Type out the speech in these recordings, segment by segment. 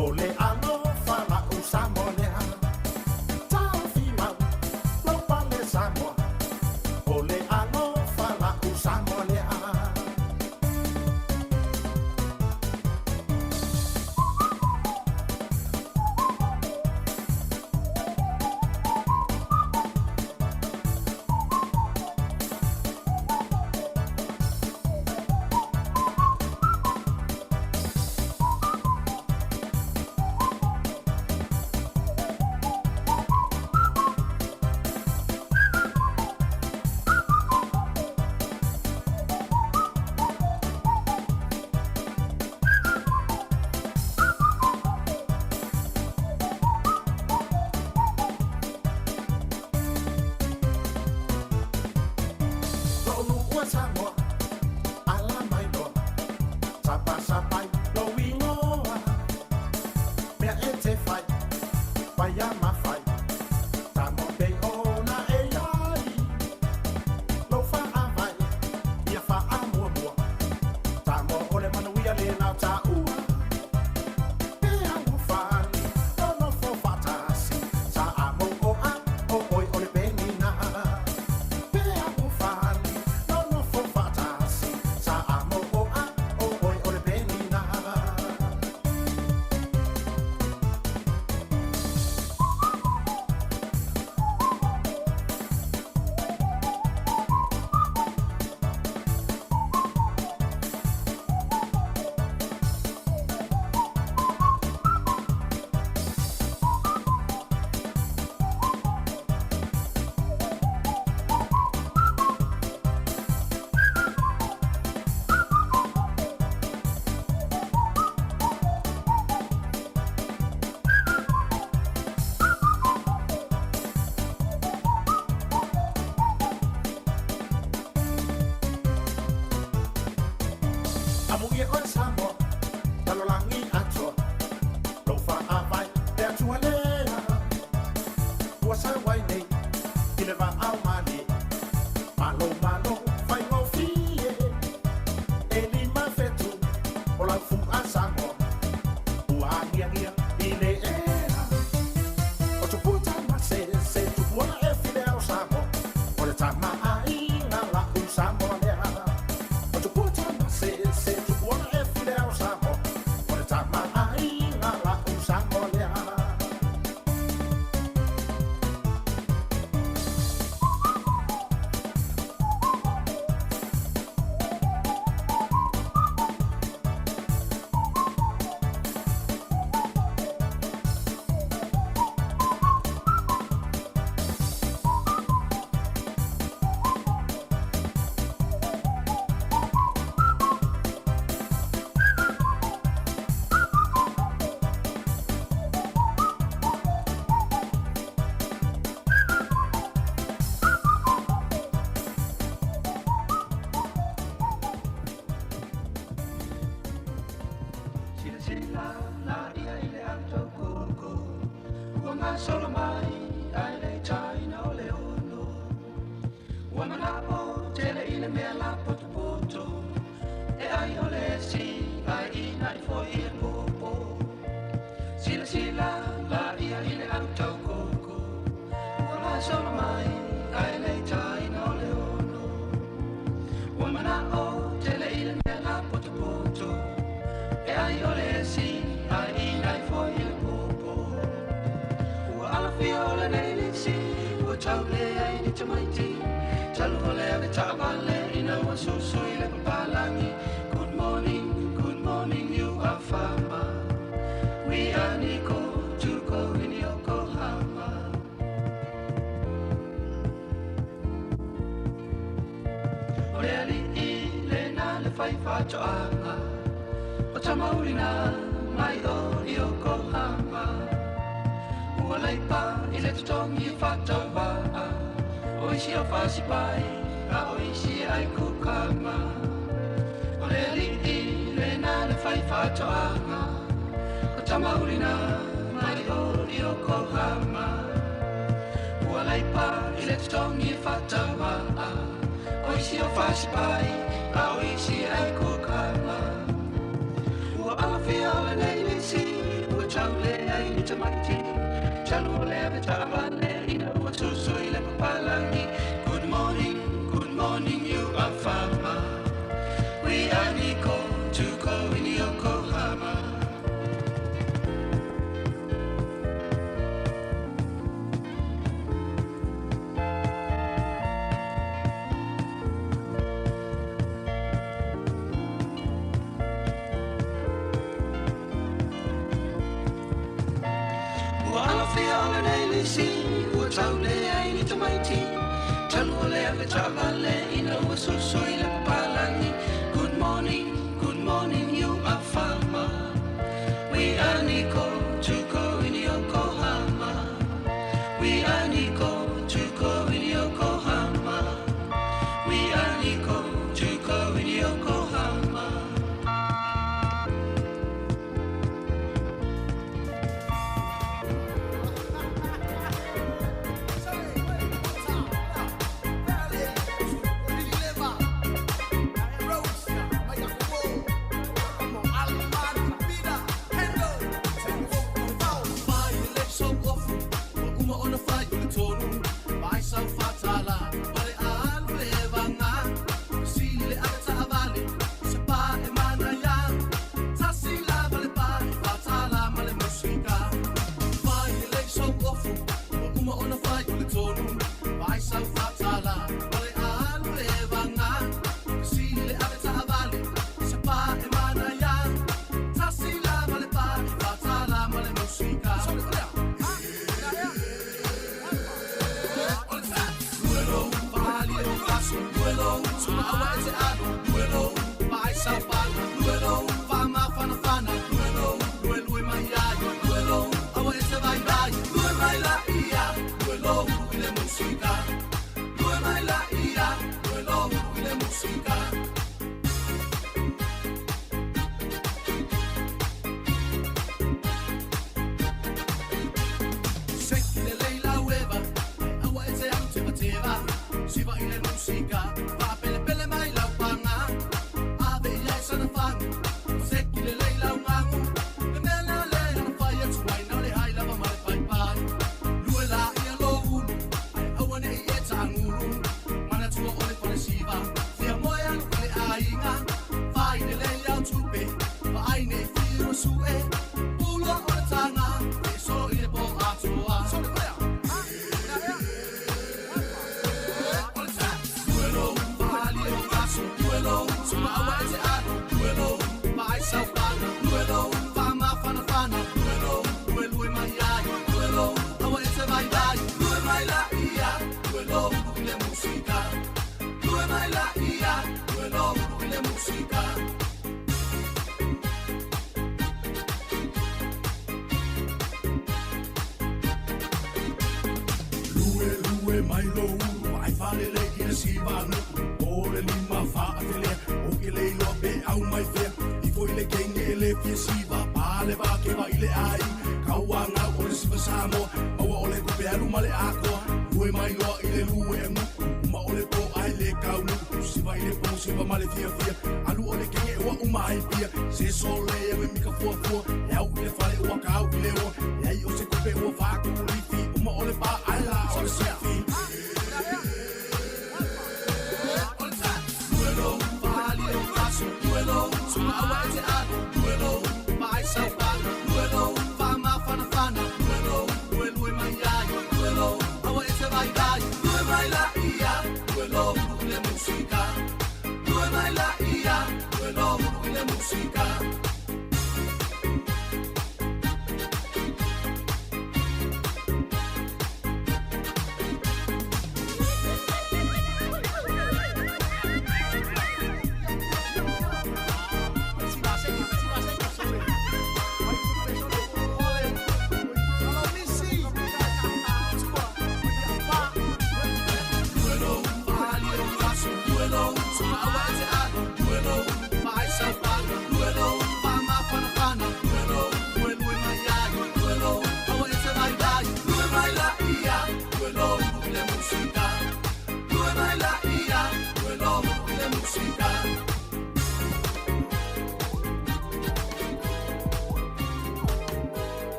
O le alofa la'u Samoa lea, taofi mau lou pale Samoa. O le alofa la'u Samoa lea. Lo'u nuu e Samoa, ala mai loa, sapasapai lou igoa. Mea e te fai, paia ma fai, Samoa pei ona e iai. Lou faavae, ia faamuamua, Samoa o le manuia lena o taua. E alofani, nonofo faatasi, sa a mou o a, o oe o le penina. Pe alofani, nonofo faatasi, sa a mou o a, o oe o le penina. Amuia oe Samoa, lalolagi atoa, lou faavae le Atua lea. Ua sau ai nei i le vaao malie, malo malo faigofie. E 5 fetu o lau fu'a Samoa, ua agiagia i le ea. O tupua tamasese, tupua e file ao Samoa, o le tama aiga la'u Samoa lea. O tupua tamasese, tupua e file ao Samoa, o le tama aiga la'u Samoa lea. Silasila laia i le au taukoko ua gasolo mai ae le i taina o le 6. Ua mana'o tele i le mea lapotopoto e ai o le esi ae ina'i foi i le popo. Silasila laia i le au taukoko ua gasolo mai ae le i taina o le 6. Ua mana'o tele i le mea lapotopoto e ai o le esi ae ina'i foi i le popo. Ua alafia o lenei lisi ua tauleai ni tamaiti talu o le avetaavale ina ua susu i le papalagi. Good morning, good morning, you are farmer. We are Nico to go in Yokohama. O le alii lena le faifaatoaga o tamaulina mai o Yokohama. Ua laipa i le totogi e faatauvaa o isi o fasipai a o isi e ai kukama. O le alii lena le faifaatoaga o tamaulina mai o Yokohama. Ua laipa i le totogi e faatauvaa o isi o fasipai a o isi e ai kukama. Ua alafia o lenei lisi ua Talu o le ave taavale ina ua susu i le papalagi. Good morning, good morning, you are farmer. We are Nico to go in Yokohama. Ua alafia o lenei lisi, ua tau le ai ni tamaiti. Talu o le ave taavale ina ua susu i le papalagi. Good morning, good morning, you are farmer. We are Nico to go in Yokohama. We are Nico to go in Yokohama. We are Nico to go in Yokohama.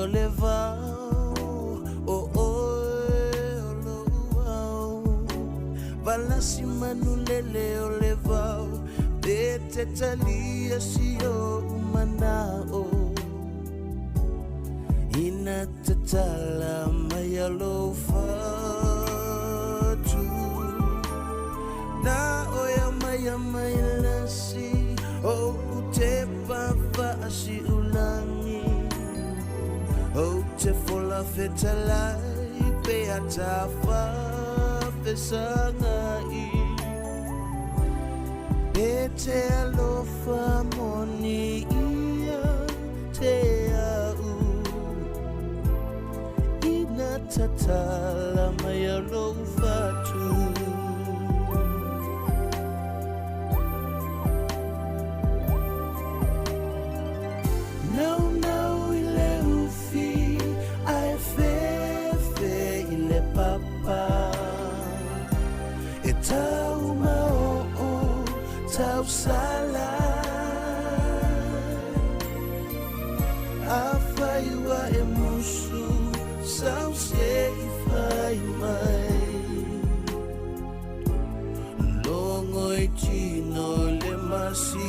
o le vao O oe o lo'u ao Valasi manu lele o le vao Pe te talia si o'u mana'o Ina tatala mai a lou fatu Na oe mai a mai lasi O te faasiulagi O te fola fetalai pe atafa fesagai Pe te alofa moni ia te au Ina tatala mai a lou fatu Naunau i le ufi ae fefe i le papa E tau maoo tausala Afai ua e musu sau se i fai mai Logo i tino le masiasi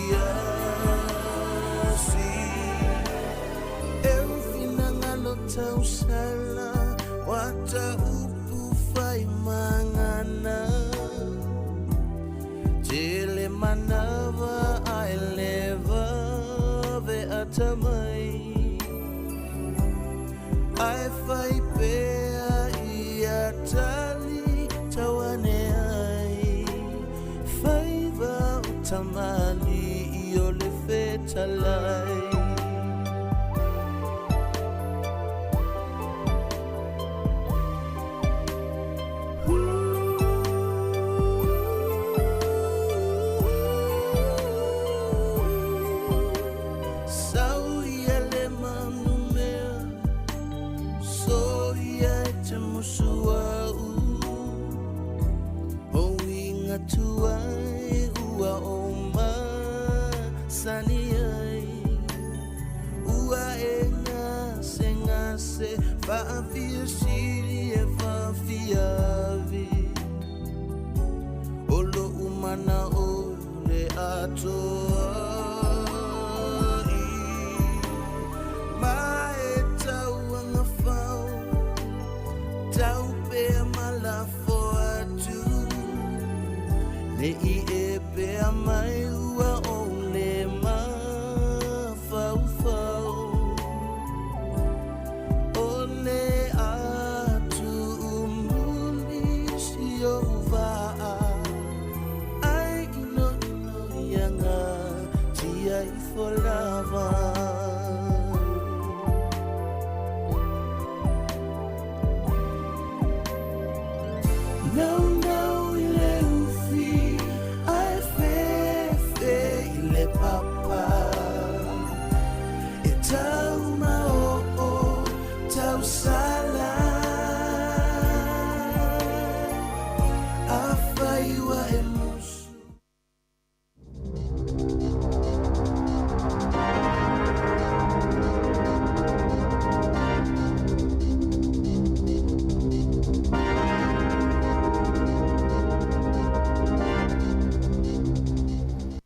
E finagalo tausala Wa upu fai mangana Tele manawa ai leva ve atamai Ai fai pea ia tali tauane ai Faiva o tamali i o le fetalai Sau ia le manumea So ia e te musu au O inga tuai ua o masani ai Ua e ngase ngase Faafia sili e faafiavi O lo'u mana o le atoa i Ma e tauaga fau Tau pea malafo atu Le i e pea mai ua o le mafaufau O le atu muli si o vaa Ai ino ino ia ngā tia i lava Naunau i le ufi ae fefe i le papa E tau maoo tausala Afai ua e musu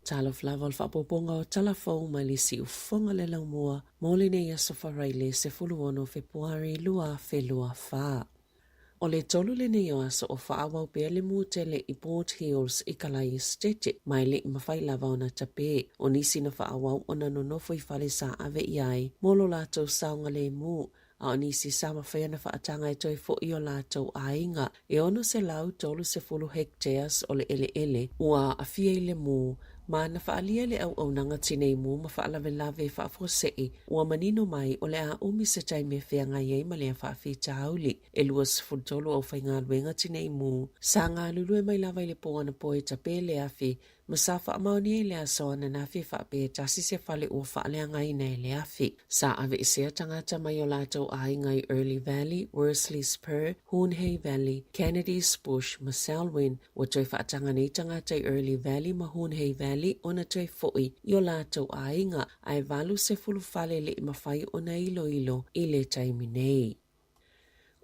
Talofa lava o le faaopoopoga o tala fou mai le siufofoga le laumua mo lenei aso Faraile 16 o Fepuari 2024. O le tolu lenei o aso o faaauau pea le mū tele i Port Hills i Kalai Estate, ma e le i mafai lava ona tapē. O nisi na faaauau ona nonofo i fale sa ave i ai mo lo latou saogalēmū, a o nisi sa mafai ona faataga e toe foʻi i o latou aiga. E 630 hectares o le ʻeleʻele ua aafia i le mū, ma na faaalia e le auaunaga tinei mū ma faalavelave faafuasei, ua manino mai o le a umi se taimi e feagai ai ma lea faafitauli. E 23 aufaigaluega tinei mū sa galulue mai lava i le pō anapo e tapē le afi. Ma sa faamaonia i le aso ananafi e faapea e tasi se fale ua faaleagaina e le afi. Sa aveesea tagata mai o latou aiga i Early Valley, Worsley's Purr, Hoonhay Valley, Kennedy's Bush ma Selwyn. Ua toe faataga nei tagata i Early Valley ma Hoonhay Valley ona toe foʻi i o latou aiga, ae 80 fale le i mafai ona iloilo i le taimi nei.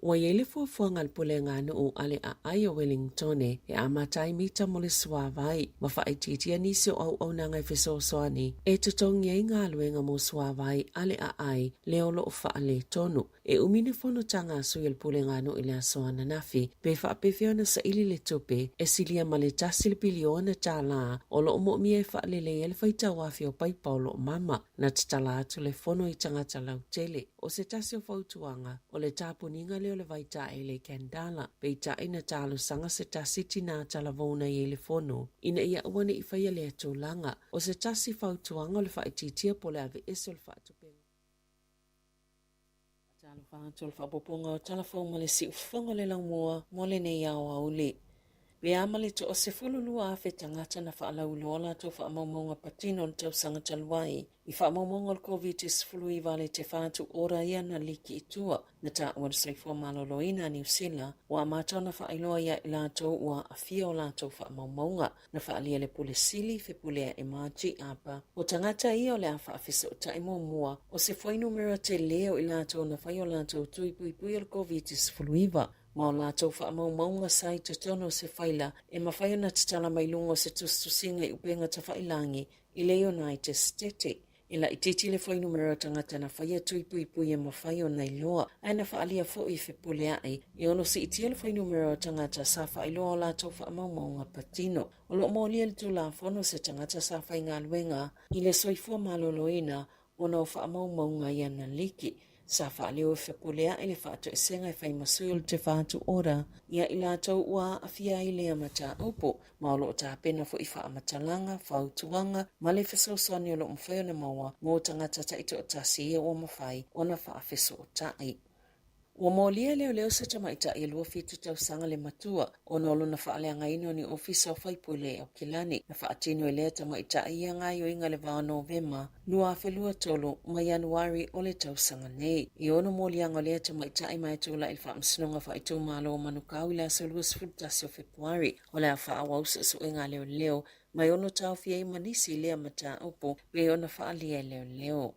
Ua i ai le fuafuaga a le Puleaganuu a le Aai o Welingtone e amata ai mita mo le suāwai ma faaitiitia nisi o auaunaga e fesoasoani e totogi ai galuega mo suāwai a le aai lea o lo o faaletonu. E umi ni fonotaga a sui o le Puleaganuu i le aso ananafi pe faapefea ona saili le tupe e silia ma le $1 piliona o lo o moomia e faalelei ai le faitauafi o paipa o lo o mama. Na tatala atu le fono i tagata lautele. O se tasi o fautuaga, o le tapuniga lea o le vai taele i Kandala, peitai na talosaga se tasi tinā talavou na i ai le fono, ina ia aua ne i faia lea tulaga. O se tasi fautuaga o le faaitiitia po o le aveese o le faatupega. Talofa atu o le faaopoopoga o Tala Fou ma le Siufofoga o le Laumua mo lenei aoauli. Pe a ma le toa 12,000 tagata na faalauiloa latou faamaumauga patino i le tausaga talu ai i faamaumauga o le Koviti-19 a le Te Whatu Ora ia na liki i tua, na taua le soifua maloloina a Niu Sila ua amata ona faailoa ia i latou ua aafia o latou faamaumauga. Na faaalia le Pule Sili, Fepuleaʻe Margie Apa. O tagata ia o le a faafesootai muamua o se fuainumera tele o i latou na fai o latou tui puipui o le Koviti-19 ma o latou faamaumauga sa i totonu o se faila e mafai ona tatala mai luga o se tusitusiga i upega tafailangi i le United State. E laitiiti le fuainumera o tagata na faia tui puipui e mafai ona iloa, ae na faaalia foi e Fepuleaʻe e ono siitia le fuainumera o tagata sa faailoa o latou faamaumauga patino. O lo o molia le Tulafono se tagata sa faigaluega i le soifua maloloina ona o faamaumauga i ana liki. Sa faaleo e Fepuleaʻe le faatoesega e fai ma sui o le Te Whatu Ora ia i latou ua aafia ai lea mataupu, ma o lo o tapena foi faamatalaga, fautuaga ma le fesoasoani o lo o mafai ona maua mo tagata taitoatasi ia ua mafai ona faafesootai. Ua molia e leoleo se tamaitai e 27 tausaga le matua ona o lona faaleagaina o ni ofisa o faipule i Aukilani. Na faatino e lea tamaitai ia gaoioiga i le va o Novema 2023 ma Ianuari o le tausaga nei. E ono moliaga o lea tamaitai ma e tulai i le Faamasinoga Faaitumalo o Manukau i le aso 21 o Fepuari. O le a faaauau suesuega a leoleo ma e ono taofia ai ma nisi i lea mataupu pei ona faaalia e leoleo.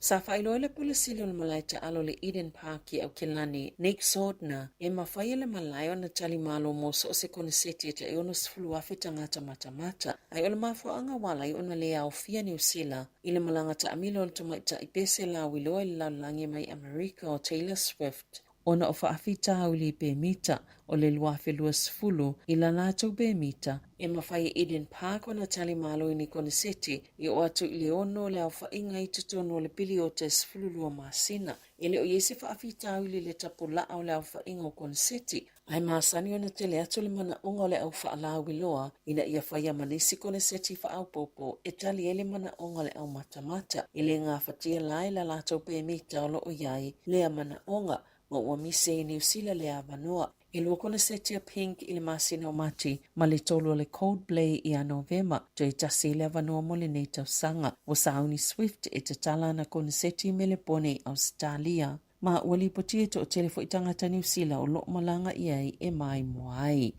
Sa faailoa le Pule Sili o le Malae Taalo le Eden Park i Aukilani, Nick Sautner, e mafai e le malae ona tali malo mo so o se koneseti e tai 60,000 tagata matamata. Ae o le mafuaaga ua ala ai ona le aofia Niu Sila i le malaga taamilo a le tamaitai pese lauiloa i le lalolagi mai Amerika o Taylor Swift, ona o faafitauli pemita o le 2020 i la latou pemita, e mafai e Eden Park ona tali malo i ni koneseti i oo atu i le ono le aofaiga i totonu o le piliota e 12 masina. E le o i ai se faafitauli i le tapulaa o le aofaiga o koneseti, Ae masani ona tele atu le manaoga o le au faalauiloa ina ia faia ma nisi koneseti faaopoopo e tali ai le manaoga o le au matamata. E le gafatia la e la latou pemita o lo o i ai lea manaoga, ma ua misi ai i Niu Sila lea avanoa. E lua koneseti a Pink i le masina o Mati ma le tolu o le Coldplay ia Novema, toe tasi ai le avanoa mo lenei tausaga. Ua sauni Swift e tatala ana koneseti i Melepone i Ausetalia. Ma ua lipotia e toatele foi tagata Niu Sila o lo o malaga i ai e maimoa ai.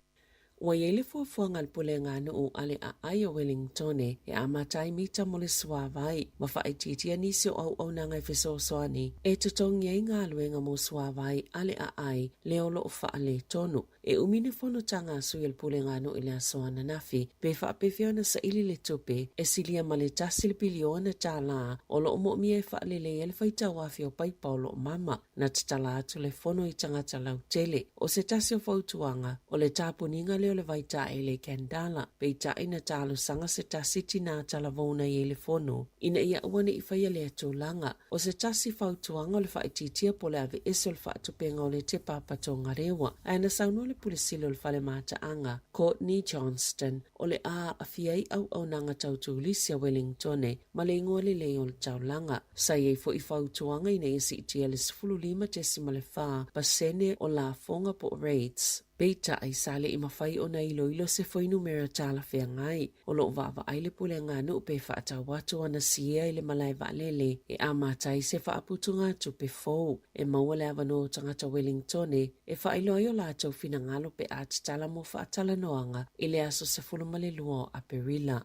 Ua i ai le fuafuaga a le Puleaganuu a le Aai o Welingtone e amata ai mita mo le suāwai ma faaitiitia nisi o auaunaga e fesoasoani e totogi ai galuega mo suāwai a le aai lea o lo o faaletonu. E umi ni fonotaga a sui o le Puleaganuu i le aso ananafi pe faapefea ona saili le tupe e silia ma le $1 piliona o lo o moomia e faalelei ai le faitauafi o paipa o lo o mama. Na tatala atu le fono i tagata lautele. O se tasi o fautuaga, o le tapuniga lea o le vai taele i Kandala, peitai na talosaga se tasi tinā talavou na i ai le fono ina ia aua ne i faia lea tulaga. O se tasi fautuaga o le faaitiitia po o le aveese o le faatupenga o le Te Papa Tongarewa, ae na saunoa le Pule Sili o le Fale Mataaga, Courtney Johnston. o le a aafia ai auaunaga tau turisi a Wellingtone ma le igoa lelei o le taulaga. Sa i ai foi fautuaga ina ia siitia le 15.4% o lafoga po o rates. Peitai, sa le i mafai ona iloilo se fuainumera talafeagai. O lo o vaavaai le puleaganuu pe faatau atu ana siea i le malae vaalele e amata ai se faaputugatupe fou e maua le avanoa o tagata Wellingtone e faailoa ai o latou finagalo pe a tatala mo faatalanoaga i le aso 12 o Aperila.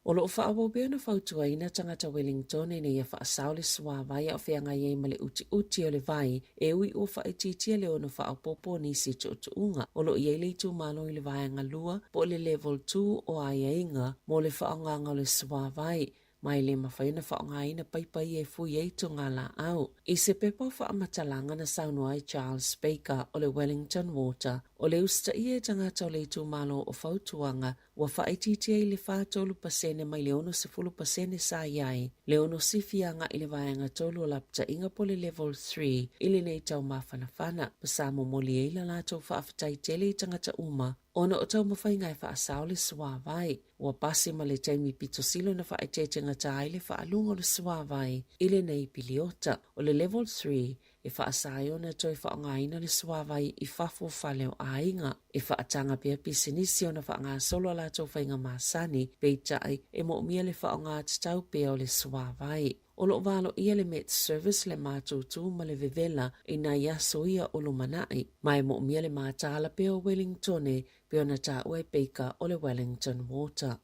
O lo o faaauau pea ona fautuaina tagata Wellingtone ina ia faasao le suavai a o feagai ai ma le utiuti o le vai e ui ua faaitiitia le ono faaopoopo o nisi tuutuuga. O lo o i ai le itumalo i le vaega lua po o le Level 2 o aiaiga mo le faaaogaga o le suavai ma e le mafai ona faaaogaina paipa ia e fui ai togalaau. I se pepa o faamatalaga na saunoa ai Charles Baker o le Wellington Water, o le usitaia e tagata o le itumalo o fautuaga ua faaitiitia i le 43% mai le 60% sa i ai le ono sifi agai i le vaega tolu o lapataiga po o le Level 3 i lenei tau mafanafana, ma sa momoli ai la latou faafetai tele i tagata uma ona o taumafaiga e faasao le suavai. Ua pasi ma le taimi pito sili ona faaeteetegata ai le faaluga o le suavai i lenei piliota. O le Level 3 e faasa ai ona toe faaaogaina le suavai i fafo o fale o aiga. E faataga pea pisinisi ona faagasolo a latou faiga masani, peitai e moomia le faaaoga tatau pea o le suavai. O lo o valoia le Met Service le matutu ma le vevela i nai aso ia o lumanai, ma e moomia le mataala pea o Wellingtone pei ona taua e Baker o le Wellington Water.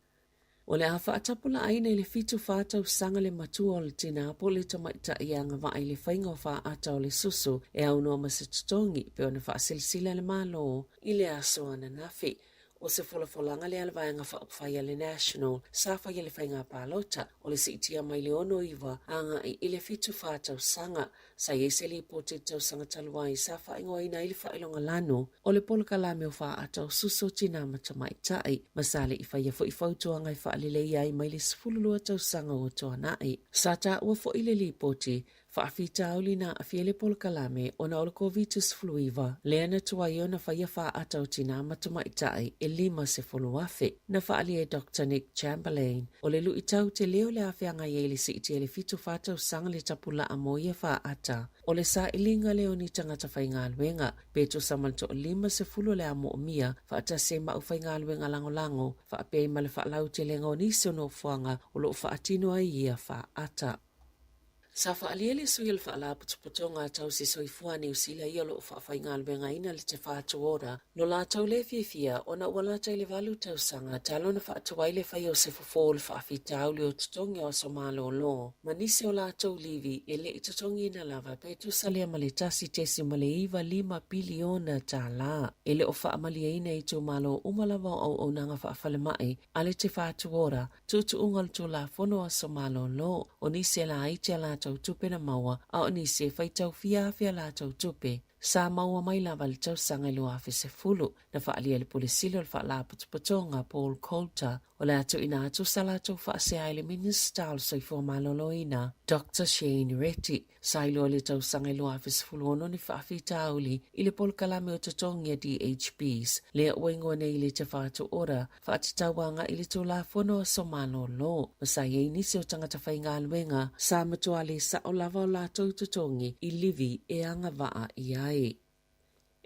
O le a faatapulaaina i le 74 tausaga le matua o le tinā po o le tamaitai e agavaa i le faiga o faata o le susu e aunoa ma se totogi pei ona faasilasila e le Malo i le aso ananafi. O se folafolaga lea a le Vaega Faaupufai a le National sa faia i le faiga palota o le siitia mai le 69 agai i le 74 tausaga. Sa i ai se lipoti i le tausaga talu ai sa faaigoaina ai le faailoga lanu o le polokalame o faata o susu o tinā ma tamaitai, ma sa le i faia foi fautuaga e faaleleia ai mai le 12 tausaga ua tuanai. Sa taua foi le lipoti, faafitauli na aafia le polokalame ona o le Koviti-19, lea na tuai ona faia faata o tinā ma tamaitai e 50,000. Na faaalia e Doctor Nick Chamberlain, O le luitau tele o le a feagai ai le siitia i le 74 tausaga le tapulaa mo ia faata, o le sailiga lea o ni tagata faigaluega, pe tusa ma le toa-50 o le a moomia, faatasi ai ma aufaigaluega lagolago, faapea ai ma le faalautelega o nisi o nofoaga o lo o faatino ai ia faata. Sa faaalia le sui o le Faalapotopotoga Tausi Soifua a Niu Sila ia o lo o faafaigaluegaina le Te Whatu Ora lo latou le fiafia ona ua lata i le valu tausaga talu ona faatuai le faia o se fofo o le faafitauli o totogi o aso malolo ma nisi o latou livi e le i totogiina lava pe tusa lea ma le $1.95 piliona tala. E le o faamalieina itumalo uma lava o auaunaga faafalemai a le Te Whatu Ora Tuutuuga o le Tulafono Aso Malolo, o nisi e laiti a latou tupe na maua, a o nisi e faitau fia afe a latou tupe. Sa maua mai lava i le tausaga i 2010, na faaalia e le Pule Sili o le Faalapotopotoga Paul Coulter, o le a tuuina atu sa latou faasea i le Minisita o le Soifua Maloloina, Doctor Shane Reti. Sa iloa i le tausaga i 2016 ni faafitauli i le polokalame o totogi a DHBs, lea ua igoa nei i le Te Whatu Ora, faatatau agai i le Tulafono Aso Malolo, ma sa i ai nisi o tagata faigaluega sa matua le sao lava o latou totogi i livi e agavaa i ai.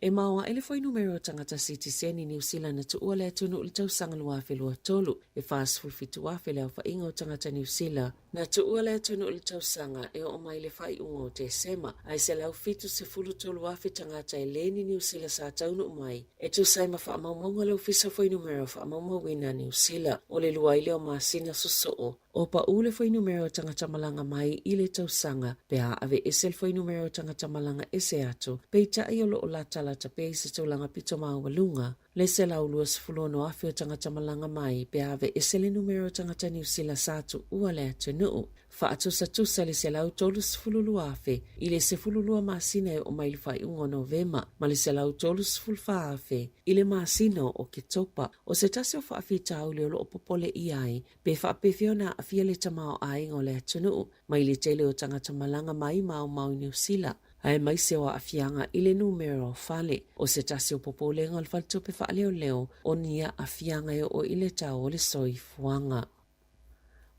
E maoae le fuainumera o tagata sitiseni Niu Sila na tuua le atunuu i le tausaga 2023, e 47,000 le aofaiga o tagata Niu Sila na tuua le atunuu i le tausaga e oo mai i le faaiuga o Tesema, ae 173,000 tagata e le ni Niu Sila sa taunuu mai e tusa ai ma faamaumauga a le Ofisa o Fuainumera Faamaumauina a Niu Sila o le lua ai lea o masina sosoo. O paʻū le fuainumera o tagata malaga mai i le tausaga pe a aveese le fuainumera o tagata malaga ese atu, peitai o lo o latalata pea i se tulaga pito maualuga le 126,000 o tagata malaga mai pe a aveese le numera o tagata Niu Sila sa tuua le atunuu. Faatusatusa le 132,000 i le 12 masina e oo mai i le faaiuga o Novema ma le 134,000 i le masina o Oketopa. O se tasi o faafitauli o lo o popole ʻia ai Pe faapefea ona aafia le tamaoaiga o le atunuu mai le tele o tagata malaga mai maomao i Niu Sila. Aemaise o aafiaga i le numera o fale. O se tasi o popolega o le faletupe faaleoleo o ni aafiaga e oo i le tau o le soifuaga.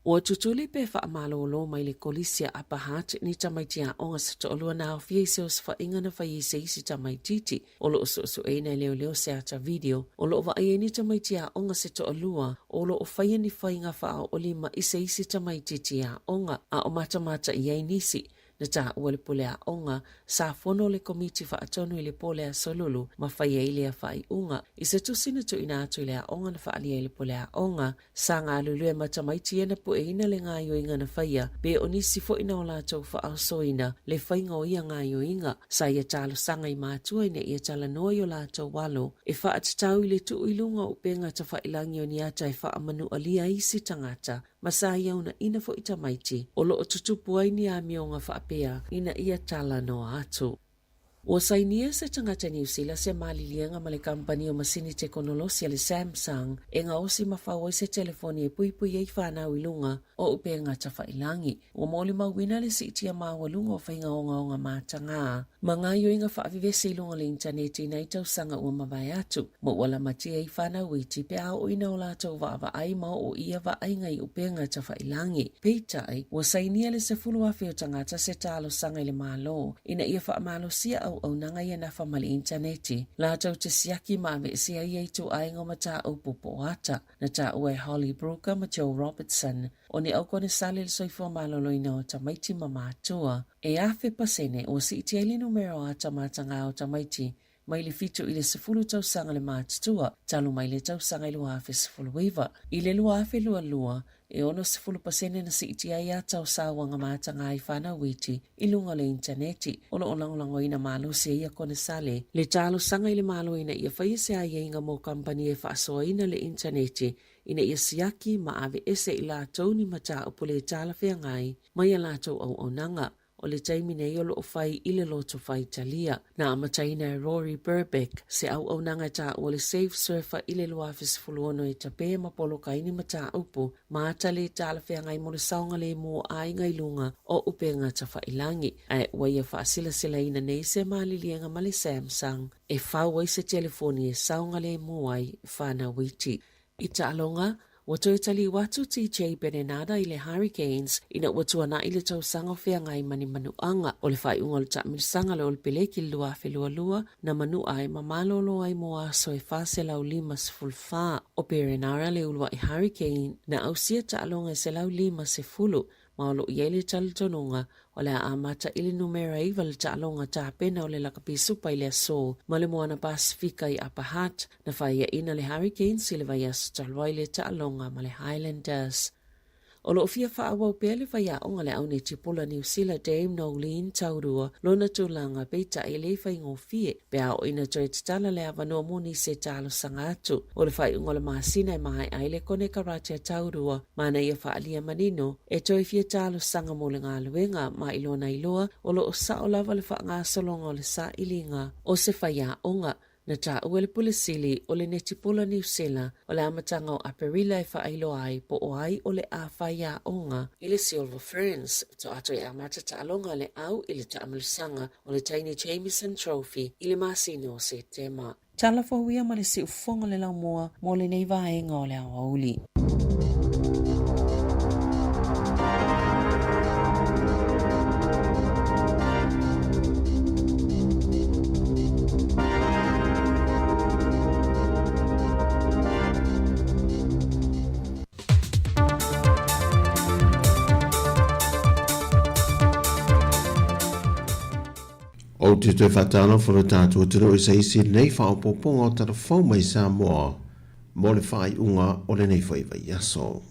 Ua tutuli pe faamalōlō mai le Kolisi a Upper Hutt ni tamaiti aoga se toalua na aofia i se osofaiga na fai ai se isi tamaitiiti o lo o suesueina e leoleo se ata video o lo o vaai ai ni tamaiti aoga se toalua o lo o faia ni faiga faaoolima i se isi tamaitiiti aoga a o matamata i ai nisi. Na taua le pule aoga, sa fono le Komiti Faatonu i le po le Aso Lulu ma fai ai lea faaiuga. I se tusi na tuuina atu i le aoga na faaalia ai le pule aoga, sa galulue ma tamaiti ia na pueina le gaoioiga na faia, pe o nisi foi na o latou faaosoina le faiga o ia gaoioiga. Sa ia talosaga i matua ina ia talanoa i o latou alo e faatatau i le tuu i luga o upega tafailangi o ni ata e faamanualia ai isi tagata ma sa ia unaina foi tamaiti o lo o tutupu ai ni amioga faapea ina ia talanoa atu. Ua sainia se tagata Niu Sila se maliliega ma le kamupani o masini tekonolosi a le Samsung e gaosi ma fau ai se telefoni e puipui ai fanau i luga o upega tafailangi. Ua molimauina le siitia maualuga o faiga ogaoga matagā ma gaoioiga faavevesi i luga o le initaneti i nai tausaga ua mavae atu, ma ua lamatia ai fanau iti pe a oo ina o latou vaavaai ma oo i ia vaaiga i upega tafailangi. Peitai, ua sainia le 10,000 o tagata se talosaga i le Malo ina ia faamalosia auaunaga ia nafa ma le initaneti, latou te siaki ma aveesea ai ia ituaiga o mataupu po o ata. Na taua e Holly Brooker ma Joe Robertson, o ni aukonesale i le soifua maloloina o tamaiti ma matua, e 1000% ua siitia ai le numera o ata matagā o tamaiti mai le 7 i le 10 tausaga le matutua, talu mai le tausaga i 2019. I le 2022, e 60% na siitia ai ata o sauaga matagā i whānau iti i luga o le initaneti. O lo o lagolagoina malosi e ia konesale le talosaga i le Malo ina ia faia se aiaiga mo kamupani e faasoaina le initaneti ina ia siaki ma aveese i latou ni mataupu le talafeagai mai a latou auaunaga. O le taimi nei o lo o fai i le loto faitalia. Na amataina e Rory Birbeck se auaunaga e taua le Safe Surfer i le 2016 e tape ma poloka ai ni mataupu ma ata le talafeagai mo le saogalemu o aiga i luga o upega tafailangi. Ae ua ia faasilasilaina nei se maliliega ma le Samsung e fau ai se telefoni e saogalemu ai whanau iti. I taaloga, ua toe taliu atu TJ Benenada i le Hurricanes ina ua tuana'i le tausaga o feagai ma ni manuaga. O le faaiuga o le taamilosaga le Olopeleki i le 2022, na manua ai ma malolo ai mo aso e 454. O Perenara le uluai Hurricane na ausia taaloga e 150 ma o lo o i ai le talitonuga o le a amata i le numera 9 le taaloga tapena o le lakapi supa i le aso ma le Moana Pasifika i Upper Hutt. Na faiaina le Hurricanes i le vaiaso talu ai le taaloga ma le Highlanders. O lo o fia faaauau pea le faiaoga le aunetipola Niu Sila Dame Noeline Taurua lona tulaga peitai e le faigofie pe a oo ina toe tatala le avanoa mo nisi e talosaga atu. O le faaiuga o le masina e maea ai le konekarate a Taurua ma ana ia faaalia manino e toe fia talosaga mo le galuega ma i lona iloa o lo o sao lava le faagasologa o le sailiga o se faiaoga. Na taua e le Pule Sili o le Netipola Niu Sela o le amataga o Aperila e faailoa ai po o ai o le a faiaoga i le Silver Ferns. Faatoa toe amata taaloga le au i le taamilosaga o le Taini Jamieson Trophy i le masina o Setema. Tala fou ia ma le siufofoga o le laumua mo lenei vaega o le aoauli. Ou te toe faatalofa lo tatou atunuu i se isi lenei faaopoopoga o Tala Fou mai Samoa mo le faaiuga o lenei foi vaiaso.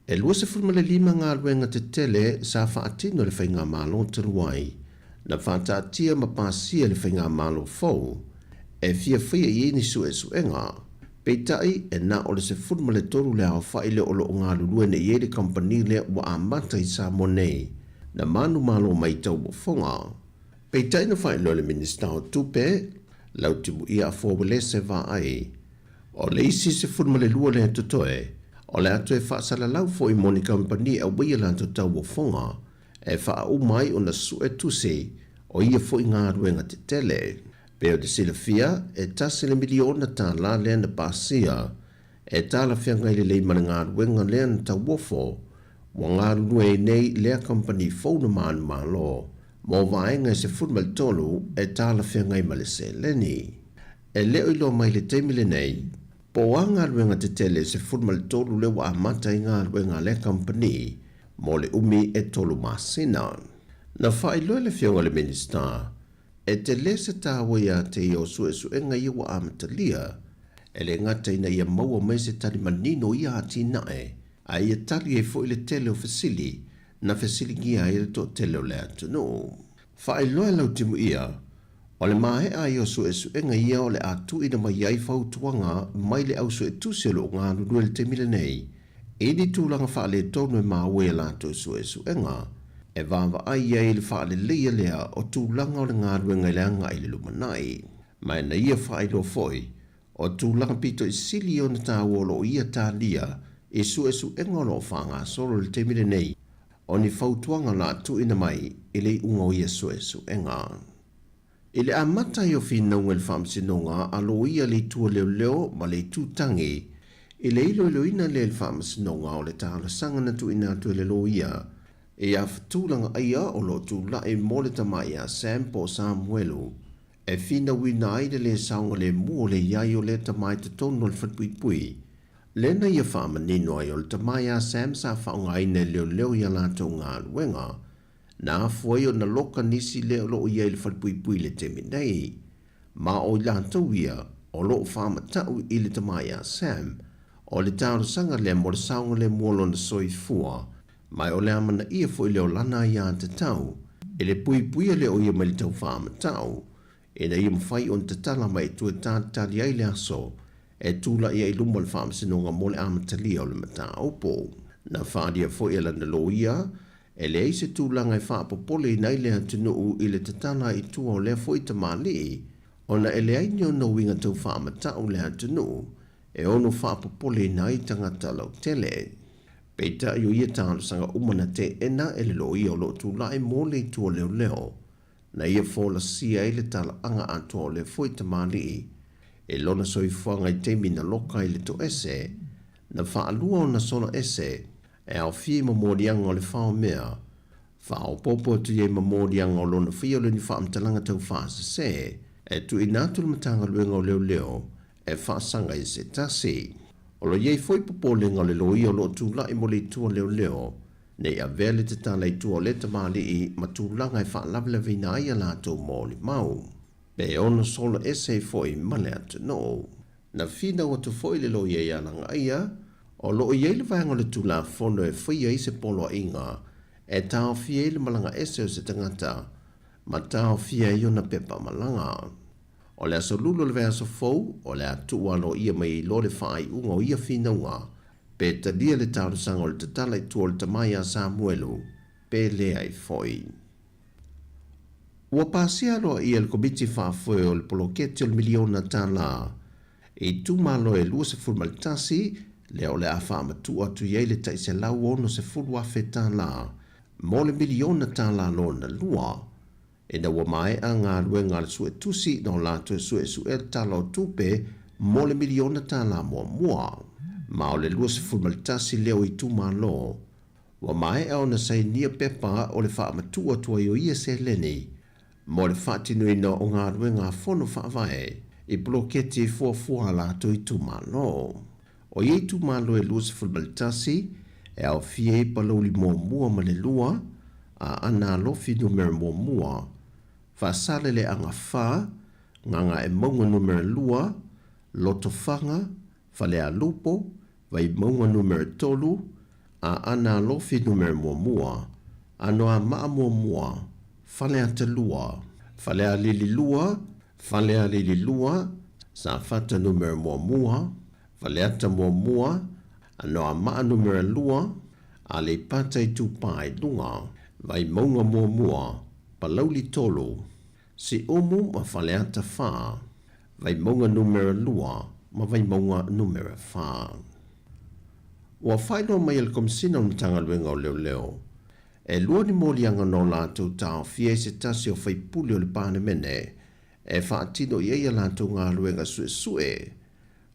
E 25 galuega tetele sa faatino e le Faigamalo talu ai, na faataatia ma pasia e le Faigamalo fou e fia faia i ai ni suesuega. Peitai, e na o le 13 le aofai lea o lo o galulue nei i ai le kamupani lea ua amata i Samoa nei, na manumalo mai i tauofoga. Peitai na faailoa e le Minisita o Tupe, Lautimuia Afoa Uelese Vaai, O le isi 12 lea totoe, o le a toe faasalalau foi mo ni kamupani e aumaia latou tauofoga. e faauma ai ona sue tusi o ia foi galuega tetele. Pei ona silafia, e $1 miliona lea na pasia e talafeagai lelei ma le galuega lea na tauofo ua galulue ai nei lea kamupani fou na manumalo mo vaega e 13 e talafeagai ma le seleni. E le o iloa mai i le taimi lenei po o a galuega tetele e 13 lea ua amata ai galuega a lea kamupani mo le umi e tolu masina. Na faailoa e le Afioga i le Minisita, e tele se taua ia te ia o suesuega ia ua amatalia, e le gata ina ia maua mai se tali manino o ia atinae, a ia tali ai foi le tele o fesili na fesiligia ai le toatele o le atunuu. Faailoa e Lautimuia, o le maea ai o suesuega ia o le a tuuina mai ai fautuaga mai le au suetusi o lo o galulue i le taimi lenei i ni tulaga faaletonu e maua i a latou suesuega e vaavaai ai i le faaleleia lea o tulaga o le galuega i le agai i le lumanai. Ma na ia faailoa foi, o tulaga pito i sili ona taua o lo o ia talia i suesuega o lo o faagasolo i le taimi lenei, o ni fautuaga o le a tuuina mai i le iuga o ia suesuega. I le amata ai o finauga i le Faamasinoga a Loia le Itu o Leoleo ma le Itu Tangi, i le iloiloina lea i le Faamasinoga o le talosaga na tuuina atu e le Loia ia Fetuulagaaia o lo o tulai mo le tama ia Sam po o Samuelu e finauina ai le lē saogalemu o le i ai o lea tama i totonu o le falepuipui. Lea na ia faamanino ai o le tama ia Sam sa faaaogaina e leoleo i a latou galuega Na afua ai ona loka nisi lea o lo o i ai i le falepuipui i le taimi nei. Ma o i latou ia o lo o faamatau i le tama ia Sam, o le talosaga lea mo le saogalemu o lona soifua, ma o le amanaia foi lea o lana aiatatau i le puipuia lea o ia mai le tau faamatau, ina ia mafai ona tatala mai i tua e talitali ai le aso e tulai ai i luma o le Faamasinoga mo le amatalia o le mataupu. Na faaalia foi e lana loia, e leai se tulaga e faapopoleina ai le atunuu i le tatala i tua o lea foi tamalii, ona e leai ni ona uiga tau faamatau le atunuu e ono faapopoleina ai tagata lautele. Peitai o ia talosaga uma na teena e le loia o lo o tulai mo le itu o leoleo, na ia folasia ai le talaaga atoa o lea foi tamalii i lona soifuaga i taimi na loka ai le toese, na faalua ona sola ese e aofia i momoliaga o le fao mea, faaopoopo atu i ai ma moliaga o lona faia o le ni faamatalaga tau faasese e tuuina atu le Matagaluega o Leoleo e faasaga i se tasi. O lo o i ai foi popolega o le loia o lo o tulai mo le itu a leoleo ne i avea le tatala i tua o lea tamalii ma tulaga e faalavelaveina ai a latou molimau. Pe ono sola ese ai foi ma le atunuu. Na finau atu foi le loia ia Lagaia, o lo o i ai le vaega o le Tulafono e faia ai se poloaiga e taofia ai le malaga ese o se tagata ma taofia ai ona pepa malaga. O le aso Lulu o le vaiaso fou, o le a tuu aloaia mai ai loa le faaiuga o ia finauga, pe talia le talosaga o le tatala i tua o le tama ia Samuelu, pe leai foi. Ua pasia aloaia e le Komiti Faafoe o le Poloketi o le Miliona Tala i itumalo e 21 lea o le a faamatuu atu i ai le tai $160,000 mo le miliona tala lona lua ina ua maea galuega a le suetusi na o latou suesuea le Tala o Tupe mo le miliona tala muamua. Ma o le 21 lea o itumalo Ua maea ona sainia pepa o le faamatuu atu ai o ia seleni mo le faatinoina o galuega a Fono Faavae i poloketi e fuafua a latou itumalo. O ia itumalo e 21 e aofia ai Palauli Muamua ma le Lua, Aana Alofi Numera Muamua, Faasaleleaga 4, Gagaemauga Numera 2, Lotofaga, Falealupo, Vaimauga Numera 3, Aana Alofi Numera 1, Anoamaa 1, Faleata 2, Falealili 2, Falealili 2, Safata Numera 1, Faleata 1, Anoamaa Numera 2, Aleipata Itupa i Luga, Vaimauga 1, Palauli 3, Siumu ma Faleata 4, Vaimauga Numera 2 ma Vaimauga Numera 4. Ua faailoa mai e le Komesina o le Matagaluega o Leoleo, E lua ni moliaga na o latou taofia i se tasi o faipule o le Palemene e faatino i ai a latou galuega suesue.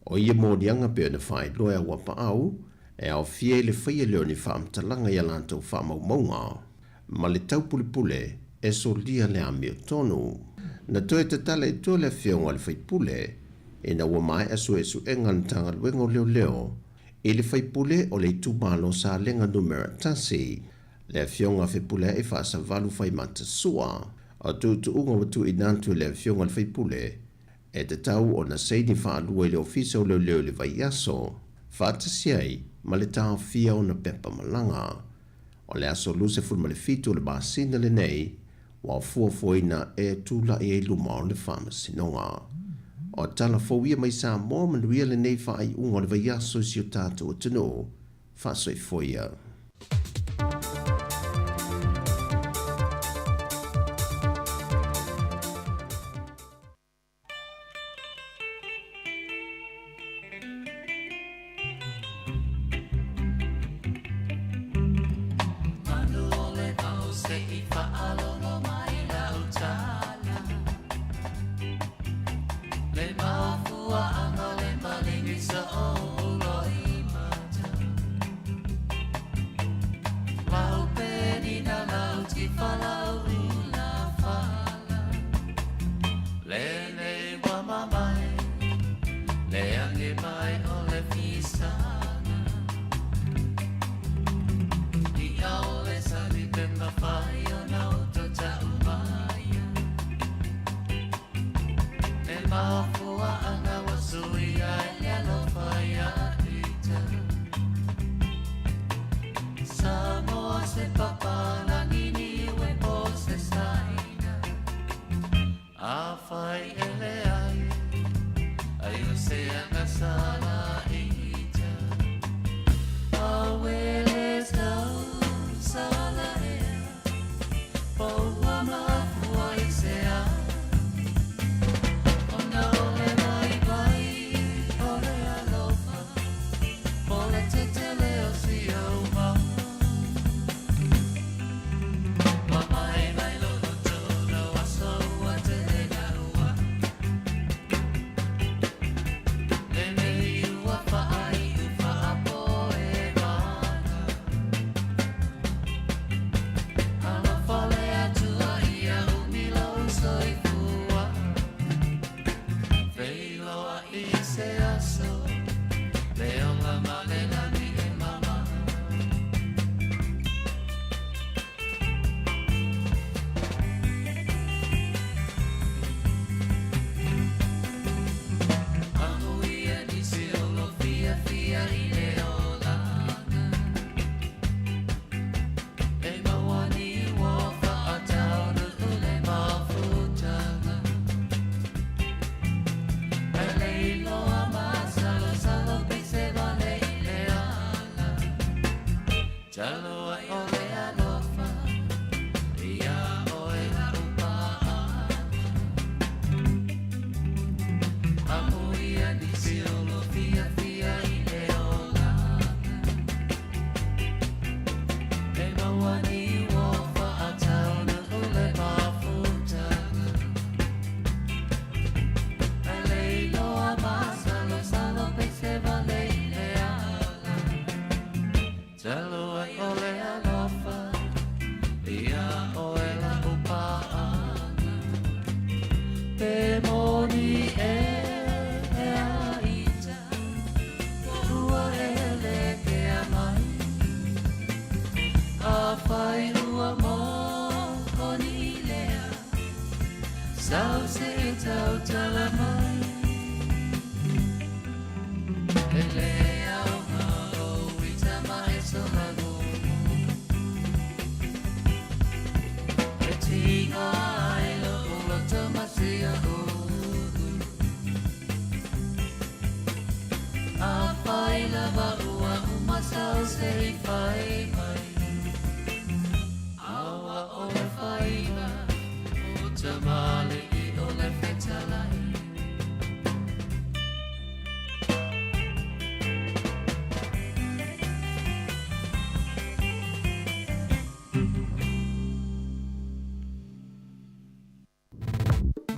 O ia moliaga pei ona faailoa e Auapaau, e aofia i le faia lea o ni faamatalaga i a latou faamaumauga ma le taupulepule e solia le amiotonu. Na toe tatala i tua le afioga a le faipule ina ua maea suesuega a le Matagaluega o Leoleo i le faipule o le itumalo Salega Numera 1, le afioga a Fepuleai Faasavalu Faimatasua. O tuutuuga ua tuuina atu e le afioga i le faipule, e tatau ona saini faalua i le Ofisa o Leoleo i le vaiaso, faatasi ai ma le taofia ona pepa malaga. O le aso 27 o le masina lenei ua fuafuaina e tulai ai luma o le Faamasinoga. O tala fou ia mai Samoa manuia lenei faaiuga o le vaiaso i si o tatou atunuu. Faasoifua ia.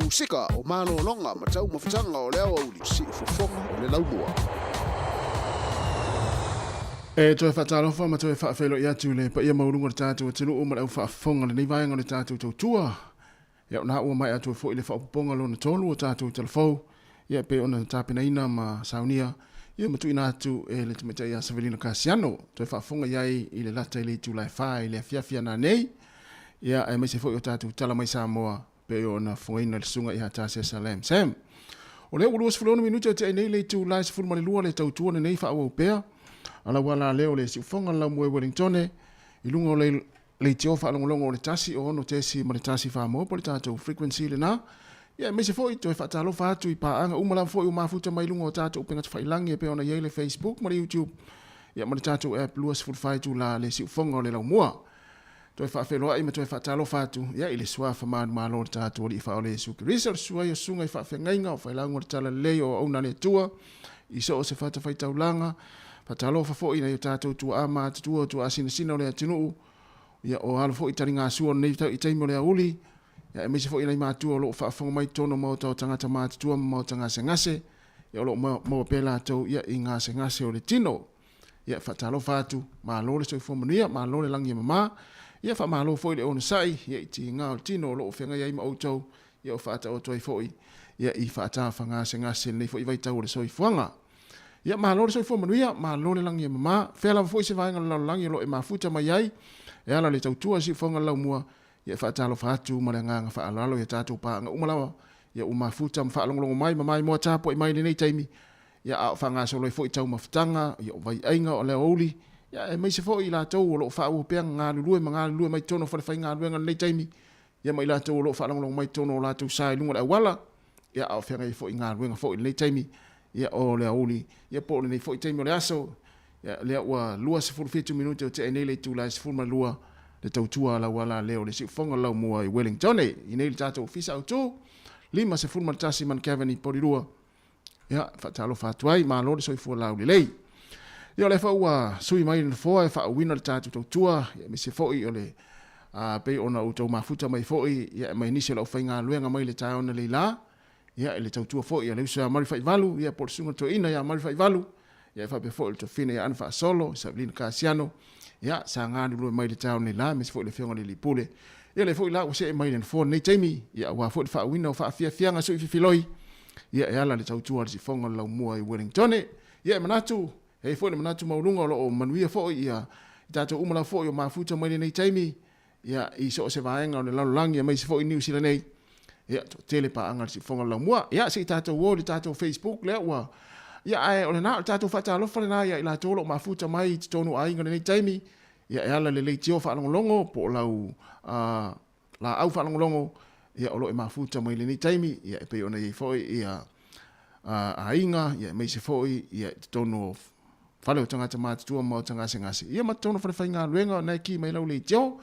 Musika o malologa ma taumafataga o le aoauli, siufofoga o le laumua. E toe faatalofa ma toe faafeiloai atu i le paia maualuga o le tatou atunuu ma le au faafofoga i lenei vaega o le tatou tautua. Ia, o lena ua maea atu ai foi le faaopoopoga lona tolu o tatou talafou, ia e pei ona tapenaina ma saunia ia ma tuuina atu e le tamaitai ia Savelina Kasiano. Toe faafofoga i ai i le lata i le itula e fa i le afiafi a nanei, ia aemaise foi o tatou tala mai Samoa pei ona fofogaina le susuga ia Tasesa Lam Sam. O lea ua 26 minute o tea nei le itula e 12 le tautua lenei faaauau pea a lau ala lea o le siufofoga le laumua i Wellingtone i luga o le leitio faalogologo o le 106 ma le 1 4 po le tatou frequency lena. Ia aemaise foi toe faatalofa atu i paaga uma lava foi ua mafuta mai luga o tatou upega tafailagi e pei ona i ai le Facebook ma le YouTube ia ma le tatou app 24 itula le siufofoga o le laumua. Toe faafeiloai ma toe faatalofa atu ia i le suafa manumalo o le tatou Alii Faaola Iesu Keriso, le susu ai o susuga i faafeagaiga o failauga o le Talalelei o auauna a le Atua i so o se fatafaitaulaga. Faatalofa foi i nai o tatou tuaa matutua o tuaa sinasina o le atunuu, ia o alo foi taligasua o lenei taimi o le aoauli, ia aemaise foi nai matua o lo o faafofoga mai i totonu o maota o tagata matutua ma maota gasegase, ia o lo o maua pea latou ia i gasegase o le tino. Ia, faatalofa atu, malo le soifua manuia, malo le lagi e mama. Ia, faamalo foi le onosai, ia, i tiga o le tino o lo o feagai ai ma outou, ia, o faataoto ai foi, ia, i faatafagasegase i lenei foi vaitau o le soifuaga. Ia, malo le soifua manuia, malo le lagi e mama. Fea lava foi se vaega o le lalolagi o lo o e mafuta mai ai, e ala i le tautua a Siufofoga le Laumua, ia, e faatalofa atu ma le agaga faaaloalo i a tatou paaga uma lava, ia, ua mafuta ma faalogologo mai ma maimoa tapuai mai i lenei taimi, ia a o faagasolo ai foi taumafataga, ia o vaiaiga o le aoauli, ia aemaise foi i latou o lo o faaauau pea galulue ma galulue mai totonu o falefaigaluega i lenei taimi, ia ma i latou o lo o faalogologo mai totonu o latou sa i luga o le auala, ia a o feagai ai foi i galuega foi i lenei taimi, ia o le aoauli, ia po o lenei foi taimi o le aso, ia lea ua 27 minute o tea nei le itula e 12 le tautua a lau ala lea o le siufofoga o le laumua i Wellington i nei le tatou ofisa autu 51 Mount i Porirua. Ia, faatalofa atu ai, malo le soifua laulelei. Ia, o lea foi ua sui mai le nofoa e faauuina le tatou tautua, ia, aemaise foi o le a, pei ona outou mafuta mai foi, ia, mai nisi o le aufaigaluega mai le taeao analeila, ia, i le tautua foi a le uso ia Mari Faivalu, ia, po o le susuga toeaina ia Mari Faivalu, ia, e faapea foi o le tofina ia Ana Faasolo, Savelina Kasiano, ia, sa galulue mai le taeao analeila, aemaise foi le afioga i le Alii Pule. Ia, lea foi la ua see mai le nofoa i lenei taimi, ia, aua foi le faauuina o faafiafiaga sui fifiloi, ia e ala i le tautua a le sifoga o le laumua i Wellingtone. Ia e manatu, e i ai foi le manatu maualuga o lo o manuia foi ia i tatou uma lava foi o mafuta mai lenei taimi, ia i so o se vaega o le lalolagi aemaise foi i Niu Sila nei. Ia toatele paaga a le sifoga o le laumua. Ia se i tatou o i le tatou Facebook lea ua ia ae o lena o le tatou faatalofa lena ia i latou o lo o mafuta mai i totonu o aiga i lenei taimi. Ia e ala i le leitio faalogologo po o lau laau faalogologo ia o lo o e mafuta mai lenei taimi ia e pei ona i ai foi ia aiga ia aemaise foi ia i totonu o fale o tagata matutua ma maota gasegase ia ma totonu o fale faigaluega na e ki mai lau leitio.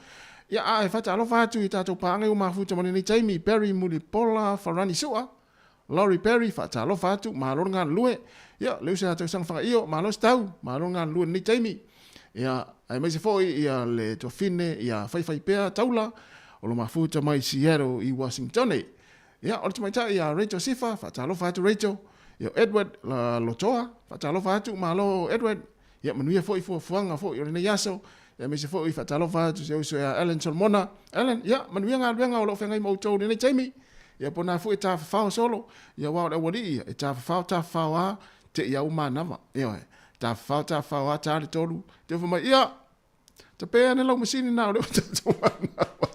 Ia a e faatalofa atu i tatou paaga ua mafuta mai lenei taimi, Barry Mulipola Farani Sua, Laurie Perry, faatalofa atu, malo le galulue. Ia, le uso ia Tausaga Fagaio, malo se tau, malo le galulue i lenei taimi. Ia, aemaise foi ia le tuafine ia Faifaipea Taula, o lo mafuta mai Seattle i Washingtone. Ia, o le tamaitai ia Rachel Sifa, faatalofa atu Rachel. Ia, o Edward Lotoa, faatalofa atu, malo Edward. Ia, manuia foi fuafuaga foi o lenei aso. Ia, aemaise foi faatalofa atu si uso ia Alan Solomona. Alan, ia, manuia galuega o lo o feagai ma outou i lenei taimi. Ia, po na foi e tafafao solo, ia, aua o le aualii ia, e tafafao, tafafao a, te i au manava. Ioe, tafafao, tafafao a, ta le tolu, te fai mai, ia, tape ane lau masini na o le ua tatou manava.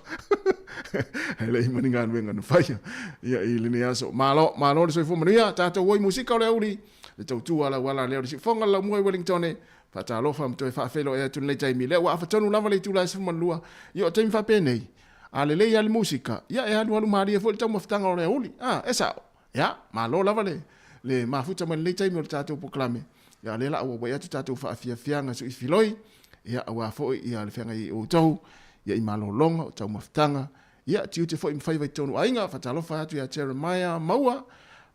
E leai ma ni galuega na faia ia i lenei aso. Malo, malo le soifua manuia, tatou o i musika o le auli, le tautua a lau ala lea o le siufofoga le laumua i Wellingtone. Faatalofa ma toe faafeiloai atu i lenei taimi. Lea ua afa tonu lava le itula e 12, ia o taimi faapenei, a lelei lava le musika, ia e alualu malie foi le taumafataga o le aoauli. A, e sao. Ia, malo lava le, le mafuta mai lenei taimi o le tatou polokalame. Ia, o lea la auauai atu tatou faafiafiaga suifiloi, ia, aua foi ia le feagai ai o outou, ia i malologa, o taumafataga, ia, tiute foi ma faiva i totonu o aiga. Faatalofa atu ia Jeremiah Maua,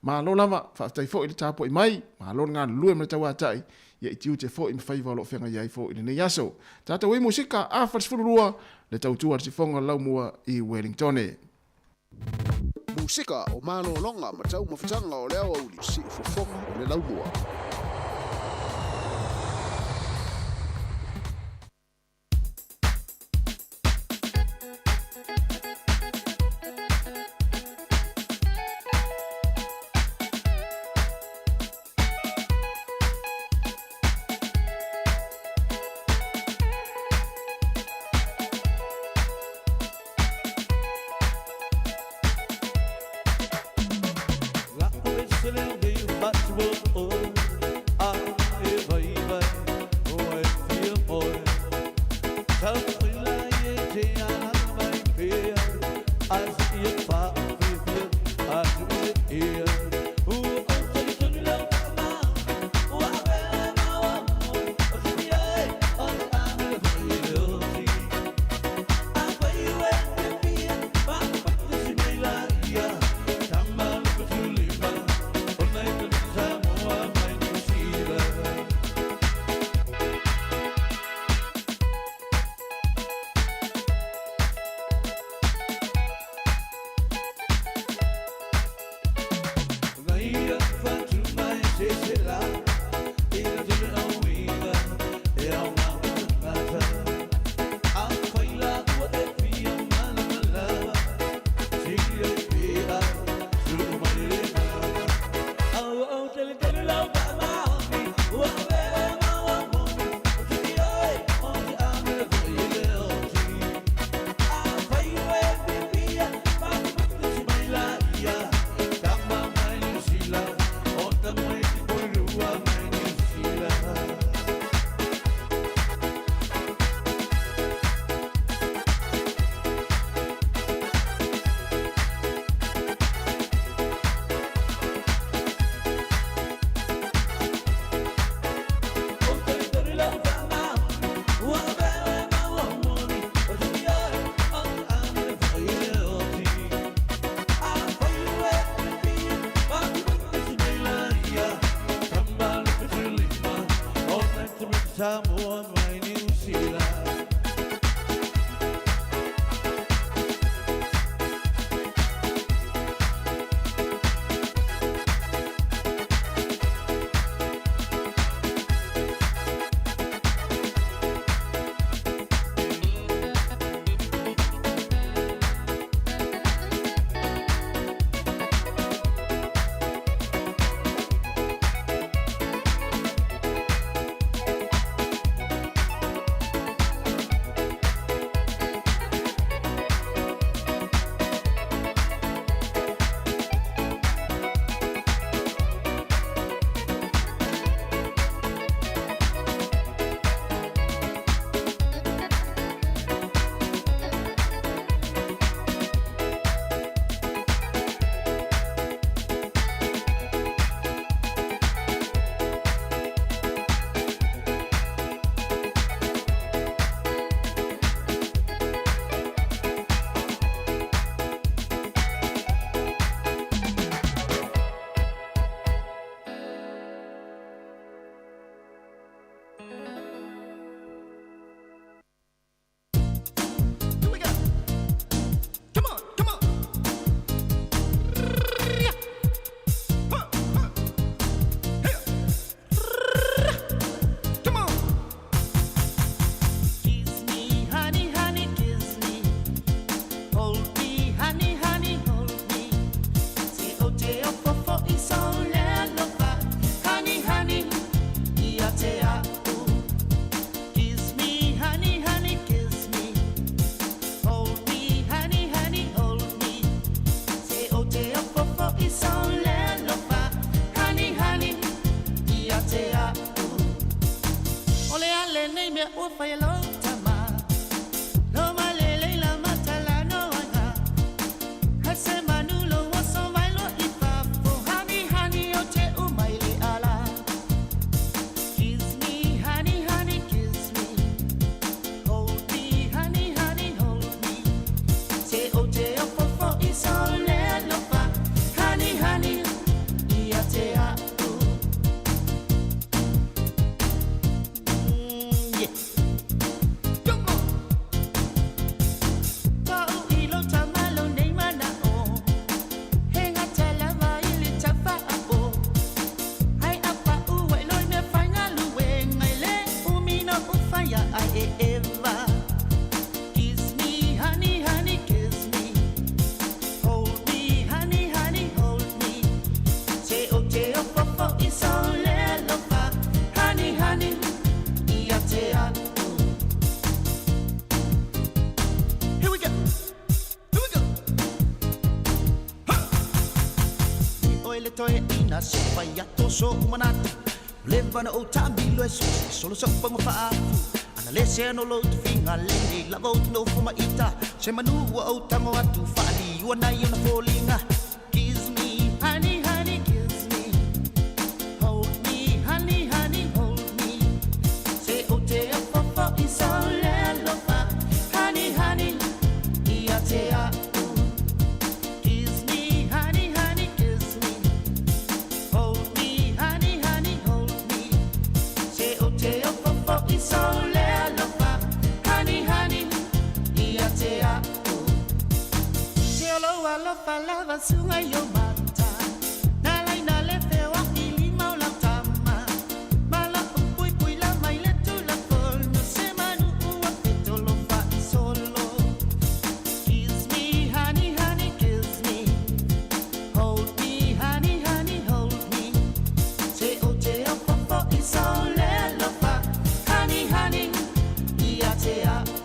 malo lava, faafetai foi le tapuai mai, malo le galulue ma le tauatai, ia i tiute foi ma faiva o lo o feagai ai foi i lenei aso. Tatou i musika, afa le 12, le tautua a le sifoga o le laumua i Wellingtone. Musika o malologa ma taumafataga o le aoauli, siufofoga o le laumua. toeaina se i fai atu o so'u manatu. Ua leva ona ou taamilo e su'esu'e solo sa'u paga faaafu. Ana le sea no lou tofiga lenei lava ou te nofo ma ita. Se manu ua ou tago atu faaliu ana i ona foliga. Kiss me, honey, honey, kiss me. Hold me, honey, honey, hold me. Se ou te ofofo i sou le alofa. Honey, honey, ia te a'u. Kiss me, honey, honey, kiss me. Hold me, honey, honey, hold me. Se ou te ofofo i sou le alofa. Honey, honey, ia te a'u. Se o lou alofa lava suga i ou mata. Na laina le feoa'i lima o lau tama. Ma la'u puipui lava i le Tulafono se manu ua fetolofa'i solo. Kiss me, honey, honey, kiss me. Hold me, honey, honey, hold me. Se ou te ofofo i sou le alofa. Honey, honey, ia te a'u.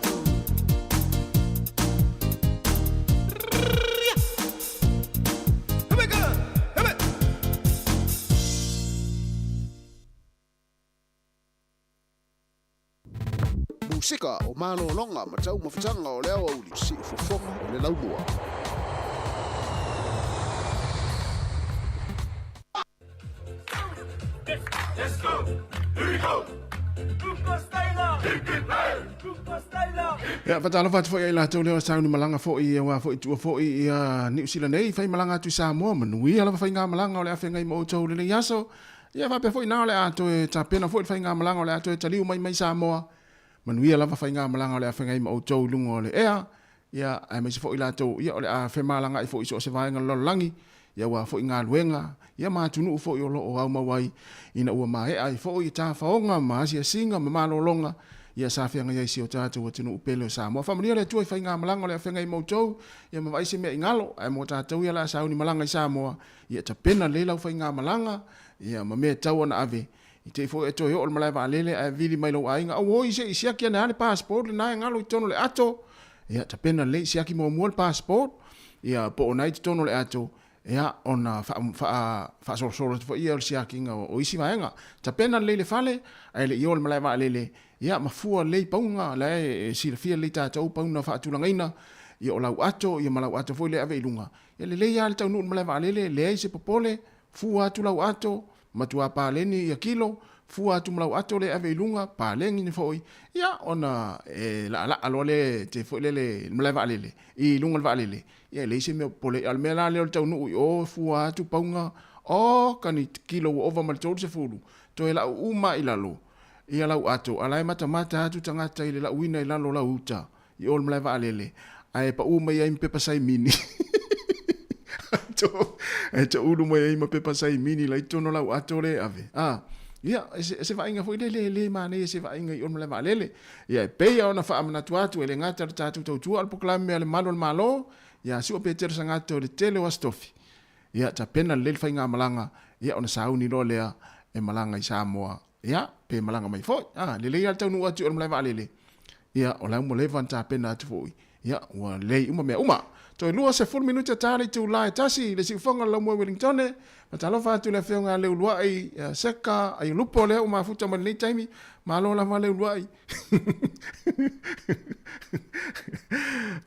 Musika o malologa ma taumafataga o le aoauli, siufofoga o le laumua. Ia, faatalofa atu foi ia i latou lea o sauni malaga foi aua foi tuua foi ia Niu Sila nei fai malaga atu i Samoa, manuia lava faigamalaga o le a feagai ma outou i lenei aso. Ia faapea foi na o le a toe tapena foi le faigamalaga o le a toe taliu mai mai Samoa, manuia lava faigamalaga o le a feagai ma outou i luga o le ea, ia aemaise foi latou ia o le a femalagaai foi i so o se vaega o le lalolagi, ia aua foi galuega, ia ma atunuu foi o lo o aumau ai ina ua maea ai foi tafaoga ma asiasiga ma malologa ia sa feagai ai si o tatou atunuu pele o Samoa. Faamanuia le Atua i faigamalaga o le a feagai ma outou, ia ma vaai se mea i galo, ae mo tatou ia o le a sauni malaga i Samoa, ia tapena lelei lau faigamalaga, ia ma mea e tatau ona ave, i te i foi e toe oo i le malae vaalele ae vili mai lou aiga, auoi se i siaki ane lava le passport lena e galo i totonu o le ato, ia tapena lelei siaki muamua le passport, ia po o na i totonu o le ato, ia ona faasolosolo atu foi ia o le siakiga o isi vaega. Tapena lelei le fale ae le i o i le malae vaalele, ia ma fua lelei pauga, la e silafia lelei tatou pauna faatulagaina, ia o lau ato, ia ma lau ato foi lea e ave i luga. Ia lelei lava le taunuu i le malae vaalele, leai se popole, fua atu lau ato, matua paleni ia kilo, fua atu ma lau ato lea e ave i luga, paleni foi, ia ona e laalaa loa le te foi lele i le malae vaalele, i luga o le vaalele, ia e leai se mea o popole ai. A o le mea la lea o le taunuu i o, fua atu pauga, oka ni kilo ua ova ma le 30, toe lau uma i lalo ia lau ato, a o la e matamata atu tagata i le lauina i lalo o lau uta i o i le malae vaalele, ae pau mai ai ma pepa saimini. Ae toulu mai ai ma pepa saimini la i totonu o lau ato lea e ave. A, ia, e se, e se vaaiga foi lele e le manaia se vaaiga i o i le malae vaalele. Ia, e pei lava ona faamanatu atu, e le gata i le tatou tautua, o le polokalame a le Malu o le Malo, ia Sua Petero Sagato i le tele o Aso Tofi. Ia, tapena lelei le faigamalaga, ia, ona sauni loa lea e malaga i Samoa, ia, pe malaga mai foi. A, lelei lava le taunuu atu i o i le malae vaalele, ia, o la ua leva ona tapena atu foi, ia, ua lelei uma mea uma. Toe 20 minute ta le itula e tasi i le siufoga o le Laumua i Wellingtone. Faatalofa atu i le afioga ia Leuluai Seka Aiolupo lea ua mafuta mai lenei taimi. Malo lava Leuluai.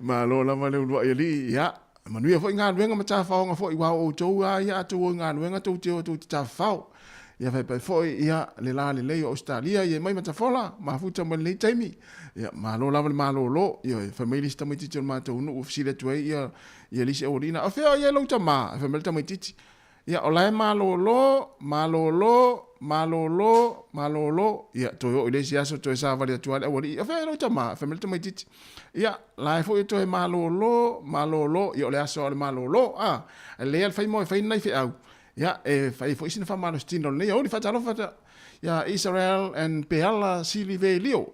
Malo lava Leuluai alii. Ia, manuia foi galuega ma tafaoga foi aua o outou lava ia a outou o i galuega tou te o tou te tafafao. Ia faepae foi ia le la lelei o Ausetalia ia mai Matafola, mafuta mai lenei taimi. Ia malo lava le malolo. Ioe, fai mai le isi tamaitiiti o le matou nuu ua fesili atu ai ia ia le isi aualii o fea o i ai lou tama? Fai mai le tamaitiiti, ia o la e malolo, malolo, malolo, malolo. Ia toe oo i le isi aso toe savali atu lava le aualii, o fea o i ai lou tama? Fai mai le tamaitiiti, ia la e foi e toe malolo, malolo. Ia o le aso lava o le malolo, a. E lelei lava le fai moe e fai ni nai feau. Ia, e fai foi sina faamalositino o lenei aoauli. Faatalofa ia Israel and Peala Silivelio.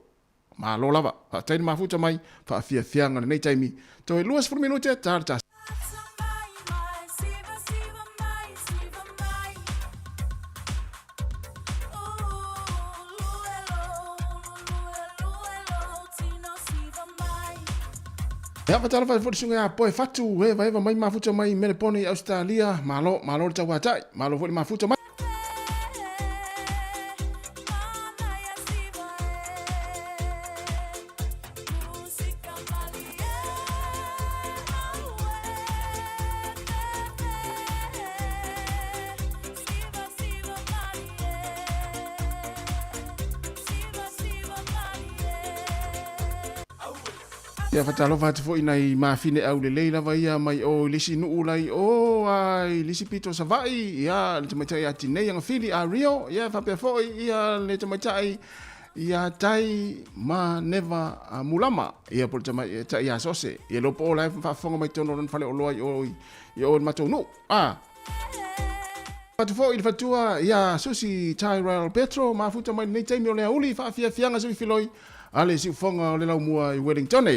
Malo lava. Faafetai le mafuta mai. Faafiafiaga lenei taimi. Toe 20 minute, ta le tasi. Ia, faatalofa atu foi i le susuga ia Poe Fatu, e vaeva mai mafuta mai Melepone i Ausetalia. Malo, malo le tauatai, malo foi le mafuta mai. Ia faatalofa atu foi nai mafine aulelei lava ia mai o i le isi nuu lai o a i le isi pito o Savaii, ia le tamaitai ia Tinei Agafili a Rio, ia faapea foi ia le tamaitai ia Tai ma Neva Mulama, ia po o le tamaitai ia Sose. Ia iloa po o la e faafofoga mai totonu o lona faleoloa i o i o i le matou nuu. A. Atu foi i le faletua ia Susi Tyrell Petro, mafuta mai lenei taimi o le aoauli, faafiafiaga suifiloi a le siufofoga o le laumua i Wellington.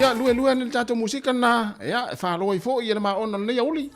Ia, lue lue ane le tatou musika lena, ia, e falo ai foi ia le maona o lenei aoauli.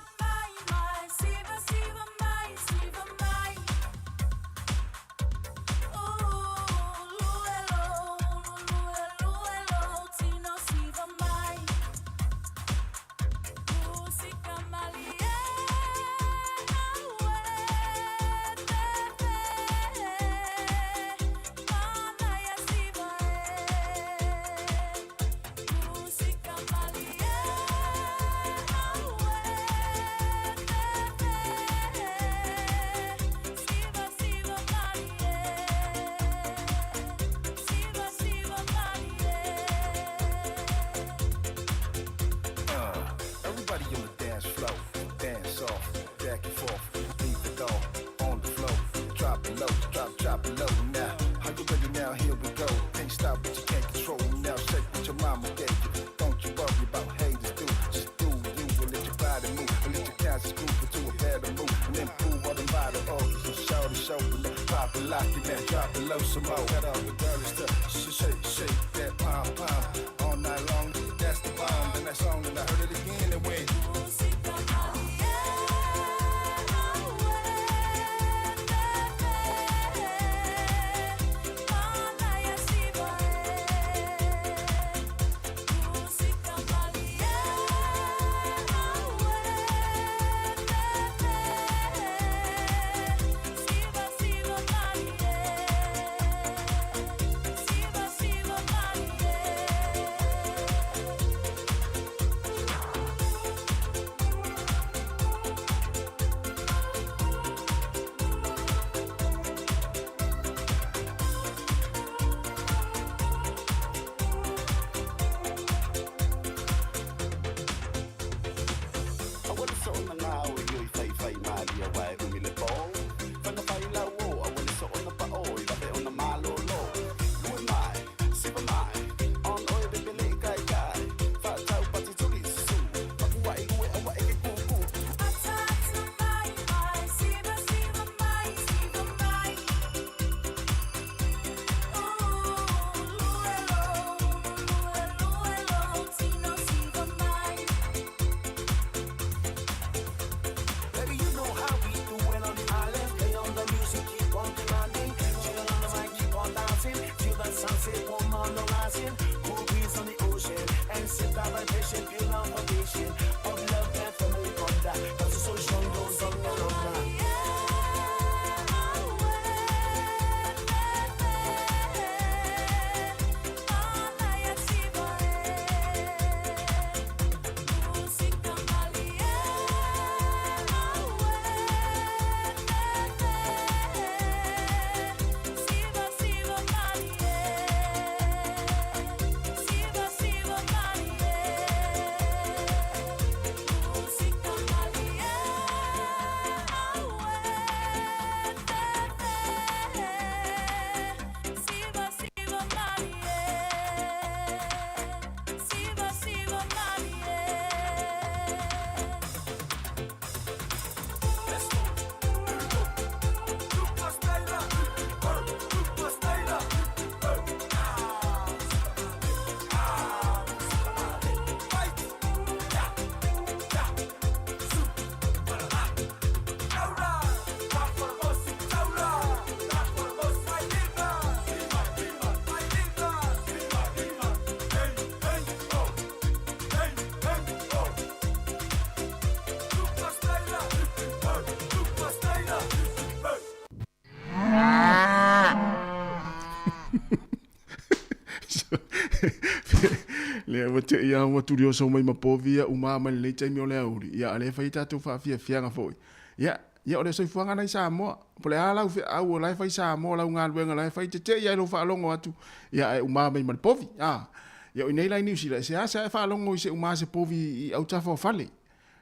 Ia ua te i a ua tuli oso mai ma povi ia uma mai lenei taimi o le aoauli, ia a o lea e fai ai tatou faafiafiaga foi. Ia, ia o le soifuaga lena i Samoa. Po o le a lau feau o la e fai Samoa, lau galuega la e fai, tetee ai lou faalogo atu, ia ae uma mai ma le povi. A, ia o i inei la i Niu Sila, e seasea e faalogo i se uma o se povi i autafa o fale.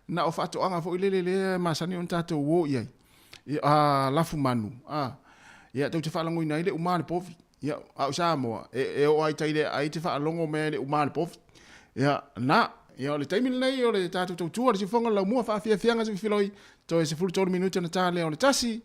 Na o faatoaga foi lele lea e masani ona tatou o i ai, ia, a, lafumanu, a, ia tou te faalogoina ai le uma o le povi. Ia, a o Samoa, e oo lava i tai i le aai e te faalogo mai ai i le uma o le povi. Ia, na, ia o le taimi lenei o le tatou tautua, le siufofoga o le laumua, faafiafiaga se filoi, toe 13 minute ona ta lea o le tasi.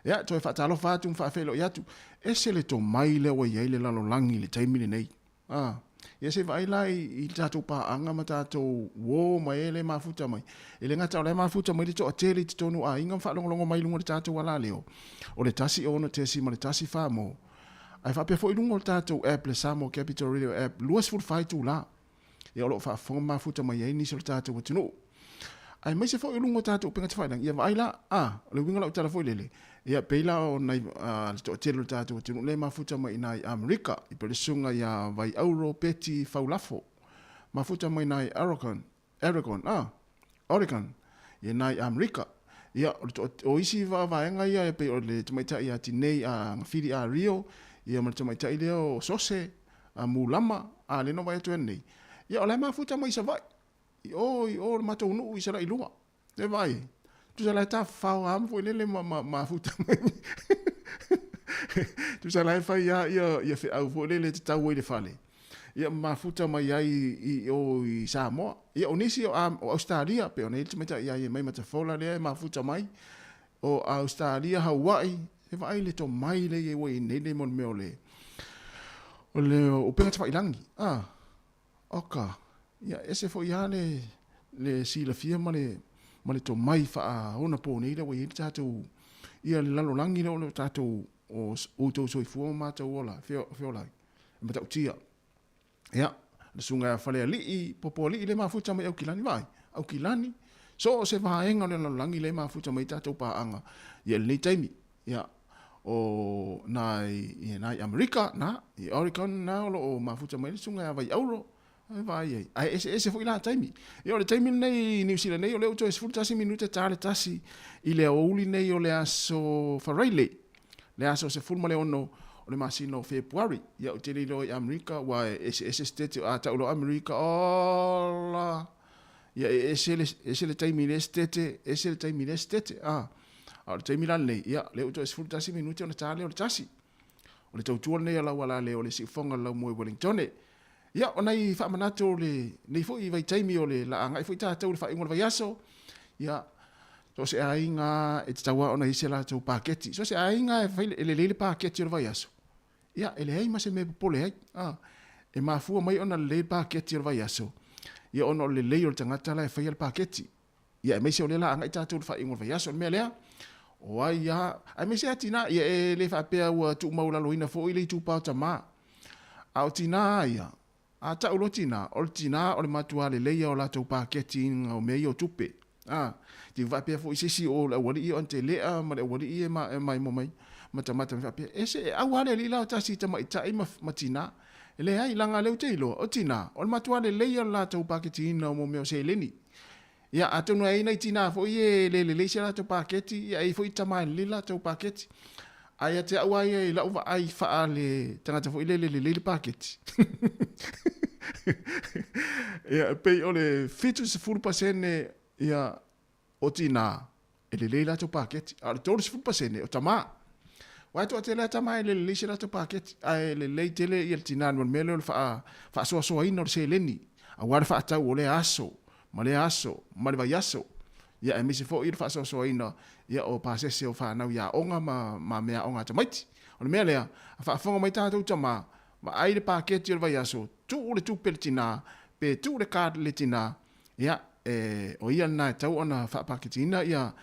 Ia, toe faatalofa atu ma faafeiloai atu. Ese le tomai lea ua i ai le lalolagi i le taimi lenei. A, ia se i vaai la i le tatou paaga ma tatou uo ma e lea e mafuta mai. E le gata o la e mafuta mai le toatele i totonu o aiga ma faalogologo mai i luga o le tatou alaleo, o le 1 6.14 mo. Ae faapea foi i luga o le tatou app, le Samoa Capital Radio App, 24 itula. Ia o lo o faafofoga ma mafuta mai ai nisi o le tatou atunuu. Aemaise foi o luga o tatou upega tafailagi, ia vaai la, a, o le uiga o lau tala foi lele, ia pei la o nai, a, le toatele o le tatou atunuu lea e mafuta mai i ina i Amerika, i pei o le susuga ia Vaiauro Peti Faulafo, mafuta mai ina i Aragon, Aragon, a, Oregon, i ina i Amerika. Ia, o le toa, o isi vaevaega ia e pei o le tamaitai ia Tinei a Gafili a Rio, ia ma le tamaitai lea o Sose a Mulama, a, lea na ou vaai atu ai nei. Ia, o la e mafuta mai i Savaii. I o, i o le matou nuu i Salailua. E vaai, tusa la e tafafao lava foi lele ma, ma, mafuta mai. Tusa la e fai lava ia, ia feau foi lele e tatau ai i le fale. Ia mafuta mai ai i, i o i Samoa. Ia o nisi o, o Ausetalia, pei ona i ai le tamaitai ia mai Matafola lea e mafuta mai. O Ausetalia, Hawaii, e vaai le tomai lea e i ai ua i ai nei le mea o le, o le upega tafailagi. Ah. Oka, ia ese foi lava le, le silafia ma le, ma le tomai faaonaponei lea ua i ai le tatou, ia le lalolagi lea o le tatou, o outou soifua ma matou ola, feola ai, e matautia. Ia, le susuga ia Falealii, Popoalii lea e mafuta mai Aukilani, vaai, Aukilani, so o se vaega o le lalolagi lea e mafuta mai tatou paaga ia i lenei taimi. Ia, o nai, ia, nai Amerika, na, i Oregon na o lo o mafuta mai le susuga ia Vaiauro, e vaai ai. Ae eseese foi la taimi. Ia o le taimi lenei i Niu Sila nei, o lea ua toe 11 minute ta le tasi i le aoauli nei o le aso Faraile, le aso 16 o le masina o Fepuari. Ia ou te le iloa i Amerika, aua e eseese sitete, a tau loa Amerika, ola! Ia e ese le, ese le taimi i le sitete, ese le taimi i le sitete, a. A o le taimi la lenei, ia, lea ua toe 11 minute ona ta lea o le tasi. O le tautua lenei a lau alale o le siufofoga o le laumua i Wellingtone. Ia, o nai faamanatu o lenei foi vaitaimi o le la agai foi tatou i le faaiuga o le vaiaso, ia, so o se aiga e tatau lava ona i ai se latou paketi. So o se aiga e fai, e lelei le paketi o le vaiaso, ia, e leai ma se mea e popole ai. A, e mafua mai ona lelei le paketi o le vaiaso, ia ona o le lelei o le tagata la e faia le paketi. Ia, aemaise o lea la agai tatou i le faaiuga o le vaiaso. O le mea lea, o ai lava, aemaise lava tina, ia e le faapea ua tuumaulaloina foi le itupa o tama. A o tina lava ia, a tau loa tina, o le tina o le matua lelei o latou paketi o mea ia o tupe. A, te faapea foi se isi o le aualii o Antelea ma le aualii e maimoa mai matamata mai faapea, e se e au lava le alii la o tasi i tamaitai ma tina. E leai, leaga o lea ou te iloa, o tina, o le matua lelei o le latou paketiina o mea o seleni. Ia, atonu e i ai nai tina foi e le lelei se latou paketi, ia e i ai foi tama e lelei le latou paketi. Ae ia te au lava ia i lau vaai faale tagata foi lele e lelei le paketi, ia, e pei o le 70% ia o tina e lelei latou paketi, a o le 30% o tama. Aua e toatele lava tama e le lelei se latou paketi, ae lelei tele ia le tina i le mea lea o le faasoasoaina o le seleni, aua le faatau o lea aso ma lea aso ma le vaiaso, ia aemaise foi le faasoasoaina ia o pasese o fanau i aoga ma meaaoga a tamaiti. O le mea lea, a faafofoga mai tatou tama, vaai le paketi o le vaiaso, tuu le tupe i le tina, pe tuu le card i le tina, Ia, e, o ia lena e tatau ona faapaketiina ia,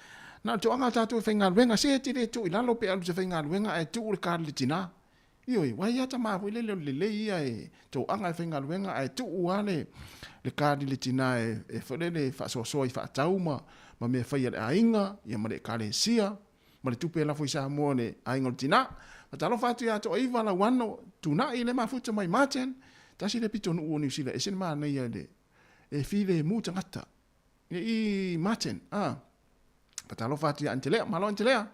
na o le toaga a tatou e faigaluega, se e te le tuu i lalo pe alu i se faigaluega ae tuu le card i le tina. Ioe, aua e i ai tama foi lele o le lelei ia e toaga e faigaluega ae tuu lava le, le card i le tina e, e foi lele e faasoasoa i faatau ma, ma mea fai a le aiga, ia ma le ekalesia, ma le tupe e lafo i Samoa i le aiga o le tina. Faatalofa atu ia Toaiva Lauano Tunai le mafuta mai Martin. Tasi lea pitonuu o Niu Sila, e ese le manaia i le, e filemu tagata. Ia i Martin, a, fatalofa atu ia Antelea, malo Antelea,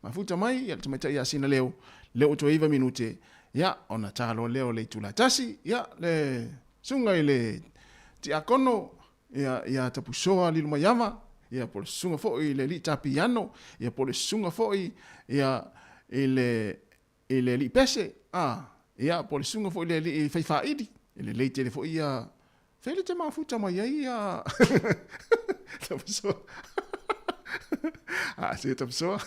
mafuta mai, ia le tamaitai ia Sinaleo, lea ua toe 9 minute, ia, ona ta loa lea o le itula e tasi, ia, le susuga i le tiakono, ia, ia Tapusoa Lilomaiava, ia, po o le susuga foi i le alii ta piano, ia, po o le susuga foi, ia, i le, i le alii pese, a, ia, po o le susuga foi i le alii faifaili, e lelei tele foi ia, fea le te mafuta mai ai ia, Tapusoa, a, se Tapusoa,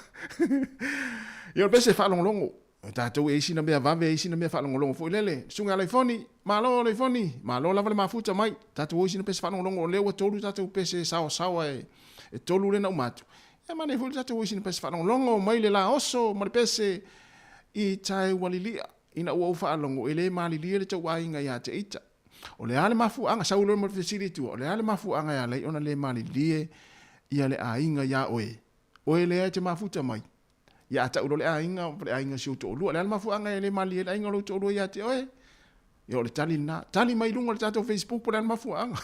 ia o le pese faalogologo, o tatou e i ai sina mea vave, e i ai sina mea faalogologo foi lele, susuga ia Laifoni, malo Laifoni, malo lava le mafuta mai, tatou o i sina pese faalogologo, o lea ua tolu tatou pese saosaoa e, e tolu lea na uma atu, Ia manaia foi le tatou o i sina pese faalogologo mai le la oso ma le pese i Taeualilia ina ua ou faalogo e le malilie le tou aiga ia te ita. O le a le mafuaaga, sau loa ma le fesili i tua, o le a le mafuaaga e ala ai ona le malilie ia le aiga iā oe? Oe lea e te mafuta mai. Ia a tau loa le aiga, o le aiga o si ou toalua. O le a le mafuaaga e le malilie ai le aiga o lou toalua ia te oe? Ia o le tali lena. Tali mai i luga o le tatou Facebook po o le a le mafuaaga.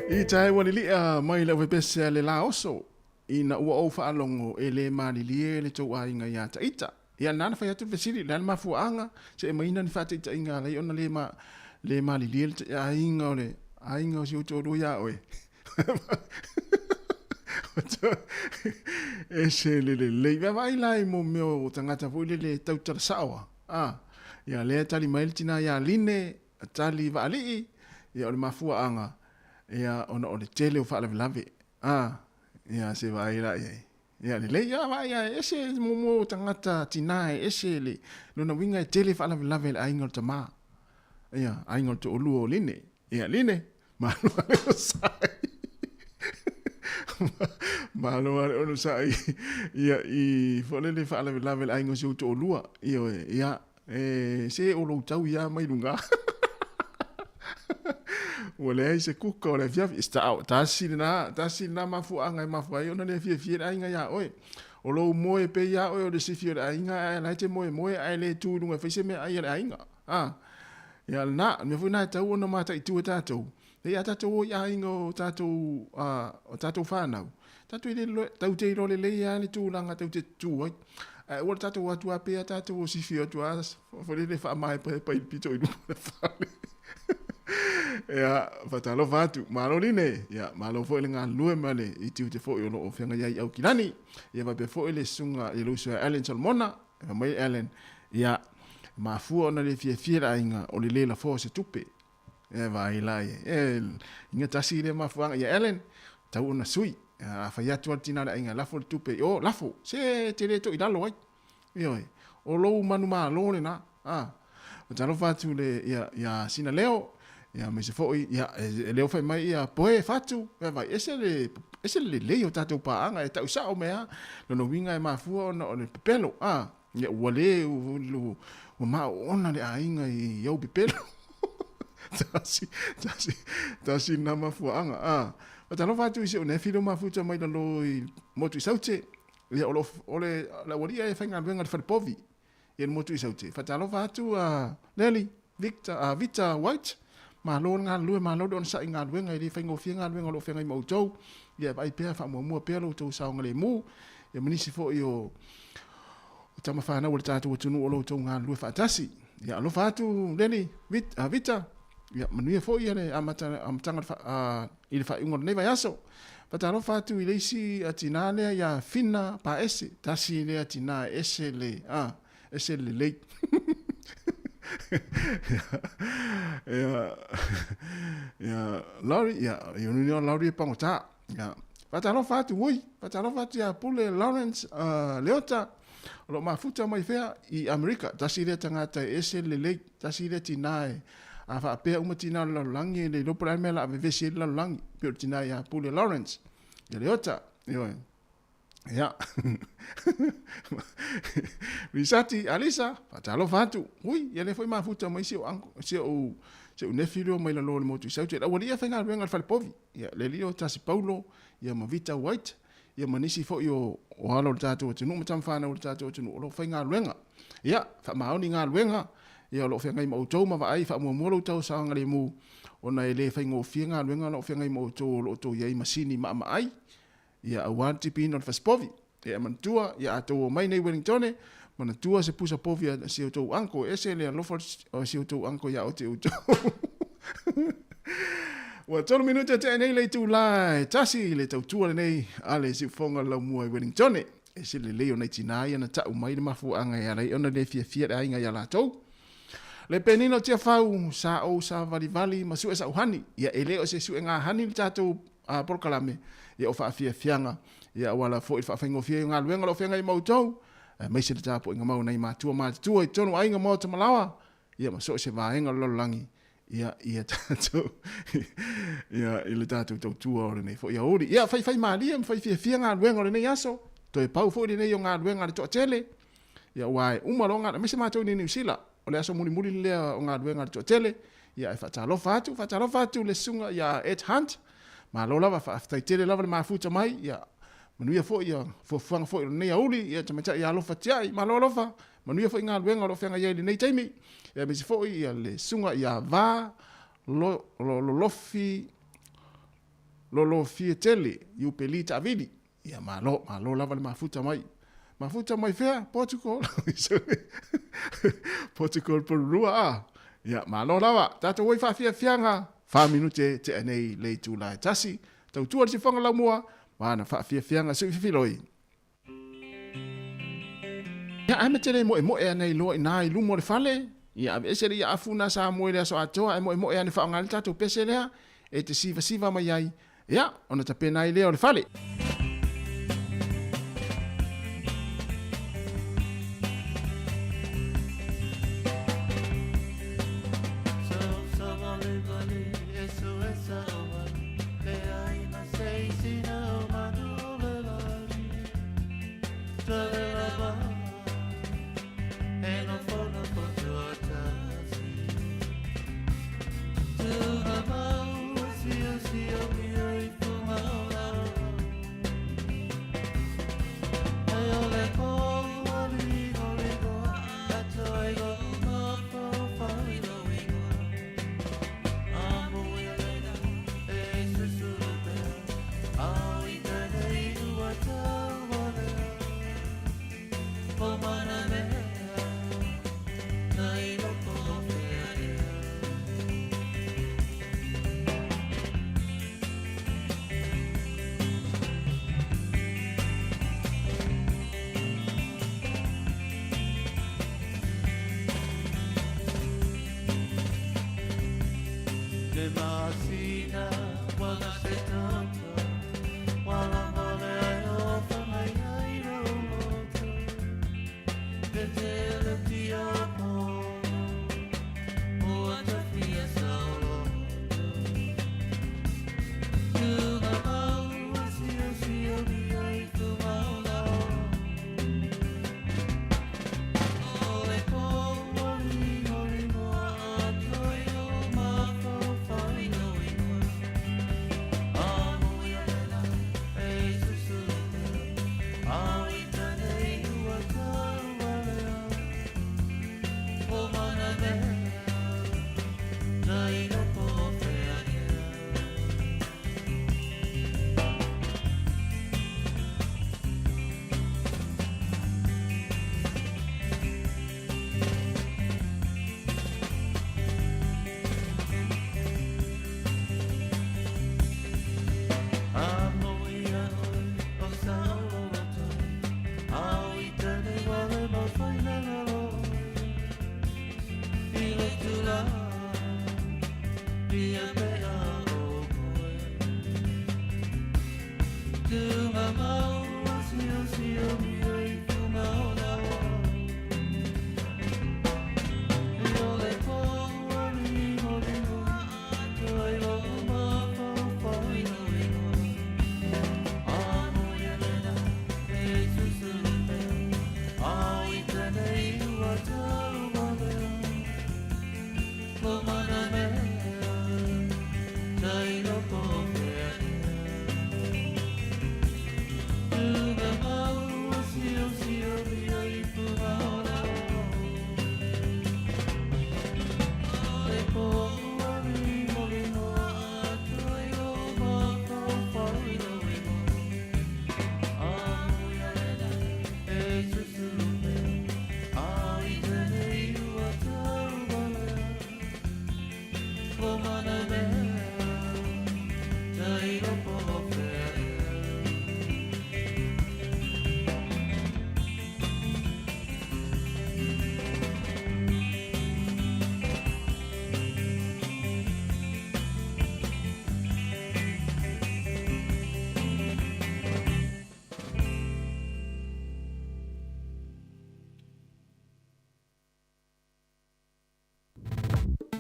I tae ua liliʻa mai le aufaipeseā le lā oso, ina ua ou faalogo e lē malilie le tou aiga iā Taita. Ia, na na fai atu le fesili, le a le mafuaaga, se e maina ni faataitaiga alai ona lē ma, lē malilie le aiga o le aiga o si ou toalua iā oe. Ese le lelei. Vaavaai la i mo mea o tagata foi lele e tautala sao a. Ah, ia lea tali mai le tina iā Line, tali vaalii, ia o le mafuaaga, ia ona o le tele o faalavelave. Ah, ia se vaai la i ai. Ia lelei, ia vaai a ese mo tagata tina e ese le lona uiga e tele faalavelave i le aiga o le tama. Ia, aiga o le toalua o Line. Ia Line, malo lava le onosai. Malo lava le onosai. Ia i foi lele faalavelave i le aiga o si ou toalua. Ioe, ia E se o lou tau ia mai luga. Ua leai se kuka o le afiafi. Tasi lena, tasi lena mafuaaga e mafua ai ona le fiafia le aiga iā oe. O lou moe pea iā oe o le sifi o le aiga ae la e te moemoe ae le tu i luga e fai se meaai a le aiga. A, ia lena, o le mea foi lena e tatau ona mataitu e tatou. Nei a tatou o i aiga o tatou, o tatou fanau, tatou te iloa, tatou te iloa lelei lava le tulaga tatou te tutu ai. Ae aua le tatou o atu lava pea tatou o sifi atu lava foi lele faamaepaepa i le pito i luma o le fale. Ia, faatalofa atu. Malo Line. Ia, malo foi le galulue ma le i tiute foi o lo o feagai ai i Aukilani. Ia faapea foi le susuga i le uso ia Allen Solomona. Fai mai Allen, ia, e mafua ona le fiafia le aiga o le le lafoa o se tupe. E vaai la ia. E, inga tasi lea mafuaaga ia Ellen, tau ona sui. A fai atu le tina le aiga, lafo le tupe i o, lafo. Se te le to i lalo ai. Ioe, o lou manumalo lena. A, o talofa atu le, ia, ia sina leo, ia aemaise foi, ia, e leo fai mai ia poe fatu, ia vai, ese le, ese le lelei o tatou paaga, e tau sao mea, lona uiga e mafua ona o le pepelo, a, Ia ua le ua maoona le aiga i ou pepelo. Tasi, tasi, tasi lena mafuaaga. Ah, faatalofa atu i si ou nefi lea ua mafuta mai lalo i motu i Saute. Ia o lo o le le aualii e faigaluega i le falepovi i le motu i Saute. Faatalofa atu a Leli Victor, a Vita White. Malo le galulue, malo le onosai i galuega, e le faigofie galuega o lo o feagai ma outou. Ia vaai pea, faamuamua pea lo outou saogalemu. Ia ma nisi foi o o tama fanau a le tatou atunuu o lo outou galulue faatasi. Ia alofa atu Leli, Vita, ia manuia foi le amataga i le faaiuga o lenei vaiaso. Faatalofa atu i le isi tinā lea ia Fina Paese, tasi lea tinā e ese le, a, ese le lelei. Ia, ia, Laurie, ia, ia, Laurie e pagota. Ia, faatalofa atu, ui, faatalofa atu ia Pule Lawrence uh, Leota, o lo o mafuta mai fea i Amerika, tasi lea tagata e ese le lelei, tasi lea tinā e a faapea uma tinā o le lalolagi, e le iloa po o le a le mea o le a vevesi ai le lalolagi, pei o le tinā ia Pule Lawrence, ia Leota, ioe. Ia. Risati, Alisa, faatalofa atu. Ui, ia lea foi mafuta mai si ou uncle, si ou si ou nephew lea mai lalo o le motu i Saute. Ua alii e faigaluega i le falepovi. Ia, le alii o Tasi Paulo, ia ma Vita White, ia ma nisi foi o, o alo o le tatou atunuu ma tamafanau o le tatou atunuu o lo o faigaluega. Ia, faamaoni galuega, ia o lo o feagai ma outou ma vaai faamuamua lo outou saogalemu ona e le faigofie galuega o lo o feagai ma outou o lo o outou i ai masini maamaai ia aua le tipiina o le fasipovi. Ia manatua, ia a tou omai nei Wellingtone, manatua se pusa povi a si outou uncle, e ese le alofa o si outou uncle ia ote outou. Ua tolu minute tea nei le itulā e tasi le tautua lenei a le siufofoga o le laumua i Wellingtone. E ese le lelei o nai tinā ia na ta'u mai le mafuaaga e ala ai ona le fiafia le aiga ia latou. Le penina o Tiafau, sa ou savalivali ma su'e sa'u hani. Ia e le o se su'ega hani le tatou a polokalame, ia o faafiafiaga, ia auala foi le faafaigofie ai o galuega o lo o feagai ma outou, aemaise le tapuaiga mau a nai matua matutua i totonu o aiga maota ma laoa, ia ma so o se vaega o le lalolagi, ia, ia tatou, ia, i le tatou tautua o lenei foi aoauli. Ia, faifai malie ma fai fiafia galuega o lenei aso, toe pau foi lenei o galuega a le toatele, ia, aua e uma loa galuega, aemaise matou i Niu Sila, o le aso mulimuli lea o galuega a le toatele, ia e faatalofa atu, faatalofa atu le susuga ia Ed Hunt, malo lava, faafetai tele lava le mafuta mai, ia manuia foi ia fuafuaga foi o lenei aoauli, ia tamaitai ia Alofa Tiai, malo alofa, manuia foi galuega o lo o feagai ai i lenei taimi, ia aemaise foi ia le susuga ia Va Lolofi. Lolofie tele, Iupeli taavili. Ia malo, malo lava le mafuta mai. Mafuta mai fea, Portugal. Portugal Purua a. Ia malo lava. Tatou oi faafiafiaga, fa minute tea nei le itula e tasi. Tautua le sifoga laumua, ma ana faafiafiaga sui fifiloi. Ia ae ma te le moemoe ana i loa ina i luma o le fale. Ia aveese le ia afu na sa moe le aso atoa ae moemoe ane faaaoga ai le tatou pese lea e te sivasiva mai ai. Ia, ona tapena ai lea o le fale.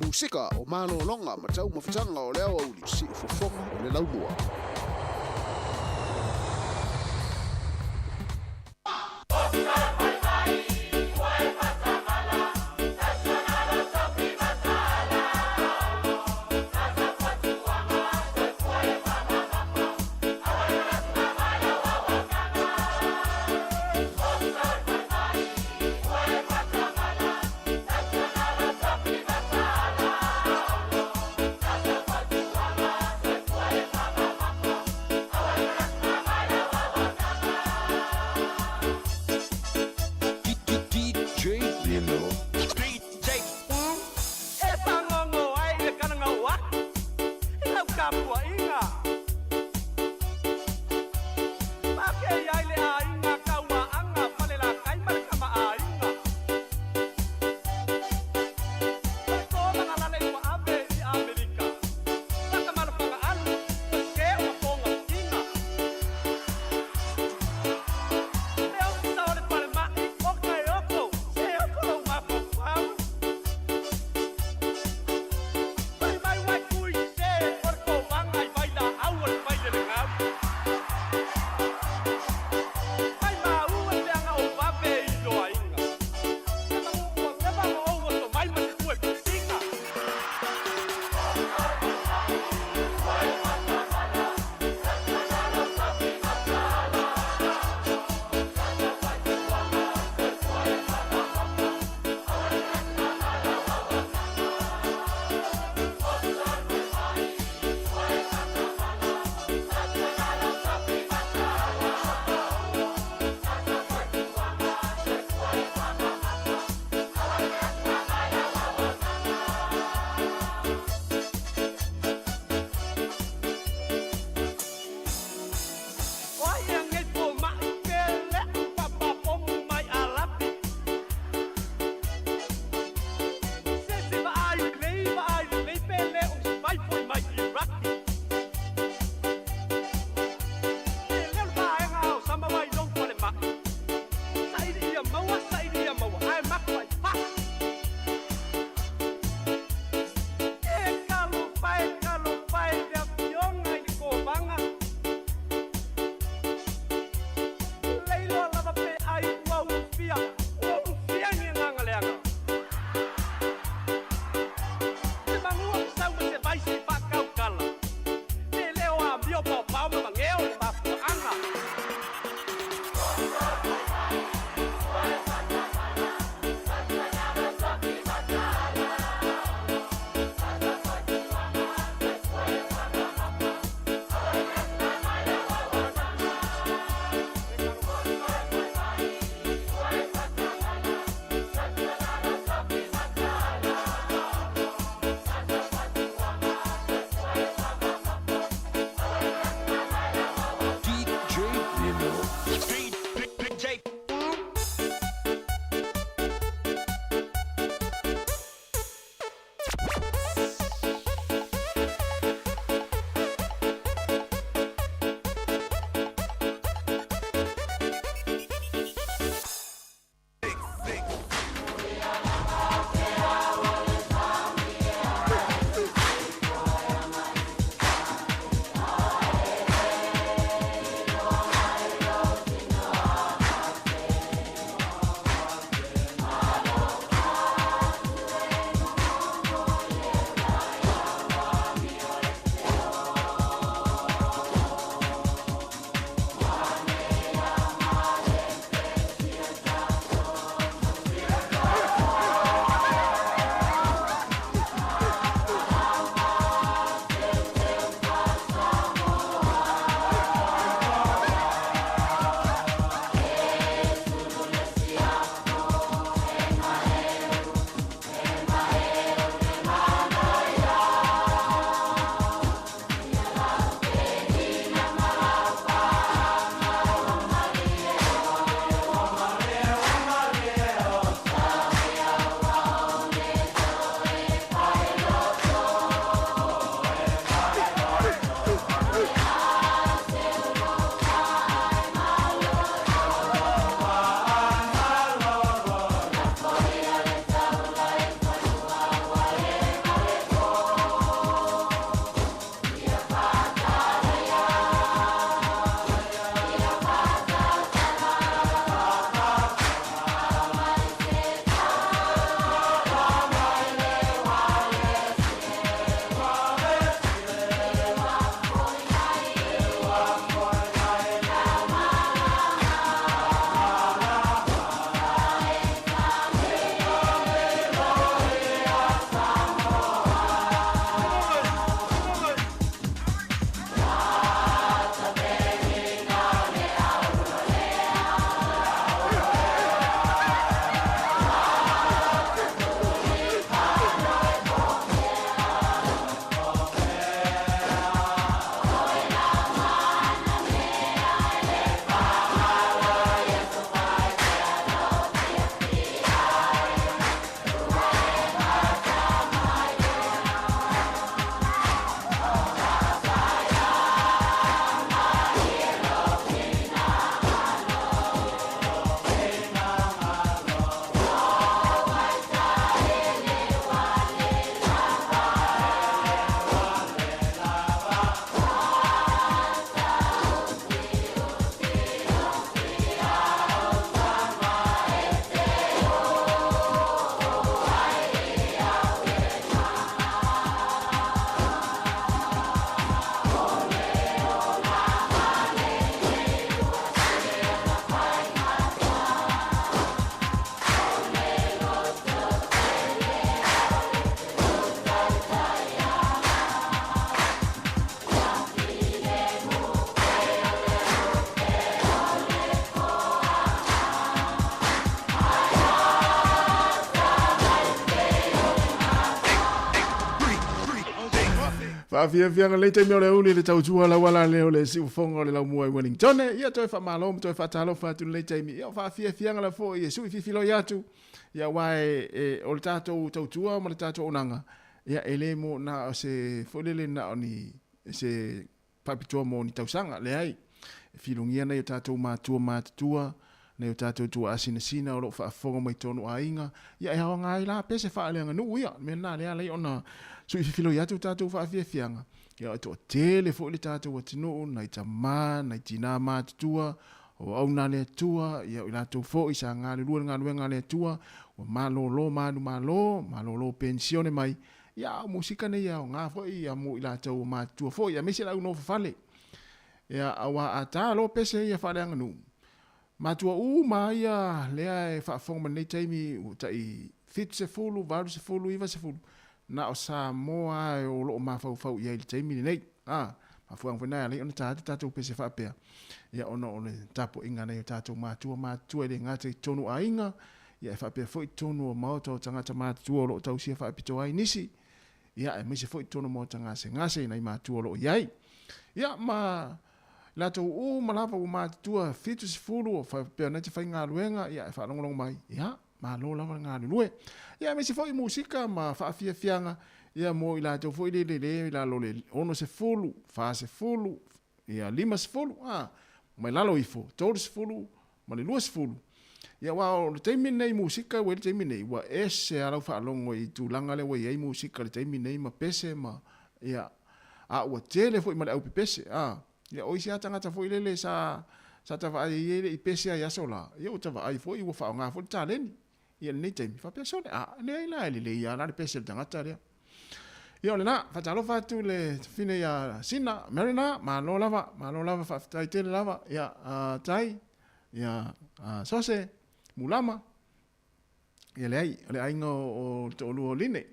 Musika o malologa ma taumafataga o le aoauli, siufofoga o le laumua. Faafiafiaga lenei taimi o le aoauli i le tautua lauala lea o le siufofoga o le laumua i Wellington. Ia toe faamalo ma toe faatalofa atu i lenei taimi. Ia o faafiafiaga la foi e sui fifiloi atu. Ia aua e, e, o le tatou tautua ma le tatou auaunaga, ia e le mo na o se foi lele na o ni se faapitoa mo ni tausaga. Leai, e filugia nai o tatou matua matutua, nai o tatou tuaasinasina o lo o faafofoga mai tonu aiga, ia e aoga ai la pese faaleaganuu ia. O le mea lena lea alai ona sui fifiloi atu tatou faafiafiaga, ia e toatele foi le tatou atunuu, nai tama, nai tina matutua, o auauna a le Atua, ia o i latou foi sa galulue i le galuega a le Atua, ua malolo manumalo, malolo penisione mai, ia a o musika nei e aoga foi ia mo i latou ua matutua foi, aemaise le au nofofale. Ia, aua a ta loa pese ia faaleaganuu, matua uma lava ia lea e faafofoga mai lenei taimi ua tai 70, 80, 90, na o Samoa lava o lo o mafaufau i ai i le taimi lenei. A, mafuaaga foi lena e ala ai ona ta atu tatou pese faapea, ia ona o le tapuaiga a nai o tatou matua matutua e le gata i totonu o aiga, ia e faapea foi totonu o maota o tagata matutua o lo o tausia faapitoa ai nisi, ia aemaise foi totonu o maota gasegase i nai matua o lo o i ai. Ia ma latou uma lava ua matutua 70 o faapea na te faigaluega, ia e faalogologo mai, ia malo lava le galulue. Ia aemaise foi musika ma faafiafiaga, ia mo i latou foi lele le i lalo o le 60, 40, ia 50, a, mai lalo ifo, 30 ma le 20. Ia aua o le taimi lenei musika ua i ai le taimi lenei, ua ese lava lau faalogo i tulaga lea ua i ai musika i le taimi lenei ma pese ma, ia, a ua tele foi ma le aupepese, a. Ia o isi lava tagata foi lele sa sa ta vaai ai e le i pese lava i aso la, ia ua ta vaai foi ua faaaoga foi le taleni i lenei taimi, faapea sole, a, leai la, e lelei lava la le pese a le tagata lea. Ia o lena, faatalofa atu le tafine ia Sina, Marina, malo lava, malo lava, faafetai tele lava, ia, Tai, ia, Sose, Mulama, ia leai, o le aiga o le toalua o Line.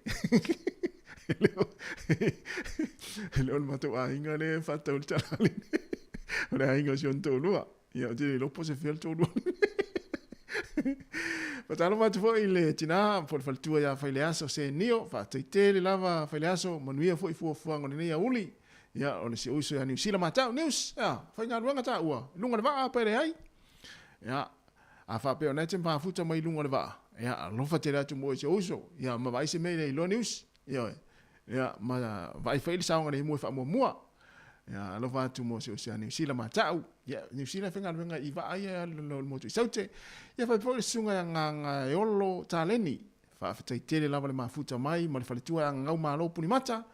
E le o, e le o le matou aiga lea e faatau le tala a Line. O le aiga o si ona toalua. Ia, ou te le iloa po o se fea le toalua o Line. Faatalofa atu foi i le tina po o le faletua ia Faileaso Senio, faafetai tele lava Faileaso, manuia foi fuafuaga o lenei aoauli. Ia, o le si ou uso ia Niusila Matau, Nius, ia, faigaluega taua, i luga o le vaa pe leai. Ia, a faapea o lena e te mafuta mai i luga o le vaa, ia, alofa tele atu mo oe si ou uso, ia, ma vaai se mea e le iloa Nius, ioe, ia, ma vaai foi le saogalemu e faamuamua. Ia, alofa atu mo si ou uso ia Niusila Matau. Ia, Niusila e faigaluega i vaa ia e alu i le motu i Saute. Ia, faapea foi le susuga ia Gagaeolo Taleni. Faafetai tele lava le mafuta mai ma le faletua e Agagau Malo Punimata,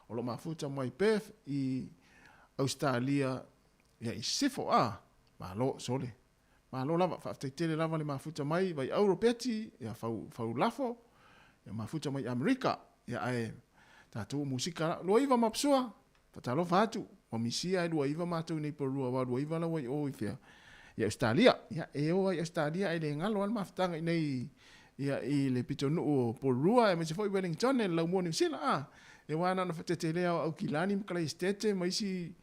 o lo o mafuta mai Perth i Ausetalia, ia, i Sisifo. A, malo, sole. Malo lava, faafetai tele lava le mafuta mai Vaiau Ropeti, ia Fau, Faulafo, ia mafuta mai Amerika, ia ae tatou musika 29 ma Psua, faatalofa atu, ua misia ai 29 matou nei Porirua, aua 29 la ua i o i fea, i Ausetalia. Ia e o ai i Ausetalia ae le galo lava le mafutaga i nei ia i le pitonuu o Porirua aemaise foi Wellington le laumua o Niu Sila, a, e aua na ona fatetelea o Aukilani ma Kalaisitete ma isi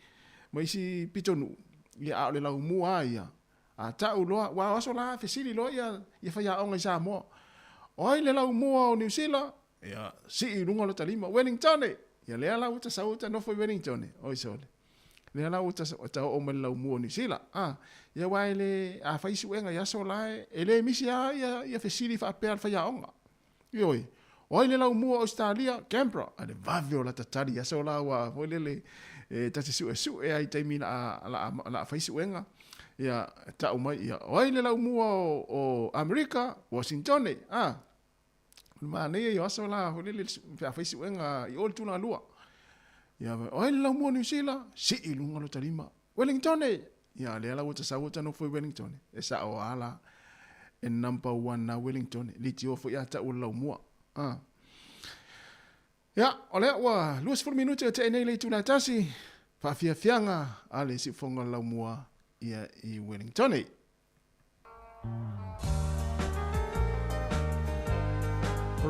ma isi pitonuu, ia a o le laumua lava ia, a tau loa, aua o aso la fesili loa ia, ia faiaoga i Samoa, o ai le laumua o Niu Sila? Ia, sii i luga lota lima, Wellingtone! Ia lea la ua ta sau ta nofo i Wellingtone, oi sole. Lea la ua ta, ta oo mai le laumua o Niu Sila. A, ia aua e le, a fai suega i aso la, e le misi lava ia, ia fesili faapea a le faiaoga. Ioe. O ai le laumua o Ausetalia? Canberra. A le vave o lata tali i aso la ua foi lele e ta te suesue ai i taimi la a, la a fai suega. Ia, tau mai ia, o ai le laumua o, o Amerika? Washingtone. A, o le manaia ia o aso la foi lele pe a fai suega i o le tulaga lua. Ia, o ai le laumua o Niu Sila? Sii i luga lota lima. Wellingtone! Ia, lea la ua ta sau ua ta nofo i Wellingtone. E sao lava la, e number one a Wellingtone. Litio foi a tau o le laumua. Ah. Ia, o lea ua 20 minute o tea nei le itula e tasi, faafiafiaga a le siufofoga o le laumua ia i Wellingtone.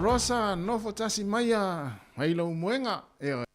Rosa, nofo tasi maia, mai lou moega. Ioe.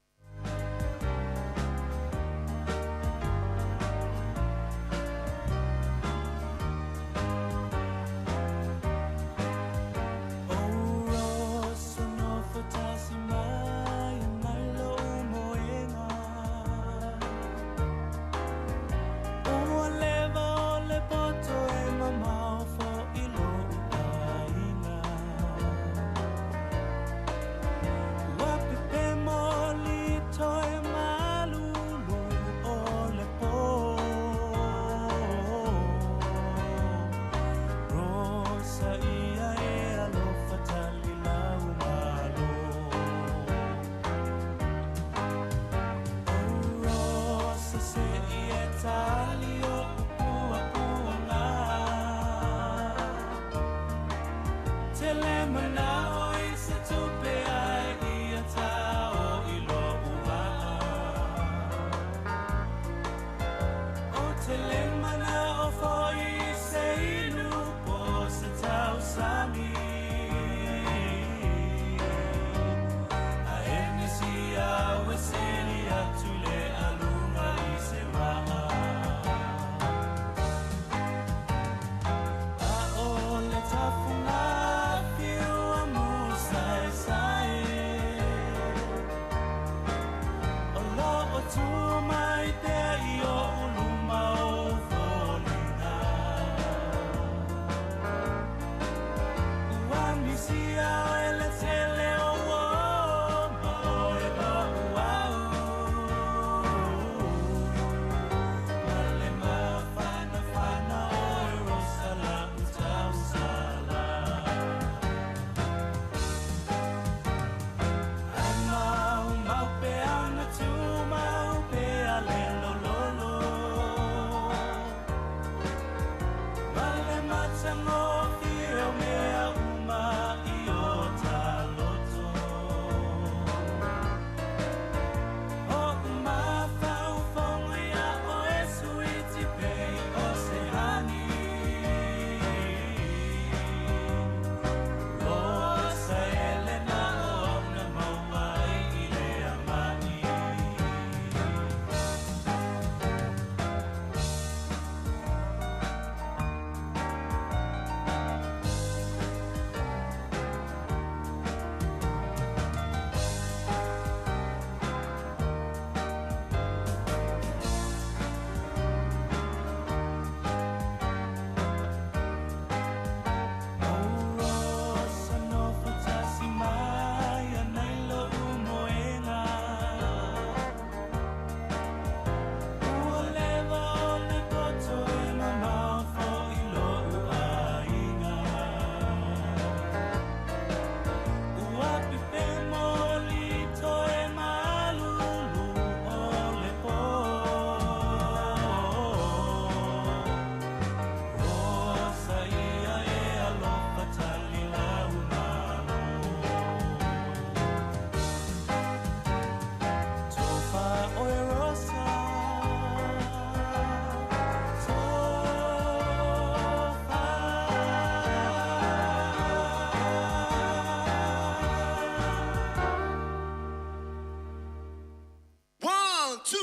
2,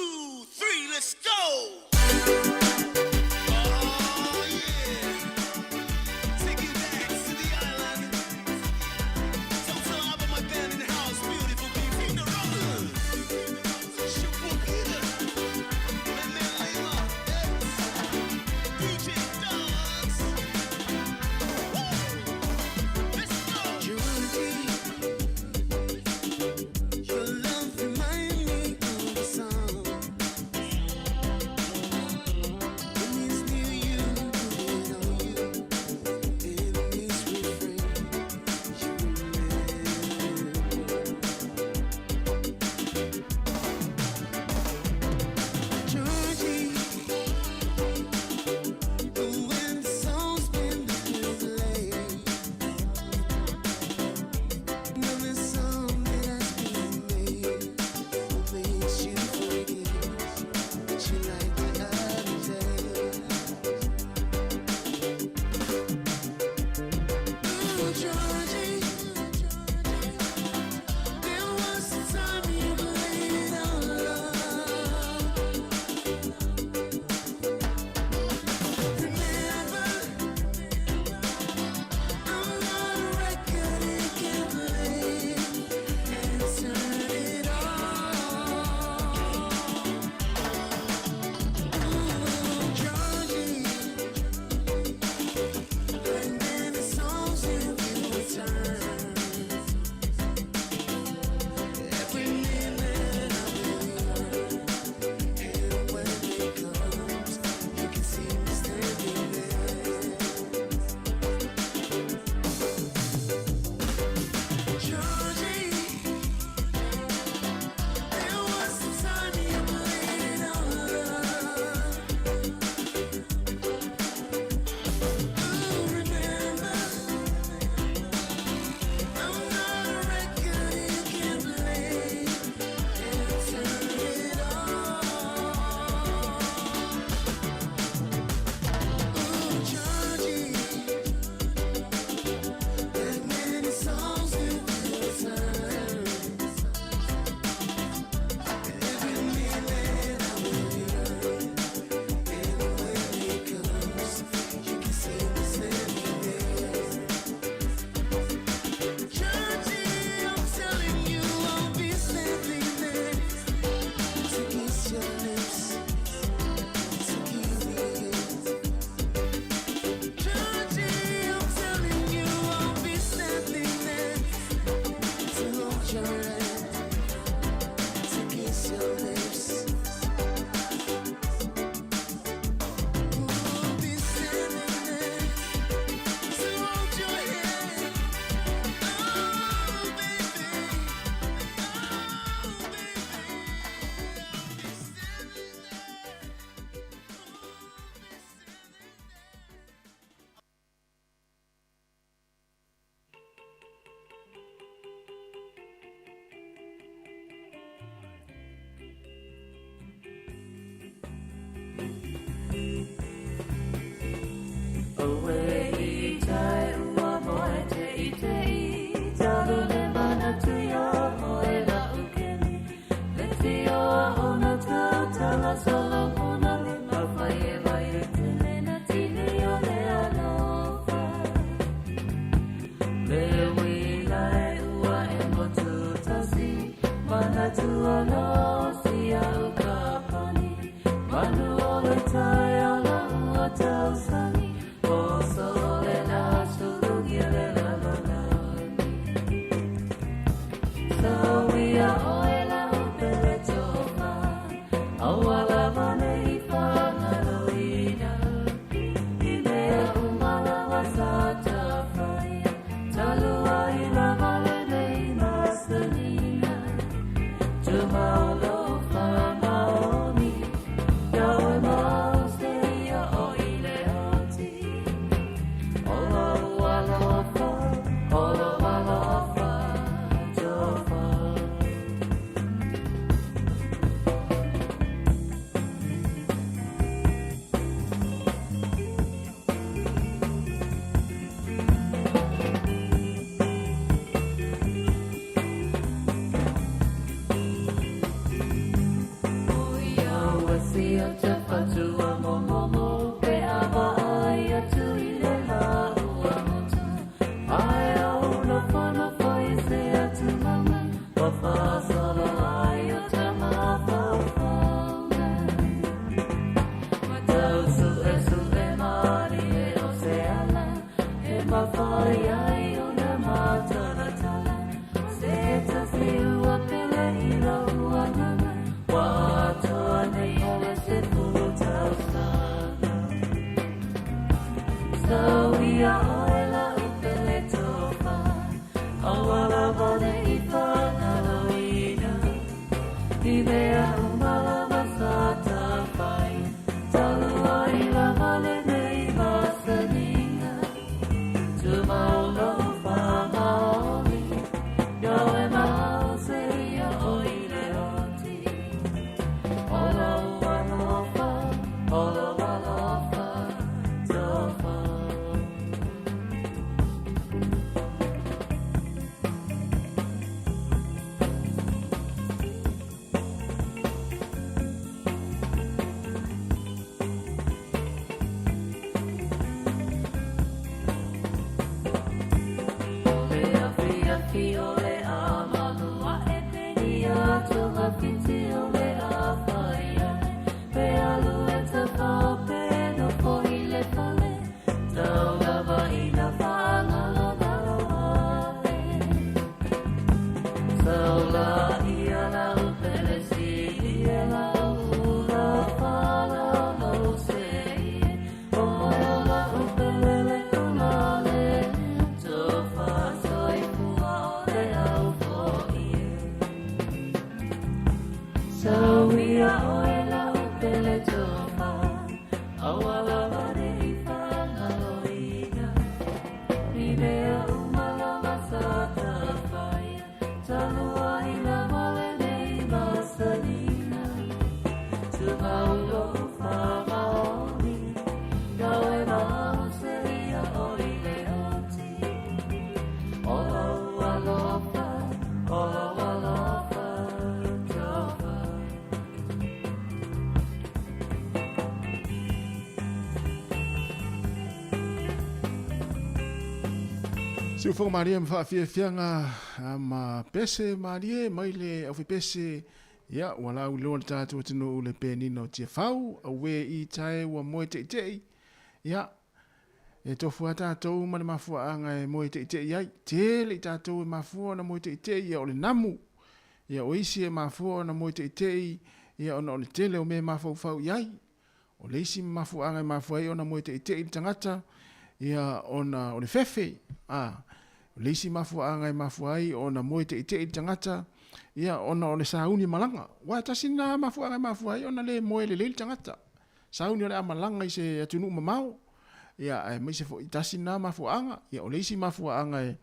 3, let's go! Oh yeah! Take it back to the island. Total up my band in the house, beautiful people in the room. Shupo Peter, my man Lima, DJ Dogs. Woo! Let's go! Georgie, your love remind me of a song. When it's near you, put it on you. In this refrain, you remember. Georgie, when the song's been played. Another song that has been made what makes you forget that you like the other day. Ooh, Georgie, there was a time you played on love. Remember, I'm not a record you can play and turn it off. Ooh, Georgie, like many songs you return. Every minute I'm with you, and when it comes, you can see me standing there. Georgie, there was a time you played on love. Ooh, remember, I'm not a record you can play and turn it off. Ooh, Georgie. Like many songs you return. Every minute I'm with you, and when it comes, you can see me standing there. Georgie, I'm telling you, I'll be standing there to kiss your lips, to give me it. Georgie, I'm telling you, I'll be standing there to hold your hand, to kiss your lips. I'll be standing there to hold your hand. Oh, baby, oh, baby, I'll be standing there. I'll be standing there. So we are oil out the Siufoga malie ma faafiafiaga ma pese malie mai le aufai-pese ia ua lauiloa le tatou atunuu le penina o Tiafau auē i tae ua moe teʻiteʻi ia e tofu lava tatou ma le mafuaaga e moe teʻiteʻi ai tele i tatou e mafua ona moe teʻiteʻi ia o le namu ia o isi e mafua ona moe teʻiteʻi ia ona o le tele o mea e mafaufau i ai O le isi mafuaaga e mafua ai ona moe teʻiteʻi le tagata, ia, ona o le fefe, a. O le isi mafuaaga e mafua ai ona moe teʻiteʻi le tagata, ia, ona o le sauni malaga. Aua e tasi lena mafuaaga e mafua ai ona le moe lelei le tagata. Sauni o le a malaga i se atunuu mamao, ia, aemaise foi, tasi lena mafuaaga. Ia, o le isi mafuaaga e,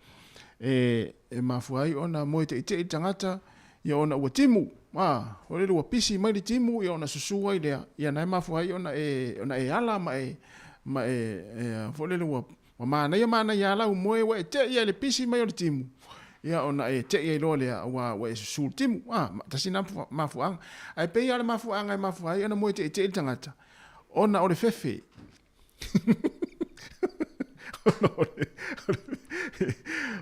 e, e mafua ai ona moe teʻiteʻi le tagata, ia ona ua timu, a, o lele ua pisi mai le timu, ia ona susu ai lea, ia na e mafua ai ona e, ona e ala ma e, ma e, e foi lele ua, ua manaia manaia lava lau moe ua e teʻi ai i le pisi mai o le timu, ia ona e teʻi ai loa lea, ua, ua e susu i le timu, a, tasi lena mafuaaga. Ae pei lava o le mafuaaga e mafua ai ona moe teʻiteʻi le tagata, ona o le fefe.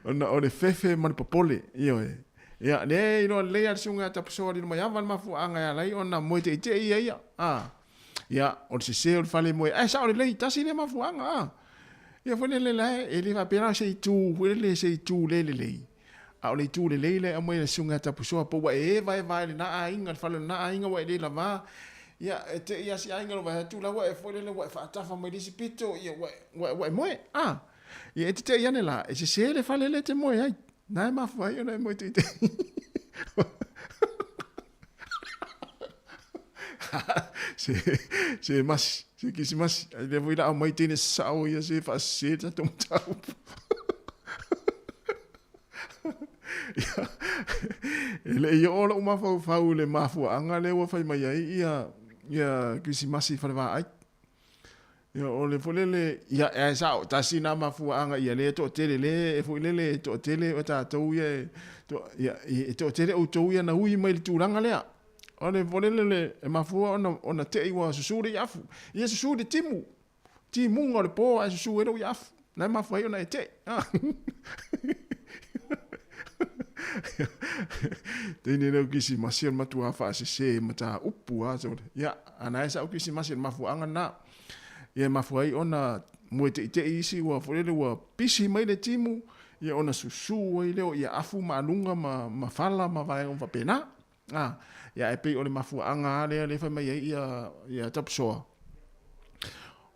Ona o le fefe ma le popole, ioe. Ia, lea e iloa lelei lava le susuga ia Tapusoa Lilomaiava le mafuaaga e ala ai ona moe teitei ia ia. A, ia, o le sese o le fale moe, ae sao lelei, tasi lea mafuaaga, a. Ia foi lele la, e le faapea la se itu, foi lele se itu le lelei. A o le itu lelei lea e aumai e le Susuga ia Tapusoa, po ua e evaeva i lena aiga, le fale o lena aiga ua e le lava, ia, e te i lava si aiga o lo o vaai atu la ua e foi lele ua e faatafa mai le isi pito, ia, ua, ua, ua e moe, a. Ia, e te te i ane la, e sese le fale lea e te moe ai. Na e mafua ai ona e moe teitei. Se, se masi, se kisimasi. Ai lea foi la aumai teine sao ia se faasese le tatou mataupu. Ia, e le i oo lou mafaufau i le mafuaaga lea ua fai mai ai ia, ia Kerisimasi i Falevaai. Ia, o le foi lele, ia, ae sao, tasi na mafuaaga ia lea e toatele, lea e foi lele e toatele o tatou ia, e, to, ia, e toatele outou ia na ui mai le tulaga lea. O le volele le e mafua ona ona te'i ua susu le afu. Ia susu le timu. Timuga o le po ae susu ai lou afu. Na e mafua ai ona e te'i. Teine leo kisimasi o le matua faasese mataupu a sole. Ia, ana e sa'u kisimasi o le mafuaaga lena. Ia e mafua ai ona moe te'ite'i isi ua foi lele ua pisi mai le timu, ia ona susu ai lea o ia afu ma aluga ma ma fala ma vaega uma faapena. A, ia ae pei o le mafuaaga lava lea lea e fai mai ai ia ia Tapusoa,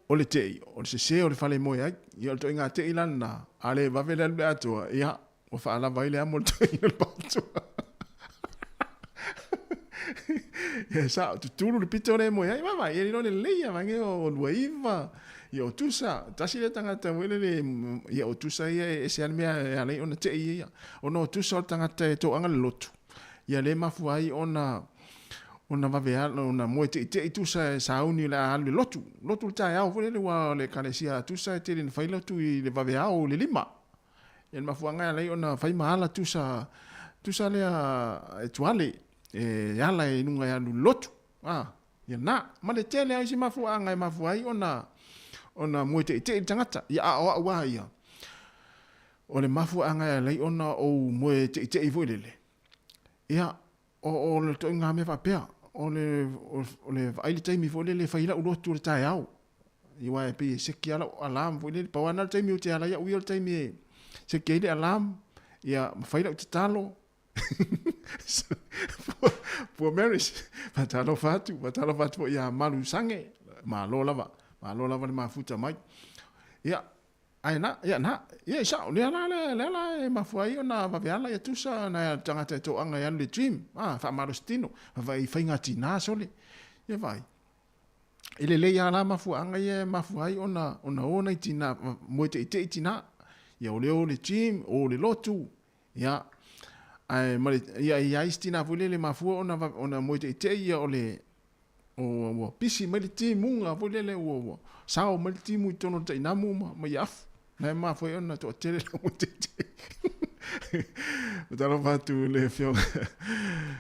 o le te'i, o le sese o le fale e moe ai. Ia o le ituaiga te'i la lena, a le vave le alu i le atoa, ia ua faalava ai le amo i le toeaina o le patoa. Ia sa'o, tutulu le pito lea e moe ai, vaavaai, e le iloa lelei lava vaeane o 29, ia o Tusa, tasi lea tagata foi lele, ia o Tusa ia e ese lava le mea e ala ai ona te'i ia, ona o Tusa o le tagata e toaga le lotu, ia lea e mafua ai ona ona vave ona moe te'ite'i Tusa e sauni o le a alu i le lotu, lotu i le taeao foi lele aua o le ekalesia a Tusa e tele ina fai lotu i le vaveao i le 5. Ia le mafuaaga e ala ai ona fai ma ala tusa, tusa lea e tuale, e ala i luga e alu i le lotu. A, ia na. Ma le tele lava o isi mafuaaga e mafua ai ona, ona moe teitei le tagata. Ia a o au lava ia, o le mafuaaga e ala ai ona ou moe teitei foi lele, ia, o, o le ituaiga mea faapea, o le, o le vaai i le taimi foi lele e fai ai lau lotu i le taeao. Aua e pei e seki lava lau alarm foi lele, pau lava lena o le taimi ou te ala ai au ia o le taimi e seki ai le alarm, ia ma fai lau tatalo. Poor Maris, faatalofa atu, faatalofa atu foi ia Malu Sange, malo lava, malo lava le mafuta mai. Ia, Ae na, ia na, ia i sa'o, lea la, lea, lea la e mafua ai ona vave ala ia tusa nai tagata e toaga e alu i le gym, a, faamalosi tino, vaai faiga tina sole. Ia vaai, e lelei lava la mafuaaga ia e mafua ai ona, ona o nai tina, moe teitei tina. Ia o le o i le gym, o i le lotu, ia, ae ma le, ia e i ai isi tina foi lele e mafua ona, ona moe teitei ia o le, Ua, ua pisi mai le timuga foi lele, ua, ua sao mai le timu i totonu o le tainamu ma, ma ia afu. Na e mafua ai ona toatele le au teitei. Talofa atu i le afioga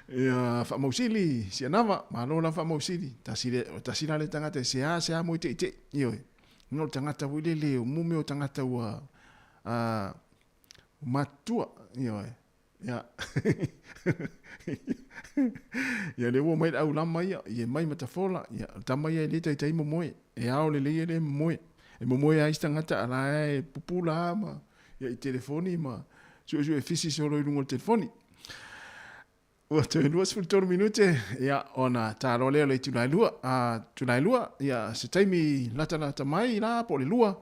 ia Faamausili Sianava, malo lava Faamausili. Tasi le, tasi la le tagata e sea sea moe teitei. Ioe. No le tagata foi lele, o mea o tagata ua, uh, matutua. Ioe. Ia. Ia lea ua omai le aulama ia, ia mai Matafola, ia o le tama ia e le taitai momoe, e ao lelei e le momoe. E momoe lava isi tagata a la e pupula lava ma ia i telefoni ma suesue fisi solo i luga o le telefoni. Ua toe 23 minute, ia ona ta loa lea o le itula e lua. A itula e lua, ia se taimi latalata mai la po o le 2,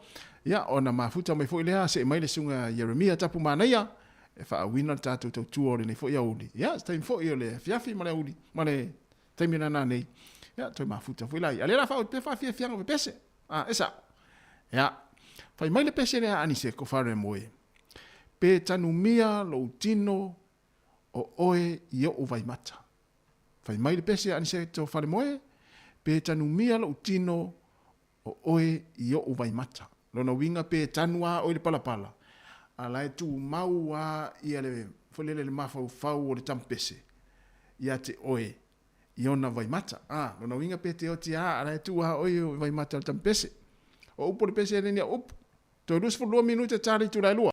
ia ona mafuta mai foi lea see mai le susuga Ieremia Tapumanaia e faauiina le tatou tautua o lenei foi aoauli. Ia, se taimi foi o le afiafi ma le aoauli, ma le taimi lena nei, ia, toe mafuta foi laia. A lea la faauu pea faafiafiaga o pepese. A, e sa'o. Ia, fai mai le pese lea a Aniseko Faaremoe, Pe tanumia lou tino o oe i o'u vaimata. Fai mai le pese a Aniseto Falemoe, Pe tanumia lou tino O oe i oʻu vaimata. Lona uiga pe tanu a oe i le palapala, a la e tumau a ia le foi lele le mafaufau o le tampese ia te oe i ona vaimata. A, lona uiga pe te oti a, a la e tu a oe i vaimata o le tampese. O upu o le pese e le ni au upu. Toe 22 minute ta le itula e lua.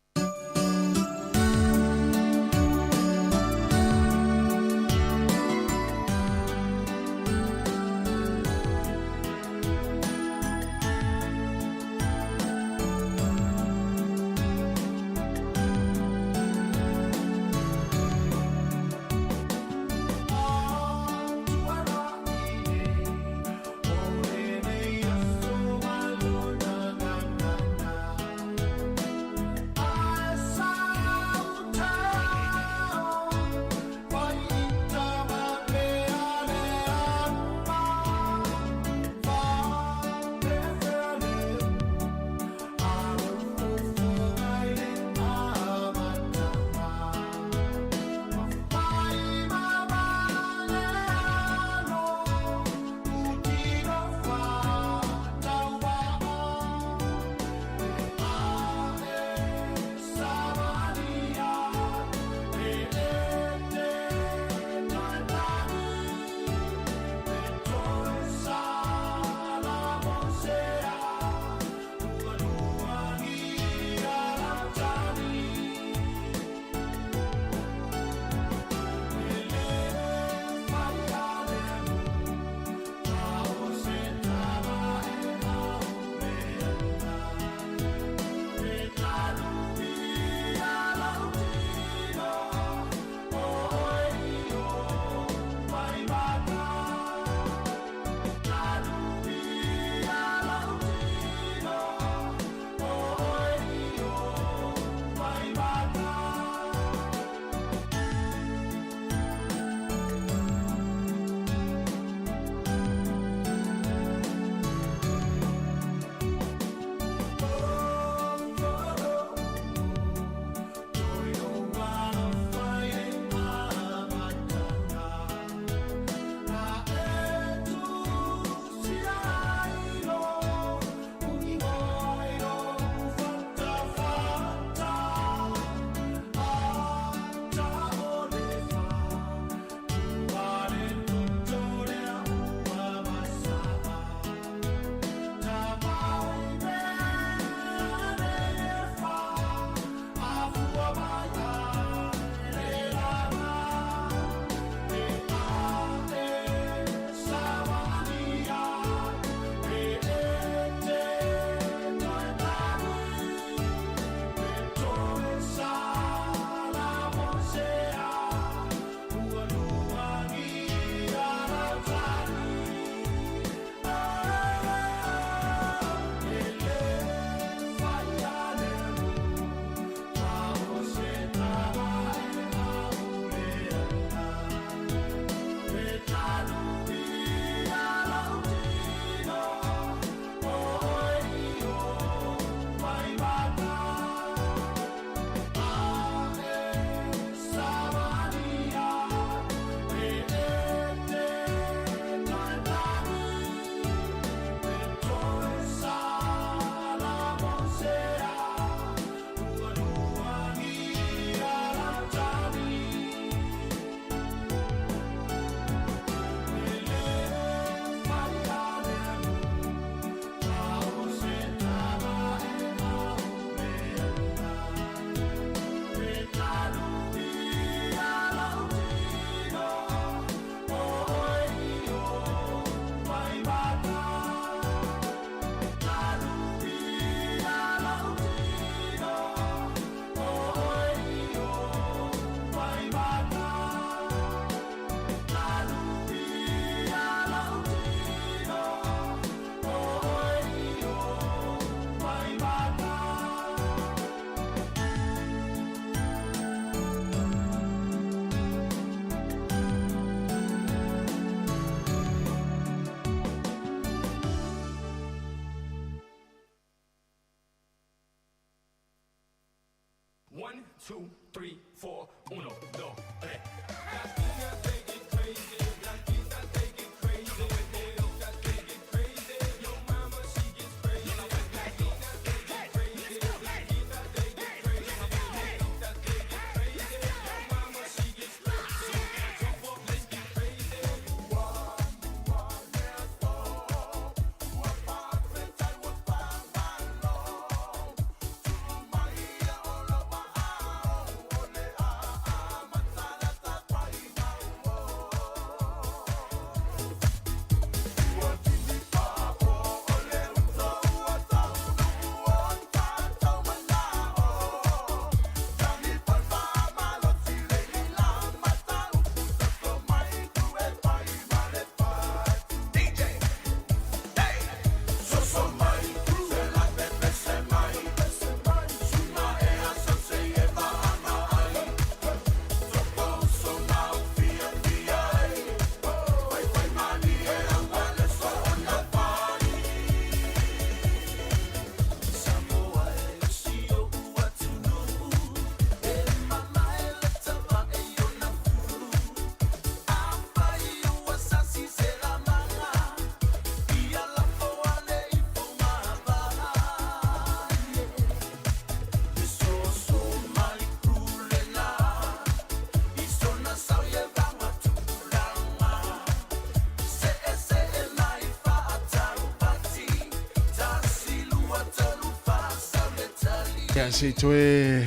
Ia se i toe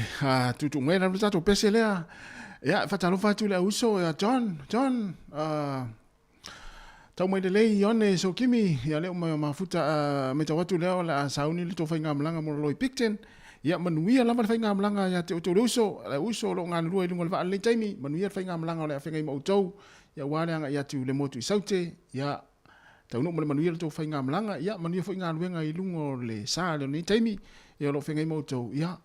tuutuu mai la le tatou pese lea. Ia, faatalofa atu i le auuso ia John, John, tau mai lelei Ione Sokimi, ia lea ua mafuta matau atu lea o le a sauni le tou faigamalaga mo lalo i Picton. Ia manuia lava le faigamalaga ia te outou le uso, le uso o lo o galulue i luga o le vaa i lenei taimi, manuia le faigamalaga o le a feagai ma outou, ia aua le agai atu i le motu i Saute, ia taunuu ma le manuia le tou faigamalaga, ia manuia foi galuega i luga o le sa i lenei taimi, ia o lo o feagai ma outou, ia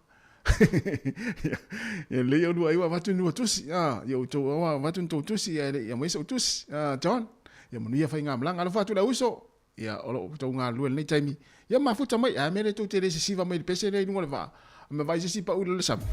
ia lelei oulua ai ua avatu ni lua tusi, ia outou ua avatu ni tou tusi ae le i aumai sou tusi, John, ia manuia faigamalaga. Alofa atu le auuso, ia o lo o outou galulue i lenei taimi, ia mafuta mai, ae a mea lea tou te le sisiva mai i le pese lea i luga o le vaa, ma vaai se isi pau i le sami.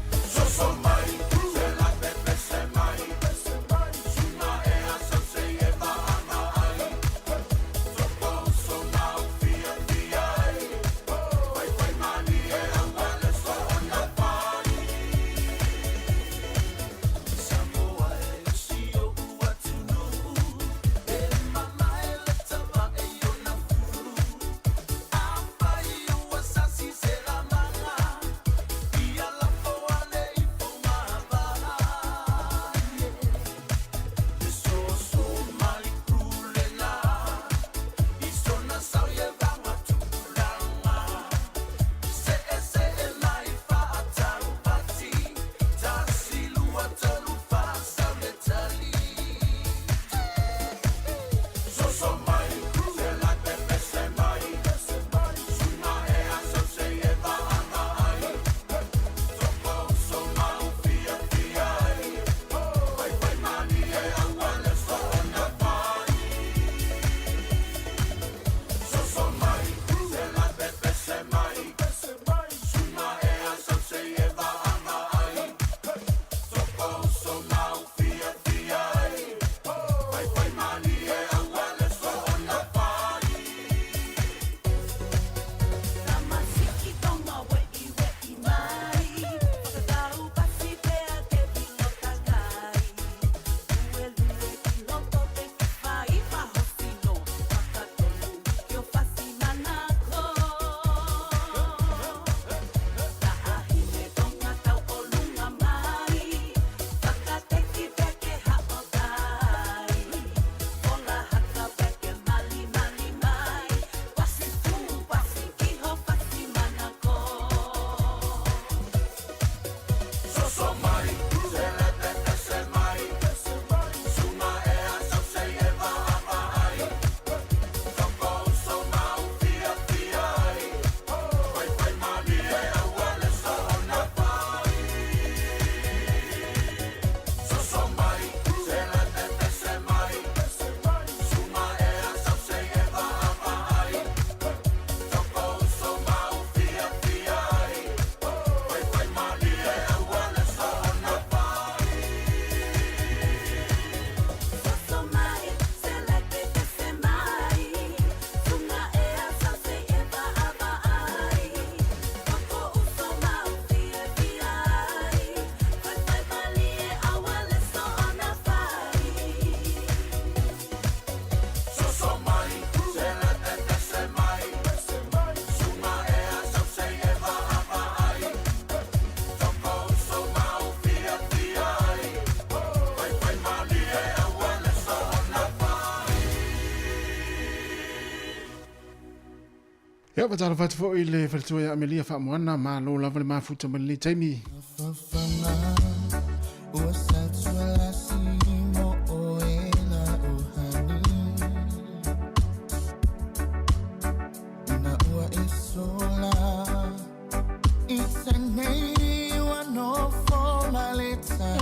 Ia, faatalofa atu foi i le faletua ia Amelia Faamoana, malo lava le mafuta mai lenei taimi.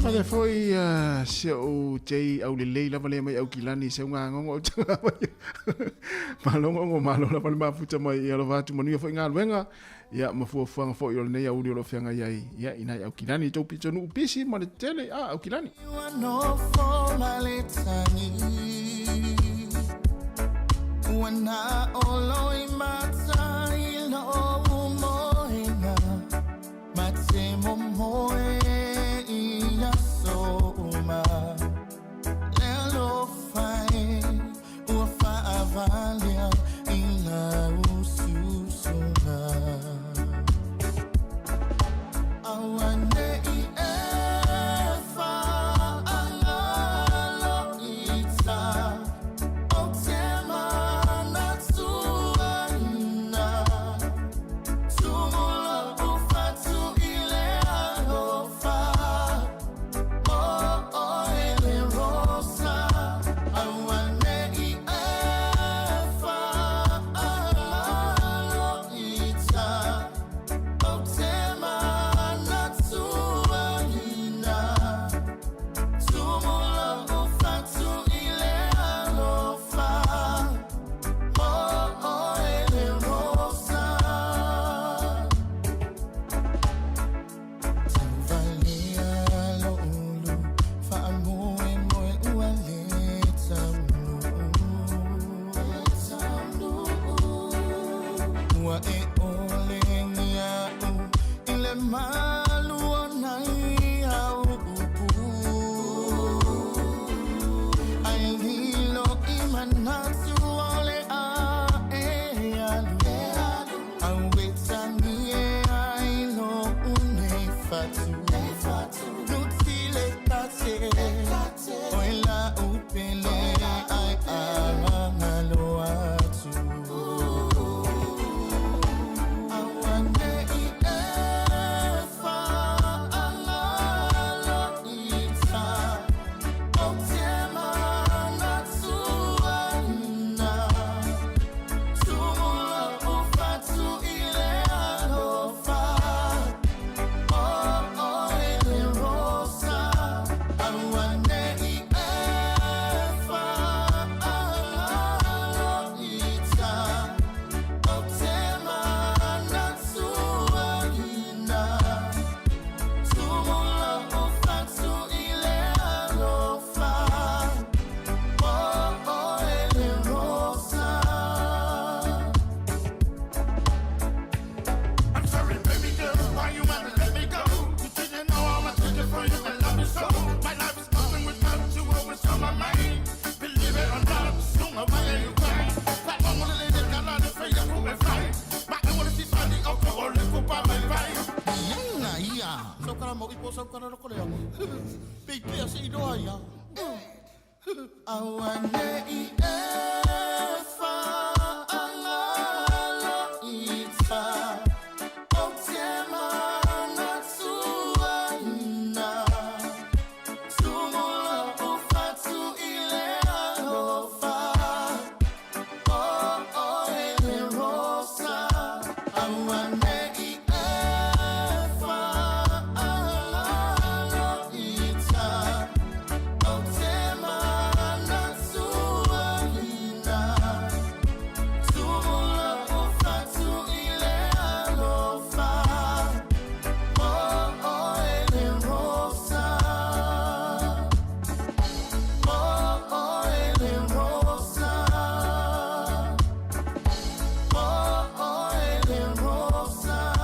Faapea foi si ou tei aulelei lava lea mai Aukilani i se ugagogo au tagava ia. Malo gogo, malo lava le mafuta mai ia alofa atu manuia foi galuega ia ma fuafuaga foi o lenei auli o lo o feagai ai ia i nai Aukilani i tou pitonuu pisi ma le tele a Aukilani.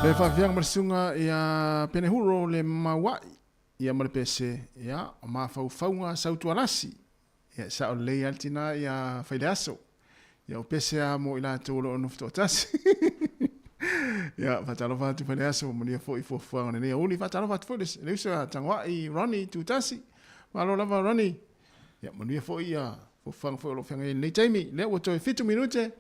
Le faafiaga ma le susuga ia Penehuro le Maua'i ia ma le pese ia o mafaufauga Sautualasi ia sao lelei lava le tina ia Faileaso ia o pese a mo i latou o lo o nofo toatasi ia faatalofa atu Faileaso manuia foi fuafuaga o lenei aoauli faatalofa atu foi le uso ia Tagoai Ronnie Tutasi malo lava Ronnie Ia, manuia foi ia fuafuaga foi o lo o feagai ai i lenei taimi. Lea ua toe 7 minute.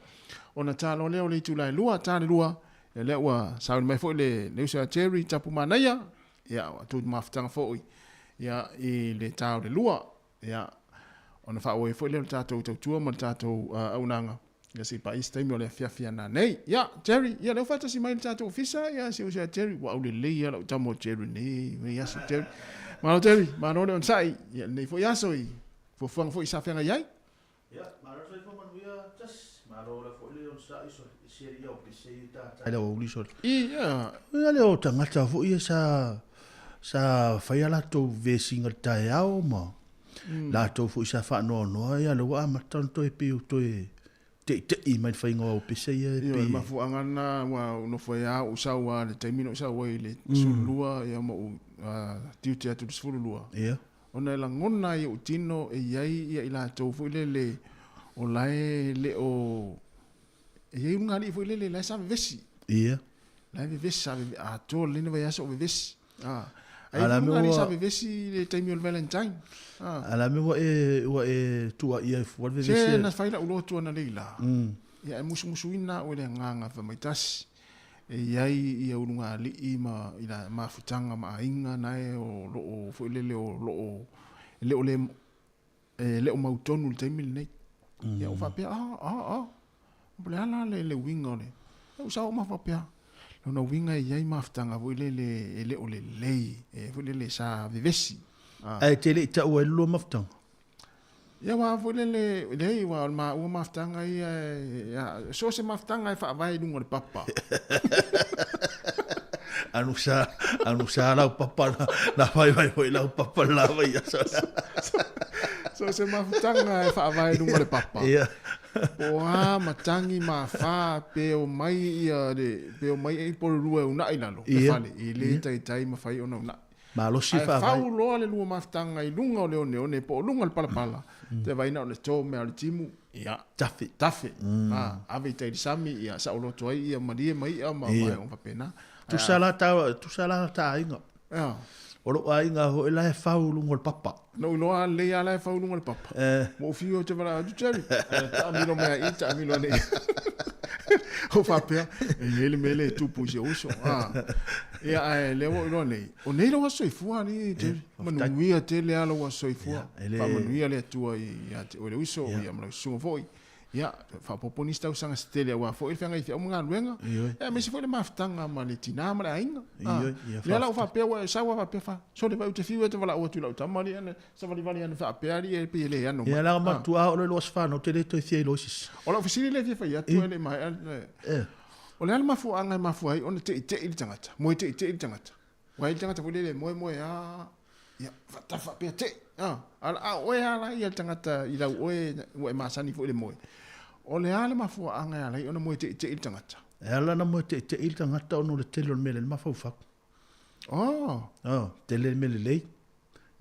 Ona ta loa lea o le itula e 2, ta le 2, ia lea ua sauni mai foi le, le uso ia Jerry Tapumanaia, ia ua tu mafutaga foi ia i le ta o le 2, ia ona faaauau ai foi lea o le tatou tautua ma le tatou auaunaga ia se i paia se taimi o le afiafi ana nei. Ia, Jerry, ia lea ua faatasi mai le tatou ofisa, ia si uso ia Jerry, ua aulelei lava lau tama o Jerry nei, nei aso Jerry. Malo Jerry, malo le onosai, ia lenei foi aso i fuafuaga foi sa feagai ai. Ia, malo le soifua manuia Tasi, malo le foi le onosai sole, e siali au pese i tata i le aoauli sole. Ia. Ia le o tagata foi ia sa sa fai a latou vesiga i le taeao ma latou foi sa faanoanoa ia lea ua amata ona toe pei ua toe teitei mai le faiga o au pese ia e pei. Ioe, mafuaaga lena ua ou nofo ai lava, ou sau lava i le taimi na ou sau ai i le 12 ia ma ou tiute atu i le 12. Ia. Ona e lagona ai i ou tino e i ai ia i latou foi lele o la e le o e i ai ulugalii foi lele la e sa vevesi. Ia. La e vevesi sa vevesi atoa lelei na vaiaso o vevesi. Ah. Ai ulugalii sa vevesi i le taimi o le Valentine. Ah. A la mea ua e ua e tuuaia ai fua le vevesi. Se na fai lau lotu analeila. Ia e musumusuina au e le agaga fai mai tasi. E i ai ia ulugalii ma ila mafutaga ma aiga nae o lo o foi lele o lo o e le o le e le o mautonu i le taimi lenei. Ia ou faapea, a, a, a, po o le a la le, le uiga o le, ia ou sao ma faapea, lona uiga e i ai mafutaga foi lele e le o lelei, e foi lele sa vevesi. Ae te le i taua ai le lua mafutaga? Ia aua foi lele, leai aua o le maua mafutaga ia, e, so o se mafutaga e faavae i luga o le papa. Anu sa, anu sa lau papa na, na fai mai foi lau papa le lava ia so. So o se mafutaga e faavae i luga o le papa. Ia. Po o a matagi ma afa pe o mai ia le, pe o mai ai pololua e uunai i lalo, le fale, e le taitai mafai ona uunai. Malosi Ae faavae. fau loa le lua mafutaga i luga o le oneone po o luga o le palapala, te vaai na o le to mea o le timu, ia, Tafe. tafe. A, ave i tai i le sami, ia, saoloto ai ia malie ma i'a ma Ia. vaega faapena. Ae Tusa la ta, tusa la ta aiga. a, O lou aiga foi la e fau i luga o le papa. Na ou iloa lelei lava la e fau i luga o le papa. Ua ou fiu ou te valaau atu, Jerry, taamilo mai a i, taamilo ane i. Ou faapea, e i ai le mea lea e tupu i si ou uso. Ia, ae lea ua ou iloa nei, o nei lou aso soifua alii, Jerry. Manuia tele lava lou aso soifua. Faamanuia le Atua ia te oe le uso, ia ma lau susuga foi. Ia, faaopoopo nisi tausaga se tele aua foi le feagai feau ma galuega, ia aemaise foi le mafutaga ma le tina ma le aiga. Ioe, ia Lea la ua faapea ua e sau lava faapea fa, sole vai ou te fiu e te valaau atu i lau tama alii ana savalivali ana faapea alii e pei e le ano mai. Ia leaga matua oo loa i lou aso fanau ou te le toe fia iloa i se isi. O lau fesili lea e fia fai atu ae le i maea, o le a le mafuaaga e mafua ai ona teitei le tagata, moe teitei le tagata? Ua i ai le tagata foi lele e moemoe a, ia, faatafa faapea te, a, a o oe lava la ia le tagata i lau oe ua e masani foi i le moe. O le a le mafuaaga e ala ai ona moe teitei le tagata? E ala ona moe teitei le tagata ona o le tele o le mea lelei mafaufau. Oh. Oh, tele le mea lelei,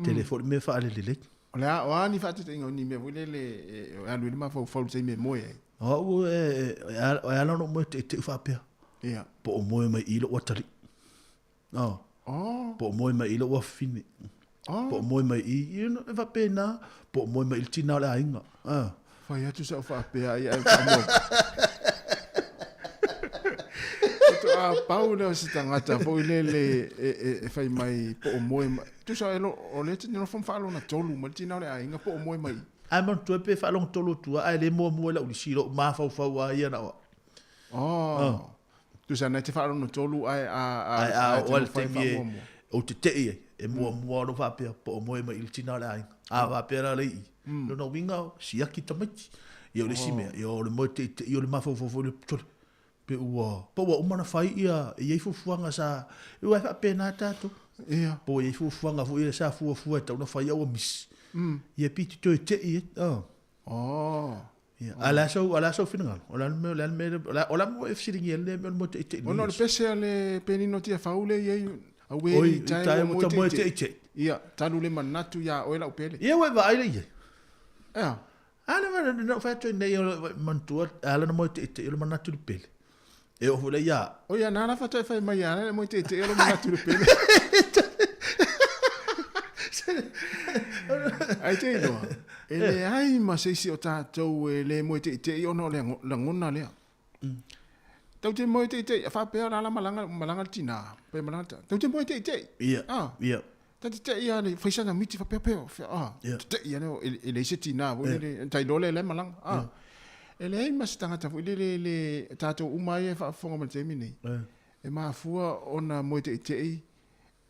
tele foi le mea faalelelei. O le a, o a ni faataitaiga o ni mea foi lele e alu ai le mafaufau i le taimi e moe ai? O au e, e ala ona ou moe teitei faapea. Ia. Po o moe mai i lou atalii. Oh. Oh. Po o moe mai i lou afafine. Oh. Po o moe mai i, you know, e faapena, po o moe mai i le tina o le aiga. Ah. Fai atu sau faapea ai ai faamoe. Faatoa pau lea o se tagata foi lele e, e, e fai mai po o moe mai. Tusa e lo, o lea te nofo ma faalona tolu ma le tina o le aiga po o moe mai. Ae manatua pe faalogo tolu atu lava, ae le muamua i lau lisi, lou mafaufau lava ia na o au. Oh. Oh. Tusa na te faalogo tolu ae a a Ae a oo lava i le taimi e ou tete'i ai, e muamua lou faapea, po o moe mai i le tina o le aiga. A faapea la le ii, lona uiga, siaki tamaiti. Ia o le isi mea, ia o le moe teitei o le mafaufau foi le sole, pe ua, pe ua uma ona fai ia, e i ai fuafuaga sa, aua e faapena tatou. Ia. Po o i ai fuafuaga foi ia sa fuafua e tatau ona fai a ua misi. Ia pei te toe tei ai. Oh. Ia, a o le a sou, a o le a sou finagalo? O le a le mea, o le a le mea, o le a, o le a le mea ua e fesiligia ai lenei mea o le moe teitei Ona o le pese a le penino Tiafau lea e i ai, auē Oi, i i tae tae ua ua moe ta moe teitei. teitei. Ia, talu le manatu iā oe lau pele. Ia ua e vaai lea i ai. Ea. A lea na, na ou fai atu ai nei, o le, manatua, e ala ona moe teitei o le manatu i le pele. E oo foi lea ia au. Oi, ana la faatoa e fai mai ia le moe teitei o le manatu i le pele. Ai te iloa, e leai ma se isi o tatou e le moe teitei ona o le lagona lea. Tau te moe teitei, a faapea o la la malaga, malaga le tina, pe malaga le ta. Tau te moe teitei. Ia. Ah. Ia. Ta te tei a le fai sana miti faapea pea, fea, ah. Ia. Te tei a le, e leai se tina foi lele, ta iloa lea la e malaga. Ah. E leai ma se tagata foi lele le tatou uma ai e faafofoga mai le taimi nei. E mafua ona moe teitei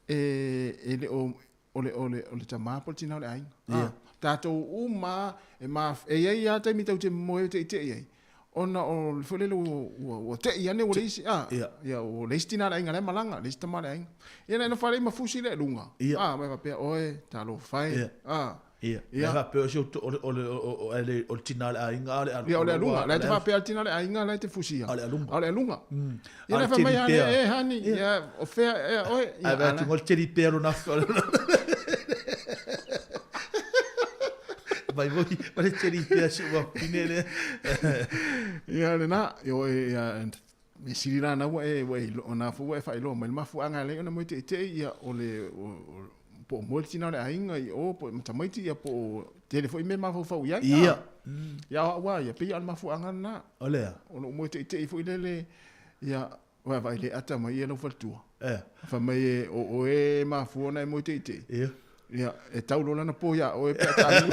e, e le o o le, o le, o le tama po o le tina o le aiga. Ia. Ah, tatou uma e, maf, e iai lava taimi tau te moe teitei ai, ona o le foi lele ua, ua, ua tei ane ua leai isi, ah, Ia. ia, ua leai isi tina o le aiga la e malaga, leai isi tama o le aiga. Ia na e nofo lava ma fusi le luga. Ia. Ah, ma e faapea, oe, talofa e. Ia. Ah. Ia. Ia. E faapea o si o o le o le o le o le tina o le aiga a o le aluga. Ia o le aluga, la e te faapea le tina o le aiga la e te fusia. A o le aluga. A o le aluga. Ia A o na le fai mai teli a pea. e hani, ia o fea e oe. Ia, Ai vai ala. tu ngol teli pea lona. Vai voi, vai le teli pea si ua pine le. Ia lena, ia oe ia e sili la na ua e ua e o na fu ua e faailoa mai le mafuaaga e alai ona moe teitei ia o le po o moe le tina o le aiga i o po o matamaiti ia po o tele foi mea mafaufau i ai. Ia. Ia o au lava ia pei o le mafuaaga lena. O lea. O lou moe teitei foi lele ia vaavaai le ata mai ia lau faletua. E. Fai mai e o oe e mafua ona e moe teitei. Ia. Ia, e tau loa lana po iā oe pe a talu.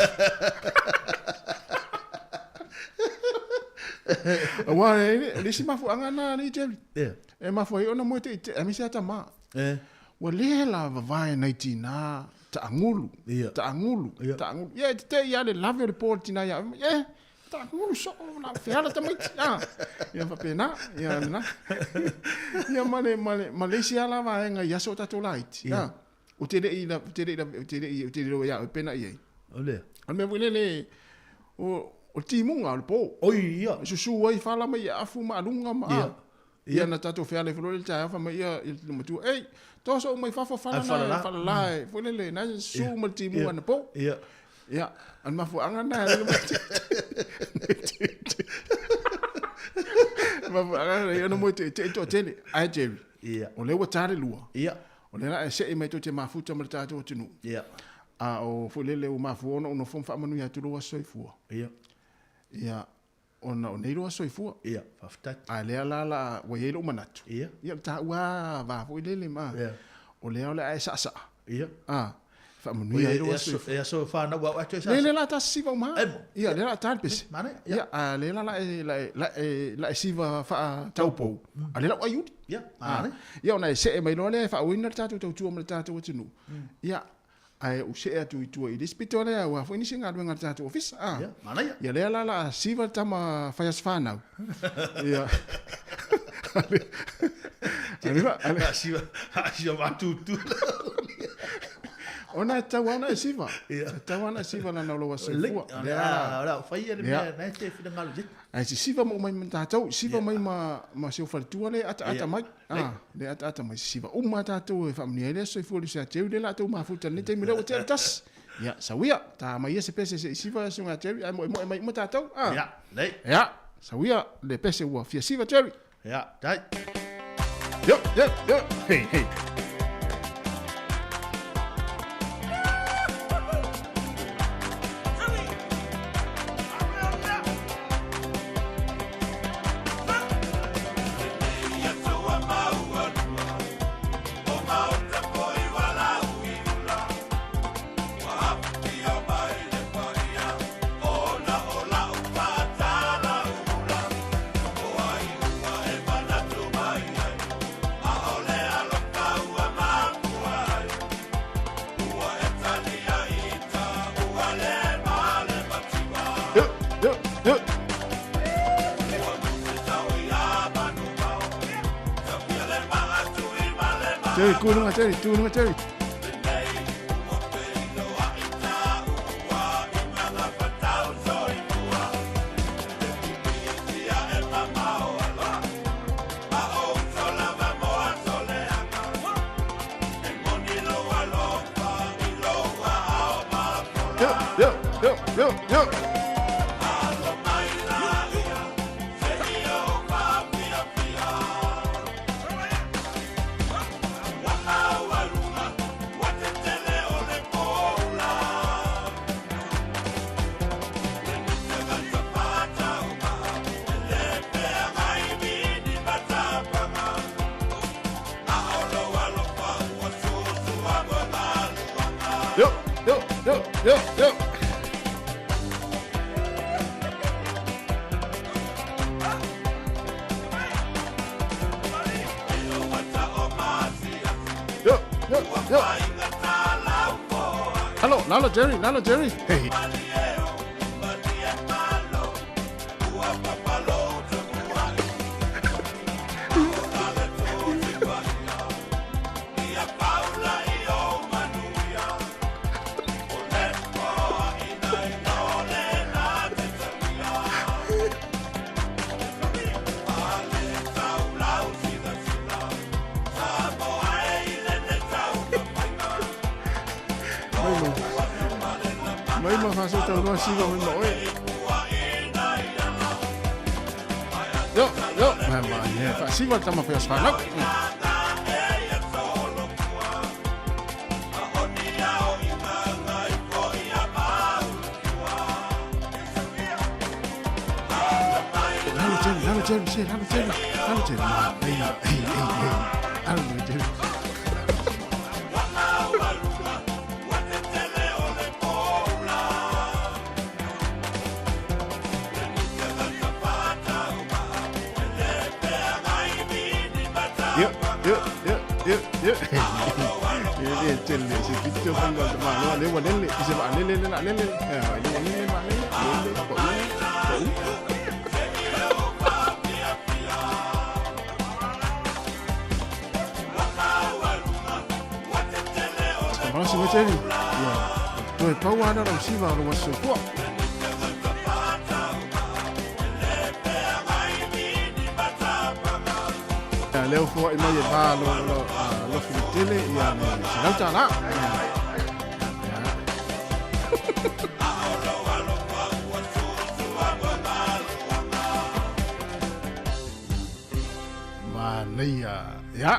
Aua e le isi mafuaaga lena alii Jerry. Ia. E mafua ai ona moe teitei, aemaise lava tama. E. Ua le la vavae nai tinā taagulu, Ia. taagulu, Ia. taagulu. Ia, e tetee lava le lave o le po o le tinā ia oe. E, taagulu soo, na feala tamaiti. Ah. Ia faapena, ia lena. Ia ma le, ma le, ma le isi lava la vaega i aso o tatou laiti. Ia. Ah. Ou te le i, ou te le i, ou te le i, ou te le iloa ia oe pe na i ai. O lea. O le mea foi lele, o, o le timuga o le po. Oi, ia. E susu ai fala mai ia afu ma aluga ma Ia. Ia na tatou fealai foi loa le taeao fai mai ia i le matua, ei, toso uma i fafo fala Ai, fala na, la. fala la, e, foi lele, na susu Ia. ma le timuga Ia. na po. Ia. Ia, o le mafuaaga lena e alai mafuaaga lena ona moe teitei toatele. Ae Jerry, Ia. o lea ua ta le lua. Ia. O lea la e see mai tou te mafuta ma le tatou atunuu. Ia. A o foi lele ua mafua ona ou nofo ma faamanuia atu lou aso soifua. Ia. Ia, ona o nei lou aso soifua. Ia, faafetai. A lea la la ua i ai lou manatu. Ia. Ia, o le taua va foi lele ma. Ia. O lea o le a e saasaa. Ia. A, faamanuia ai lou aso soifua. E aso whānau au atu e Le sa. le la ta siva uma. E mo. Ia, le la ta le pese. Mane, ia. Ia, a le la la e la e la e la e siva faa taupou. A le la ua iuli. Ia, mane. Ia, ona e see mai loa lea e faauina le tatou tautua ma le tatou atunuu. Ia, ae ou see atu i tua i le isi pito lea, ua foi nisi galuega a le tatou ofisa. Ah. Ia, manaia. Ia lea la la siva le tama fai aso fanau. Ia. Ale, ale, A siva, a siva matutu. ona e tau ana e siva. Ia. E tau ana e siva lana o lou aso Lei, soifua. Lea la- la, la, whai ele Ia. mea, nai te whina ngalo. Ae sisiva ma uma mai ma tatou, siva mai ma, ma se faletua le ataata Ia. mai. Ah, le ataata mai sisiva uma tatou e faamanuia ai le aso soifua le uso ia te au, le la tou mafuta lenei taimi lea ua tea le tasi. Ia, sauia, ta mai ia se pese se'i siva susuga ia Jerry, ae moemoe mai uma tatou. Ah. Ia, lei. Ia, sauia le pese ua fia siva Jerry. Ia, tai. Yo, yo, yo. Hey, hey. Yo, yo, yo. Jerry, tu luga, Jerry, tu luga, Jerry. Yo, yo, yo, yo, yo. Yo. Lalo, lalo Jerry, lalo Jerry. Hey. Mai ma faso tau noa siva mai ma oe. Yo, yo, ma ma ye, fa siva tama fa sfa. Lalo Jerry, lalo Jerry, se, lalo Jerry, lalo Jerry. Hey, hey, hey, hey. Lalo Jerry. Yo, yo, yo, yo, yo. Ye, tele, se pito fanga te ma lo le wa lele, se va lele le la lele. Eh, le wa lele ma lele, lele, ko ko. Mala se Jerry. Ia, toe pau ana rau siva ro waso fua. Ia, leo fua i mai e vā lo, lo, lo filitele, ia, le se rauta la. Ia. Ia. Manaia. Ia.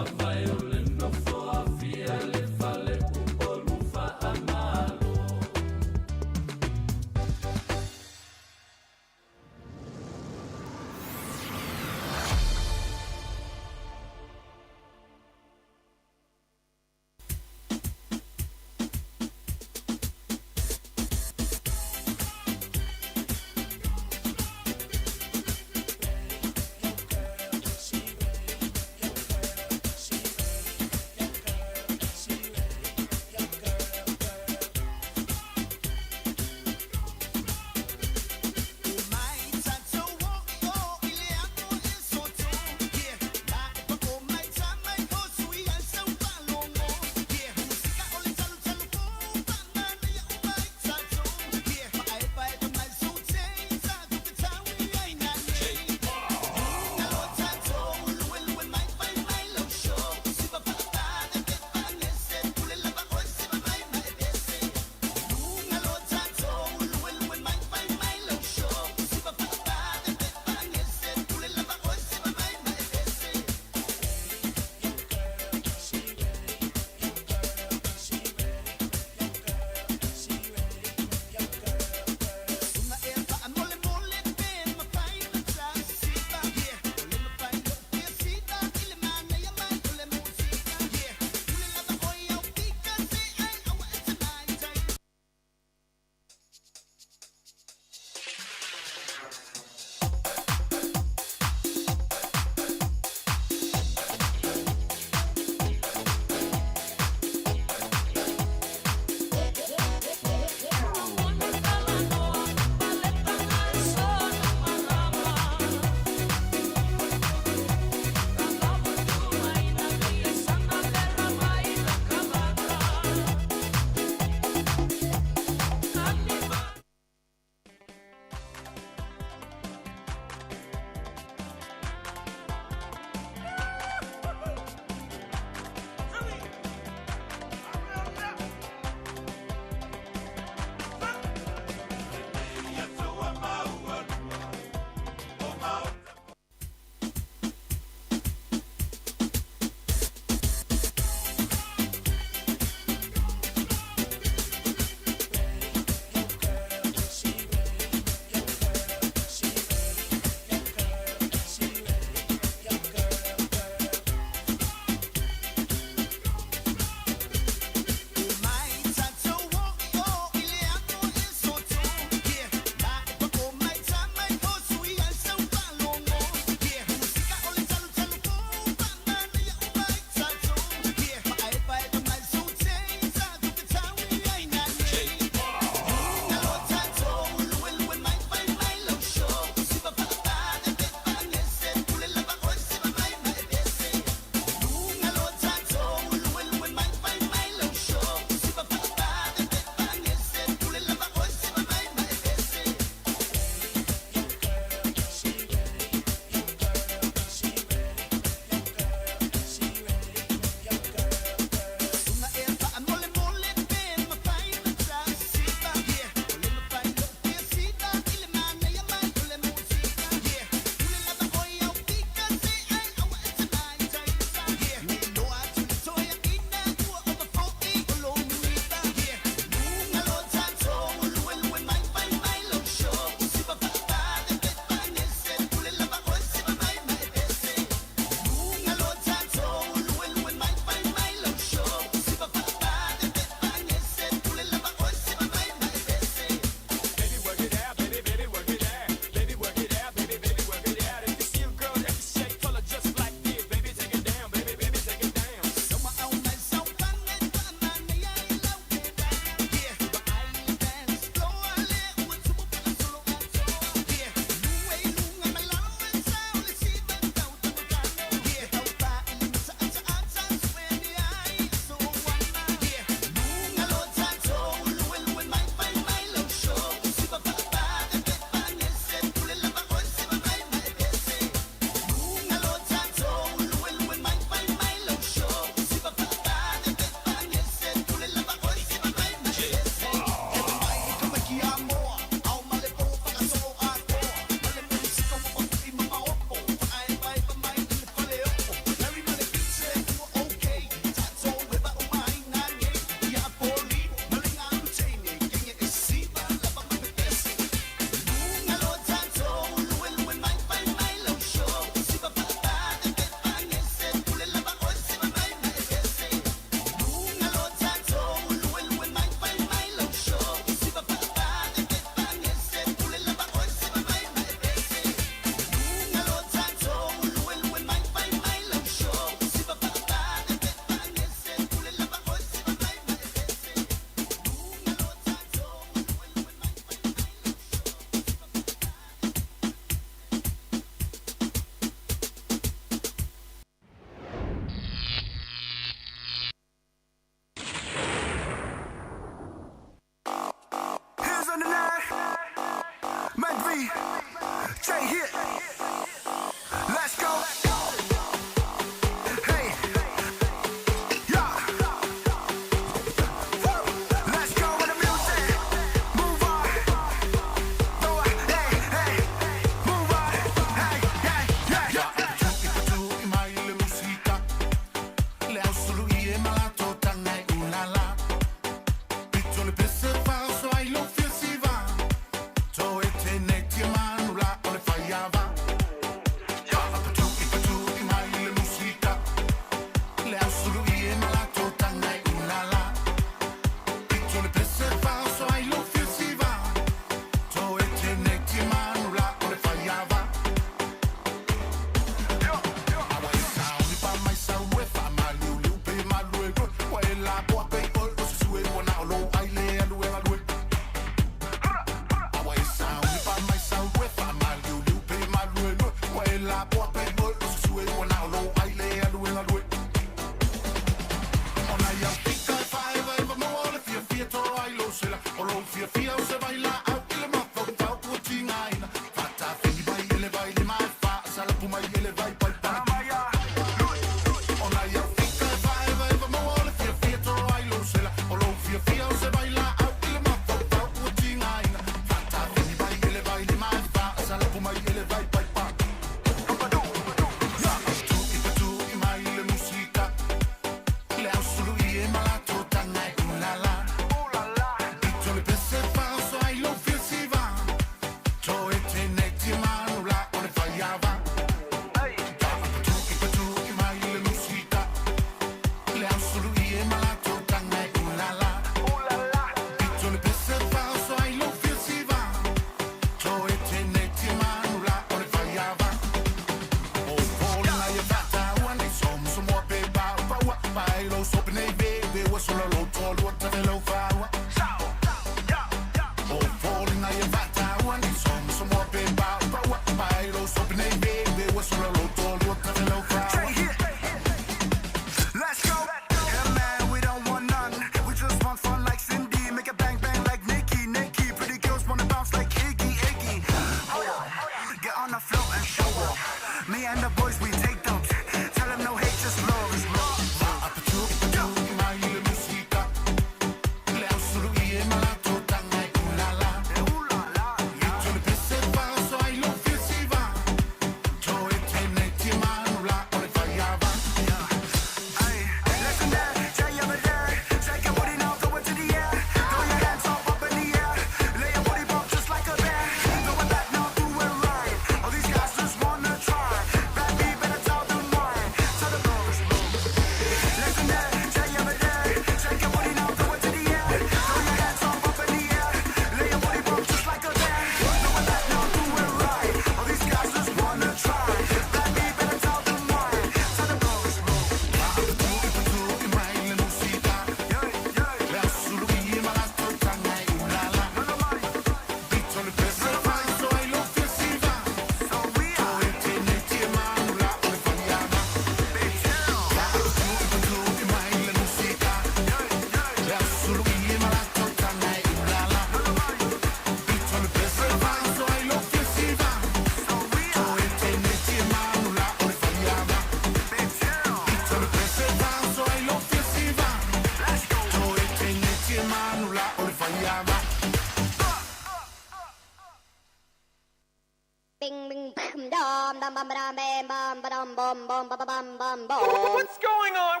What's going on?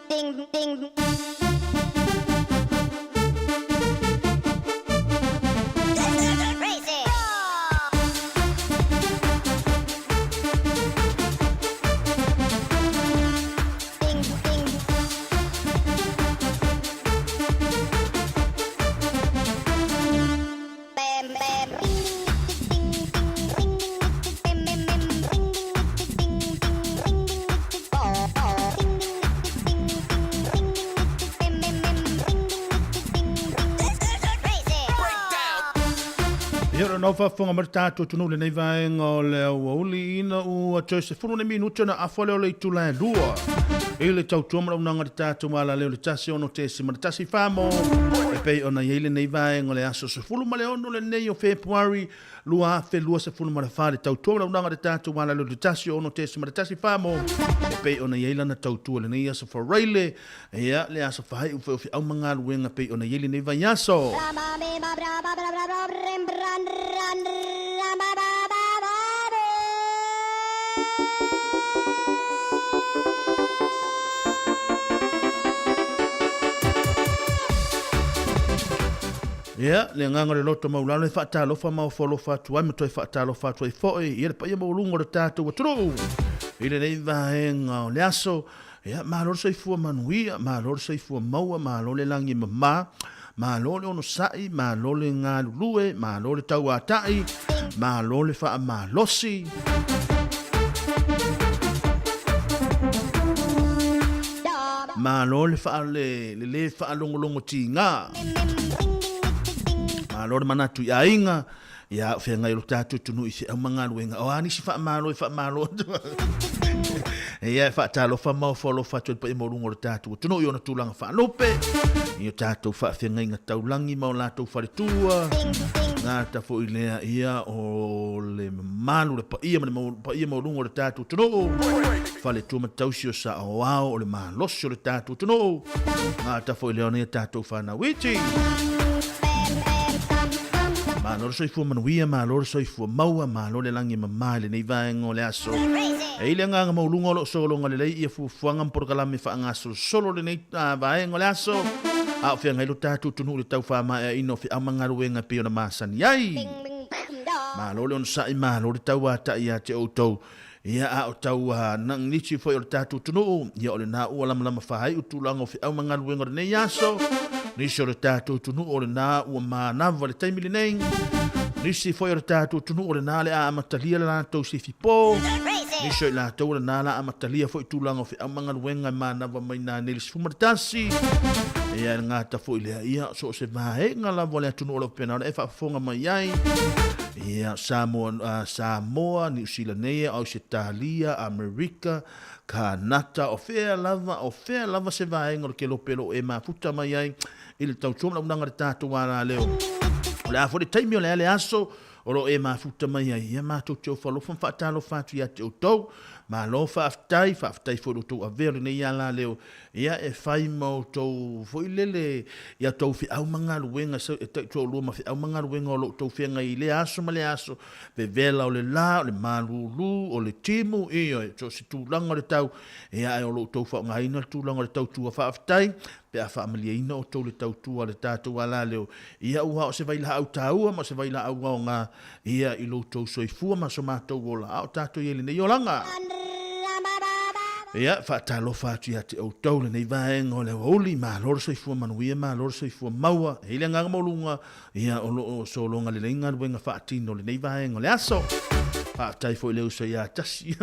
Ding, ding. Ia o nau faafofoga mai le tatou atunuu i lenei vaega o le aoauli ina ua toe 10 ni minute ona afa lea o le itula e lua i le tautua ma launaga i le tatou alaleo i le 16.14 mo e pei ona i ai lenei vaega o le aso 16 lenei o Fepuari 2024 le tautua ma launaga i le tatou alaleo i le 16.14 mo e pei ona i ai lana tautua i lenei aso Faraile Ia, le aso faaiu foi o feau ma galuega pei ona i ai lenei vaiaso. Ia, le agaga o le loto maualalo e faatalofa ma ofo alofa atu ai ma toe faatalofa atu ai foi i le paia maualuga o le tatou atunuu i lenei vaega o le aso. Ia, malo le soifua manuia, malo le soifua maua, malo le lagi e mama, malo le onosai, malo le galulue, malo le tauatai, malo le faamalosi. Malo le faale, le le faalogologo tiga. Malo le manatu i aiga, Ia, o feagai o lo tatou atunuu i feau ma galuega. O a nisi faamalo e faamalo atu. Ia, e faatalofa ma ofo alofa atu i le paia maualuga o lo tatou atunuu i ona tulaga faalupe, i o tatou faafeagaiga taulagi ma o latou faletua. Gata foi lea, ia, o le mamalu, le paia ma le paia maualuga o le tatou atunuu. Faletua ma tausi o saoao o le malosi o le tatou atunuu. Gata foi lea o nai a tatou fanau iti. Malo le soifua manuia, malo le soifua maua, malo le lagi e mama i lenei vaega o le aso. E i le agaga maualuga o lo o sologa lelei ia fuafuaga ma polokalame faagasolosolo i lenei vaega o le aso, a o feagai lo tatou atunuu i le tau faamaeaina o feau ma galuega e pei ona masani ai. Malo le onosai, malo le tauatai ia te outou. Ia, a o tau nisi foi o le tatou atunuu, ia o lena ua lamalama faaiu tulaga o feau ma galuega o lenei aso. Nisi o le tatou atunuu o lena ua manava le taimi lenei. Nisi foi o le tatou atunuu o lena le a amatalia le latou sifi po. Nisi o i latou o lena la amatalia foi tulaga o feau ma galuega e manava mai nanei le 11. Ia, e le gata foi lea, ia, so o se vaega lava o le atunuu o lo o faapena ona e faafofoga mai ai. Ia, Samoa, Samoa, Niu Sila nei, Ausetalia, Amerika, Kanata, o fea lava, o fea lava se vaega o le kelope o lo o e mafuta mai ai i le tautua ma le auaunaga a le tatou alaleo. O le a foi le taimi, o le a le aso o lo o e mafuta mai ai, ia matou te ofo alofa ma faatalofa atu ia te outou. Malo faafetai, faafetai foi i lo outou avea o lenei alaleo Ia, e fai ma outou foi lele i a outou feau ma galuega, e taitoalua ma feau ma galuega o lo outou feagai i lea aso ma lea aso, vevela o le la, o le malūlū, o le timu, ioe, so o se tulaga o le tau, ia, ae o lo outou faaaogaina le tulaga o le tautua faafetai, pe a faamalieina outou i le tautua a le tatou alaleo, ia, ua o se vailaau taua ma o se vailaau aoga, ia, i lo outou soifua ma so matou ola, a o tatou i ai i lenei olaga. Ia, faatalofa atu ia te outou lenei vaega o le aoauli, malo le soifua manuia, malo le soifua maua, e i ai le agaga maualuga, ia, o lo o sologa lelei galuega faatino i lenei vaega o le aso. Faafetai foi i le uso ia Tasi.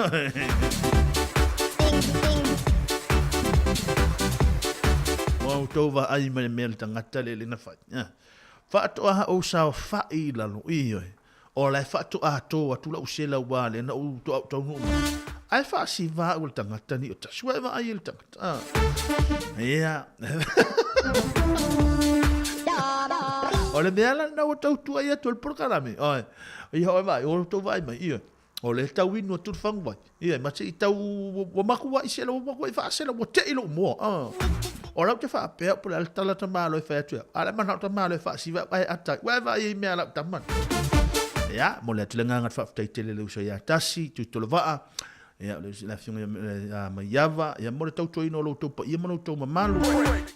Ua outou vaai mai le mea le tagata le le na fai. Faatoa ou saofai i lalo, ioe, o la e faatoa tō atu lau sela ua lea na ou toa ou taunuu mai. Ae faasiva au e le tagata ni o tasi, ua e vaai e le tagata. Ah. Ia. O le mea la lena ua tau tuai atu e le polokalame. Oi. Ia oi vaai, o tou vaai mai, ioe. O lea e tau inu atu le faguvai. Ia, ma se i tau, ua makuai sela, ua makuai faasela, ua tei lou moa. Ah. O lau te faapea po o le a le tala tamālo e fai atu ai au, a o le a manao tamālo e faasiva au ae ata ai, ua e vaai ai i mea a lau tama. Ia, momoli atu le agaga o le faafetai tele i le uso ia Tasi, Tuitolovaa, ia, o le le afioga ia Maiava, ia mo le tautuaina o lo outou paia ma lo outou mamalu.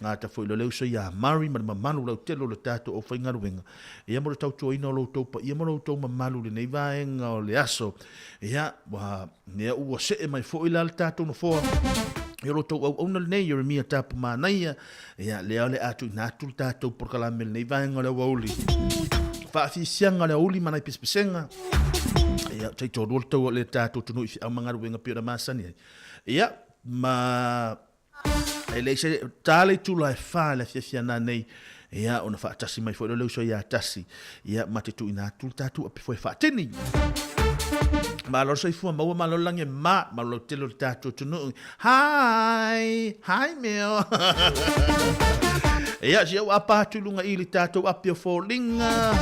Gata foi lo le uso ia Murray ma le mamalu lautele o le tatou aufaigaluega, ia mo le tautuaina o lo outou paia ma lo outou mamalu i lenei vaega o le aso. Ia, ua, ia, ua see mai foi la le tatou nofoa i lo outou auauna lenei, Jeremia Tapu Manaia, ia, lea o le a tuuina atu le tatou polokalame i lenei vaega o le aoauli. Faafiasiaga o le aoauli ma nai pesepesega. Ia, taitoalua le tau o le tatou atunuu i feau ma galuega pei ona masani ai. Ia, ma e leai se ta le itula e fa i le afiafi ana nei, ia, ona faatasi mai foi lea o le uso ia Tasi, ia, ma te tuuina atu le tatou api foi e faatini. Malo le soifua maua, malo le lagi e ma, malo lautele o le tatou atunuu. Hi! Hi, Mel! Ia, si au apa atu i luga i le tatou api o foliga.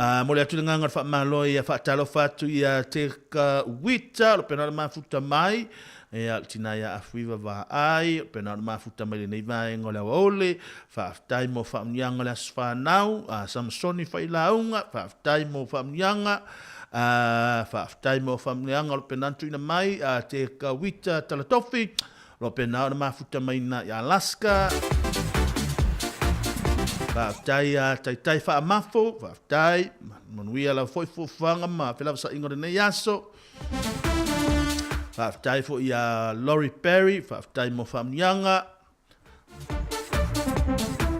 Momoli atu le agaga o le faamalo ia faatalofa atu ia Teka Wita, o lo pena o le mafuta mai, ia le tina ia Afuiva Vaai, o pena o le mafuta mai lenei vaega o le aoauli, faafetai mo faamuniaga o le aso fanau, a Samsoni Failauga, faafetai mo faamuniaga, a faafetai mo faamuniaga o lo pena tuuina mai, a Teka Wita Talatofi, O lo pena o le mafuta mai ina i Alaska. Faafetai a Taitai Faamafo, faafetai. Manuia lava foi fuafuaga ma felavasaaiga o lenei aso. Faafetai foi ia Laurie Perry, faafetai mo faamuniaga.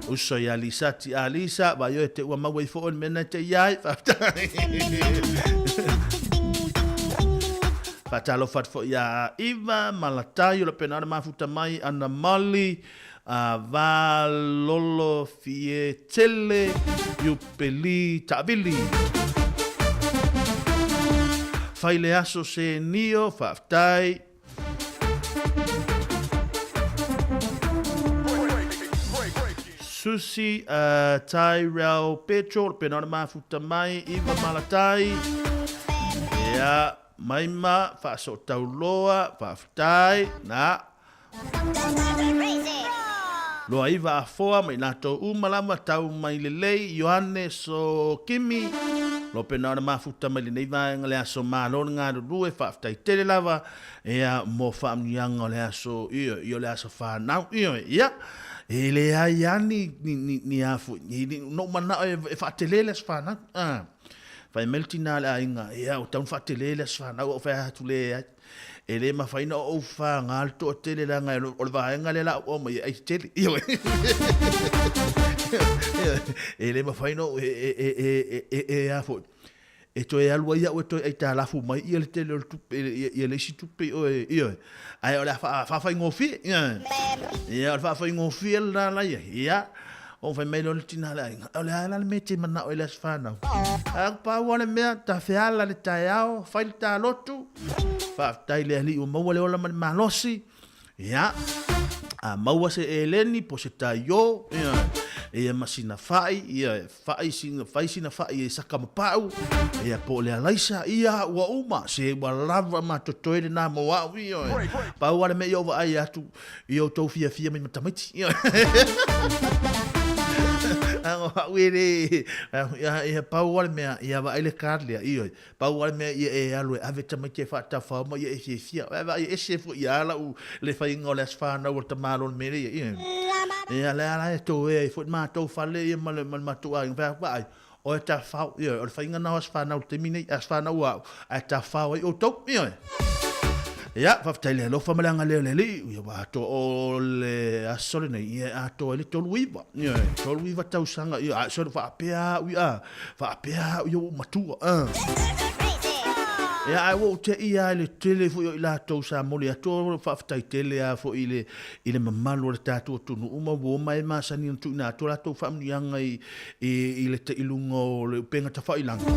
Uso ia Lisati a Lisa, vai oe te ua maua ifo oe le mea na te i ai, faafetai. Faatalofa atu foi ia Iva Malatai o lo pena o le mafuta mai ana Molly a Valolo Fietele Iupeli Taavili. Fai le aso se nio, faafetai. Susi uh, Tyrell Petro, o pena o le mafuta mai, Iva Malatai. Ia, Maima, Faasootauloa, faafetai, na. Loaiva Afoa ma i latou uma lava, tau mai lelei, Ioane Sokimi, Lopena o le mafuta mai lenei vaega le aso malo le galulue, faafetai tele lava, ia, mo faamanuiaga o le aso, ioe, ia o le aso fanau, ioe, ia. E leai lava ni, ni, ni, ni a foi, ni, ni, na ou manao e, e faatele le aso fanau, ah. Fai mai le tina a le aiga, ia, ua tatau ona faatele le aso fanau, ou fai atu, leai. E le mafai ona ou faga le toatele leaga o le vaega lea la ou aumai e ai tele. Ioe. E le mafai ona e a foi. E toe alu ai au e toe aitalafu mai ia le tele o le tupe, ia le isi tupe i oe, ioe. Ae o le a faafaigofie. Ia, o le faafaigofie lena la ia. Ia. Ou fai mai lea o le tina a le aiga, o le a la le mea e te manao ai i le aso fanau? Ae pau lava le mea, tafeala le taeao, fai le talotu, faafetai i le Alii ua maua le ola ma le malosi, ia, a maua se eleni po o se taio, ia, ia ma sina fai, ia, fai sina, fai sina fai e saka ma pau, ia, po o le alaisa, ia, ua uma, se ua lava ma totoe lena mo au, ia, pau lava le mea ia ou vaai atu, I outou fiafia mai ma tamaiti. Au e le, ia pau lava le mea, ia vaai le card lea, ioe, pau lava le mea ia e alu e ave tamaiti e faatafao ma ia e fiafia. Vaai e ese foi lava lau le faiga o le aso fanau o le tamaloa o le mea lea, ioe. Ia lea la e toea ai foi le matou fale ia ma le matou aiga, fai atu, vaai, o e tafao, ioe, o le faiga na o aso fanau i le taimi nei, aso fanau a au, ae tafao ai outou, ioe. Ia, faafetai le alofa ma le agalelei o le Alii, ia ua atoa o le aso lenei, ia e atoa ai le 39, ioe, 39 tausaga, ia, a solo faapea au ia, faapea au ia ua ou matua, Ia, ae ua ou te i lava i le tele foi o i latou sa momoli atu, faafetai tele lava foi i le i le mamalu o le tatou atunuu ma ua oma e masani ona tuuina atu a latou faamanuiaga i, i, i le i luga o le upega tafailagi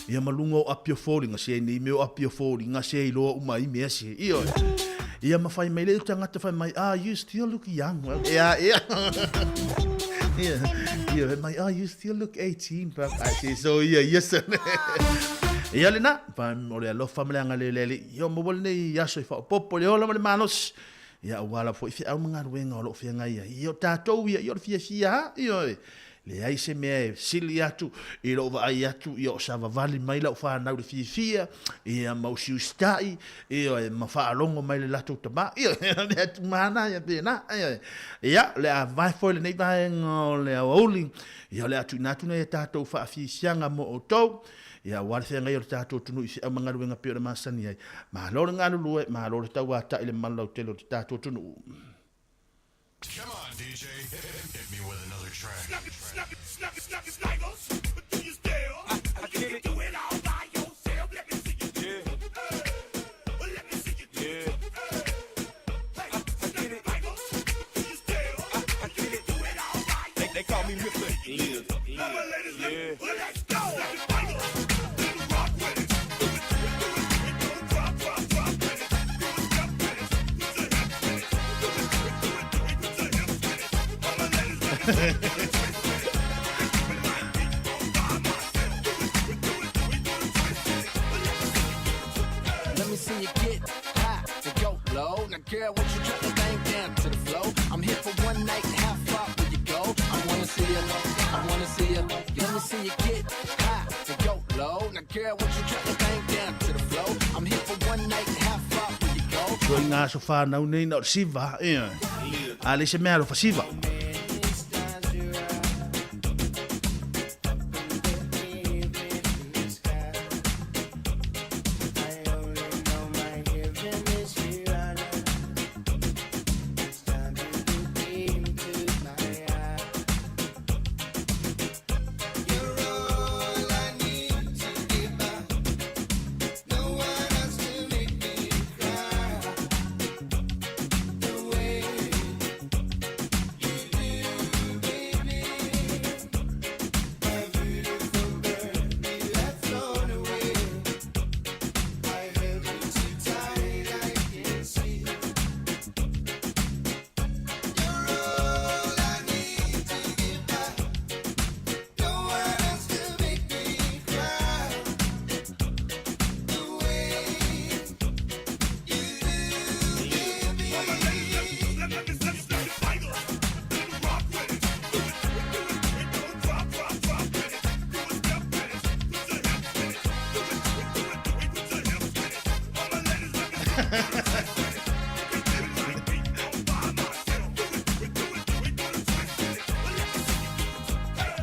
ia ma luga o api o foliga se nei mea o api o foliga se iloa uma ai mea se ioe ia ma fai mai le tagata fai mai ah you still look young ia ia ia ia fai mai ah you still look 18 but I say so ia yes. Ia lena, o le alofa ma le agalelei le Alii, ia maua lenei aso i faaopoopo i le ola ma le malosi, ia aua lava foi feau ma galuega o lo o feagai ai. Ia o tatou ia, ia o le fiafia lava, ioe. Leai se mea e sili atu i lou vaai atu ia o savavali mai lau fanau i le fiafia, ia ma usiusitai, ioe, ma faalogo mai i le latou tama, ioe, mea tumana ia pena, ioe. Ia, o le a vae foi lenei vaega o le aoauli, ia o le a tuuina atu nai a tatou faafiafiaga mo outou, ia aua le feagai o le tatou atunuu i feau ma galuega pei ona masani ai. Malo le galulue, malo le tauatai i le malu lautele o le tatou atunuu. Come on, DJ, hit me with another track. They call me Mr. Live. Yeah. Let me see you get high and go low. Now, girl, won't you drop the thing down to the floor? I'm here for one night. How far will you go? I wanna see you. I wanna see you. Let me see you get high and go low. Now, girl, won't you drop the thing down to the floor? I'm here for one night. How far will you go? Tua i ngā aso whānau nei na o le siva, ioe. A le se mea alofa siva.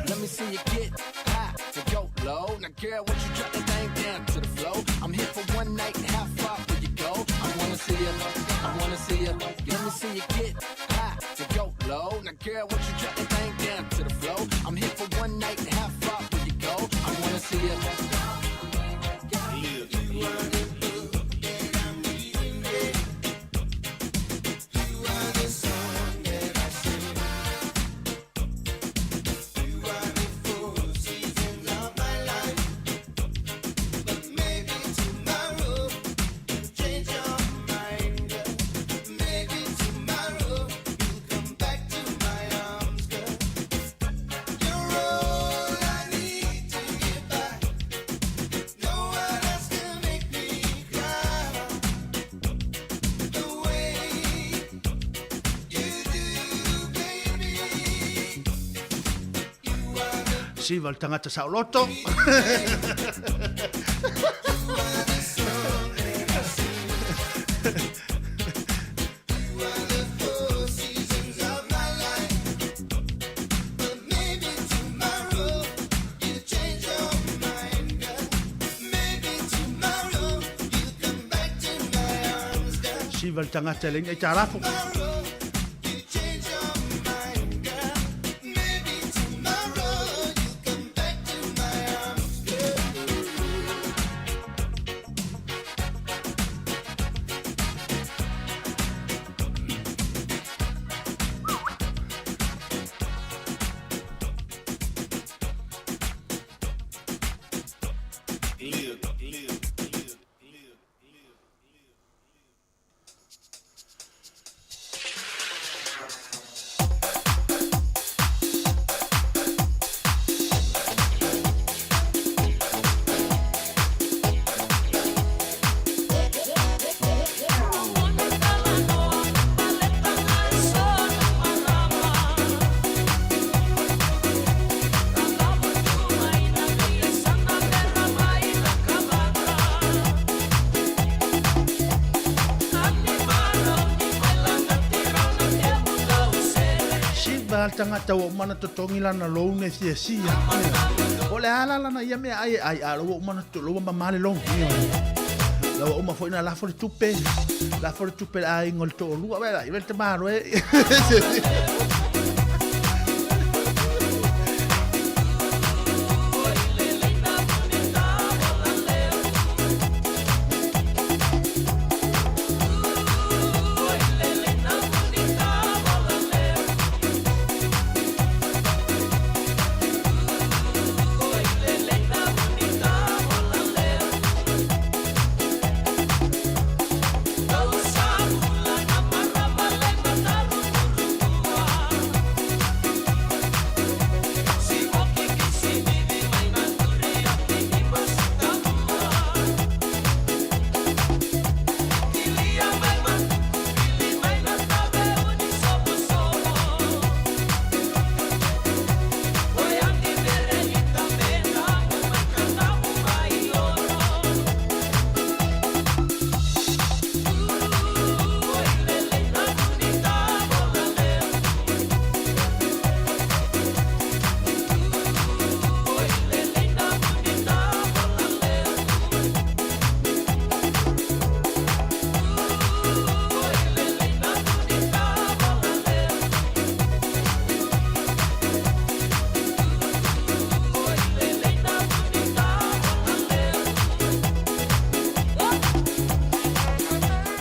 Let me see you get high and go low. Now, girl, won't you drop that thing down to the floor? I'm here for one night. How far will you go? I wanna see you. I wanna see you. Let me see you get high and go low. Now, girl, won't you drop that thing down to the floor? I'm here for one night. How far will you go? I wanna see you. Siva le tagata saoloto. Siva le tagata e leai ni aitalafu. tagata ua uma ona totogi lana loan e siasia. Po o le a la lana ia meaai e ai, a o la ua uma ona la ua mamā le loan. La ua uma foi ona lafo le tupe, lafo le tupe i le aiga o le toalua. Vaai la, le tamaloa e.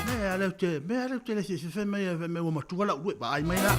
Mea lea ou te, mea lea ou te le fiafia fai mai, fai mai ua matua lau lua, vaai mai la.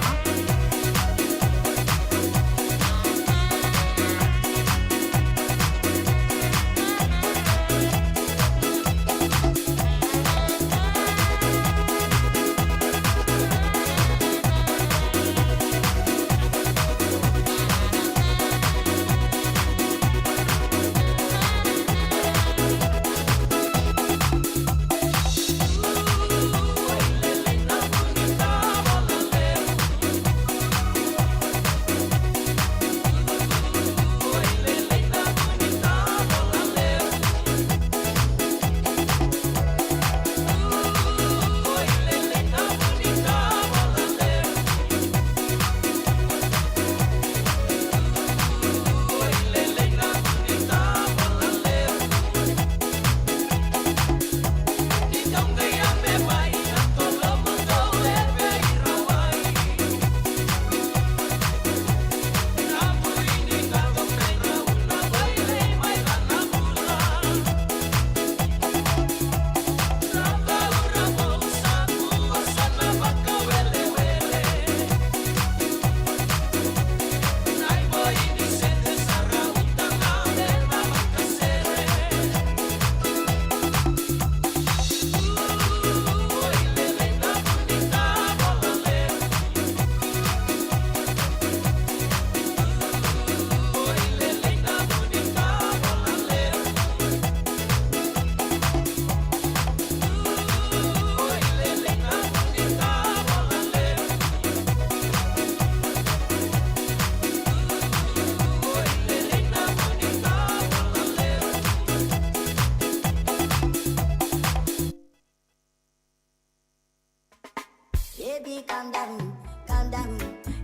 Baby, calm down, calm down.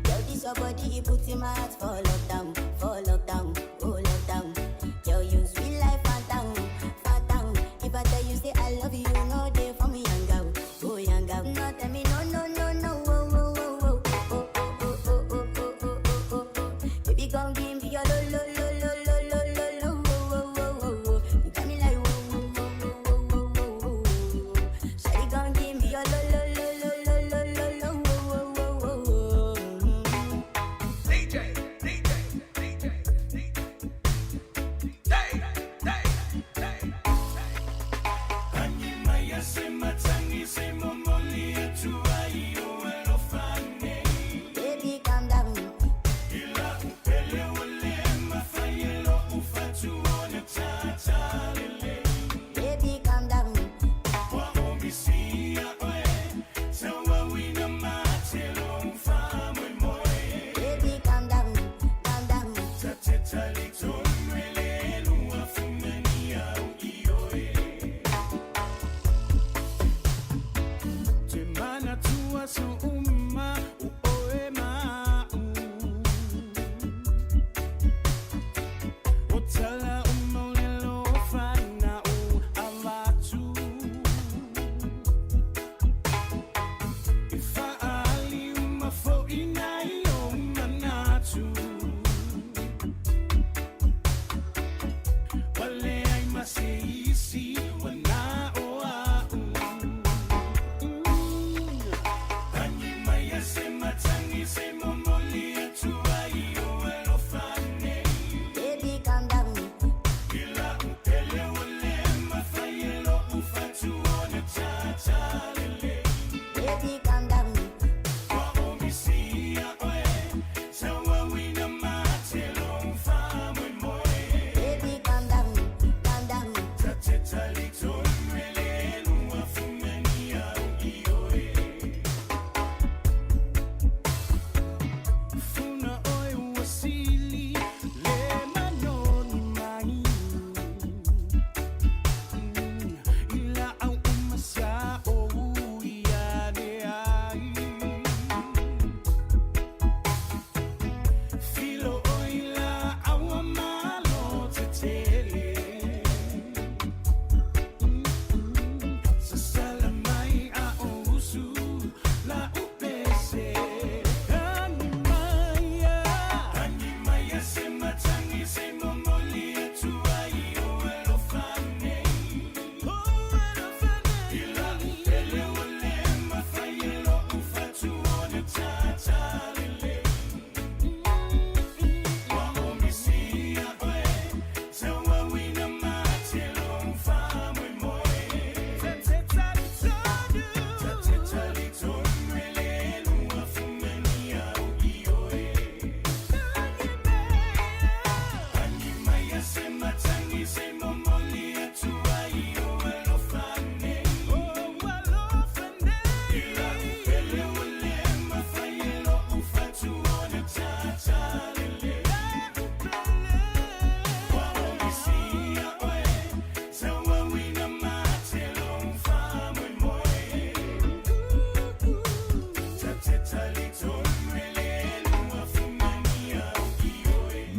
Yo, this your body, it puts in my heart for lockdown, for lockdown, oh lockdown. Yo, you sweet life, phantom, phantom. If I tell you say I love you, you know they for me, young girl, oh young girl. No, tell me no, no, no, no, oh, oh, oh, oh, oh, oh, oh, oh, oh, oh, oh, oh, oh. Baby, come give me your lo, lo, lo, lo, lo, lo, lo, lo, oh, oh, oh, oh, oh. You got me like, oh, oh, oh, oh, oh, oh, oh, oh. Shawty gon' give me your lo lo lo lo lo lo lo lo wo wo wo wo wo. DJ, DJ, DJ, DJ, DJ, Baby, calm down.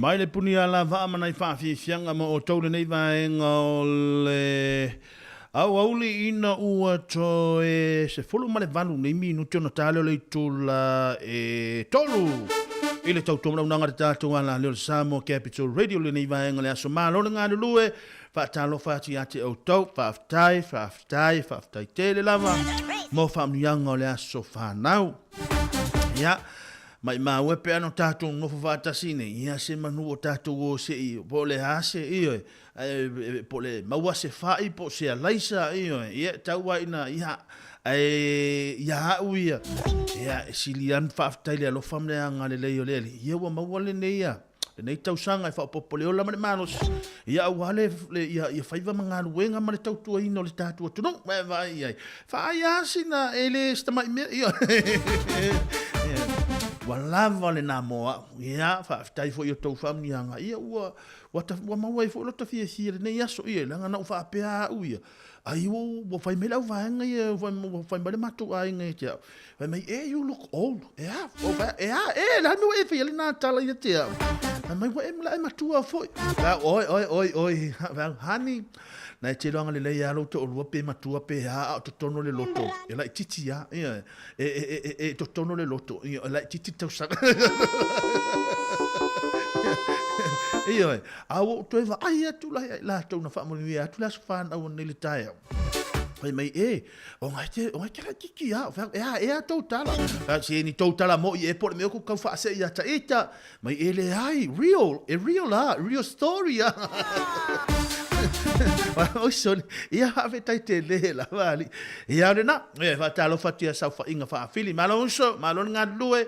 Mai le puni ala vaa ma nai faafiafiaga ma outou lenei vaega o le aoauli ina ua toe 18 nei minute ona ta lea o le itula e 3 i le tautua malaunaga a le tatou alaleo o le Samoa Capital Radio lenei vaega o le aso. Malo le galulue, faatalofa atu ia te outou, faafetai, faafetai, faafetai tele lava mo faamanuiaga o le aso fanau. Ia, Maimau e pe ana tatou nofo faatasi nei, ia se manu o tatou o se i, po o le a se, ioe, po o le maua se fai, po o se alaisa, ioe, ia, tau lava ina, ia, ae ia au ia, ia, e sili lava ona faafetai i le alofa ma le agalelei o le Alii, ia ua maua lenei a. lenei tausaga e faaopoopo le ola ma le malosi, ia aua le, le ia, ia faiva ma galuega ma le tautuaina o le tatou atunuu. Ma e vaai i ai. Faai lava sina e le se tamai mea. Ia. Ua lava lena mo au. Ia, faafetai foi i o tou faamanuiaga. Ia, ua, ua, ta, ua maua ai foi lota fiafia i lenei aso. Ia, leaga na ou faapea au ia. Ai ua, ua fai mai le auvaega ia, ua fai mai le matou aiga ia te au. Fai mai, eh, you look old. E a, o fai, e a, e, le a le mea ua e faia lena tala ia te au. Fai mai, ua e, la e matua foi. Fai, oi, oi, oi, oi, fai, honey, na e te iloa lelei lava lou toalua pe matua pe a, a o totonu o le loto, e laitiiti lava, ia, e, e, e, e, e totonu o le loto, ia, e laitiiti le tausaga. Ioe, a ua ou toe vaai atu la ia i latou na faamanuia atu le aso fanau ananei i le taeao. Fai mai, e, O ngai te, o ngai te laititi a, o e a, e a tou tala. A se ni tou tala mo i e po le mea ku kau whaase i a ta ita. Mai e le ai, real, e real a, real story a. Oi sole, ia hawe tai te le la wali. Ia ole na, e whaatalofa atu ia saofaiga faafili. Malo uso, malo le galulue.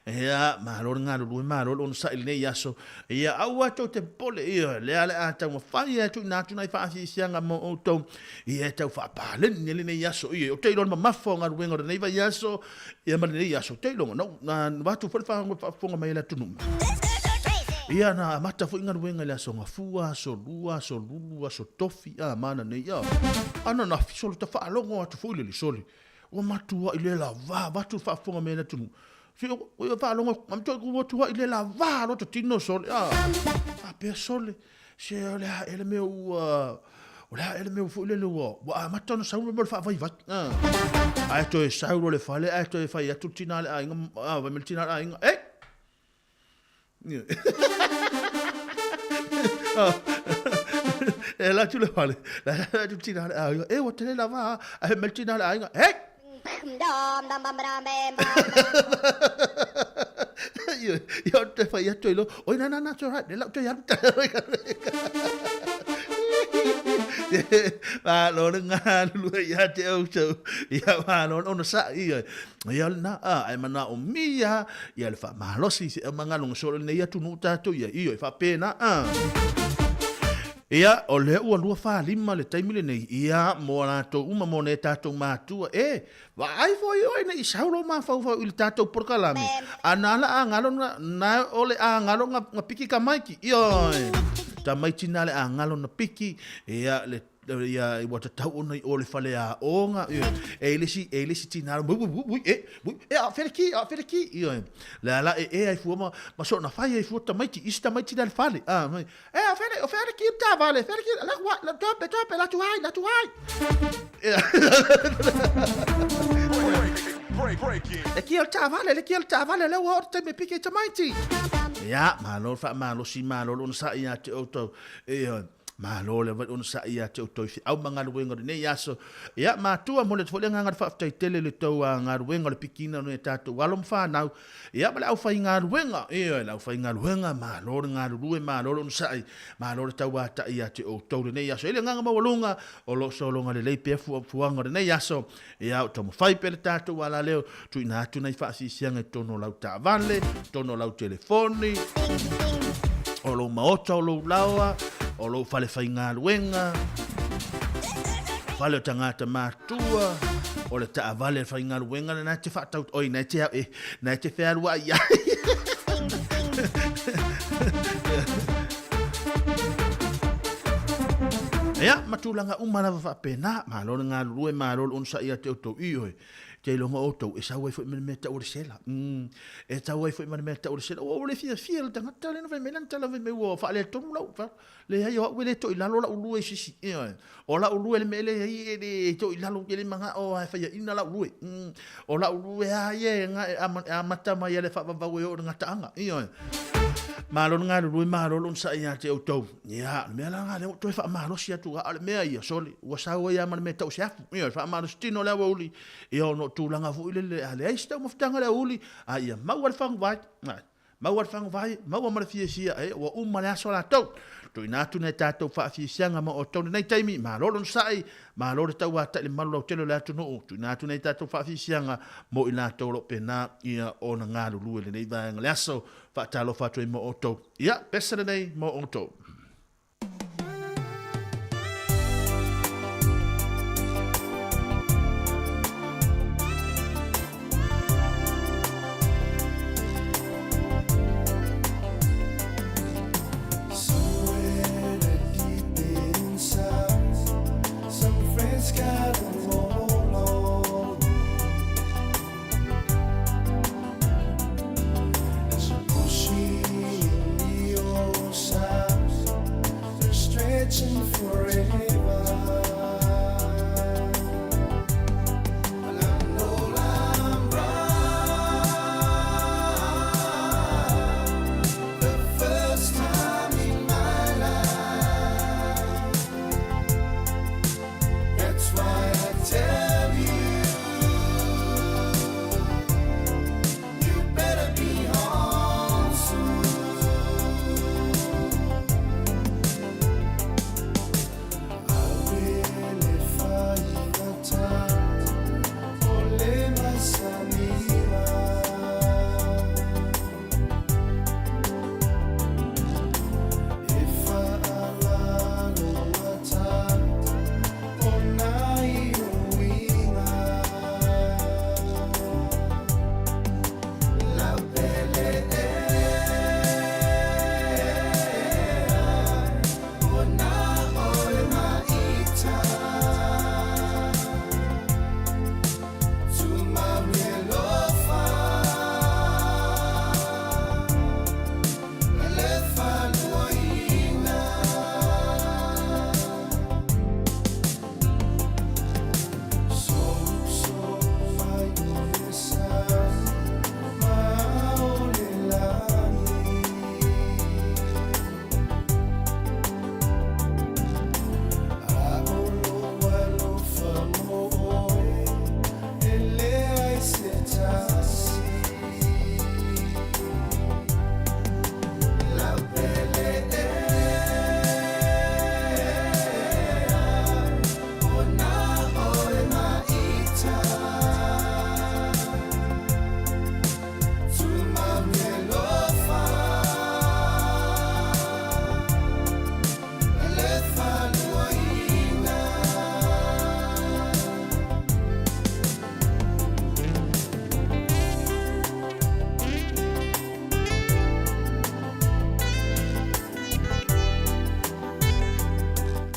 Ia, malo le galulue, malo le onosai i lenei aso. Ia, aua tou te popole, ia, lea le a taumafai e tuuina atu nai faafiafiaga mo outou. Ia e tau faapaleni ai lenei aso, ia, ou te iloa le mamafa o galuega o lenei vaiaso, ia ma lenei aso, ou te iloa, na, na avatu foi le faafofoga mai a le atunuu. Ia, na amata foi galuega i le aso Gafua, aso Lua, aso Lulu, aso Tofi, a, ma ana nei, a, ananafi, sole ta faalogo atu foi lele, sole, ua matuai le lava, avatu le faafofoga mai a le atunuu. Se, ua faalogo, ua matuai le lava lota tino, sole, a, faapea, sole, Se o le a ea le mea ua, o le a ea le mea foi lele ua, ua amata ona sau le mea o le faavaivai. Ae toe sau loa le fale ae toe fai atu le tina a le aiga, a, fai mai le tina a le aiga, Ei! E ala atu le fale, la e ala atu le tina a le aiga, E, ua tele lava a, ae fai mai le tina a le aiga, Hei! Ia o te whai atu i lo, oi na na na, it's alright, le lau te alu Malo le galulue ia te outou, ia malo le onosai ia. Ia le na, a, ai manaomia, ia le faamalosi se aumaga solo lenei atunuu tatou ia, ioe, faapena, a. Ia, o lea ua 2:45 le taimi lenei, ia, mo a latou uma, mo nai a tatou matua, e, vaai foi oe ne i sau lou mafaufau i le tatou polokalame, a na la a galo na, na o le a galo na, na piki tamaiti, ioe, tamaiti na le a galo na piki, ia, le, ia, ua tatau ona i o le fale aoga, ioe, e i le isi, e i le isi tina, ui, ui, ui, e, ui, e, a o fea le ki, a o fea le ki, ioe, le ala e e ai fua ma, ma soona fai ai fua tamaiti, isi tamaiti la le fale, a, mai, E, o fea, o fea le ki taavale, fea le ki, la wa, la tope, tope, la tuai, la tuai. Le ki o le taavale, le ki o le taavale, lea ua oo le taimi e piki ai tamaiti. Ia, malo le faamalosi, malo le onosai ia te outou. Ioe, malo le onosai ia te outou i feau ma galuega o lenei aso. Ia, matua, momoli atu foi le agaga o le faafetai tele i le tou galuega o le pikiina o nai a tatou alo ma fanau. Ia ma le aufaigaluega, ioe, le aufaigaluega, malo le galulue, malo le onosai, malo le tauatai ia te outou lenei aso. I le agaga maualuga, o lo o sologa lelei pea fuafuaga o lenei aso, ia o taumafai pea le tatou alaleo, tuuina atu nai faasiasiaga i totonu o lau taavale, totonu o lau telefoni, o lou maota o lou laoa, o lou fale faigaluega, fale o tagata matua, o le taavale faigaluega lena e te faatau, oi, na e te, e, na e te fealuai ai. Ia, ma tulaga uma lava faapena, malo le galulue, malo le onosai ia te outou, ioe. Te iloga outou, e sau ai foi ma le mea tau o le sela. E tau ai foi ma le mea tau o le sela. Ua ou le fiafia le tagata lea na fai mai lana tala fai mai ua faaletonu lau fale. Leai o au e le toi lalo lau lue i se isi. Ioe. O lau lue le mea lea e i ai e le toi lalo, e le manao lava e faiaina lau lue. O lau lue lava ia e amata mai lava i le faavavau e oo i le gataaga. Ioe. Malo le galulue, malo le onosai ia te outou. Ia, o le mea la lena lea ua ou toe faamalosi atu, a o le mea ia, sole, ua sau ai lava ma le mea e tau o se afu. Ioe, faamalosi tino le aoauli, ia ona o tulaga foi lele, a leai se taumafataga i le aoauli, a ia maua le faguvai, maua le faguvai, maua ma le fiafia, e, ua uma le aso latou. Tuuina atu nai tatou faafiafiaga ma outou i lenei taimi, malo le onosai, malo le tauatai i le malu lautele o le atunuu, tuuina atu nai tatou faafiafiaga mo i latou o lo o pena ia ona galulue i lenei vaega o le aso. Faatalofa atu ai mo outou. Ia, pese lenei mo outou.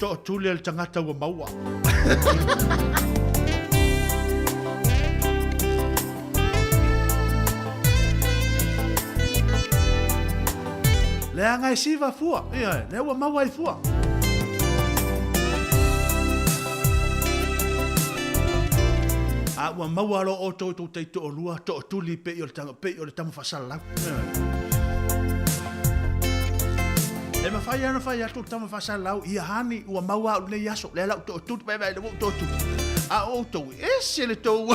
Tootuli le tagata ua maua. Leaga e siva fua, ia, lea ua maua ai fua. A ua maua lo outou i tou taitoalua, tootuli pei o le tanga, pei o le tama faasalalau. E mafai lava ona fai atu le tama faasalalau, ia hani, ua maua au lenei aso, lea la ou tootuli, vaai vaai lea ua ou tootuli. A o outou, ese le tou.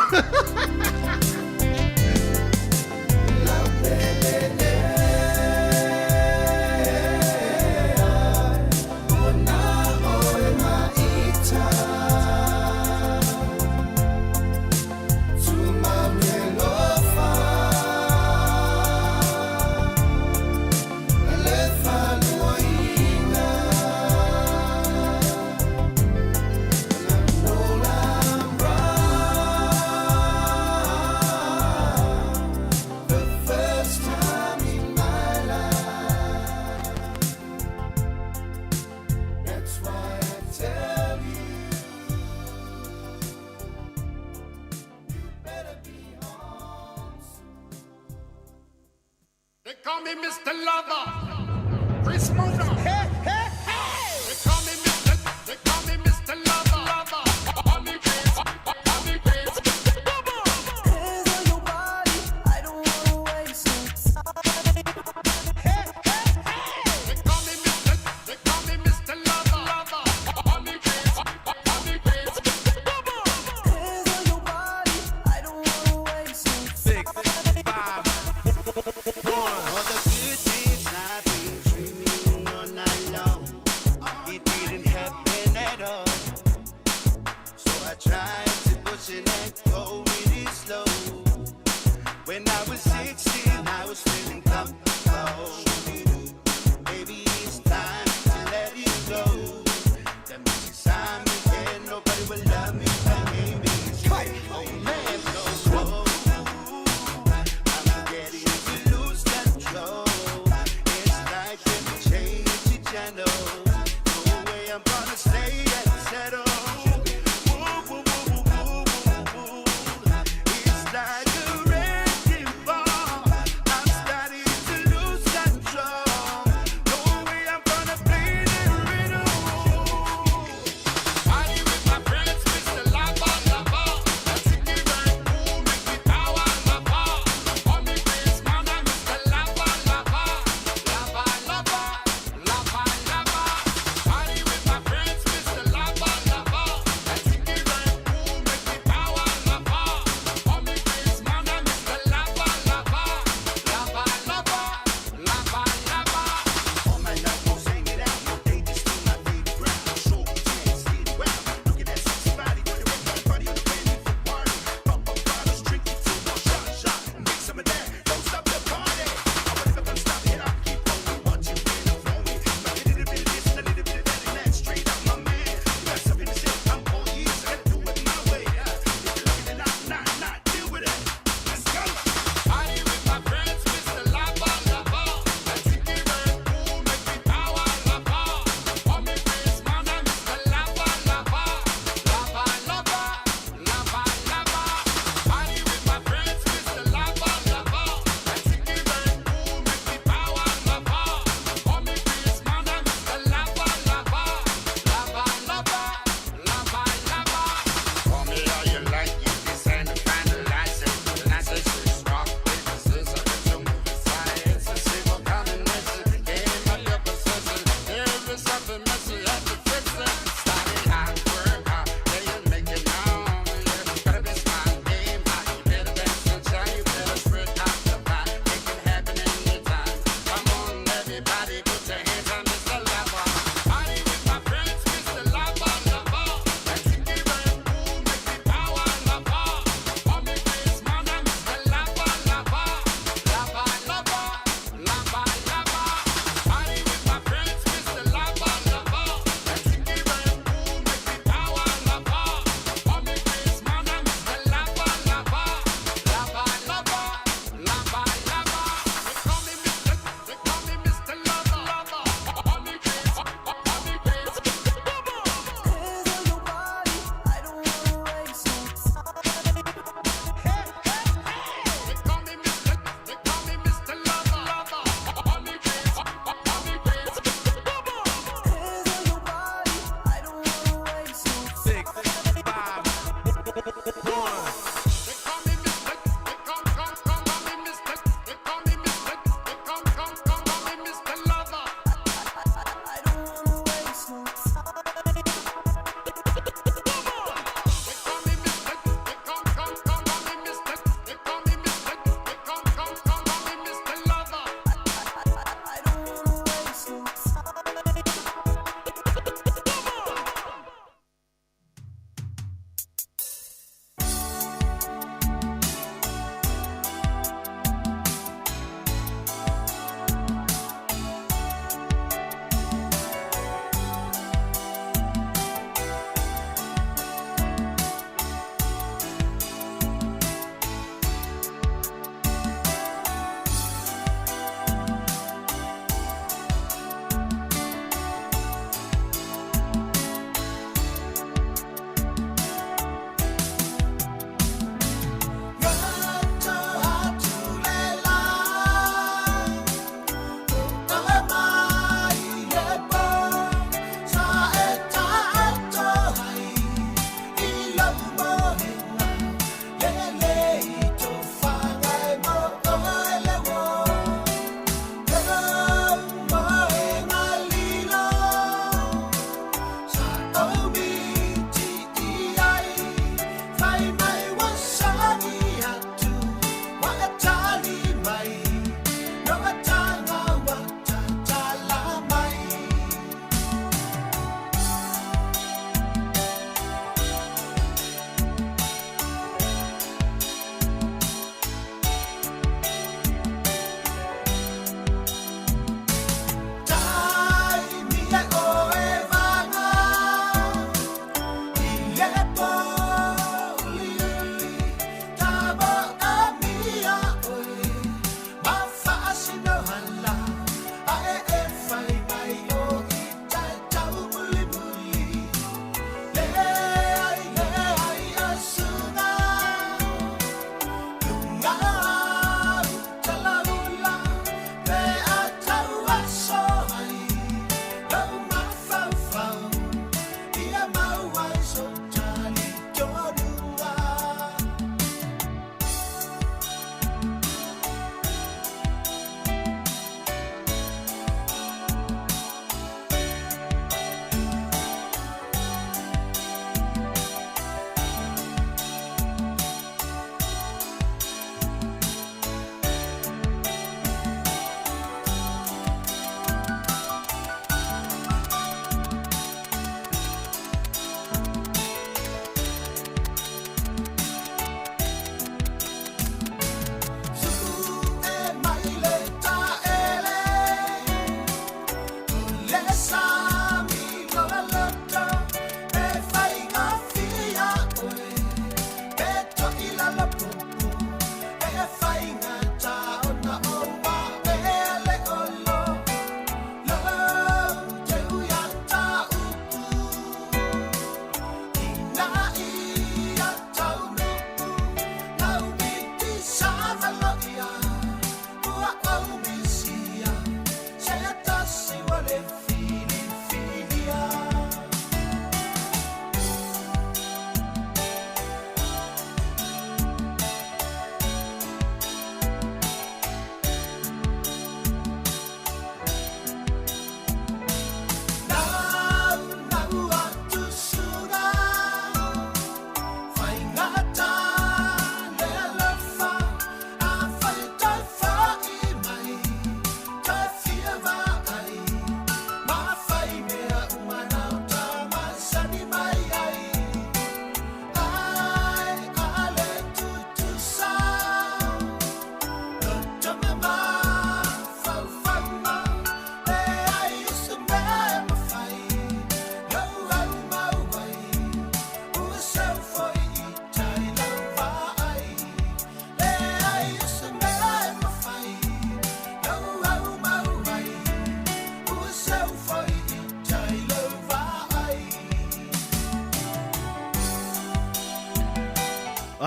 Mr. Lover. Chris Mona. Hey, hey, hey. They call me Mr. They call me Mr. Lover. Lover. On the case, on the case. Hands on your body, I don't wanna waste no time. Hey, hey, hey. They call me Mr. They call me Mr. Lover. Lover. On the case, on the case. Hands on your body, I don't wanna waste no time. 6, 5, 4, 1. All the good things I've been dreaming all night.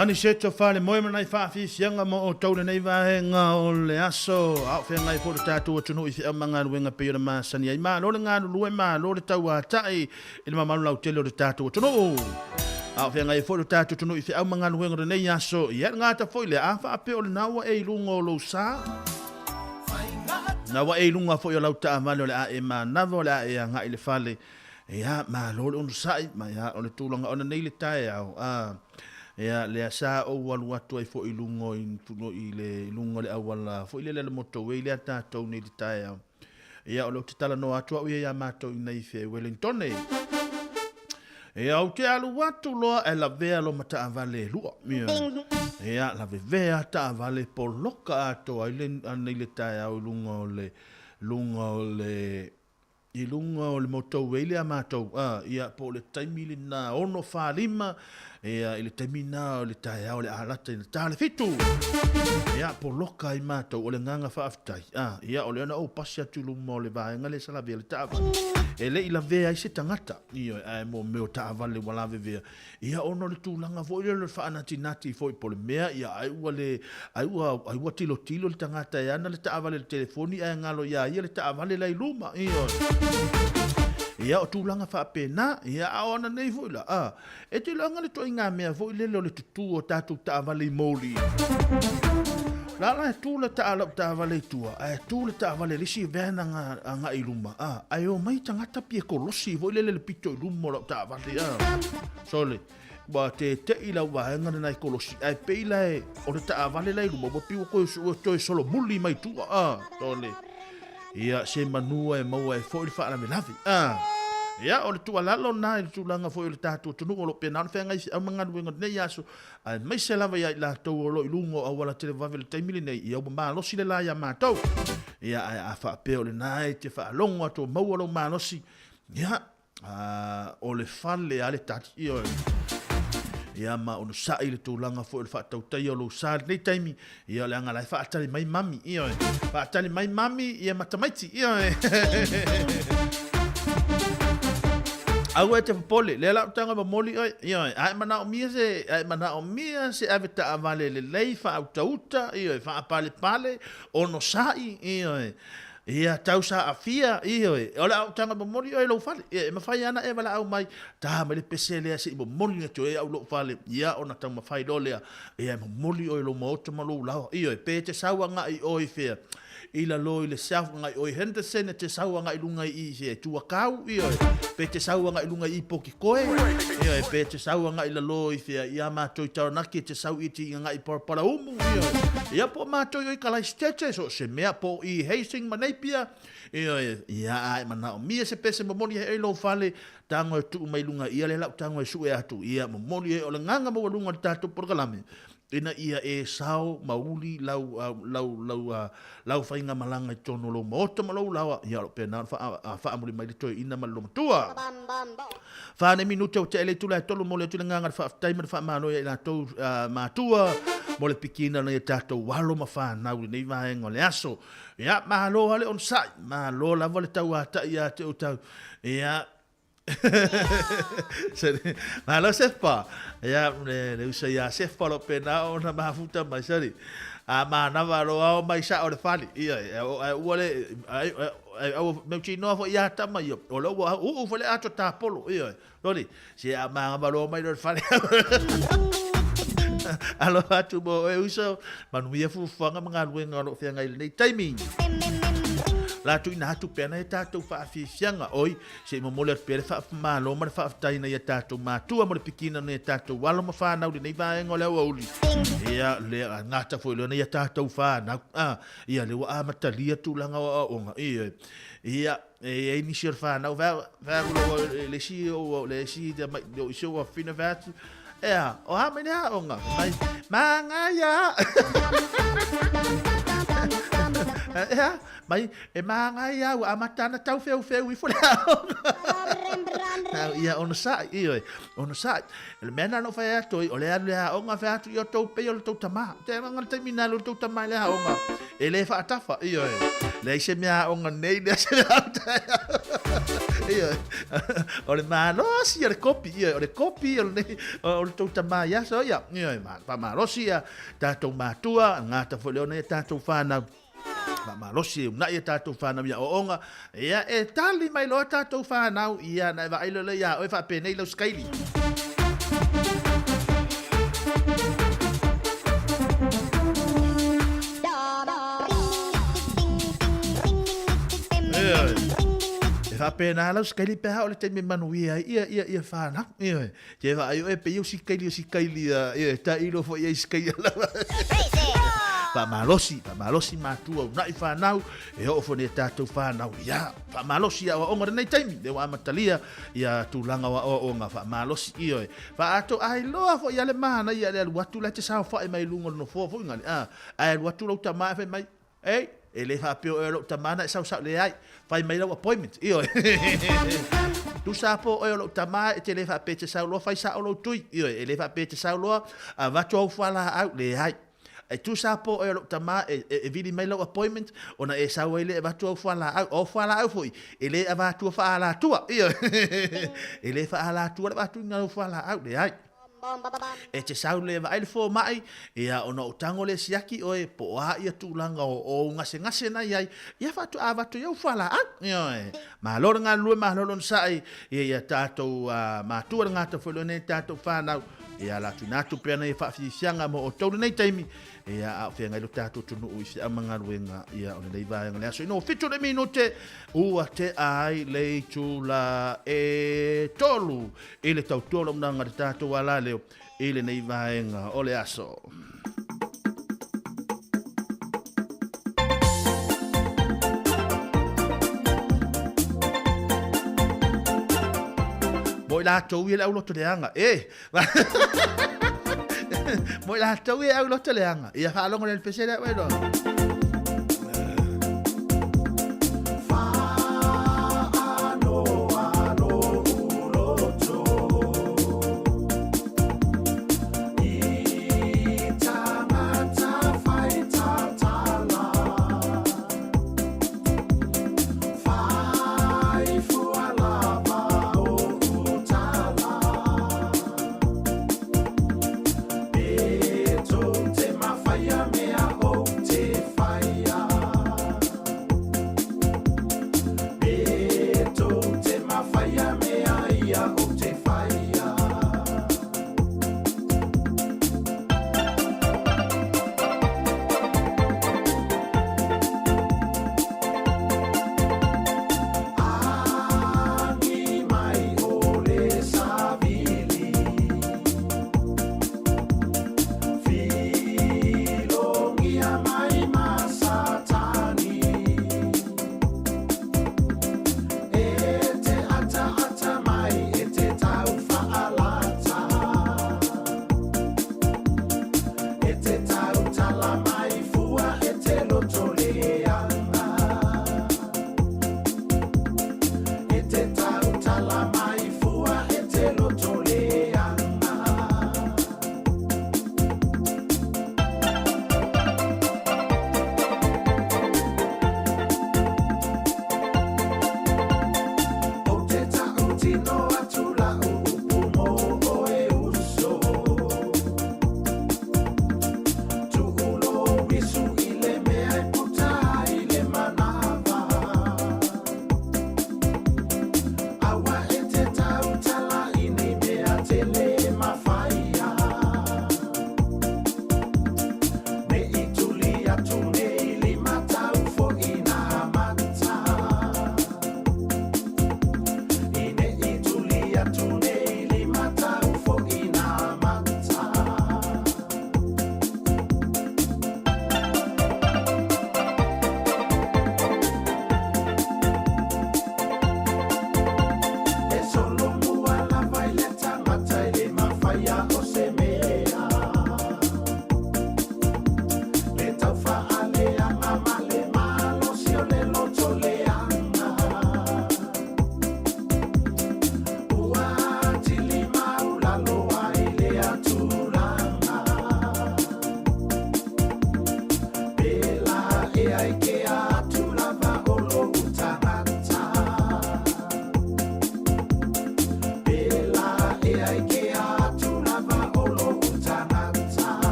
Aniseto Falemoe ma nai faafiafiaga mo outou lenei vaega o le aso. A o feagai foi le tatou atunuu i feau ma galuega pei ona masani ai. Malo le galulue, malo le tauatai i le mamalu lautele o le tatou atunuu. A o feagai foi le tatou atunuu i feau ma galuega o lenei aso, ia e gata foi lea, a faapea o lena ua e i luga o lou sa, na ua e i luga foi o lau taavale o le a e manava o le a e agai i le fale, Ia, malo le onosai, ma ia, o le tulaga ona nei le taeao, a, ia, lea sa ou alu atu ai foi i luga i, i le, i luga o le auala foi lele le motorway lea tatou nei le taeao. Ia, o lea ou te talanoa atu au ia ia matou i nei i Wellingtone. Ia, ou te alu atu loa e lavea loma taavale e lua. Ia, ia lavevea taavale poloka atoa ai le, nei le taeao i luga o le, luga o le, I luga o le motorway lea matou, a, ia, po o le taimi lena 6:45, ia, i le taimi lena o le taeao o le a lata ina ta le fitu. Ia, poloka ai matou, o le agaga faafetai, a, ia, o lea na ou pasi atu i luma o le vaega lea sa lavea le taavale. E le i lavea ai se tagata, ioe, ae mo mea o taavale ua lavevea, Ia ona o le tulaga foi lea o le faanatinati foi po o le mea, ia ai ua le, ai ua, ai ua tilotilo le tagata e ana le taavale i le telefoni ae galo iā ia le taavale la i luma, ioe. Ia o tulaga faapena, ia a o ana nei foi la, a, e te iloaga le ituaiga mea foi lele o le tutū o tatou taavale i moli. La la e tu le taa lau taavale i tua, ae tu le taavale i le isi van agai i luma, a, ae omai tagata pie kolosi foi lele le pito i luma o lau taavale, a. Sole, ua tete'i lau vaega lena i kolosi, ae pei la e, o le taavale la i luma, ua pei ua toe, ua toe solomuli mai tua, a. Sole, ia, se manua e maua ai foi le faalavelave, a. Ia, o le tuualalo lena i le tulaga foi o le tatou atunuu o lo o pena ona feagai feau ma galuega o lenei aso, aemaise lava ia i latou o lo o i luga o auala televave i le taimi lenei, ia ua malosi le la iā matou. Ia, ae a faapea o lena e te faalogo atu o maua lou malosi, ia, a, o le fale a le tali, ioe. Ia, ma onosai i le tulaga foi o le faatautaia o lou sa i lenei taimi, ia, leaga la e faatali mai mami, ioe. Faatali mai mami, ia ma tamaiti, ioe. Aua e te popole, lea la ou tago e momoli oe, ioe, a e manaomia se, a e manaomia se ave taavale lelei, faautauta, ioe, faapalepale, onosai, ioe, ia, tau saaafia, ioe, o le a ou tago e momoli oe i lou fale, ia, e mafai lava ona e valaau mai, ta mai le pese lea se i momoli atu ai au i lou fale, ia, ona taumafai loa lea, ia, e momoli oe i lou maota ma lou laoa, ioe, pe e te sau agai i o i fea, i lalo i le South agai oi Henderson e te sau agai luga i i se Tuakau ioe pe te sau agai luga i Pokikoe ioe pe te sau agai lalo i fea i a matou i Taranaki e te sau i te agai i Paraparaumu ioe ia po o matou i Kalaisitete so o se mea po o i Hastings ma Napier ioe ia a e manaomia se pese momoli ai i lou fale tago e tuu mai luga ia lea lau tago e sue atu ia momoli ai o le agaga maualuga o le tatou polokalame ina ia e sao ma uli lau, lau, lau, lau faigamalaga i totonu o lou maota ma lou laoa, ia o lo o pena ona faa, faamuli mai le toeaina ma le lomatua. Fa nei minute ua tea i le itula e tolu, momoli atu le agaga o le faafetai ma le faamalo ia i latou matua mo le pikiina o nai a tatou alo ma fanau i lenei vaega o le aso. Ia, malo lava le onosai, malo lava le tauatai ia te outou. Ia, Malo Sefa. Ia, le, le uso ia Sefa lo pena ona mafuta mai sali. A manava lo ao mai sa o le fali. Ia, ai ua le ai ai au me tino fo ia tama ia. O lo ua u u fale ato tapolo. Ia, loli. Se a manga lo mai lo le fali. Aloha atu mo oe uso, manuia fuafuaga ma galuega o lo o feagai i lenei taimi. La tuuina atu pea nai a tatou faafiafiaga, oi, se i momoli atu pea le faafamalo ma le faafetai i nai a tatou matua mo le pikiina o nai a tatou alo ma fanau i lenei vaega o le aoauli. Ia, lea, gata foi lea nai a tatou fanau, a, ia, lea ua amatalia tulaga o aoaoga, ioe. Ia, e i ai nisi o le fanau, fai, fai atu le isi o, le isi, o isi o afafine fai atu, Ea, o a mai le aoga? Mai, māngaia! Ea, mai, e māngaia ua amata ana tau wheuwheu ifo le aoga. Ia onosai, ioe, onosai. O le mea lena na ou fai atu ai, o le alu i le aoga fai atu, ia outou pei o le tou tama. Te aga le taimi na alu ai le tou tama i le aoga, e le faatafa, ioe. Leai se mea aoga nei, leai se mea aoga taeao. Ioe. O le malosi o le kopi, ioe, o le kopi o lenei, o le tou tama i aso ia, ioe, faamalosi ia tatou matua, gata foi le ona ia tatou fanau. Faamalosi e uunai a tatou fanau i aoaoga, ia e tali mai loa tatou fanau, ia ona e vaai loa lea ia oe faapenei lau sikaili. Ioe. E faapena lau sikaili pe a oo i le taimi e manuia ai ia, ia, ia fanau. Ioe. Ke vaai oe pei o sikaili o sikaili a e tailo foi ai sikaili lava. Faamalosi, faamalosi matua uunai fanau, e oo foi nei tatou fanau ia faamalosi ia aoaoga lenei taimi, lea ua amatalia ia tulaga o aoaoga faamalosi ioe. Faaato ai loa foi ia le manaia le alu atu la e te saofai mai luga o le nofoa foi nale a, ae alu atu lou tama ae fai mai, Ei, e le faapea o oe o lou tama na e sausau, leai, fai mai lau appointment, ioe. Tusa po o oe o lou tama e te le faapea e te sau loa fai sao lou tui, ioe, e le faapea e te sau loa avatu au fualaau, leai. E tusa po o oe o lou tama e, e, e vili mai lau appointment ona e sau ai lea e avatu au fualaau. O fualaau foi, e le avatua faaalatua, ioe. E le faaalatua le avatuina o lau fualaau, leai. E te sau le vaai le fomai, ia ona ou tago lea siaki oe po o a ia tulaga o ou gasegase na i ai, ia faatoa avatu i ou fualaau. Ioe. Malo le galulue, malo le onosai, ia ia tatou matua le gata foi lenei tatou fanau, ia la tuina atu pea nei faafiafiaga mo outou lenei taimi, ia a o feagai lo tatou atunuu i feau ma galuega, ia o lenei vaega le aso ina 7 le minute, ua tea ai le itula e 3 I le tautua o le auaunaga a le tatou alaleo i lenei vaega o le aso. Mo i latou ia le auloto leaga, e! Mo i latou ia auloto leaga, ia faalogo le pese lea oe loa.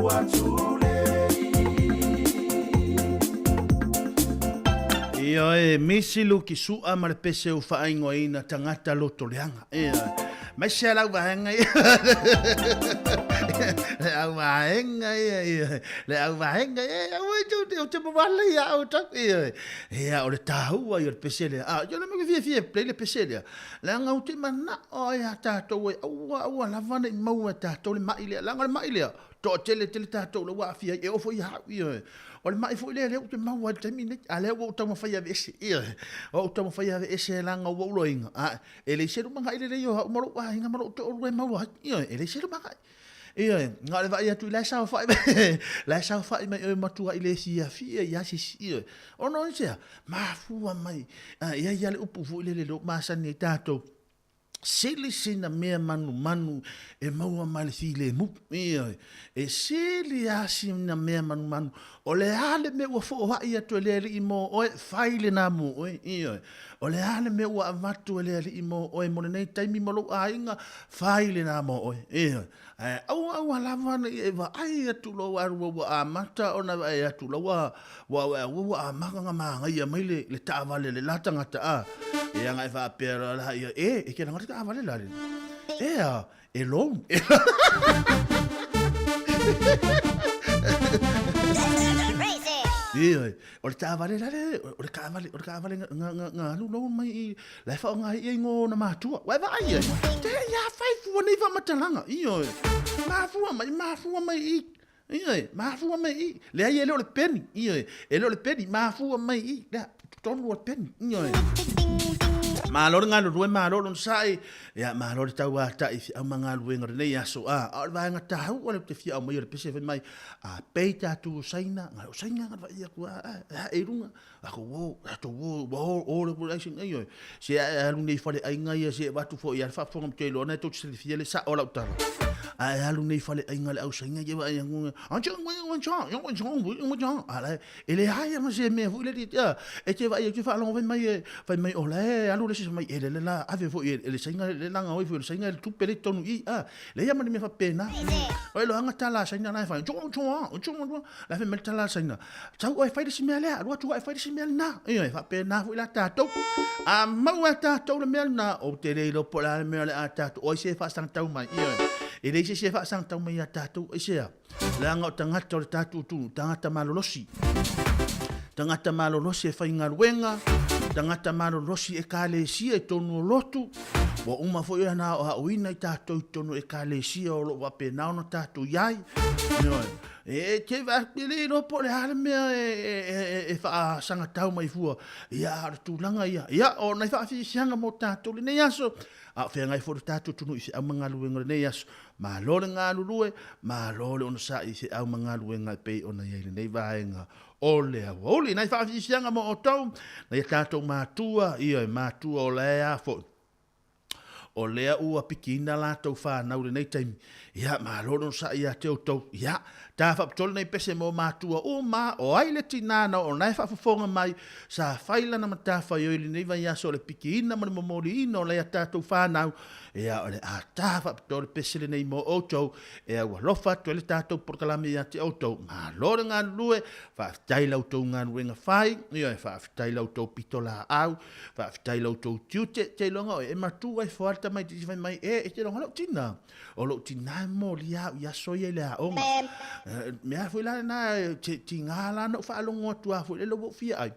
Ua tulei. Ioe, misi luki su'a ma le pese u faaingoaina tagata loto leaga. Ioe. Mai se lau vaega ia. Le au vaega ia, ioe. Le au vaega ia, au e tu te te mawala ia au tau, ioe. Ia, o le tāua ia o le pese lea. Ah, ia le mea fiafia e play le pese lea. Leaga ou te manao ai a tatou e aua aua lava ne i maua e tatou le mai lea. Leaga o le mai lea, toatele tele tatou la ua aafia ai, e oo foi ia au, ioe. O le mai foi lea lea ou te maua ai i le taimi lenei, a lea ua ou taumafai e aveese, ioe. Ua ou taumafai e aveese leaga ua ou loaina, a e leai se lumanai lelei o au ma lou aiga ma lou toalua e maua ai, ioe, e leai se lumanai. Ioe, na o le vaai atu i la e saofai mai, la e saofai mai oe matuai le fiafia ia se isi, ioe. Ona o aisea? Mafua mai, e i ai lava le upu foi lele o lea ua masani ai tatou, sili sina mea manumanu e maua mai le filemu, ioe. E sili lava sina mea manumanu, o le a le mea ua foai atu e le Alii mo oe, fai lena mo oe, ioe. O le a le mea ua avatu e le Alii mo oe mo lenei taimi ma lou aiga, fai lena mo oe. Ioe. Ae aua aua lava ne i e vaai atu loa ua alu ua amata ona vaai atu la ua ua ua ua amata ona manaia mai le le taavale a le la tagata a. Ia ona e faapea loa laia, e, e te laga le taavale la le. E a, e loan. Ioe, o le taavale la le, o le taavale, o le taavale na, na, na, na alu loan mai i, la e faaaoga ai i ai ngona matua. Ua e vaai ai, te ia fai fua nei faamatalaga. Ioe, mafua mai, mafua mai i, ioe, mafua mai i, leai e le o le peni, ioe, e le o le peni, mafua mai i, lea, totonu o le peni, ioe. Malo le galulue, malo lona sa'i, ia, malo le tauatai i feau ma galuega o lenei aso. A, a o le vaega taua lea ou te fia aumaia o le pese fai mai, a pei tatou o Saina, o Saina na vaai atu a, a, a, e i luga, a tou o, a tou o, ua o, o le pule ai sin, ioe, se a e alu nei i faleaiga ia, se e avatu foi ia le faafofoga ma te iloa na e tou te silafia le sao o lau tala. A e alu nei i faleaiga le au Saina, ia vaai atu, a la e, E leai ma se mea foi lele, ia, e te vaai atu faalogo fai mai e, fai mai o la e alu le isi fai mai e lele la ave foi e le Saina le laga oi foi le Saina le tupe le tonu i a leai ma le mea faapena. O e loaga tala a Saina la e fai chong chong chong chong la fai mai le tala a Saina tau oe fai le isi mea lea alu atu oe fai le isi mea lena. Ioe faapena foi la tatou. A maua e tatou le mea lena ou te le iloa po o le a le mea o le a tatou o ai se faasagatau mai. Ioe e leai se isi e faasagatau mai ia tatou aisea. Leaga o tagata o le tatou atunuu, tagata malolosi. Tagata malolosi e faigaluega, tagata malolosi ekalesia i totonu o lotu. Ua uma foi ona aoaoina i tatou i totonu o ekalesia o lo o faapena ona tatou i ai. Ioe. E te e le iloa po o le a le mea e faasagatau mai fua. Ia, a o le tulaga ia. Ia, o nai faafiafiaga mo tatou lenei aso. A o feagai foi le tatou atunuu i feau ma galuega o lenei aso. Malo le galulue, malo le onosai i feau ma galuega e pei ona i ai lenei vaega o le aoauli. Nai faafiafiaga mo outou, nai a tatou matua, ioe, matua o la e a foi, o lea ua pikiina latou fanau i lenei taimi. Ia, malo le onosai ia te outou. Ia, ta faapitoa lenei pese mo matua uma, o ai le tinā na oo na e faafofoga mai, sa fai lana matafaioi i lenei vaiaso o le pikiina ma le momoliina o lai a tatou fanau, Ia, o le a ta faapitoa le pese lenei mo outou, e aualofa atu ai le tatou polokalame ia te outou. Malo le galulue, faafetai i la outou galuega fai, ioe, faafetai i la outou pitolaau, faafetai i la outou tiute. Te iloga oe, e matua ifo lava le tamaitiiti fai mai, e, e te iloga lou tina, o lou tina e momoli au i aso ia i le aoga. Mea foi la lena, te tiga la na ou faalogo atu lava foi lele ua ou fia ai.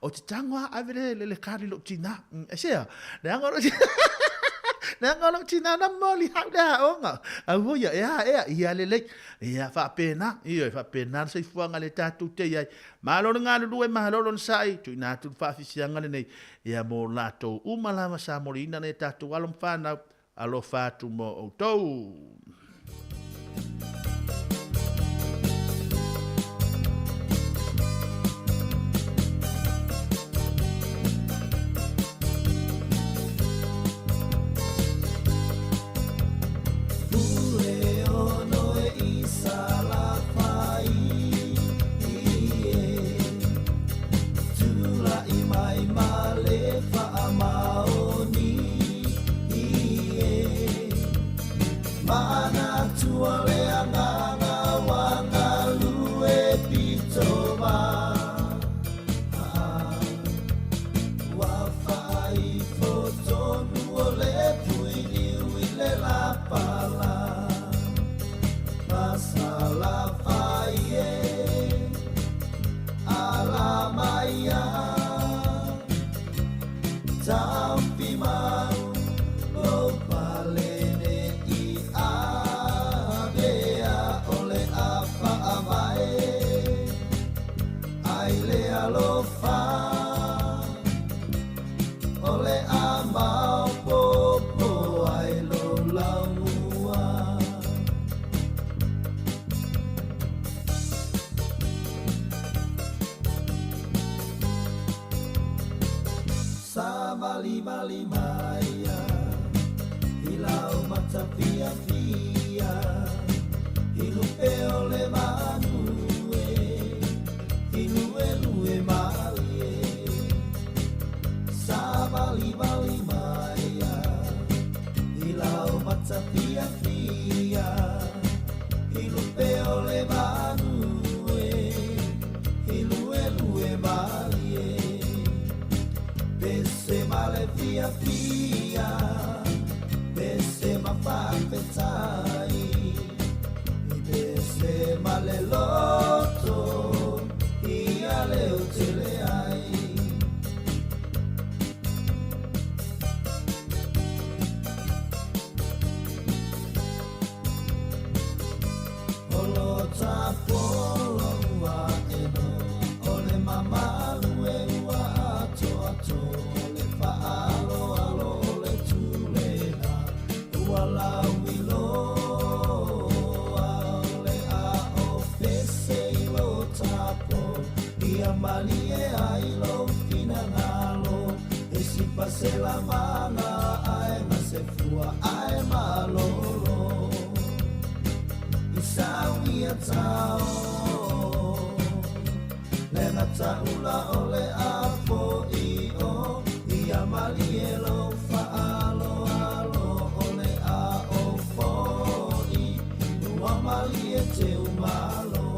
O te tago a ave le, le, le kari lou tina. Aisea? Leaga o lou tina, leaga o lou tina na moli hau le aoga. Aua ia, e a ea, ia lelei. Ia faapena, ioe, faapena le soifuaga le tatou te i ai. Malo le galulue, malo lona sa'i, tuuina atu le faafisiaga lenei, ia mo latou uma lava sa moliina nai a tatou alo ma fanau, Alofa atu mo outou. Savalivali maia i lau mata fiafia, i lupe o le manu e, i luelue malie. Savalivali maia i lau mata fiafia, i lupe o le manu e, i luelue malie. Pese ma le fiafia, pese ma faafetai, i pese ma le loto, ia le o tele ai. Olo tapolo ua eno, o le mamalu e ua ato ato, o le faaloalo o le tulena, ua lauiloa o le ao pese i lo tapo, ia malie ai lo finagalo, e sipa se la manga ai ma se fua ai malolo. I sauia tao, le mataula o le apo i o, ia malie lo faaloalo o le ao foi, ua malie te umalo.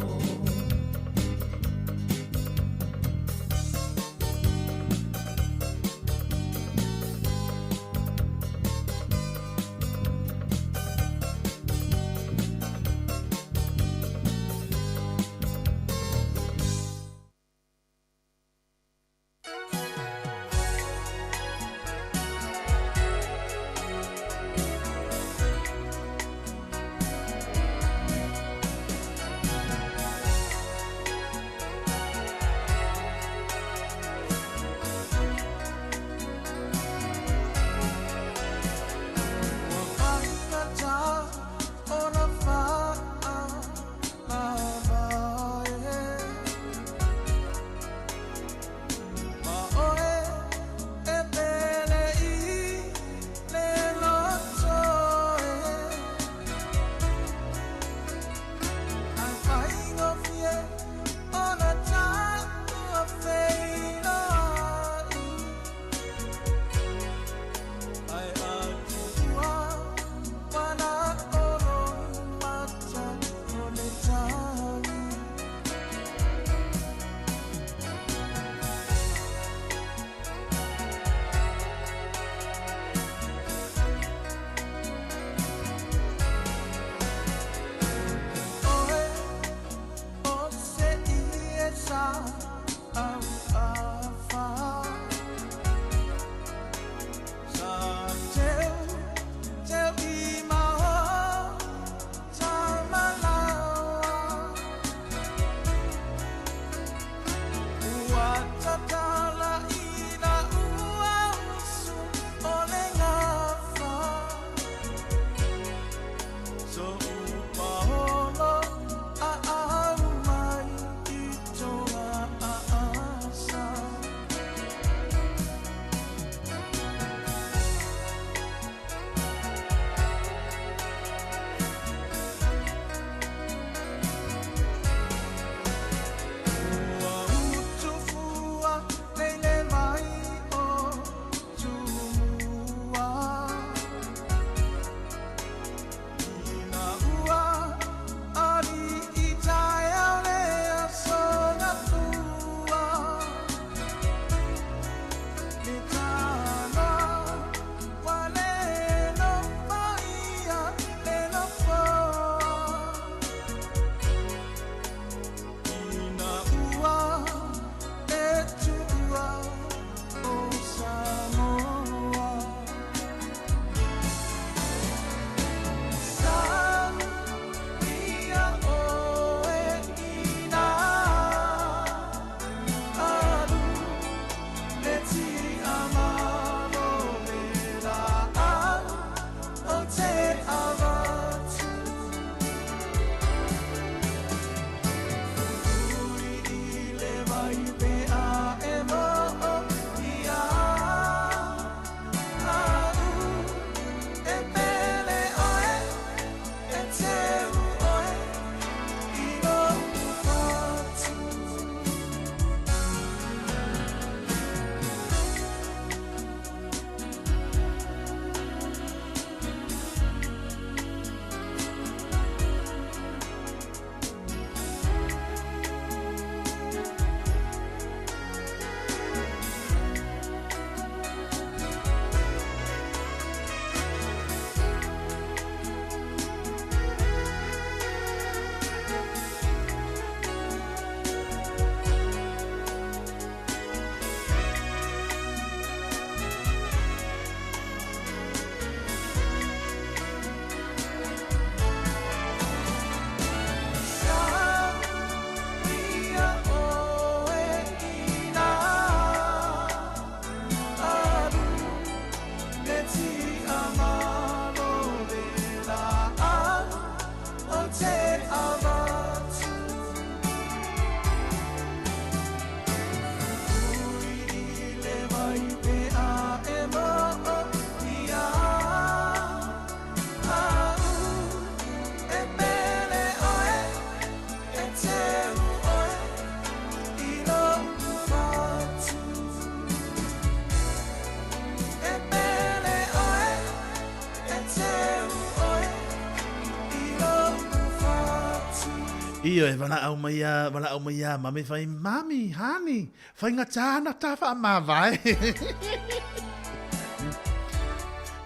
Ioe, valaau mai a, valaau mai ia mami, fai, Mami, honey, faigata ana ta faamavae.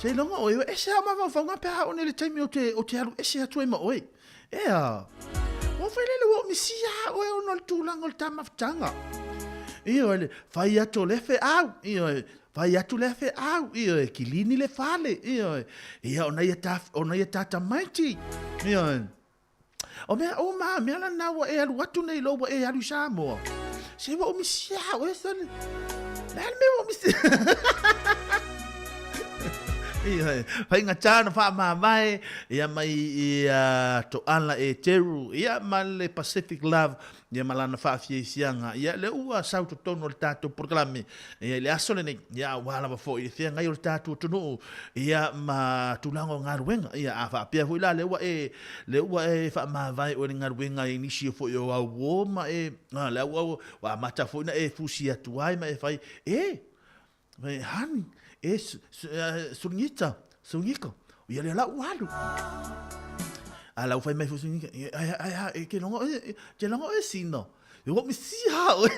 Seiloga oe, ua ese au mafaufauga pe a oo nei le taimi ou te, ou te alu ese atu ai ma oe. Ea, ua fai lele ua ou misia a oe ona o le tulaga o le ta mafutaga. Ioe, le fai atu o lea feau, ioe, fai atu lea feau, ioe, kilini le fale, ioe, ia ona ia ta, ona ia ta tamaiti, ioe. O mea uma, mea lana ua e alu atu nei lo ua e alu i Samoa. Se ua ou misia a oe, son. Le a le mea ua ou misia. Ioe, faigata ona faamavae ia mai ia Toala Eteru ia ma le Pacific Love ia ma lana faafiafiaga ia lea ua sau totonu o le tatou polokalame ia i le aso lenei ia aua lava foi le feagai o le tatou atunuu ia ma tulaga o galuega ia a faapea foi la lea ua e lea ua e faamavae oe i le galuega i nisi foi o au uo ma e lea ua amata foi ona e fusi atu ai ma e fai e E hani, e Sulugita, Sulugiko, ia lea la ua alu. A lau fai mai foi Sulugika, ai, ai, ai, e ke longa oe, ke longa oe sino. E ua misi ha oe.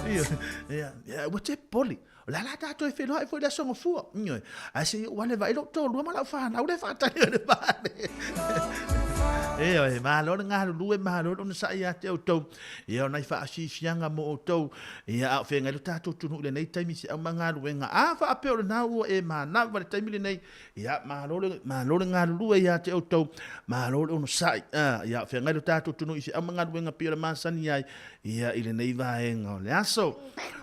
Ia, ia, ia, ua te poli. O la la tātou e whenua e foi le aso ngofua. Ioe. Ai se ua le vai lo tōlua ma lau whanau le whātari o le whane. Ioe, malo le galulue, malo le onosai ia te outou. Ia o nai faafiafiaga mo outou, ia a o feagai lo tatou atunuu i lenei taimi i se aumagaluega. A faapea o lena ua e manava i le taimi lenei, ia malo le, malo le galulue ia te outou, malo le onosai. A, ia a o feagai lo tatou atunuu i se aumagaluega pei o le masani ai, ia i lenei vaega o le aso.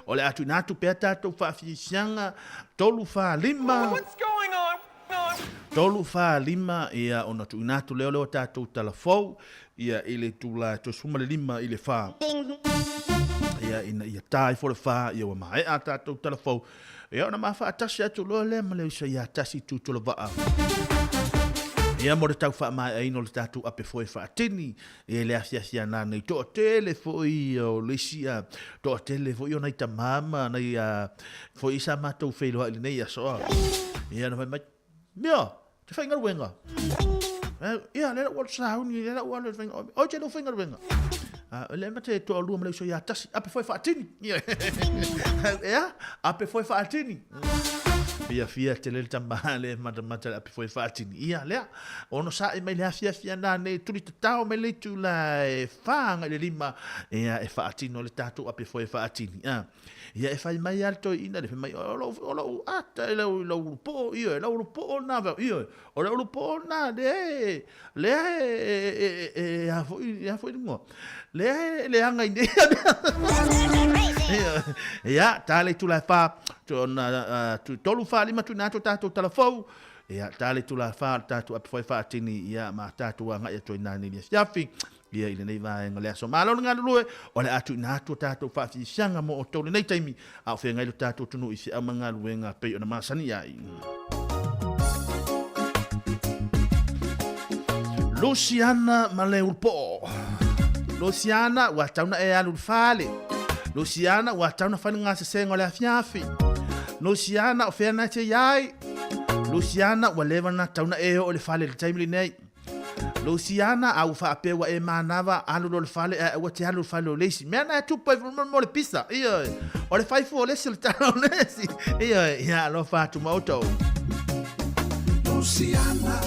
O le a tuuina atu pea tatou faafiafiaga, 3, 4, 5. What's going on? 3, 4, 5, ia ona tuuina atu lea o le o tatou tala fou, ia i le itula e 35 i le 4. Ia ina ia tā ifo le 4, ia ua maea a tatou tala fou. Ia ona mafaatasi atu loa lea ma le uso ia Tasi Tutulavaa. Ia mo le tau faamaeaina o le tatou ape foe faatini, ia i le afiafi ana nei toatele foi o le isi a toatele foi o nai tama ma nai a foi sa matou feiloai i lenei aso a. Ia na fai mai, Mea, te faigaluega. Ia, lea ua alu sauni, lea ua alu faigaluega. Oi te lou faigaluega. Le ma te toalua ma le uso ia tasi, ape foe faatini. Ea, ape foe faatini. Fia fia te le tama le matamata le ape foe faatini. Ia, lea, ono sa'i mai le afiafi ana nei tuli tatao mai le itu la e whānga i le lima, ia, e faatino le tātou ape foe faatini. Ia e fai mai a le toeaina le fai mai, o lou, o lou ata i lau, lau ulupoo, ioe, lau ulupoo na, ioe, o le ulupoo na, lea e, lea e, e, e, e, e, a foi, a foi le igoa, lea e leaga i nei mea. Ia, ta le itula e whā, ona, tolu whā lima tuina atu tātou tala fou, ia, ta le itula e whā, tātou ape whai whaatini, ia, ma tātou angai atu ai nā nei afiafi. Ia i lenei vaega o le aso. Malo le galulue, o le a tuuina atu o tatou faafiafiaga mo outou lenei taimi, a o feagai lo tatou atunuu i feau ma galuega pei ona masani ai. Luciana ma le ulupoo. Luciana, ua tau na e alu le fale. Luciana, ua tau na fai le gasesega o le afiafi. Luciana, o fea na te iai. Luciana, ua leva na tau na e oo i le fale i le taimi lenei. Luciana, a ua faapea ua e manava, alu loa i le fale, ae aua te alu i le fale o le isi. Mea na e tupu ai mo le pisa. Ioe. O le fai fua o le isi o le tala o le isi. Ioe. Ia alofa atu ma outou. Luciana,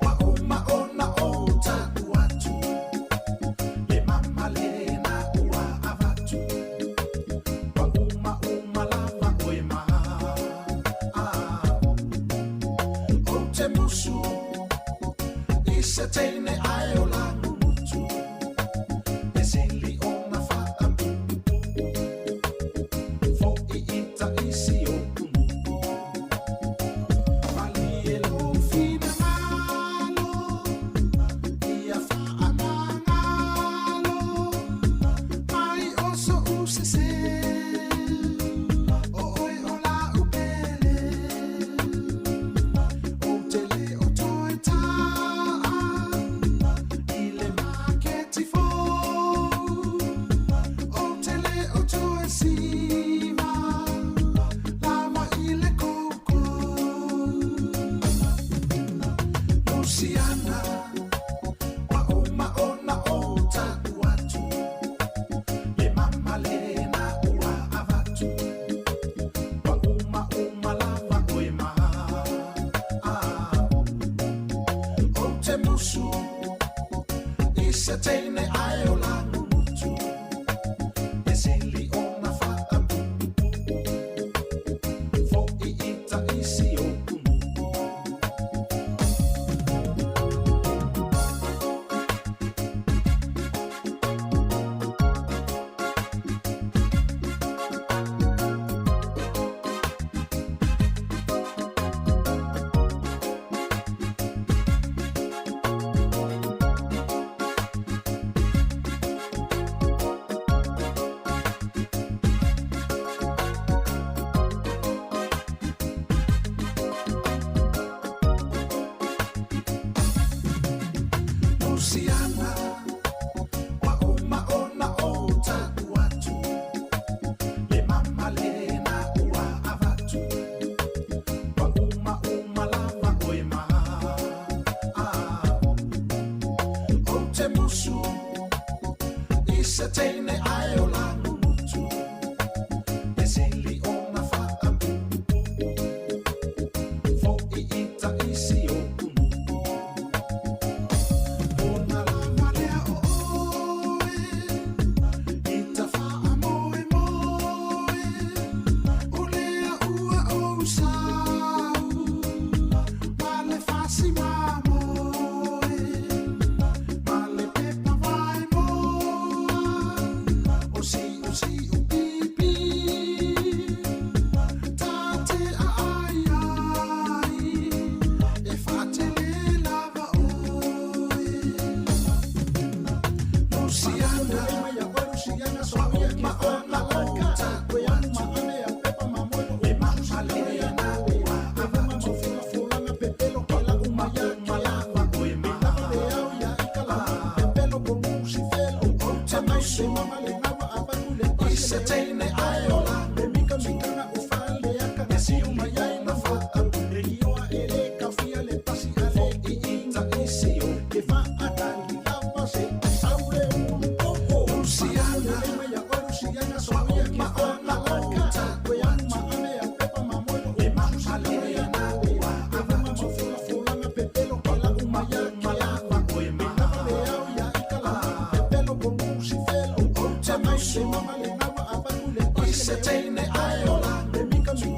ua uma ona ou taku atu, le mama lena ua avatu, ua uma uma lava oe ma. Ou te musu i se teine ae o Langumutu, e sili ona whaapuupuu, fo'i i ta isi o kumu. Malie lou finagalo. I se teine ae o langumutu E sili ona whaapuupuu Fo i ita isi o kumu. Luciana, wa uma ona o taku atu, le mama lena ua avatu, wa uma uma lava oe ma. Ah, o te musu, i se teine ae o langumutu, e sili ona whaapuupuu, fo i ita isi o kumu. Ona lava lea o oe, i ta whaamoemoe, o lea ua ou sau, ma le fasi mamoe, ma le pepa vaemoa, o siu siu pipi, ta te a ai ai, e whaatele lava oe. Luciana, ma ona o taku atu, e mama lena ua avatu, wa uma uma lava oe ma. O te musu, i se teine ae o langumutu, e sili ona whaapuupuu, fo i ita isi o Luciana, wa uma ona o taku atu, e mama lena ua avatu, wa uma uma lava oe ma. O te musu, i se teine ae o langumutu,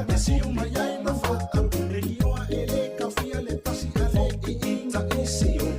e sili ona whaapuupuu, fo i ita isi o.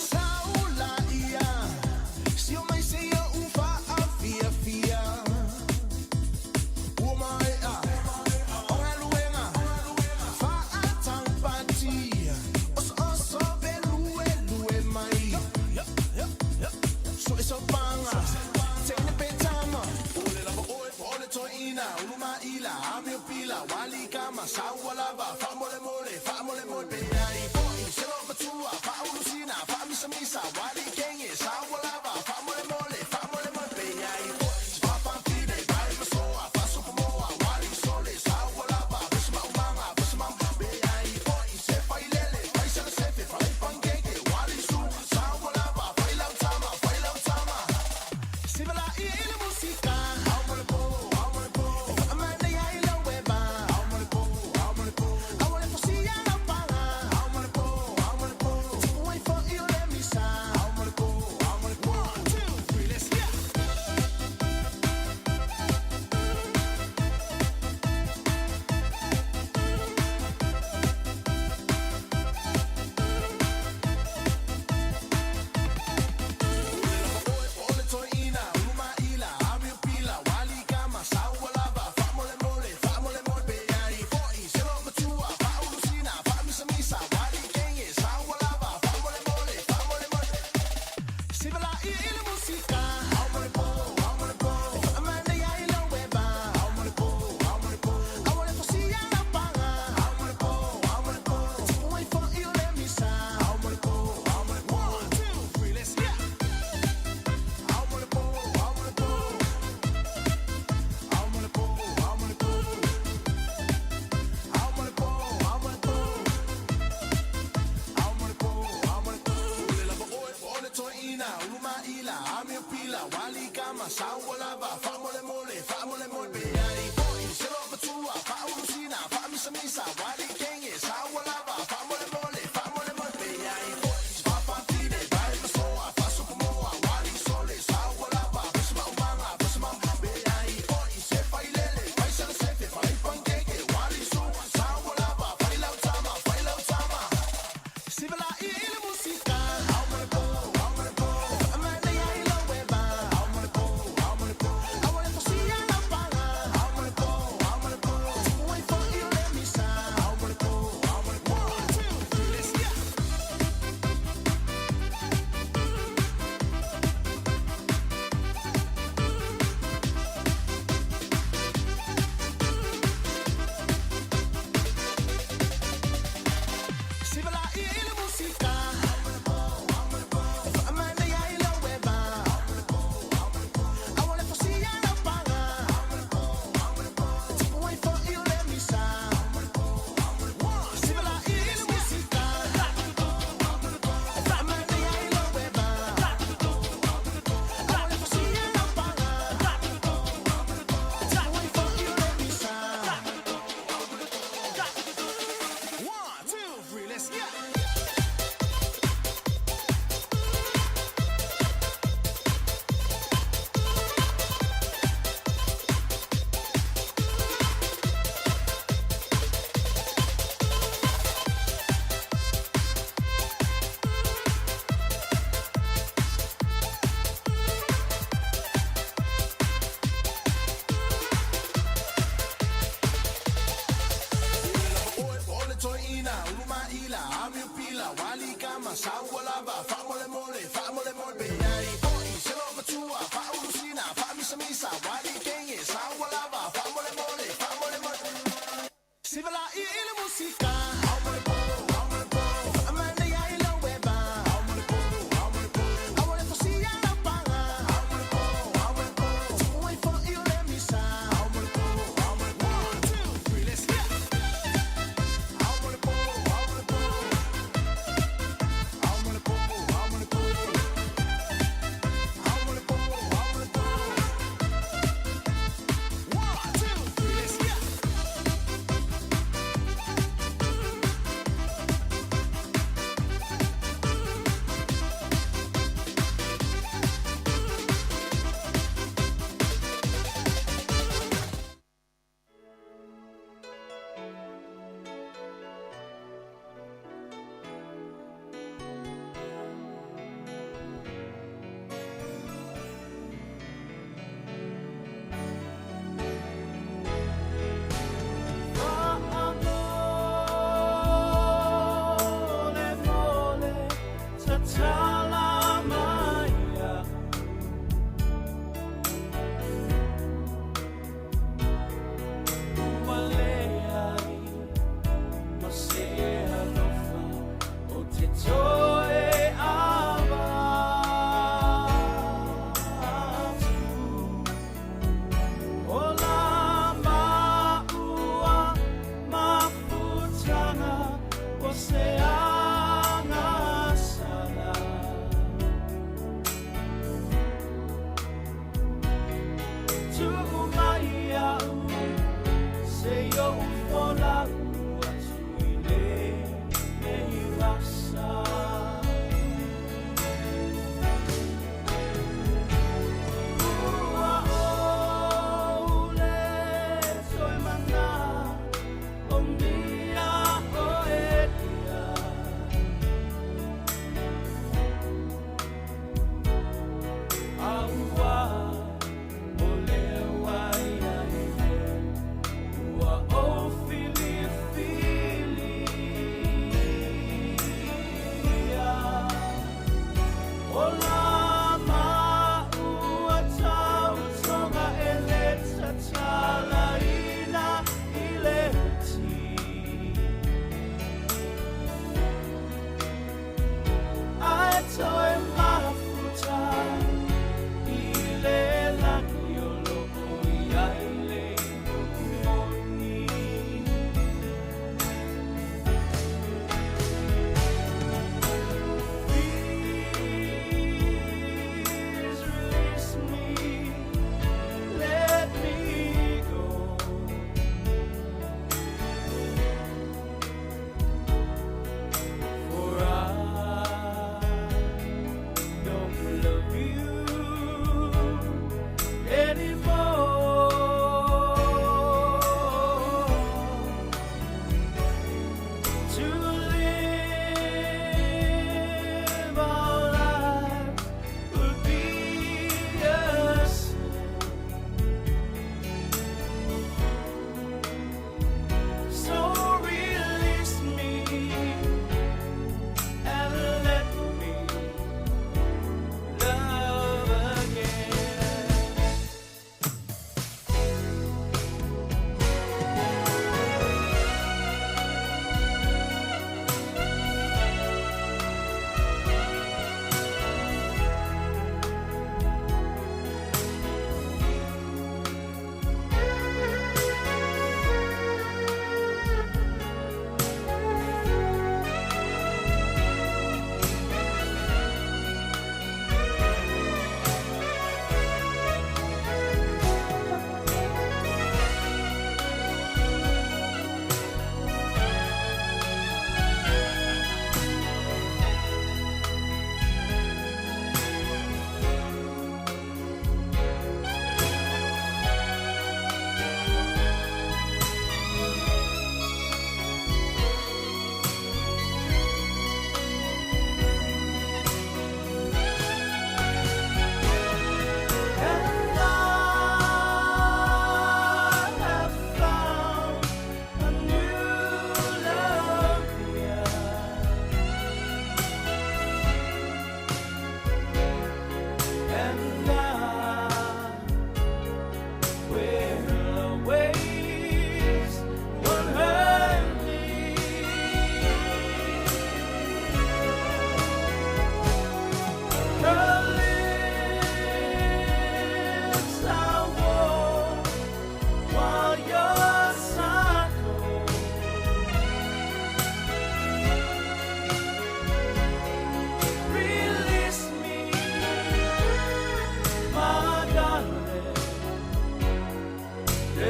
Saula ia, si o mai se ia ufa a fia fia. Ua mai a, o galuega, fa a taupati, oso oso pe lue lue mai. So e so panga, teine pe tama, ole lava oe, ole toina, uluma ila, amio pila, wali kama, saua lava, fa mole mole, fa mole mole, pe ai foi, selo matua, fa ulusina, fa misa misa, wali kenge, saua lava, fa mole mole, fa mole mole, pe ai foi, fa pampine, vai masoa, fa sopomoa, wali sole, saua lava, pesma umanga, pesma, pe ai foi, se failele, fai sele sefe, fai pankeke, wali su, saua lava, fai lautama, fai lautama. Sibala i ile musu.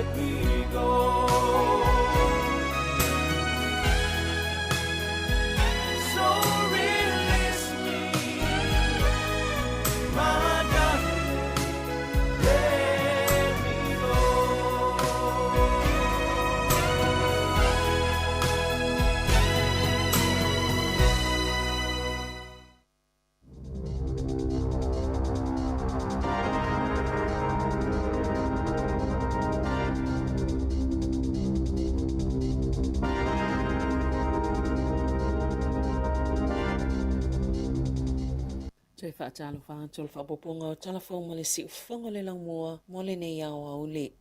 Let me go. So release me, my darling. Let me go. Toe faatalofa atu o le faaopoopoga o Tala Fou ma le Siufofoga o le Laumua mo lenei aoauli.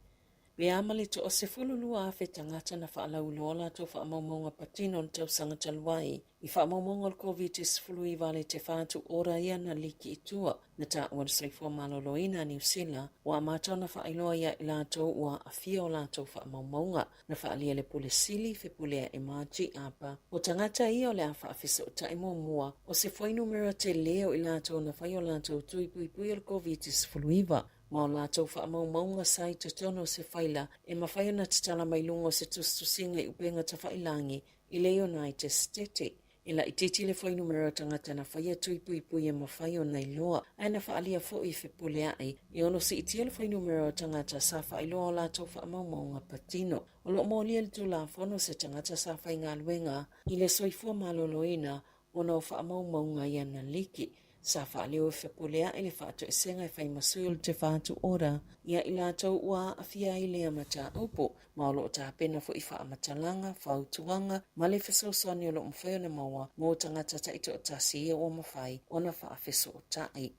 Pe a ma le toa 12,000 tagata na faalauiloa latou faamaumauga patino i le tausaga talu ai i faamaumauga o le Koviti-19 a le Te Whatu Ora ia na liki i tua, na taua e le Soifua Maloloina a Niu Sila, ua amata ona faailoa ia i latou ua aafia o latou faamaumauga. Na faaalia le Pule Sili, Fepulea'i Mati, Apa, o tagata ia o le a faafesootai muamua o se fuainumera tele o i latou na fai o latou tui puipui o le Koviti-19 ma o latou faamaumauga sa i totonu o se faila e mafai ona tatala mai luga o se tusitusiga i upega tafailangi i le United Setete. E laitiiti le fuainumera o tagata na faia tui puipui e mafai ona iloa, ae na faaalia foi i Fepulea'i e ono siitia le fuainumera o tagata sa faailoa o latou faamaumauga patino. O lo o molia i le Tulafono se tagata sa faigaluega i le soifua maloloina ona o faamaumauga i ana liki. Sa faaleo e Fepulea'i le faatoesega e fai ma sui o le Te Whatu Ora ia i latou ua aafia ai lea mataupu, ma o lo o tapena foi faamatalaga, fautuaga ma le fesoasoani o lo o mafai ona maua mo tagata taitoatasi ia ua mafai ona faafesootai.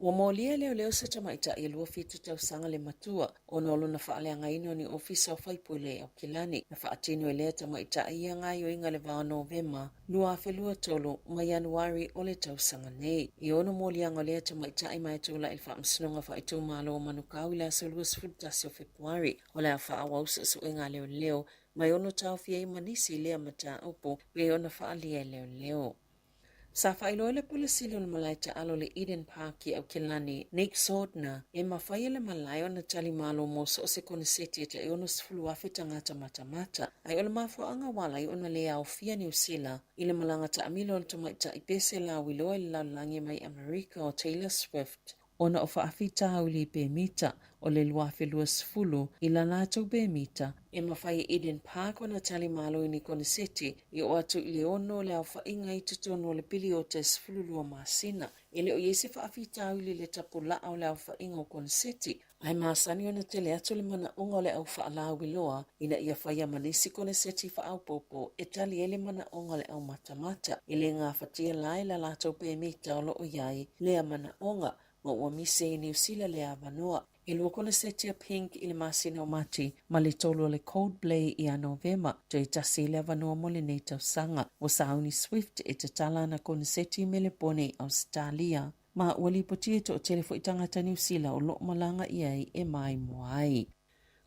Ua molia e leoleo se tamaitai e 27 tausaga le matua ona o lona faaleagaina o ni ofisa o faipule i Aukilani. Na faatino e lea tamaitai ia gaoioiga i le va o Novema 2023 ma Ianuari o le tausaga nei. E ono moliaga o lea tamaitai ma e tulai i le Faamasinoga Faaitumalo o Manukau i le aso 21 o Fepuari. O le a faaauau suesuega a leoleo ma e ono taofia ai ma nisi i lea mataupu pei ona faaalia e leoleo. Sa faailoa e le Pule Sili o le Malae Taalo i le Eden Park i Aukilani, Nick Sautner, e mafai e le malae ona tali malo mo so o se koneseti e tai 60,000 tagata matamata. Ae o le mafuaaga ua ala ai ona le aofia Niu Sila i le malaga taamilo a le tamaitai pese lauiloa i le lalolagi mai Amerika o Taylor Swift, ona o faafitauli pemita o le 2020 i la latou pemita, e mafai e Eden Park ona tali malo i ni koneseti i oo atu i le ono le aofaiga i totonu o le piliota e 12 masina. E le o i ai se faafitauli i le tapulaa o le aofaiga o koneseti, Ae masani ona tele atu le manaoga o le au faalauiloa ina ia faia ma nisi koneseti faaopoopo e tali ai le manaoga o le au matamata. E le gafatia la e la latou pemita o lo o i ai lea manaoga, ma ua misi ai i Niu Sila lea avanoa. E lua koneseti a Pink i le masina o Mati ma le tolu o le Coldplay ia Novema, toe tasi le avanoa mo lenei tausaga. Ua sauni Swift e tatala ana koneseti i Melepone i Ausetalia. Ma ua lipotia e toatele foi tagata Niu Sila o loo malaga i ai e maimoa ai.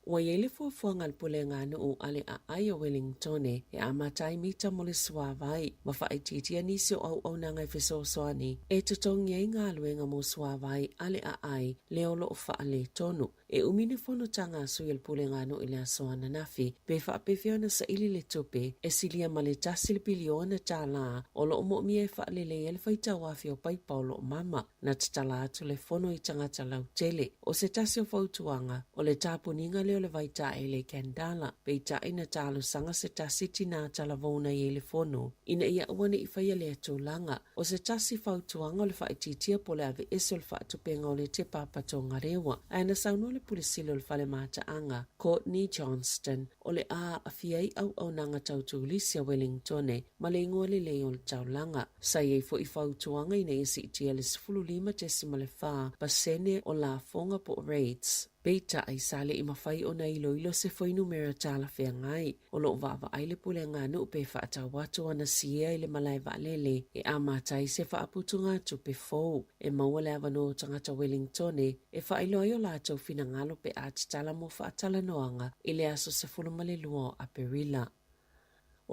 Ua i ai le fuafuaga a le Puleaganuu a le Aai o Welingtone e amata ai mita mo le suāwai ma faaitiitia nisi o auaunaga e fesoasoani e totogi ai galuega mo suāwai a le aai lea o loo faaletonu. E umi le fonotaga a sui o le Puleaganuu i le aso ananafi pe faapefea ona saili le tupe e silia ma le tasi le piliona tālā o lo o moomia e faalelei ai le faitauafi o paipa o lo o mama. Na tatala atu le fono i tagata lautele. O se tasi o fautuaga, o le tapuniga lea o le vaitaele i Kandala, peitai na talosaga se tasi tinā talavou na i ai le fono ina ia aua ne i faia lea tulaga. O se tasi fautuaga o le faaitiitia po o le aveese o le faatupenga o le Te Papa Tongarewa, ae na saunoa le Pule Sili o le Fale Mataaga, Courtney Johnston, o le a aafia ai auaunaga tau turisi a Wellingtone ma le igoa lelei o le taulaga. Sa i ai foi fautuaga ina ia siitia le 15.4 pasene o lafoga po o rates. Peitai, sa le i mafai ona iloilo se fuainumera talafeagai. O lo o vaavaai le puleaganuu pe faatau atu ana siea i le malae vaalele e amata ai se faaputugatupe fou. E maua le avanoa o tagata Wellingtone e faailoa ai o latou finagalo pe a tatala mo faatalanoaga i le aso 12 o Aperila.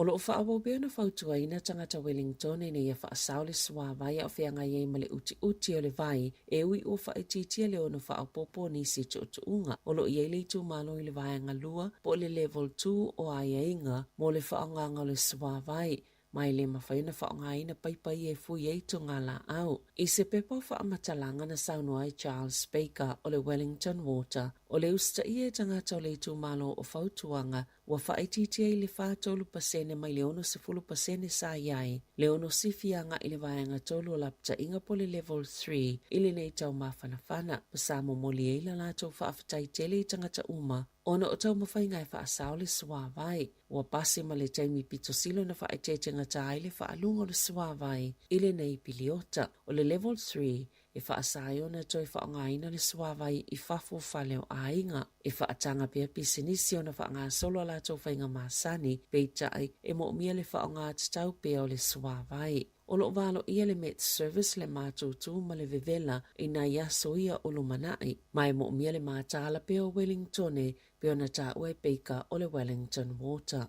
O lo o faaauau pea ona fautuaina tagata Wellington ina ia faasao le suavai a o feagai ai ma le utiuti o le vai e ui ua faaitiitia le ono faaopoopo o nisi tuutuuga. O lo o i ai le itumalo i le vaega lua po o le Level 2 o aiaiga mo le faaaogaga o le suavai ma e le mafai ona faaaogaina paipa ia e fui ai togalaau. I se pepa o faamatalaga na saunoa ai Charles Baker o le Wellington Water, o le usitaia e tagata o le itumalo o fautuaga ua faaitiitia i le 43% mai le 60% sa i ai le ono sifi agai i le vaega tolu o lapataiga po o le Level 3 i lenei tau mafanafana, ma sa momoli ai la latou faafetai tele i tagata uma ona o taumafaiga e faasao le suavai. Ua pasi ma le taimi pito sili ona faaeteetegata ai le faaluga o le suavai i lenei piliota. O le Level 3 e faasa ai ona toe faaaogaina le suavai i fafo o fale o aiga. E faataga pea pisinisi ona faagasolo a latou faiga masani, peitai e moomia le faaaoga tatau pea o le suavai. O lo o valoia le Met Service le matutu ma le vevela i nai aso ia o lumanai, ma e moomia le mataala pea o Wellingtone pei ona taua e Baker o le Wellington Water.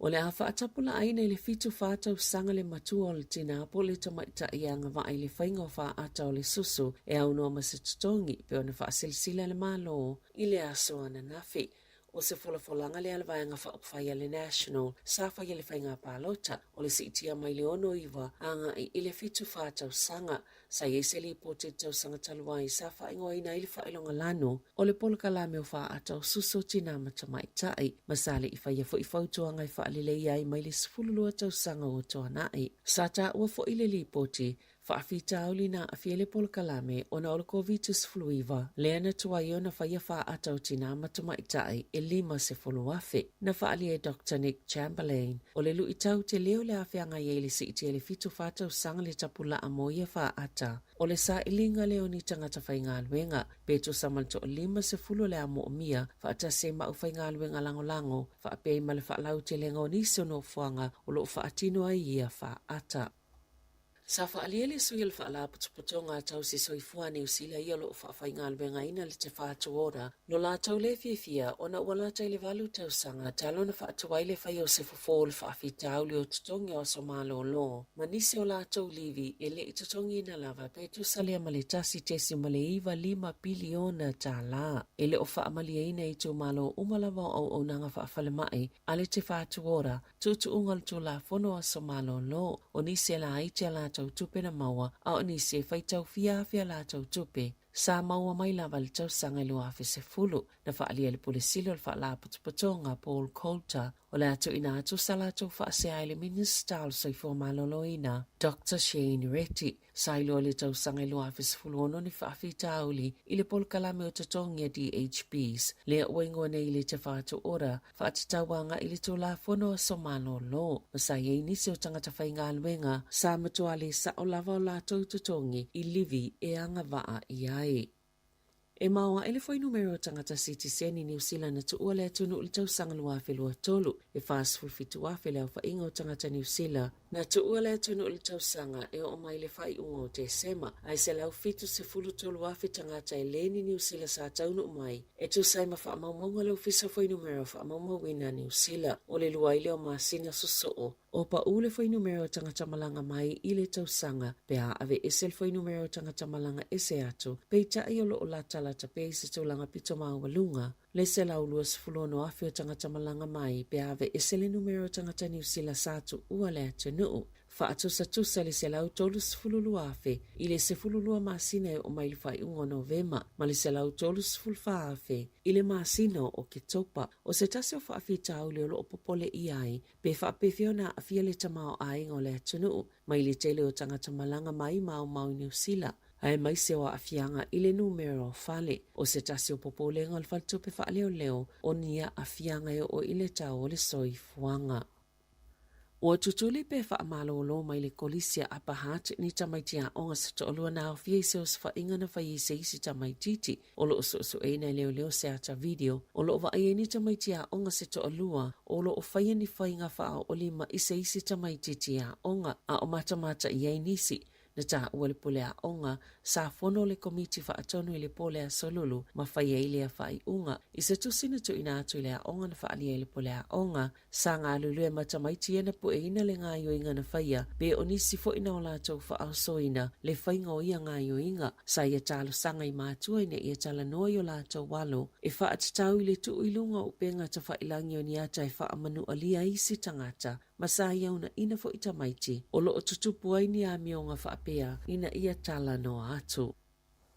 O le a faatapulaaina i le 74 tausaga le matua o le tinā po o le tamaitai e agavaa i le faiga o faata o le susu e aunoa ma se totogi pei ona faasilasila e le Malo i le aso ananafi. O se folafolaga lea a le Vaega Faaupufai a le National sa faia i le faiga palota o le siitia mai le 69 agai i le 74 tausaga. Sa i ai se lipoti i le tausaga talu ai sa faaigoaina ai le faailoga lanu o le polokalame o faata o susu o tinā ma tamaitai, ma sa le i faia foi fautuaga e faaleleia ai mai le 12 tausaga ua tuanai. Sa taua foi le lipoti faafitauli na aafia le polokalame ona o le Koviti-19, lea na tuai ona faia faata o tinā ma tamaitai e 50,000. Na faaalia e Doctor Nick Chamberlain, O le luitau tele o le a feagai ai le siitia i le 74 tausaga le tapulaa mo ia faata. O le sailiga lea o ni tagata faigaluega, pe tusa ma le toa-50 o le a moomia, faatasi ai ma aufaigaluega lagolago, faapea ai ma le faalautelega o nisi o nofoaga o lo o faatino ai ia faata. Sa faaalia le sui o le Faalapotopotoga Tausi Soifua a Niu Sila ia o lo o faafaigaluegaina le Te Whatu Ora lo latou le fiafia ona ua lata i le valu tausaga talu ona faatuai le faia o se fofo o le faafitauli o totogi o aso malolo ma nisi o latou livi e le i totogiina lava pe tusa lea ma le $1.95 piliona tala. E le o faamalieina itumalo uma lava o auaunaga faafalemai a le Te Whatu Ora Tuutuuga o le Tulafono Aso Malolo, o nisi e laiti a latou tupe na maua, a o nisi e faitau fia afe a latou tupe. Sa maua mai lava i le tausaga i 2010, na faaalia e le Pule Sili o le Faalapotopotoga Paul Coulter, o le a tuuina atu sa latou faasea i le Minisita o le Soifua Maloloina, Doctor Shane Reti. Sa iloa i le tausaga i 2016 ni faafitauli i le polokalame o totogi a DHBs, lea ua igoa nei i le Te Whatu Ora, faatatau agai i le Tulafono Aso Malolo, ma sa i ai nisi o tagata faigaluega sa matua le sao lava o latou totogi i livi e agavaa i ai. E maoae le fuainumera o tagata sitiseni Niu Sila na tuua le atunuu i le tausaga 2023, e 47,000 le aofaiga o tagata Niu Sila na tuua le atunuu i le tausaga e oo mai i le faaiuga o Tesema, ae 173,000 tagata e le ni Niu Sila sa taunuu mai e tusa ai ma faamaumauga a le Ofisa o Fuainumera Faamaumauina a Niu Sila o le lua ai lea o masina sosoo. O paʻū le fuainumera o tagata malaga mai i le tausaga pe a aveese le fuainumera o tagata malaga ese atu, peitai o lo o latalata pea i se tulaga pito maualuga le 126,000 o tagata malaga mai pe a aveese le numera o tagata Niu Sila sa tuua le atunuu. Faatusatusa le 132,000 i le 12 masina e oo mai i le faaiuga o Novema ma le 134,000 i le masina o Oketopa. O se tasi o faafitauli o lo o popole ʻia ai Pe faapefea ona aafia le tamaoaiga o le atunuu mai le tele o tagata malaga mai maomao i Niu Sila, aemaise o aafiaga i le numera o fale. O se tasi o popolega o le faletupe faaleoleo o ni aafiaga e oo i le tau o le soifuaga. Ua tutuli pe faamalolo mai le Kolisi a Upper Hutt ni tamaiti aoga se toalua na aofia i se osofaiga na fai ai se isi tamaititi O lo o suesueina e leoleo se ata video o lo o vaai ai ni tamaiti aoga se toalua o lo o faia ni faiga faaoolima i se isi tamaititi aoga a o matamata i ai nisi. Na taua e le pule aoga, sa fono le Komiti Faatonu i le po le Aso Lulu ma fai ai lea faaiuga. I se tusi na tuuina atu i le aoga na faaalia ai le pule aoga, sa galulue ma tamaiti ia na pueina le gaoioiga na faia, pe o nisi foi na o latou faaosoina le faiga o ia gaoioiga. Sa ia talosaga i matua ina ia talanoa i o latou alo e faatatau i le tuu i luga o upega tafailagi o ni ata e faamanualia ai isi tagata ma sa ia unaina foi tamaiti o lo o tutupu ai ni amioga faapea ina ia talanoa atu.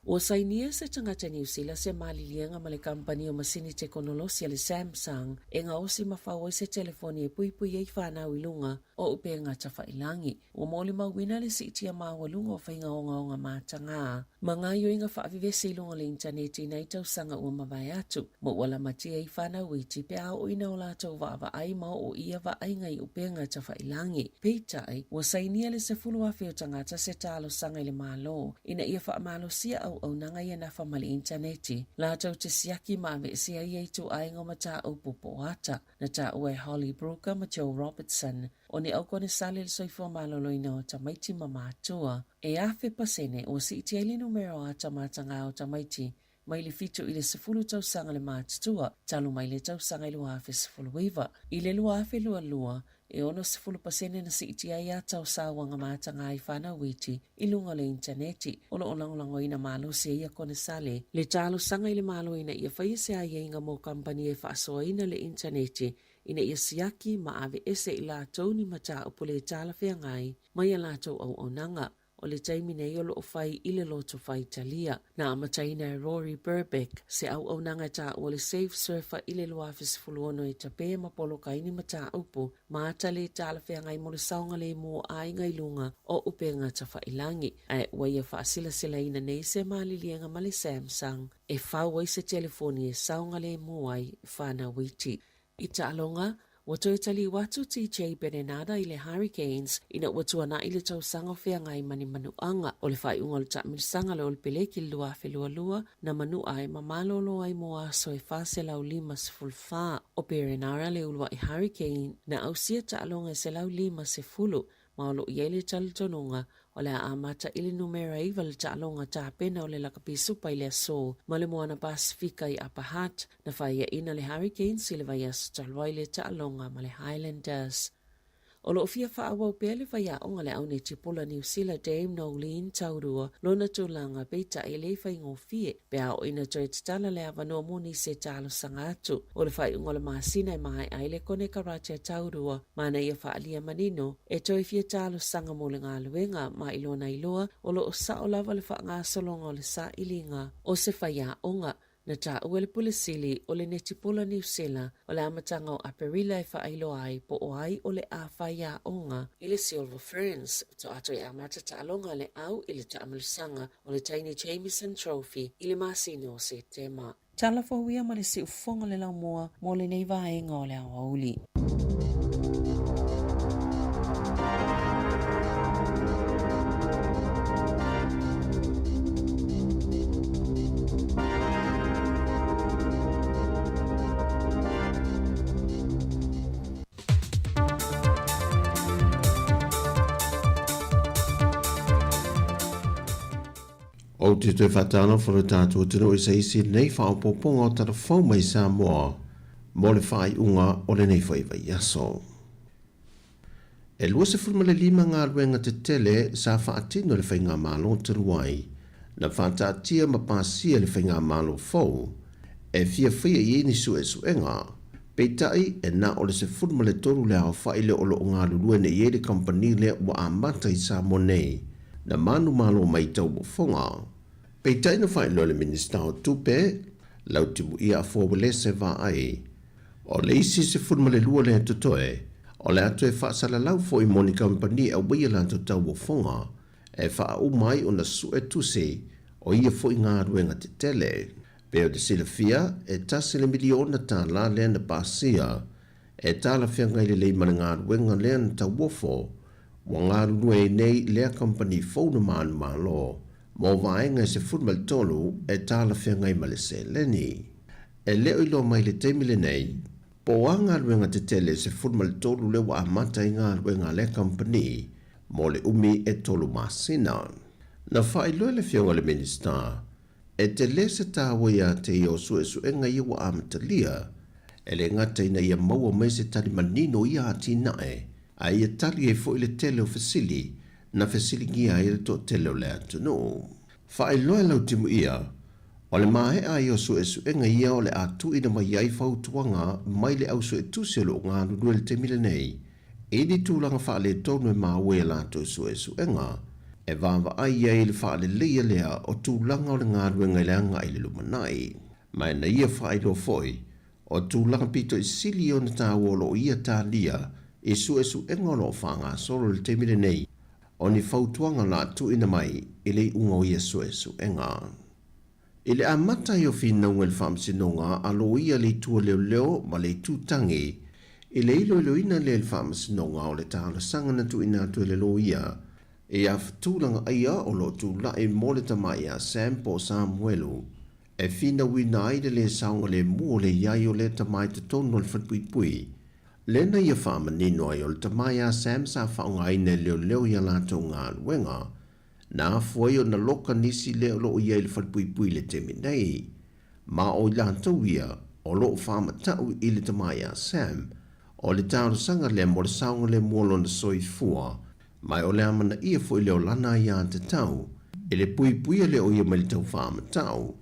Ua sainia se tagata Niu Sila se maliliega ma le kamupani o masini tekonolosi a le Samsung e gaosi ma fau ai se telefoni e puipui ai fanau i luga o upega tafailagi. Ua molimauina le siitia maualuga o faiga ogaoga matagā ma gaoioiga faavevesi i luga o le initaneti i nai tausaga ua mavae atu, ma ua lamatia ai fanau iti pe a oo ina o latou vaavaai ma oo i ia vaaiga i upega tafailagi. Peitai, ua sainia le 10,000 o tagata se talosaga i le Malo ina ia faamalosia auaunaga ia nafa ma le initaneti, latou te siaki ma aveesea ia ituaiga o mataupu po o ata. Na taua e Holly Brooker ma Joe Robertson, o ni ʻaukonesale i le soifua maloloina o tamaiti ma mātua. E 1000% ua siitia ai le numera o ata matagā o tamaiti mai le 7 i le 10 tausaga le matutua, talu mai le tausaga i 2019. I le 2022, e 60% na siitia ai ata o sauaga matagā i whānau iti i luga o le initaneti. O lo o lagolagoina malosi e ia konesale le talosaga i le Malo ina ia faia se aiaiga mo kamupani e faasoaina le initaneti ina ia siaki ma aveese i latou ni mataupu le talafeagai mai a latou auaunaga. O le taimi nei o lo o fai i le loto faitalia. Na amataina e Rory Burbeck se auaunaga e taua le Safe Surfer i le 2016 e tape ma poloka ai ni mataupu ma ata le talafeagai mo le saogalemu o aiga i luga o upega tafailangi. Ae ua ia faasilasilaina nei se maliliega ma le Samsung e fau ai se telefoni e saogalemu ai whanau iti. I taaloga, ua toe taliu atu TJ Benenada i le Hurricanes ina ua tuana'i le tausaga o feagai ma ni manuaga. O le faaiuga o le taamilosaga a le Olepeleki i le 2022, na manua ai ma malolo ai mo aso e 454. O Perenara le uluai Hurricane na ausia taaloga e 150 ma o lo o i ai le talitonuga o le a amata i le numera 9 le taaloga tapena o le lakapi supa i le aso ma le Moana Pasifika i Upper Hutt. Na faiaina le Hurricanes i le vaiaso talu ai le taaloga ma le Highlanders. O lo o fia faaauau pea le faiaoga le aunetipola Niu Sila Dame Noeline Taurua lona tulaga peitai e le faigofie pe a oo ina toe tatala le avanoa mo nisi e talosaga atu. O le faaiuga o le masina e maea ai le konekarate a Taurua ma ana ia faaalia manino e toe fia talosaga mo le galuega ma i lona iloa o lo o sao lava le faagasologa o le sailiga o se faiaoga. Na taua e le Pule Sili o le Netipola Niu Sila o le amataga o Aperila e faailoa ai po o ai o le a faiaoga i le Silver Ferns. Faatoa toe amata taaloga le au i le taamilosaga o le Taini Jamieson Trophy i le masina o Setema. Tala fou ia ma le siufofoga o le laumua mo lenei vaega o le aoauli. Ou te toe faatalofa lo tatou atunuu i se isi lenei faaopoopoga o Tala Fou mai Samoa mo le faaiuga o lenei foi vaiaso. E 25 galuega tetele sa faatino e le Faigamalo talu ai, na faataatia ma pasia e le Faigamalo fou e fia faia i ai ni suesuega. Peitai, e na o le 13 le aofai lea o lo o galulue nei i ai le kamupani lea ua amata i Samoa nei, na manumalo mai tauofoga. Peitai na faailoa e le Minisita o Tupe, Lautimuia Afoa Uelese Vaai, O le isi 12 lea totoe, o le a toe faasalalau foi mo ni kamupani e aumaia latou tauofoga e faauma ai ona sue tusi o ia foi galuega tetele. Pei ona silafia, e $1 miliona lea na pasia e talafeagai lelei ma le galuega lea na tauofo ua galulue ai nei lea kamupani fou na manumalo mo vaega e 13 e talafeagai ma le seleni. E le o iloa mai i le taimi lenei, po o a galuega tetele e 13 lea ua amata ai galuega a lea kamupani mo le umi e tolu masina. Na faailoa e le Afioga i le Minisita, e tele se taua ia te ia o suesuega ia ua amatalia, e le gata ina ia maua mai se tali manino i ia atinae, a ia tali ai foi le tele o fesili na fesiligia ai le toatele o le atunuu. Faailoa e Lautimuia, o le maea ai o suesuega ia o le a tuuina mai ai fautuaga mai le au suetusi o lo o galulue i le taimi lenei i ni tulaga faaletonu e maua i a latou suesuega, e vaavaai ai i le faaleleia lea o tulaga o le galuega i le agai i le lumanai. Ma na ia faailoa foi, o tulaga pito i sili ona taua o lo o ia talia i suesuega o lo o faagasolo i le taimi lenei, o ni fautuaga la tuuina mai i le iuga o ia suesuega. I le amata ai o finauga i le Faamasinoga a Loia le Itu o Leoleo ma le Itu Tangi, i le iloiloina lea i le Faamasinoga o le talosaga na tuuina atu e le Loia ia Tulagaaia o lo o tulai mo le tama ia Sam po o Samuelu e finauina ai le lē saogalemu o le i ai o lea tama i totonu o le falepuipui. Lea na ia faamanino ai o le tama ia Sam sa faaaogaina e leoleo i a latou galuega Na afua ai ona loka nisi lea o lo o i ai i le falepuipui i le taimi nei. Ma o i latou ia o lo o faamatau i le tama ia Sam, o le talosaga lea mo le saogalemu o lona soifua, ma o le amanaia foi lea o lana aiatatau i le puipuia lea o ia mai le tau faamatau,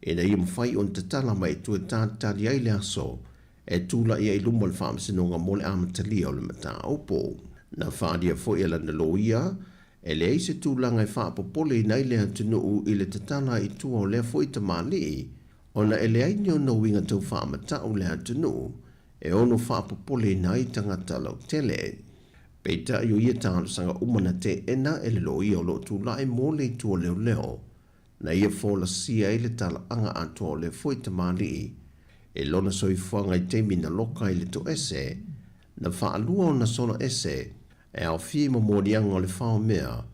ina ia mafai ona tatala mai i tua e talitali ai le aso e tulai ai i luma o le Faamasinoga mo le amatalia o le mataupu. Na faaalia foi e lana loia, e leai se tulaga e faapopoleina ai le atunuu i le tatala i tua o lea foi tamalii, ona e leai ni ona uiga tau faamatau le atunuu e ono faapopoleina ai tagata lautele. Peitai o ia talosaga uma na teena e le loia o lo o tulai mo le itu o leoleo, na ia folasia ai le talaaga atoa o lea foi tamalii i lona soifuaga i taimi na loka ai le toese, na faalua ona sola ese e aofia i momoliaga o le fao mea,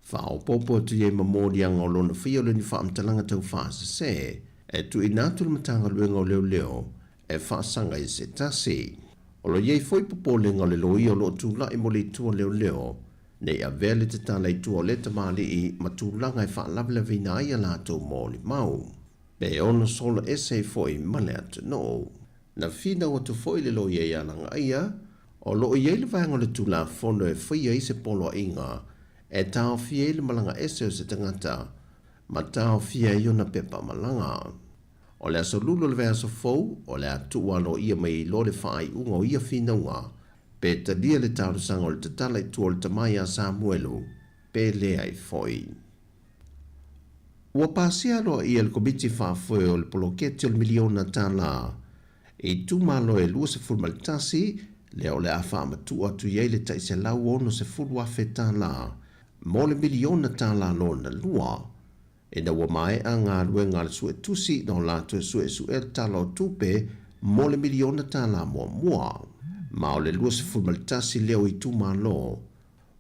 faaopoopo atu i ai momoliaga o lona faia o le ni faamatalaga tau faasese e tuuina atu le Matagaluega o Leoleo e faasaga i se tasi. O lo o i ai foi popolega o le loia o lo o tulai mo le itu a leoleo ne i avea le tatala i tua o lea tamalii ma tulaga e faalavelaveina ai a latou molimau. Pe ono sola ese ai foi ma le atunuu. Na finau atu foi le loia ia Lagaia, o lo o i ai le vaega o le Tulafono e faia ai se poloaiga e taofia ai le malaga ese o se tagata ma taofia ai ona pepa malaga. O le aso Lulu o le vaiaso fou, o le a tuu aloaia mai ai loa le faaiuga o ia finauga, pe talia le talosaga o le tatala i tua o le tama ia Samuelu, pe leai foi. Ua pasia aloaia e le Komiti Faafoe o le Poloketi o le Miliona Tala i itumalo e 21 lea o le a faamatuu atu i ai le tai $160,000 mo le miliona tala lona lua. Ina ua maea galuega a le suetusi na o latou suesuea le Tala o Tupe mo le miliona tala muamua. Ma o le 21 lea o itumalo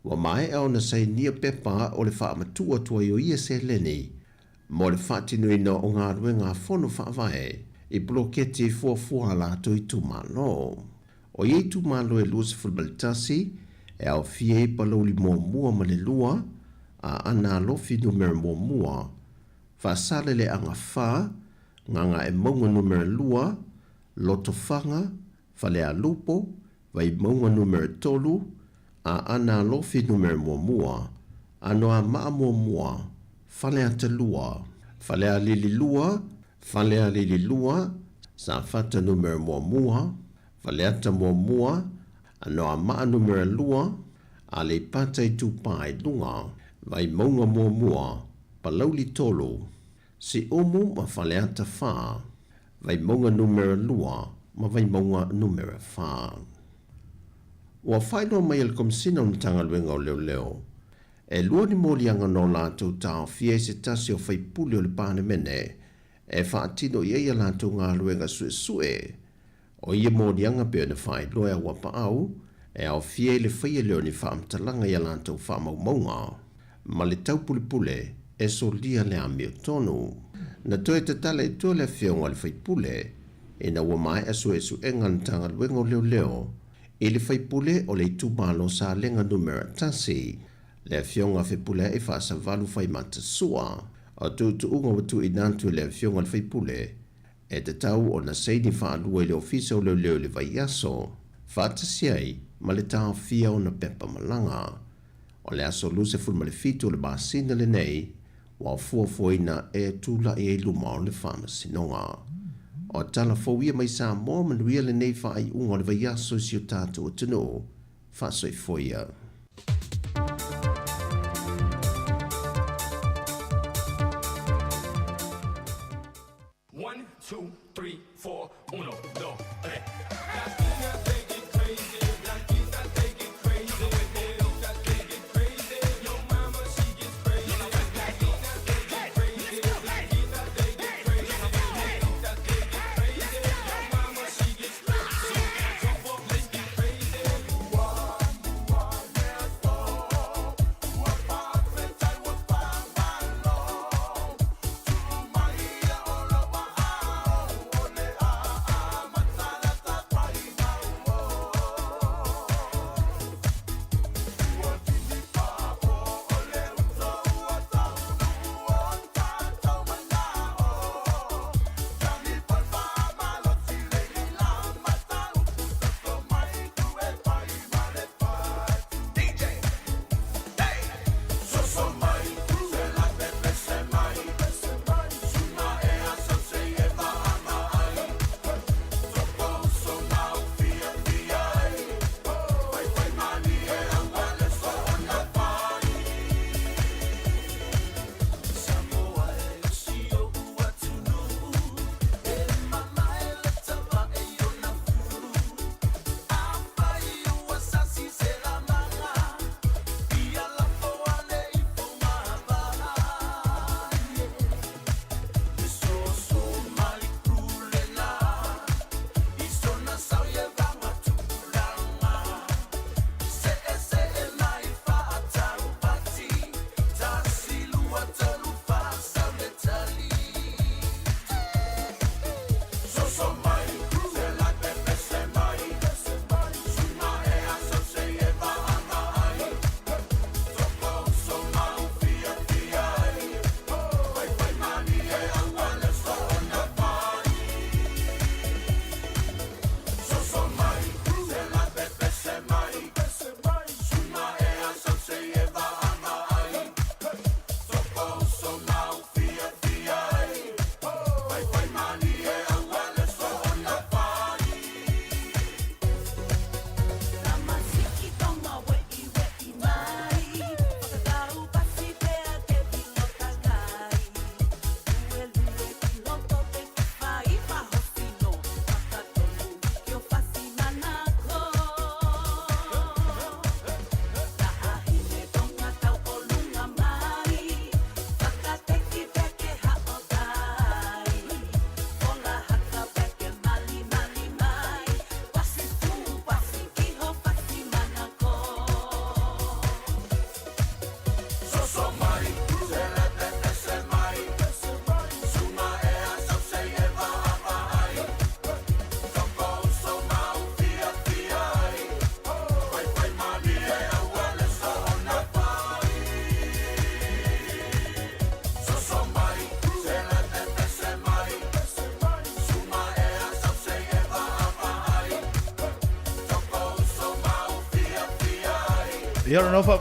ua maea ona sainia pepa o le faamatuu atu ai o ia seleni mo le faatinoina o galuega a Fono Faavae i poloketi e fuafua a latou itumalo. O ia itumalo e 21 e aofia ai Palauli muamua ma le lua, Aana Alofi numera muamua, Faasaleleaga fa, Gagaemauga numera lua, Lotofaga, Falealupo, Vaimauga numera tolu, Aana Alofi numera muamua, Anoamaa muamua, Faleata lua, Falealili lua, Falealili lua, Safata numera muamua, Faleata muamua, Anoamaa numera lua, Aleipata Itupa i Luga, Vaimauga muamua, Palauli tolu, Siumu ma Faleata fa, Vaimauga numera lua ma Vaimauga numera fa. Ua faailoa mai e le Komesina o le Matagaluega o Leoleo, e lua ni moliaga no latou taofia i se tasi o faipule o le Palemene e faatino i ai a latou galuega suesue. O ia moliaga pei ona faailoa e Auapaau, e aofia i le faia lea o ni faamatalaga i a latou faamaumauga ma le taupulepule e solia le amiotonu. Na toe tatala i tua le afioga a le faipule ina ua maea suesuega a le Matagaluega o Leoleo i le faipule o le itumalo Salega Numera 1. Le Afioga a Fepuleai Faasavalu Faimata Sua. O tuutuuga ua tuuina atu e le Afioga i le Faipule, e tatau ona saini faalua i le Ofisa o Leoleo i le vaiaso, faatasi ai ma le taofia ona pepa malaga. O le aso 27 o le masina lenei ua fuafuaina e tulai ai luma o le Faamasinoga. O tala fou ia mai Samoa manuia lenei faaiuga o le vaiaso i si o tatou atunuu. Faasoifua ia. One, two, three, four, uno, dos, tres. Latina, they get crazy. Blanquita, they get crazy. Negrita, they get crazy. Your mama, she gets crazy. Latina, they get crazy. Blanquita, they get crazy. Negrita, they get crazy. Your mama, she gets crazy. Jump up, let's get crazy. Ia ora nau wha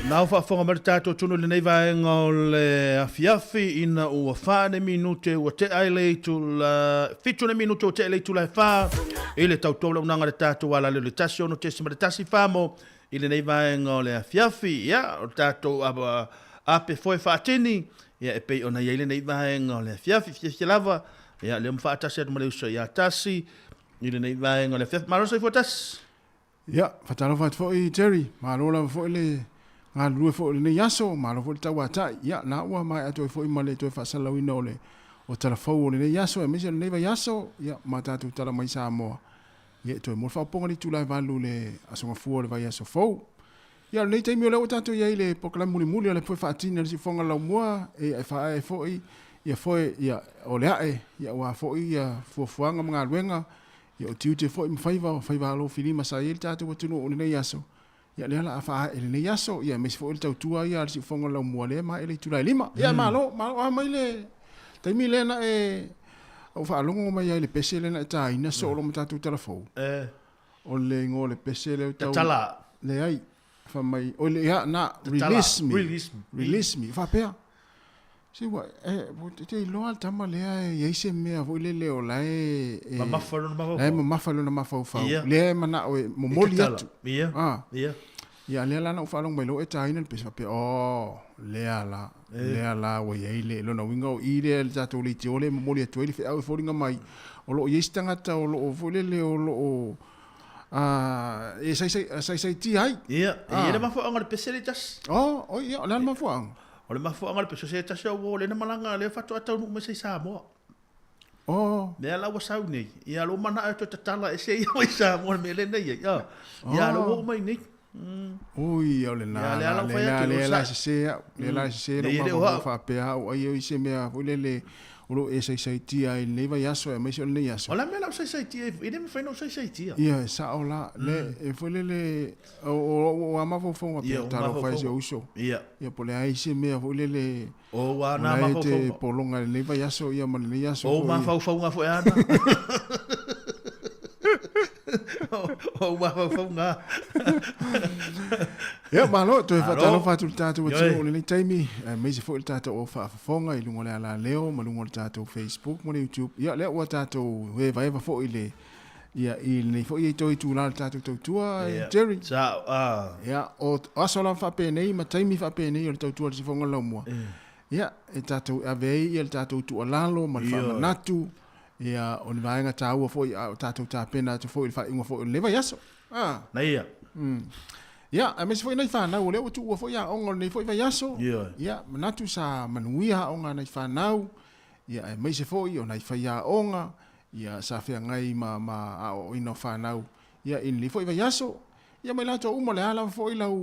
nau whaafonga mai le tātou tunu lenei vaega o le afiafi ina ua wha ne minute ua te ai le itu la fitu ne minute ua te ai le itu la e wha i le tautua le unanga le tātou ala le le tasi ono tesi ma le tasi whamo i lenei vaega o le afiafi ia o le tātou a, ape foe whaatini ia e pei ona iai lenei vaega o le afiafi fiafia lava ia lea ma whaatasi atu ma le uso ia tasi i lenei vaega o le afiafi. Malo soifua tasi. Ia, faatalofa atu foi Jerry, malo lava foi le galulue foi o lenei aso, malo foi le tauatai. Ia, la ua maea atu ai foi ma le toe faasalalauina o le o tala fou o lenei aso, aemaise o lenei vaiaso, ia, ma tatou tala mai Samoa. Ia, e toe mo le faaopoopoga le itula e 8 le aso gafua o le vaiaso fou. Ia, o lenei taimi o lea ua tatou i ai i le polokalame mulimuli o le foe faatini a le siufofoga laumua, e, e faaee ai foi ia foe ia, o le ae, ia, aua foi ia fuafuaga ma galuega, Ia o tiute foi ma faiva o faiva alofilima sa i ai le tatou atunuu i lenei aso. Ia lea la a faaee i lenei aso, ia aemaise foi o le tautua ia a le siufofoga o le laumua lea e maea i le itula e 5. Ia malo, malo a mai le taimi lea na e ou faalogo mai ai i le pese lea na e taina soo lo ma tatou tala fou. O le igoa o le pese lea tau Tatala. Leai. Fai mai, oi le ia na release me. Release me. Release me. Faapea. Se ua, e, e te iloa le tama lea e i ai se mea foi lele o la e... e Mamafa lona mafaufau. La e mamafa lona mafaufau. Ia. Lea e manao e momoli E tatala. atu. Ia. Ah. Ia. Ia, lea la na ou faalogo mai loa e taina le pese faapea, oh, lea la, E. lea la ua i ai le, lona uiga o i lea le tatou leitio lea e momoli atu ai le feau e foliga mai, o lo o i ai se tagata o lo o foi lele o lo o a, e saisaitia ai. Ia, e i ai le mafuaaga o le pese lea e tasi. Oh, oi, ia, o le a le mafuaaga? O le mafuaaga o le pese, o se tasi o uo lea na malaga lea faatoa taunuu mai sa i Samoa. Oh. Mea la ua sau nei, ia lou manao e toe tatala ese ia mai Samoa le mea lea na i ai. Ah. Ia lou oo mai nei. Ui, o lena, Ia, lea la ua fai lea atu, lea la sa- sese au, lea la sese lou Nei, e le o mafaufau au. faapea au, ai o i se mea foi lele o loo e saisaitia i lenei vaiaso aemaise o lenei aso. O le a mea la u saisaitia ai, e le mafai ona ou saisaitia. Ia, e sao la, le, e foi lele, o, o, o a mafaufauga Ia, pea o talofa e si mafaufauga. ou uso. Ia. Ia, po o le a ai se mea foi lele, O ua o na la e te mafaufauga. pologa i lenei vaiaso, ia ma lenei aso O foi. mafaufauga foi ana. O mafaufauga. Ia, malo, toe Malo. faatalofa atu i le tatou Ioe. atunuu o lenei taimi, aemaise foi le tatou au faafofoga i luga o le alaleo ma luga o le tatou Facebook ma le YouTube. Ia, lea ua tatou evaeva foi i le ia i lenei foi e toe itulā o le tatou tautua, Ia. Jerry. Sa, ah. Ia, o aso lava faapenei ma taimi faapenei o le tautua o le sifoga o le laumua. Ia, e tatou ave ai ia le tatou tuualalo ma le Ioe. faamanatu. Ia, o le vaega taua foi a o tatou tapena atu foi i le faaiuga foi o lenei vaiaso. Ah. Na ia. Ia, aemaise foi nai fanau, o lea ua tuua foi aoga o lenei foi vaiaso. Ioe. Ia, manatu sa manuia aoga a nai fanau. Ia, aemaise foi o nai faiaoga, ia, sa feagai ma, ma aoaoina o fanau. Ia, i lenei foi vaiaso. Ia, ma i latou uma, o le a lava foi lau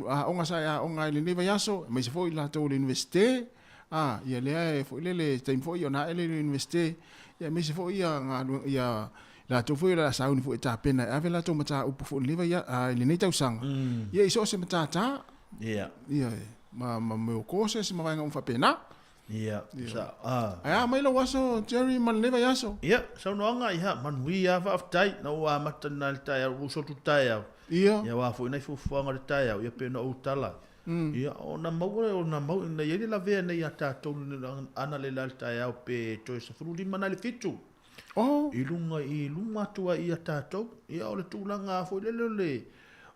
aoga sa e aoga ai i lenei vaiaso, aemaise foi i latou o le Universite. Ah, ia lea e foi lele taimi foi ona ae lea i le Universite. Ia, aemaise foi ia galuega, ia latou foi o le a sauni foi e tapena e ave latou mataupu foi i lenei vaia, i lenei tausaga. Ia, i so o se matata. Ia. Ia, ma, ma mea o courses ma vaega uma faapena. Ia, Ia. sa, ah. Ae a mai lou aso, Jerry, ma lenei vaiaso? Ia, saunoaga, ia, manuia, faafetai, na ua amata na le taeao, ua uso atu le taeao. Ia. Ia, ua foi nai fuafuaga o le taeao, ia, pei ona ou tala. Ia, ona maua, ona mau, na i ai le lavea nei ia tatou ana le la le taeao pe toe 15 nai le 7. Oh. I luga, i luma atu ai ia tatou. Ia, o le tulaga foi lele o le,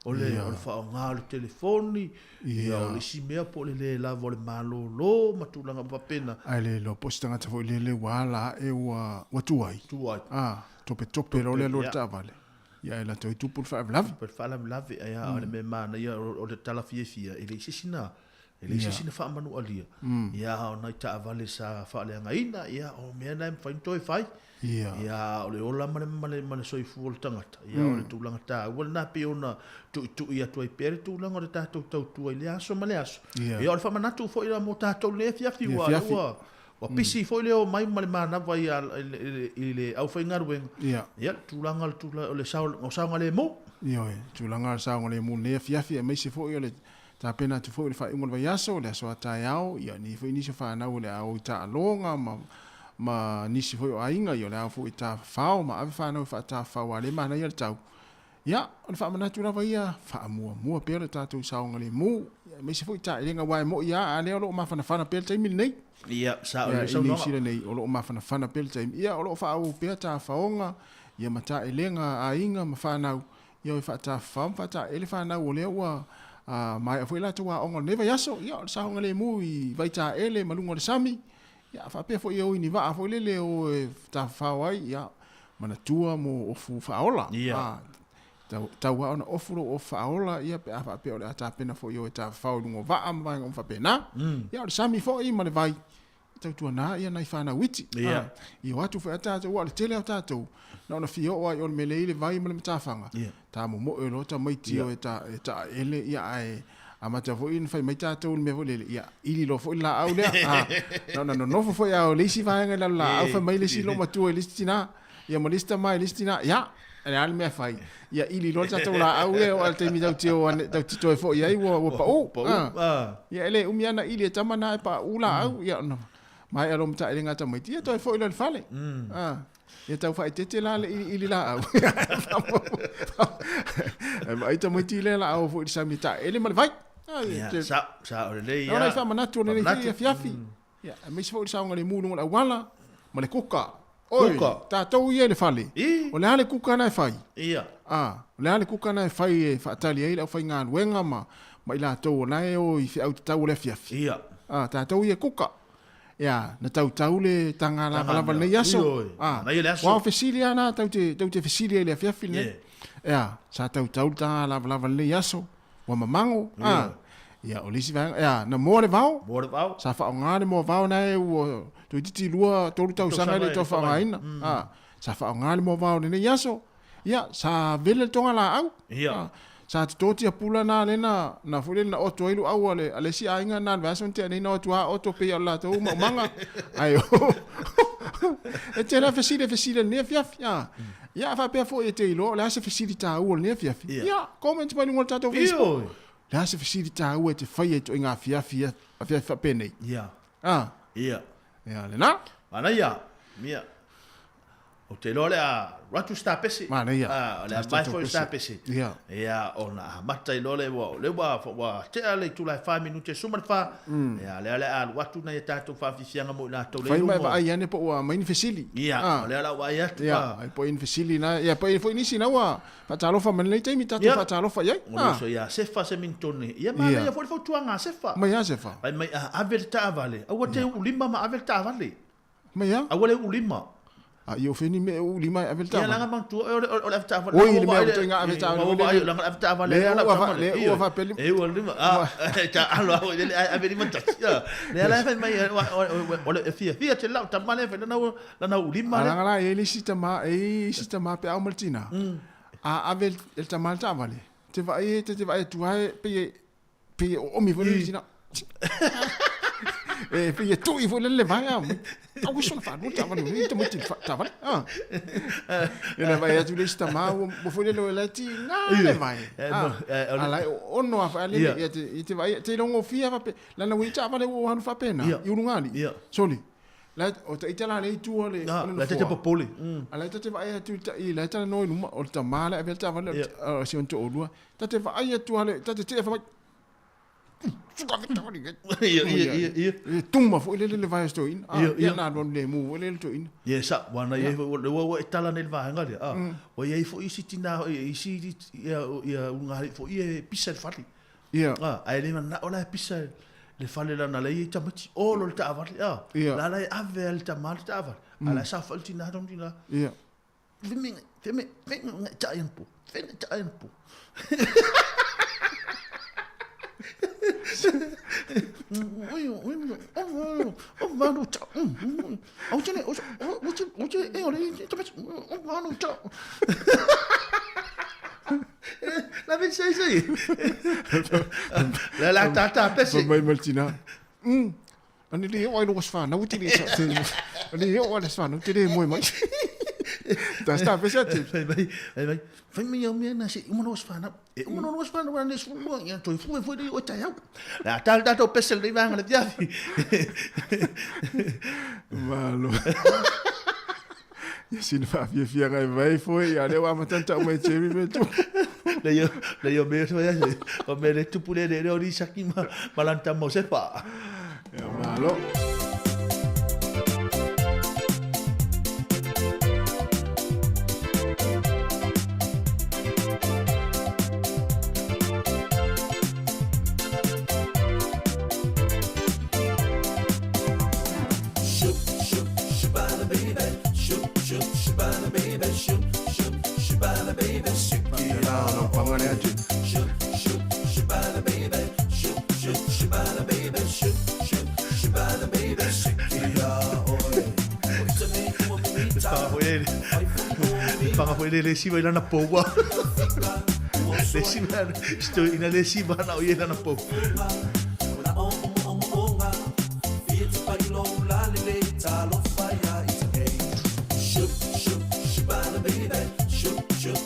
o le, Ia. o le faaaoga o le telefoni, Ia. ia, o le isi mea po o le lē lava o le malōlō ma tulaga faapena. Ae le iloa po o se tagata foi lele ua ala ae ua, ua tuai. Tuai. Ah, topetope loa le alu a le Ia. taavale. Ia, e latou ai tupu le faalavelave. Tupu le faalavelave, ae a o le mea manaia o o le tala fiafia, e leai se isi na, e leai se Ia. isi na faamanualia. Ia, o nai taavale sa faaleagaina, ia, o mea na e mafai ona toe fai. Ia. Ia, o le ola ma le, ma le, ma le soifua o le tagata. Ia, o le tulaga taua lena pei ona tuitui atu ai pea le tulaga o le tatou tautua i le aso ma le aso. Ia. Ia, o le faamanatu foi la mo tatou i lenei afiafi, Ia, ua, afiafi. ua, ua pisi foi le omai ma le manava i a, i le, i le, i le aufaigaluega. Ia. Ia, le tulaga o le tulaga o le sao, o saogalemu. Ioe, tulaga o le saogalemu i lenei afiafi, aemaise foi o le tapena atu foi i le faaiuga o le vaiaso, le aso a taeao, ia ni foi nisi o fanau o le a o i taaloga ma, ma nisi foi o aiga, ia o le a o foi i tafafao ma ave fanau e faatafafao a le manaia le tau. Ia, o le faamanatu lava ia, faamuamua pea le tatou saogalemu, ia, aemaise foi taelega aua e moi lava, a lea o lo o mafanafana pea le taimi lenei. Ia, sao Ia, le i Niu saunoaga. Sila nei, o lo o mafanafana pea le taimi. Ia, o lo o faaauau pea tafaoga, ia ma taelega aiga ma fanau, ia o e faatafafao ma faataele fanau o lea ua maea foi latou aoga o lenei vaiaso. Ia, o le saogalemu i vaitaele ma luga o le sami. Ia, faapea foi e o i ni vaa foi lele o e tafafao ai, ia, manatua mo ofu faaola. Ia. Ah, tau, tau lava ona ofu lou ofu faaola, ia, pe a faapea o le a tapena foi o e tafafao i luga o vaa ma vaega uma faapena. Ia, o le sami foi ma le vai, tautuana ia nai fanau iti. Ia. Ah, i o atu foi a tatou, ua o le tele o tatou, na ona fia oo ai o le mea lea i le vai ma le matafaga. Ia. Ta momoe loa tamaiti Ia. o e ta, e taele, ia, ae amata foi ona fai mai tatou le mea foi lele, ia, ili loa foi le laau lea. Ah, na ona nonofo foi a o le isi vaega i lalo laau, fai mai le isi loomatua i le isi tinā, ia ma le isi tama i le isi tinā, ia. le a le mea fai. Ia ili loa le tatou laau ia, oo lava i le taimi tatou te o ane, tatou te toe foi ai ua ua pau. Pau, ah. Ia e le umi lava ona ili e tama na e pauu laau, ia ona maea loa ma taelega a tamaiti, ia toe foi loa i le fale. Ah. Ia tau faaeteete la le iliili laau. Ae vaai tamaiti lea la o foi i le sami e taeele ma le vai. Ia, sa, sa o lelei ia. Ona i faamanatu o lenei foi afiafi. Ia, aemaise foi o le saogalemu i luga o le auala ma le kuka. Oi, Kuka. tatou ia i le fale. O le a le kuka na e fai? Ia. A, o le a le kuka na e fai e faatali ai le aufaigaluega ma ma i latou o la e o i feau tatau o le afiafi? Ia. A, tatou ia e kuka. Ia, na tautau le taga lavalava i lenei aso. Ioe. A, Manaia le aso. Aua o fesili lava na tou te, tou te fesili ai i le afiafi lenei. Yeah. Ia, sa tautau le taga lavalava i lenei aso, ua mamago. A, ia, o le isi vaega, ia, na moa le vao. Moa le vao. Sa faaaoga le moa vao na e ua toeitiiti lua, tolu tausaga e le i toe faaaogaina. A, sa faaaoga le moa vao i lenei aso. Ia, sa vele le togalaau. Ia. Sa toto tiapula na lea na, na foi lele na oto ai luau a le, a le isi aiga na le vaiaso na tea nei na o atu lava oto pei o le latou maumaga. Ae e tele lava fesili e fesili i lenei afiafi. A, ia, a faapea foi e te iloa o le a se fesili taua o lenei afiafi, Ia. ia, comment mai luga o le tatou Facebook. Ioe. O le a se fesili taua e te faia i ituaiga afiafi, afiafi faapenei. Ia. A. Ia. Ia, lena. Manaia. Ia. Ou te iloa o le a alu atu se tapese. Manaia. Ah, o le a Se mae tatou foi se pese. tapese. Ia. Ia, ona amata i loa le ua, o le ua, ua tea le itula e 4 minute e 14. Ia, lea o le a alu atu nai a tatou faafiafiaga mo i latou le Fai ma e iluga. vaai ane po ua aumai ni fesili. Ia, Ah. o lea la ua vaai atu. Ia, ah. ai po i ni fesili na, ia po i foi nisi na ua faatalofa mai lenei taimi tatou Ia. faatalofa i ai. O le uso ia Sefa se minitone. Ia, manaia foi le fautuaga a Sefa. Mai a Sefa? Fai mai, a ave le taavale, aua te uulima ma ave le taavale. Mai a? Aua le uulima. A i o feni me uulima e ave le Ia taavale. langa manatua o le o le ave taavale. Oi, le mea ua toe ave taavale. Ua vaai langa ave taavale. Le ua fa le ua fa peli. E ua lima. A ta alo au le ave lima tasi. Le ala fai mai o le fia fia te lau tamale fai lana lana uulima le. A langa la e le isi tama e isi tama pe au ma le tina. A ave le tama le taavale. Te vaai te te vaai atu ai pe pe e oomi foi le tina. E pei e tui foi le le vai a. Au iso na whānau taavale o te tamaiti taavale. Ah. Ia na vai atu le isi tama ua foi le loe la ti ngā le vai. Ah. A lai ono a whaale ia te ia te vai te longo fia fa pe lana ui taavale ua hanu whapena i ulungali. Soli. La o te ita la le itu o le La te te popole. A la te vai atu i la te no i luma o le tama le ave le taavale o si on to olua. Ta te vai atu ale ta te te fa mai. Ia ia ia ia. E tuma foi le le vai sto in. Ah, Ia, ia. ia na lo le mu le le to in. Ia sa, ua na iai foi, ua ua e tala nei le vaega lea. Ah, ua iai foi isi tina, isi ia ia ulugalii foi e pisa i le fale. Ia. Ah, ae le manao la e pisa le fale lana la iai tamaiti, olo le taavale. Ah, Ia. la la e ave a le tama le taavale. A la e saofai le tina tonu tina. Ia. Feme feme feme ngai taai ana po. Feme taai ana po. La vei sei sei. La la ta ta pese. Mai ma le tina. Ani le o ai lo sfa na uti le sa. Ani le o ai sfa na uti le moe mai. Ta sta pese ati. Fai mai, fai mai. Fai mai au mea na se uma no sfa na. E uma no sfa na ne su mo ia toi fu foi le o tai au. La ta ta to pese le vanga le viafi. Malo. Ia sina faafiafiaga e vai foi ia lea ua amatanta uma e Jerry me tu. Le io le io me so ia o me le tupu le le o ri saki ma malanta mo se fa. Ia malo. Shoop, shoop, shabana baby. Shoop, shoop, shabana baby. Shoop, shoop, shabana baby. Ia la ona panga lea Jerry. Shoop, shoop, shabana baby. Shoop, shoop, shabana baby. Shoop, shoop, shabana baby. Panga foi le le siva i lana poua. Le siva, sto ina le siva na o i lana poua. Shoop, shoop, shabana baby. Shoop, shoop,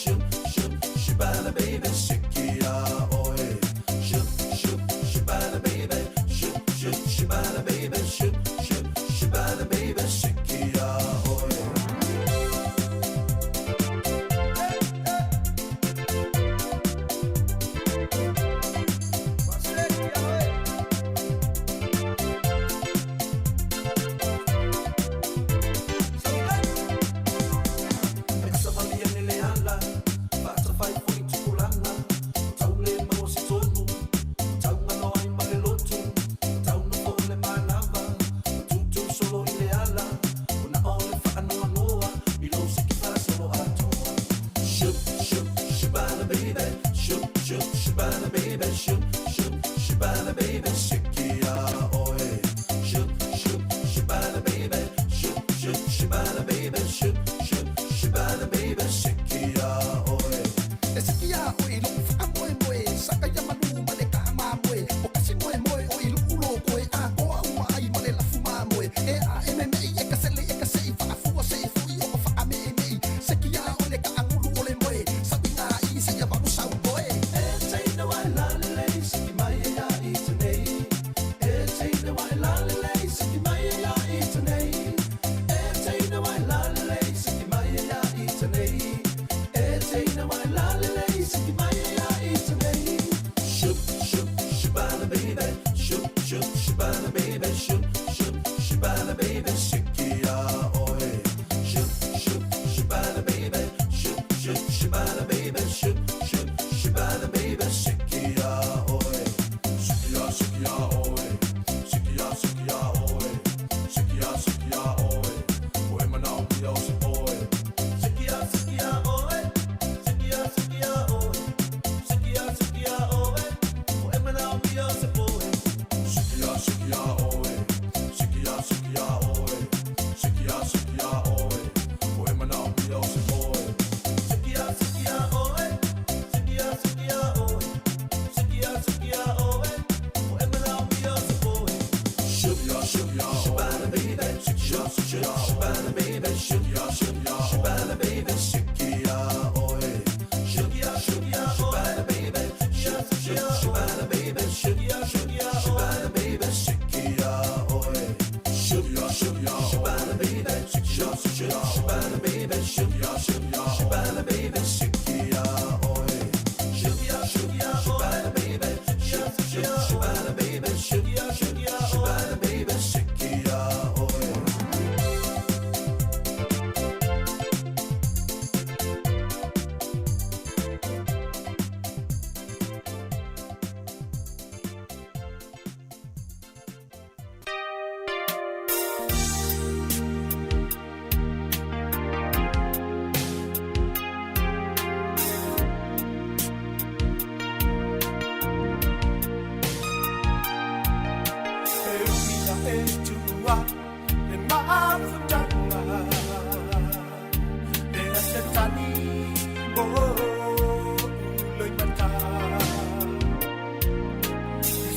Shoot, shoot, shibana baby, siki ya oe. Shoot, shoot, shibana baby, shoot, shoot, shibana baby, shoot, shoot, shibana baby, siki ya oe. Shoot, shoot, shibana baby, shoot, shoot, shibana baby, shoot, shoot, shibana baby, siki ya oe. Shoot, shoot, shibana baby, shoot, shoot, shibana baby, shoot, shoot, shibana baby, siki ya oe. E siki ia oe i lou faamoemoe, saka ia malu ma le taamamoe, o kasi moemoe o i lou loko e atoa uma ai ma le lafu mamoe. E a e memeʻi e ka sele e ka seʻi, faafua se i foʻi o ka faameʻemeʻi, siki ia oe le kaʻagulu o le moe, saʻiga i seia valu saupoe. E teina wai lalelei, siki mai e ia i tenei. E teina wai lalelei, siki mai e ia i tenei. E teina wai lalelei, siki mai e ia i tenei. E teina wai lalelei, siki mai e ia i tenei. Shoot, shoot, shibana baby, shoot, shoot, shibana baby, shoot, shoot, shibana baby, siki ya oe. Shoot, shoot, shibana baby, shoot, shoot, shibana baby, shoot, shoot, shibana baby, siki ya oe. Siki ya, siki ya oe. Siki ya, siki ya oe. Siki ya, siki ya oe. Oe mana o pia o se oe. Siki ya, siki ya oe. Siki ya, siki ya oe. Siki ya, siki ya oe. Oe mana o pia o se oe. Siki ya, siki ya oe. Siki ya, siki ya oe. Siki ya, siki ya oe. Oe mana o pia o se oe. Siki ya, siki ya oe. Siki ya, siki ya oe. Siki ya, siki ya oe. Oe mana o pia o se oe. Shoot ya, shoot ya, shibana baby, siki ya, siki ya, shibana baby, shoot ya, shoot ya, shibana baby, siki ya oe. Shoot ya, shoot ya, shibana baby, shoot, shoot, shibana baby, shoot ya, shoot ya, shibana baby, siki ya oe. Shoot ya, shoot ya, shibana baby, siki ya, siki ya, shibana baby, shoot ya, shoot ya, shibana baby, siki ya oe. Shoot ya, shoot ya, shibana baby, shoot, shoot, shibana baby, shoot ya, shoot ya, shibana baby, siki ya oe. E ui a e tua le mafutanga Le a se tani mo uloi mata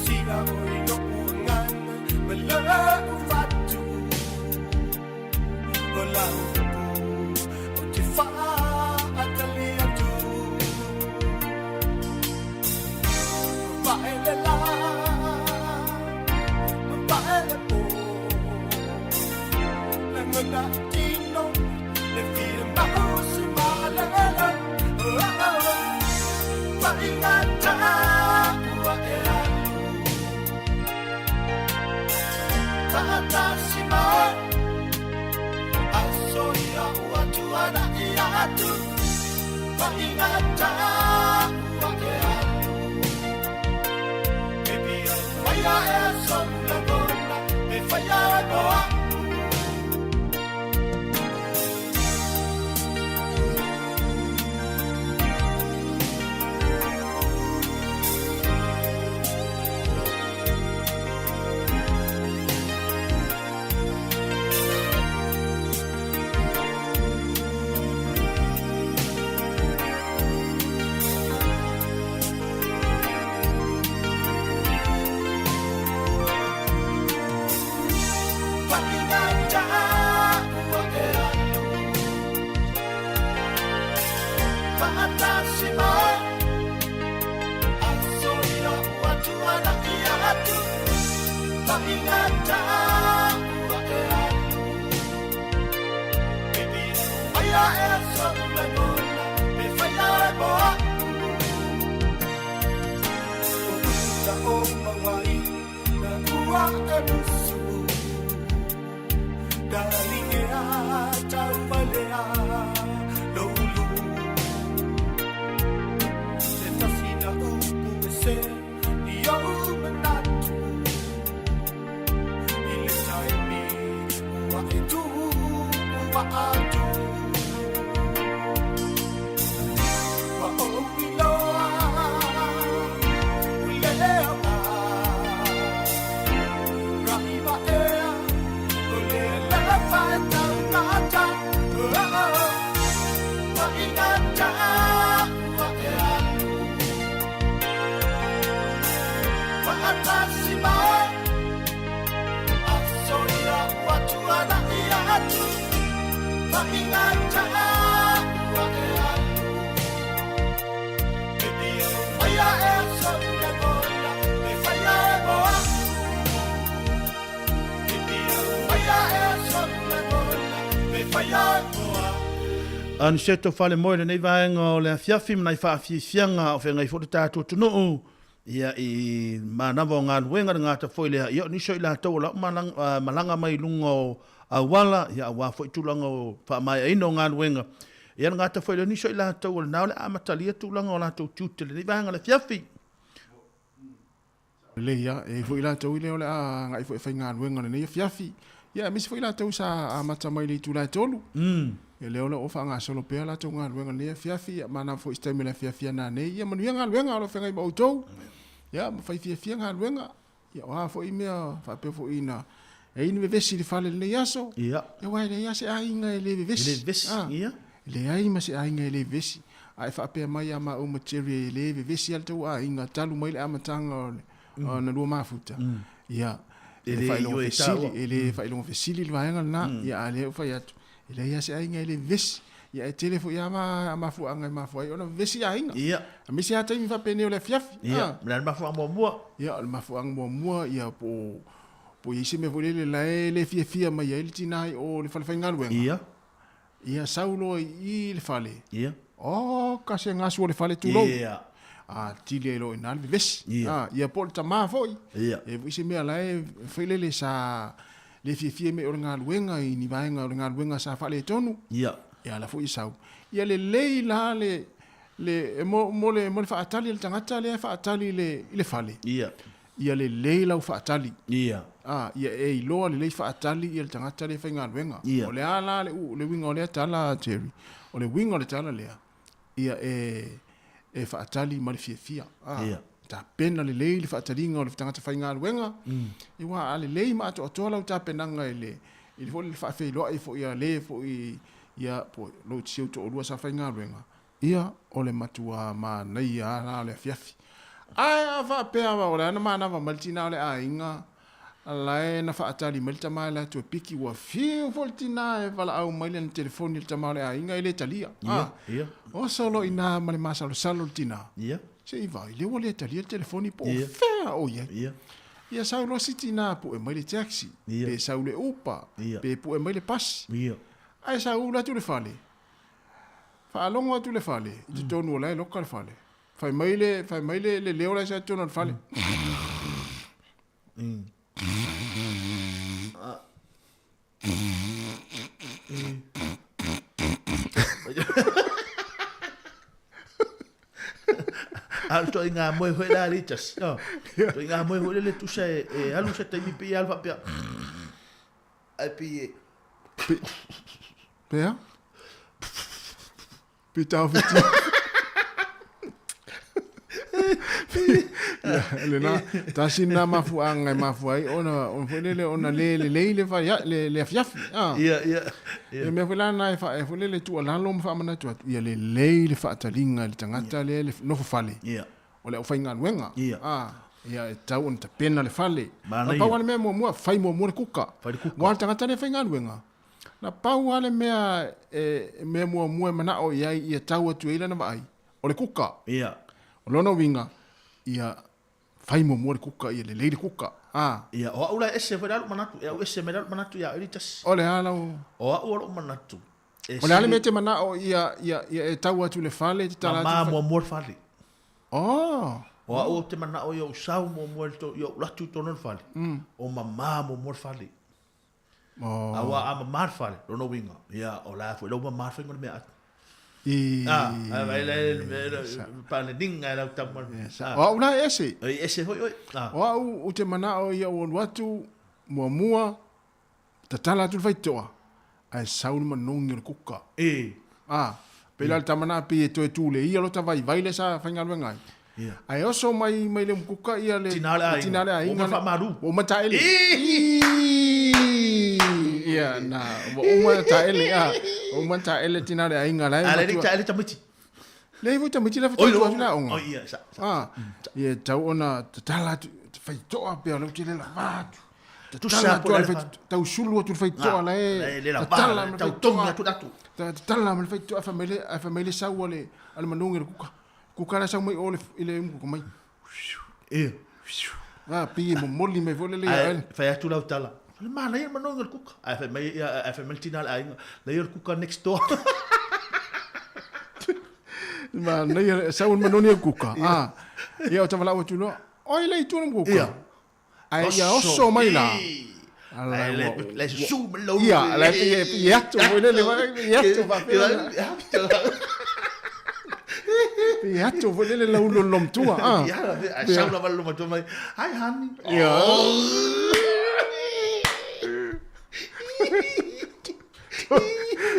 Sila o i loku ngana ma lau fatu O lau upu o te whaatali atu Paele la Paele po Langona tino Le fia mausi malala Oh oh oh Paingata ua e alu Faatasi mai Aso ia ua tuana ia atu Paingata ua e alu Baby, whaia e sola gona E whaia e moa Thank Fa'atasi mai Aso ia ua tuanaia atu Fa'igata ua e alu Pipilu maia ea so'u lagona Pe faia oe mo a'u O upu na ou maua ai Na ua e musu Taligea tauvalea lou ulu Se tasi na upu e se i ou manatu I le taimi ua e tuua atu Ua ou iloa le aoga Aniseto Falemoe lenei vaega o le afiafi ma nai faafiafiaga o feagai foi le tatou atunuu ia i manava o galuega le gata foi lea ia o nisi o i latou o la ua malaga mai i luga o auala ia aua foi tulaga o faamaeaina o galuega ia le gata foi lea o nisi o i latou o lena o le a amatalia tulaga o latou tiute i lenei vaega o le afiafi. Lelei lava, e i ai foi latou i lea o le a agai foi e faigaluega i lenei afiafi. Ia, aemaise foi latou sa amata mai i le itula e 3. Ia lea o lo o faagasolo pea latou galuega i lenei afiafi, ia manava foi i se taimi o le afiafi a nanei. Ia manuia galuega o lo o feagai ma outou. Ia, ma fai fiafia galuega. Ia, o a foi mea faapea foi ina e i ai ni vevesi i le fale i lenei aso. Ia. Aua e leai lava se aiga e le vevesi. E le vevesi, ia. E leai ma se aiga e le vevesi. A e faapea mai ia maua ma Jerry e le vevesi lava le tou aiga talu mai le amataga o le ona lua mafuta, ia, E le faailoga fesili, e le faailoga fesili le vaega lena, ia, a o lea ua fai atu, e leai lava se aiga e le vevesi. Ia, e tele foi lava mafuaaga e mafua ai ona vevesi aiga. Ia. Aemaise lava taimi faapenei o le afiafi. Ia, o le a le mafuaaga muamua? Ia, o le mafuaaga muamua, ia, po o, po o i ai se mea foi lele la e le fiafia mai ai le tina i o le fale faigaluega. Ia. Ia sau loa i i i le fale. Ia. Oka se gasu o le fale tulou. Ia. A tili ai loa i ina le vevesi. Ia. A, ia po o le tama foi. Ia. E foi se mea la e foi lele sa le fiafia mea o le galuega i ni vaega o le galuega sa faaletonu. Ia. Ia la foi e sau. Ia lelei la le le mo mo le mo le faatali a le tagata lea e faatali i le i le fale. Ia. Ia lelei lau faatali. Ia. A, ia e iloa lelei faatali ia le tagata lea e faigaluega. Ia. O le a la le, le uiga o lea tala, Jerry? O le uiga o le tala lea, ia e, e faatali ma le fiafia. A, Ia. Tapena lelei le faataliga o le tagata faigaluega. Aua a lelei ma atoatoa lau tapenaga i le, i le foi le faafeiloai foi a le foi, ia, po o si ou toalua sa faigaluega, Ia, o le matua manaia lava la o le afiafi. Ae a faapea o le a na manava mai le tina o le aiga, la e na faatali mai le tama e alu atu e piki, ua fiu foi le tina e valaau mai lana telefoni i le tama o le aiga e le talia. Ia, ia. Oso loa i ina ma le masalosalo le tina. Ia. Se i vaai, lea ua le talia le telefoni po o Ia. fea o i ai. Ia. Ia sau loa si tina pue mai le taxi, Ia. pe sau le Uber, Ia. pe pue mai le pasi. Ia. Ae sau atu i le fale, Faalogo atu le fale, i totonu o la e loka le fale. Fai mai le, fai mai le, le leo la e sa i totonu o le fale. A o le ituaiga moe foi la le tasi. Oh. Ituaiga moe foi lele tusa e, e alu se taimi pei e alu faapea. Ai pei e Pea? Pe taofiti. Ia, lena, tasi lena mafuaaga e mafua ai ona, ona foi lele, ona le lelei le fai, le, le afiafi. Ah. Ia, ia, ia. Ia mea foi la na e fa, e foi lele tuualalo ma faamanatu atu, ia lelei le faataliga i le tagata lea le nofo fale. Ia. O le aufaigaluega. Ia. Ah, ia e tatau ona tapena le fale. Manaia. Na pau lava le mea muamua, fai muamua le kuka. Fai le kuka. Aua o le tagata lea e faigaluega, na pau lava le mea e mea muamua e manao i ai ia tau atu ai lana vaai, o le kuka. Ia. O lona uiga, ia fai muamua le kuka, ia lelei le kuka. A. Ia, o au la e ese foi la lou manatu, e au ese mai la lou manatu ia oe tasi. O le a lau. O au o lou manatu. E o le a le mea e te manao ia, ia, ia e tau atu i le fale, e te tala atu. Mama muamua le fale. Oh. O au ou te manao ia ou sau muamua i le to, ia ou latu i totonu o le fale. O mama muamua le fale. Oh. Aua a mama le fale, lona uiga, ia, o la foi lau mama le faiga o le meaai. I... Ah, ai le paleniga e lau tama. O au la e ese. E ese foi oe. Ah. O au ou te manao ia ou alu atu muamua tatala atu le faitotoa ae sau le manogi o le kuka. E. Ah, pei la le tama na pei e toe tuleia lota vaivai lea sa faigaluega ai. Ia. Ae oso mai mai le kuka ia le Tina le aiga. Tina le aiga. Ua uma faamalu. Ua uma taele. Ia na ua uma taele a. Ua uma taele tina le aiga la e. A le le taele tamaiti. Leai foi tamaiti la faatoa atu le aoga. Oi ia sa. Ah, ia tau ona tatala atu faitotoa pea lau tele lava atu. Tusa atu le tau sulu atu le faitotoa la e. Tatala ma tau togi atu atu. Tatala ma le faitotoa fa mai le fa mai le sau ale ale manogi le kuka. Kuka la sau mai o le i le umu kuka mai. Ia. Ah, pei e momoli mai foi le le Ae fai atu lau tala. Le manaia le manogi o le kuka. Ae fai mai ae fai mai le tina o le aiga, leai o le kuka next door. Manaia sau le manogi o le kuka. Ah. Ia o tavalau atu loa. Oi le itu le kuka. Ia. Ae ia oso mai la. Ala le susu mai lau. Ia, la e ia atu foi le le ia atu faapea. Ia atu foi le lau lolo matua. Ah. Ia, ae sau lava le matua mai. Hi honey. Ia.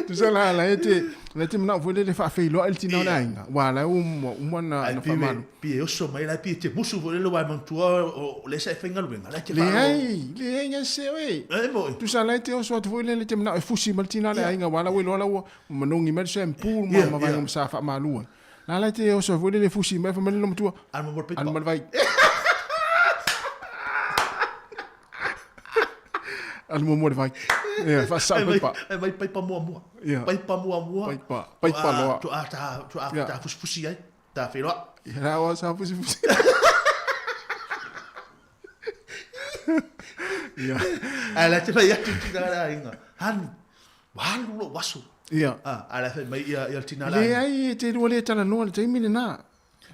Tusa la la e te la te manao foi le faafeiloai le tina o le aiga. Ua la ua uma na na faamalu. Pi e oso mai la pi te musu foi le wai mantua o le sa e faigaluega la te Leai, leai ga se oe. E moi. Tusa la te oso atu foi le te manao e fusi ma le tina o le aiga ua la ua iloa la ua manogi mai le shampoo ma ma vaega sa faamalu ai. La la te oso foi le fusi mai fa mai le matua. Alu ma le Alu ma le vai. Alu muamua le vai. Ia, faasao paipa. E mai paipa muamua. Ia. Paipa muamua. Paipa, paipa loa. Tu a ta tu a ta fusifusi ai. Ta feiloa. Ia la oa sa fusifusi. Ia. Ae la te fai atu tina le aiga. Hani, ua alu lou aso. Ia. A la fai mai ia ia le tina le aiga. Leai, e te lua le talanoa le taimi lena.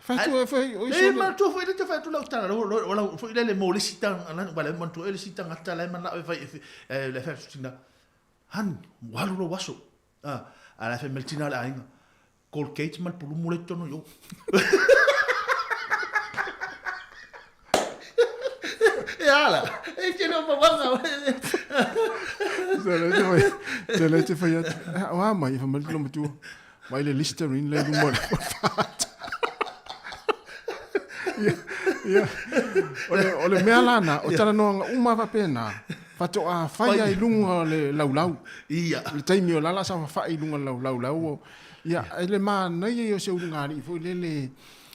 Fai atu, fai, oi E sole. manatua foi le te fai atu lau tala, lau, lau, lau, foi lele mo le isi tagata, ua le manatua e le isi tagata la e manao e fai, e, le fai atu tina, Hani, ua alu lou aso. A, a la e fai mai le tina o le aiga, Colgate ma le pulumu le i totonu i o. E ala, e tele o mauaga. Se le te fai, se le te fai atu. O a mai, fai mai le matua. Mai le Listerine le luma o le fata. Ia, ia. O le, o le mea lana, o talanoaga uma faapena, faatoa fai ai i luga o le laulau. Ia. Le taimi o lala sa faafai i luga o le laulau lau. Ia, e le manaia ia o se ulugalii foi lele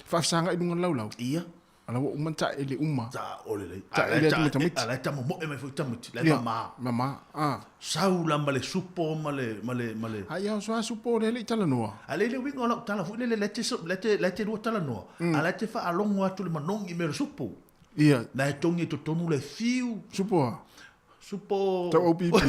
faafesagai i luga o le laulau. Ia. Ala ua uma taele uma. Ta ole lei. Taele atu ma tamaiti. Ala e tamomoe mai foi tamaiti. La e Ia, mama. Mama, ah. Sau la ma le supo ma le, ma le, ma le. A ia o soa supo le le i talanoa. A le le uiga o lau tala foi lele, le te, le te, le te lua talanoa. A la te faalogo atu le manogi me le supo. Ia. Na e togi i totonu le fiu. Supo a? Supo. Tau au pipi.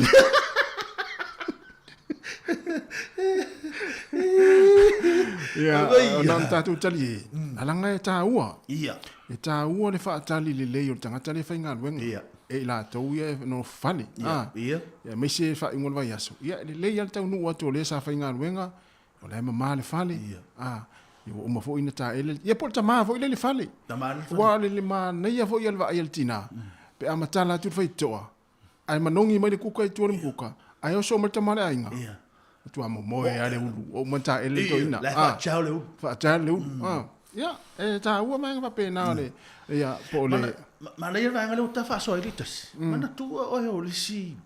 Ia, o nā tātou tali e. Alanga e tāua. Ia. E tāua le whaatali le lei o le tangata le whaingaluenga. Ia. E i latou ia e no fale. Ia. Ah. Ia. Ia, meise e whaingo le vaiaso. Ia, le lei ale tau nuu atu o le sa whaingaluenga. O le mama le fale. Ia. Ah. Ia, ua uma foi na taele. Ia, po o le tamā foi le le fale. Tamā le fale. Ua le le manaia foi ia le vaai a le tinā. Pe a matala atu le faitotoa. Ae manogi mai le kuka i tua o le mukuka. Ae oso mai le tama a le aiga. Ia. Matua momoe lava le ulu. Ua uma taele le toeaina. La e faatao le ulu. Faatao le ulu. Ah. Ia, e taua vaega faapena o le, ia, po o le... Manaia le vaega lea ua ta faasoa ai le tasi. Manatua oe o le isi,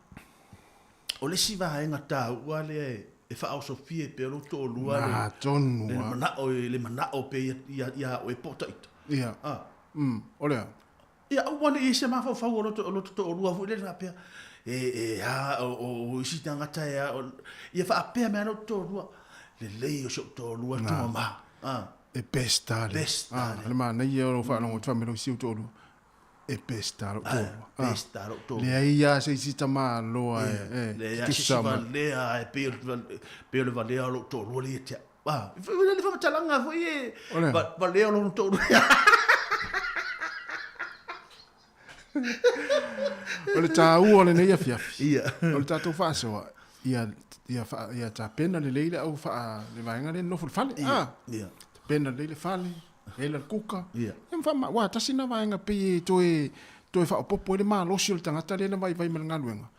o le isi vaega taua lea e faaosofie pea lou toalua le, Na, tonu le lava. manao, le manao pea ia, ia oe po o taita. Ia. Ah. O le a? Ia, aua ne i se mafaufau o loto, o loto toalua foi lele faapea, e, e a, o, o, o isi tagata e a, o, ia faapea mai lava lou toalua, lelei o si ou toalua Na. tumama. Ah. E best a le. Best a le. Le manaia o lou faalogo atu faamelo i si ou toalua. E best a lou toalua. Best a lou toalua. Leai lava se isi tamaloa e Leai lava se isi valea e pei o le valea o lou toalua lea ia te au. Ah, le faamatalaga foi e valea o lona toalua. O le taua o lenei afiafi, o le tatou faasoa, ia, ia, fa, ia tapena lelei le au faa, le vaega lea nofo le fale. Ah, tapena lelei le fale, ela le kuka. Ia, ma faama, ua tasi na vaega pei e toe, toe faaopoopo ai le malosi o le tagata lea na vaivai ma le galuega.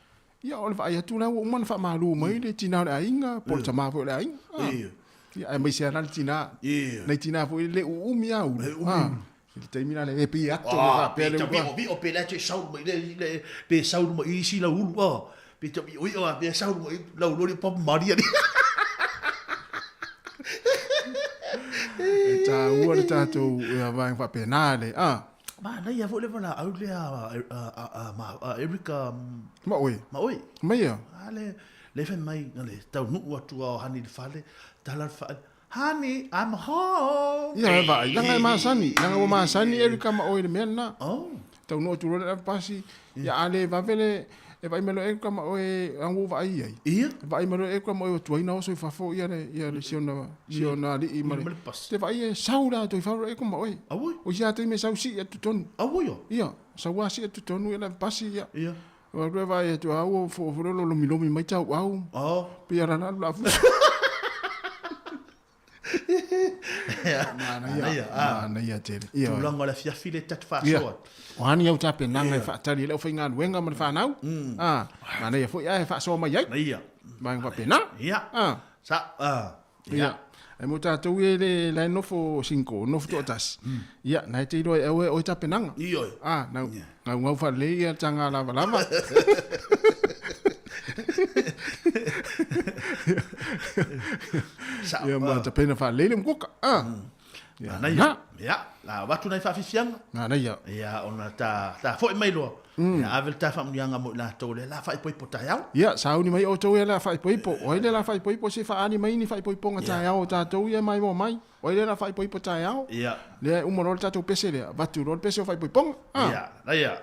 Ia, o le vaai atu la ua uma ona faamalu mai le tina o le aiga, po o le tama foi o le aiga. Ah. Ia, aemaise lava la le tina. Nai tina foi le uumi lava ulu. Ah. I le taimi la le e pei e ato le faapea le ulu. Pe vio pe la te sau mai le pe sau mai isi la ulu. Ah. Pe te vio io pe sau mai la ulu le papa Maria. E tāua le tātou ia vaega faapena le. Ah. Manaia foi le valaau lea a Erica Ma oe. Ma oe. Mai ia. A le le fai mai na le taunuu atu a o Hani i le fale, tala le fale, Hani, I'm home. Ia e vaai, leaga e masani, leaga ua masani Erica ma oe i le mea lena. Oh. Taunuu atu loa le ave pasi, ia a le vave le e vaai mai loa Erica ma oe leaga ua ou vaai i ai. Ia. E vaai mai loa Erica ma oe ua tuai ona oso i fafo ia le ia le si ona si ona alii ma le te vaai e sau la atu i fafo Erica ma oe. Auoi. O isi lava taimi e sau sii atu totonu. Auoi o. Ia, sau lava sii atu totonu ia le ave pasi ia. Ia. Ua alu e vaai atu a ua fofolo lomilomi mai tauau. Oh. Pei ala la alu la fusu. Manaia, manaia tele. Ia. Tulaga o le afiafi le tatu faasoa. O a ni au tapenaga e faatali ai le aufaigaluega ma le fanau. Ah, manaia foi ae faasoa mai ai. Ia. Vaega faapena. Ia. Ah. Sa, ah. Ia. Ai mo tatou ia le la e nofo single, nofo toatasi. Ia, na e te iloa e au e oe tapenaga. Ioe. Ah, nau, gaugau faalelei ia taga lavalava. Ia ma tapena faalelei le mukuka. Ah. Ia, na. Ia, la avatu nai faafiafiaga. Manaia. Ia, ona ta, ta foi mai loa. Ia, ave le ta faamuniaga mo i latou lea la faaipoipo taeao. Ia, sauni mai outou ia la faaipoipo. O ai le la faaipoipo se faaali mai ni faaipoipoga taeao o tatou ia maimoa mai. O ai le la faaipoipo taeao. Ia. Lea e uma loa le tatou pese lea, avatu loa le pese o faaipoipoga. Ah. Ia, ia.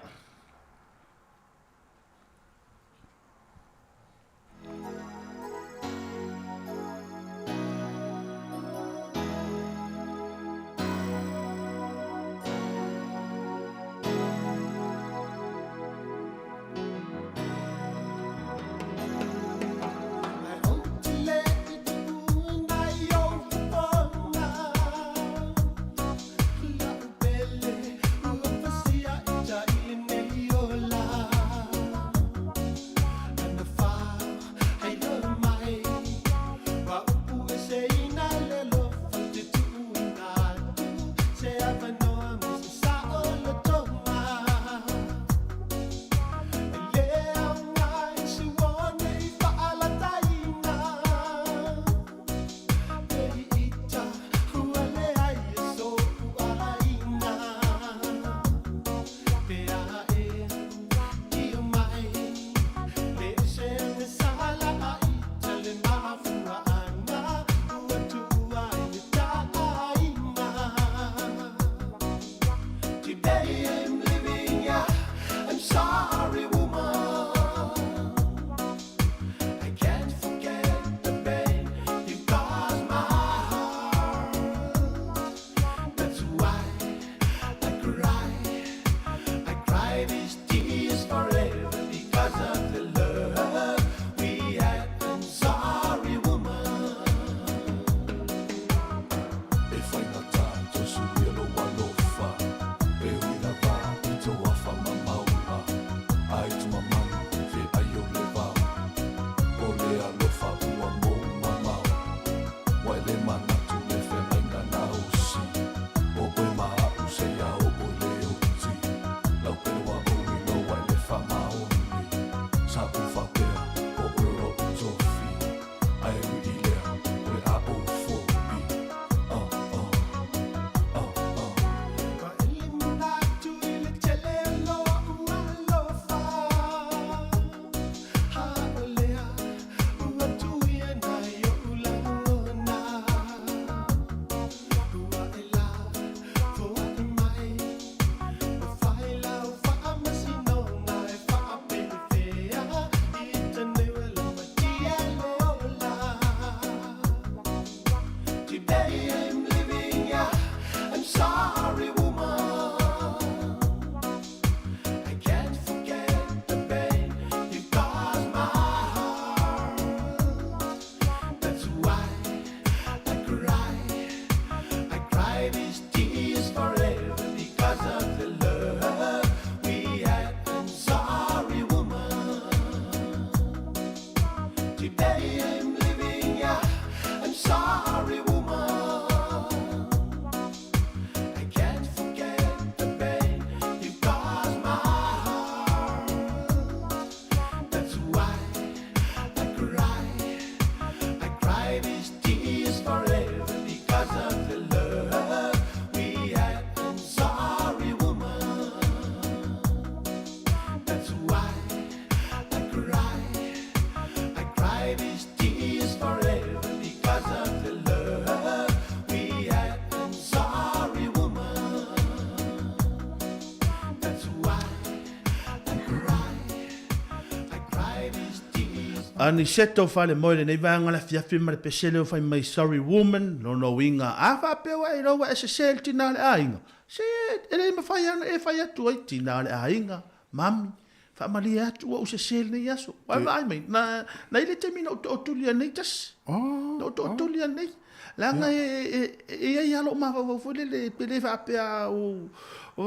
Aniseta o falemoe lenei vaega o le afiafi ma le pesele o fai mai sorry woman, lona uiga a faapea ua e iloa ua e sese i le tina o le aiga, se e le mafai lava ona e fai atu ai tina o le aiga, mami, faamalie atu ua ou sese i lenei aso. Ua e vaai mai, na, na i le taimi na ou tootuli ai nei tasi. Na ou tootuli ai nei. Leaga e, e, e i ai lava lou mafaufau foi lele, pe le faapea o,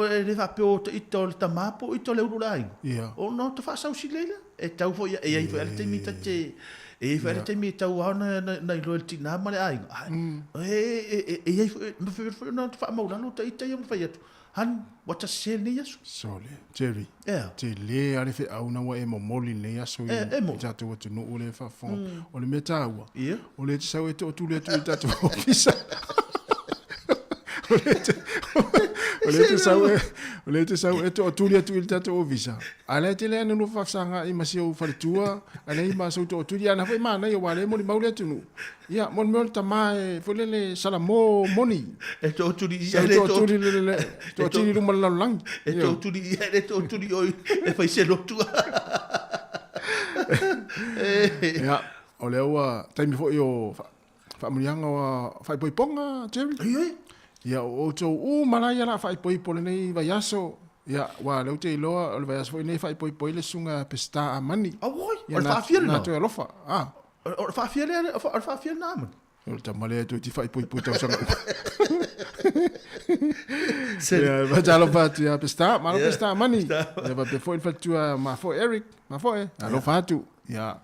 e le faapea o ita o le tama po o ita o le ulu o le aiga. Ia. Ona o te faasausili ai lea. E tau foi, e i ai foi lava le taimi ta te, e i ai foi lava le taimi e tau lava ona na iloa e le tina ma le aiga. E, e, e, e i ai foi, mafai foi ona faamaulalo ta ita ia ma fai atu, Honey, ua ta sese lenei aso. Sole, Jerry, Ea. tele lava le feau na ua e momoli i lenei aso i E, e mo. tatou atunuu lea e faafofoga. O le mea taua, Ia. o lea e te sau e tootuli atu i le tatou ofisa. O lea e te, o lea e te sau e, o lea e te sau e tootuli atu i le tatou ofisa. A o lea e tele lava ina lua faafesagai ma si ou faletua, a leai ma sou tootuli, a na foi e manaia aua o lea e molimau le atunuu. Ia, mo le mea o le tama e, foi lele, salamo moni. E tootuli i ai le tootuli le le tootuli luma le lalolagi. E tootuli i ai le tootuli oi e fai se lotu. Ia, o lea ua taimi foi o faamanuiaga o faaipoipoga, Jerry. Ioe. Ia, o outou uma la ia la faaipoipo lenei vaiaso. Ia, ua lea ou te iloa o le vaiaso foi lenei e faaipoipo ai le susuga Peseta Amani. Auoi, o le faafia lena. Na toe alofa. Ah. O le faafia lea, o le faafia lena Amani. O le tama lea toe tifa'ipoipoi tausaga uma. Ia, faatalofa atu ia Peseta, malo Peseta Amani. Ia faapea foi le faletua Mafoe Eric, Mafoe, alofa atu. Ia,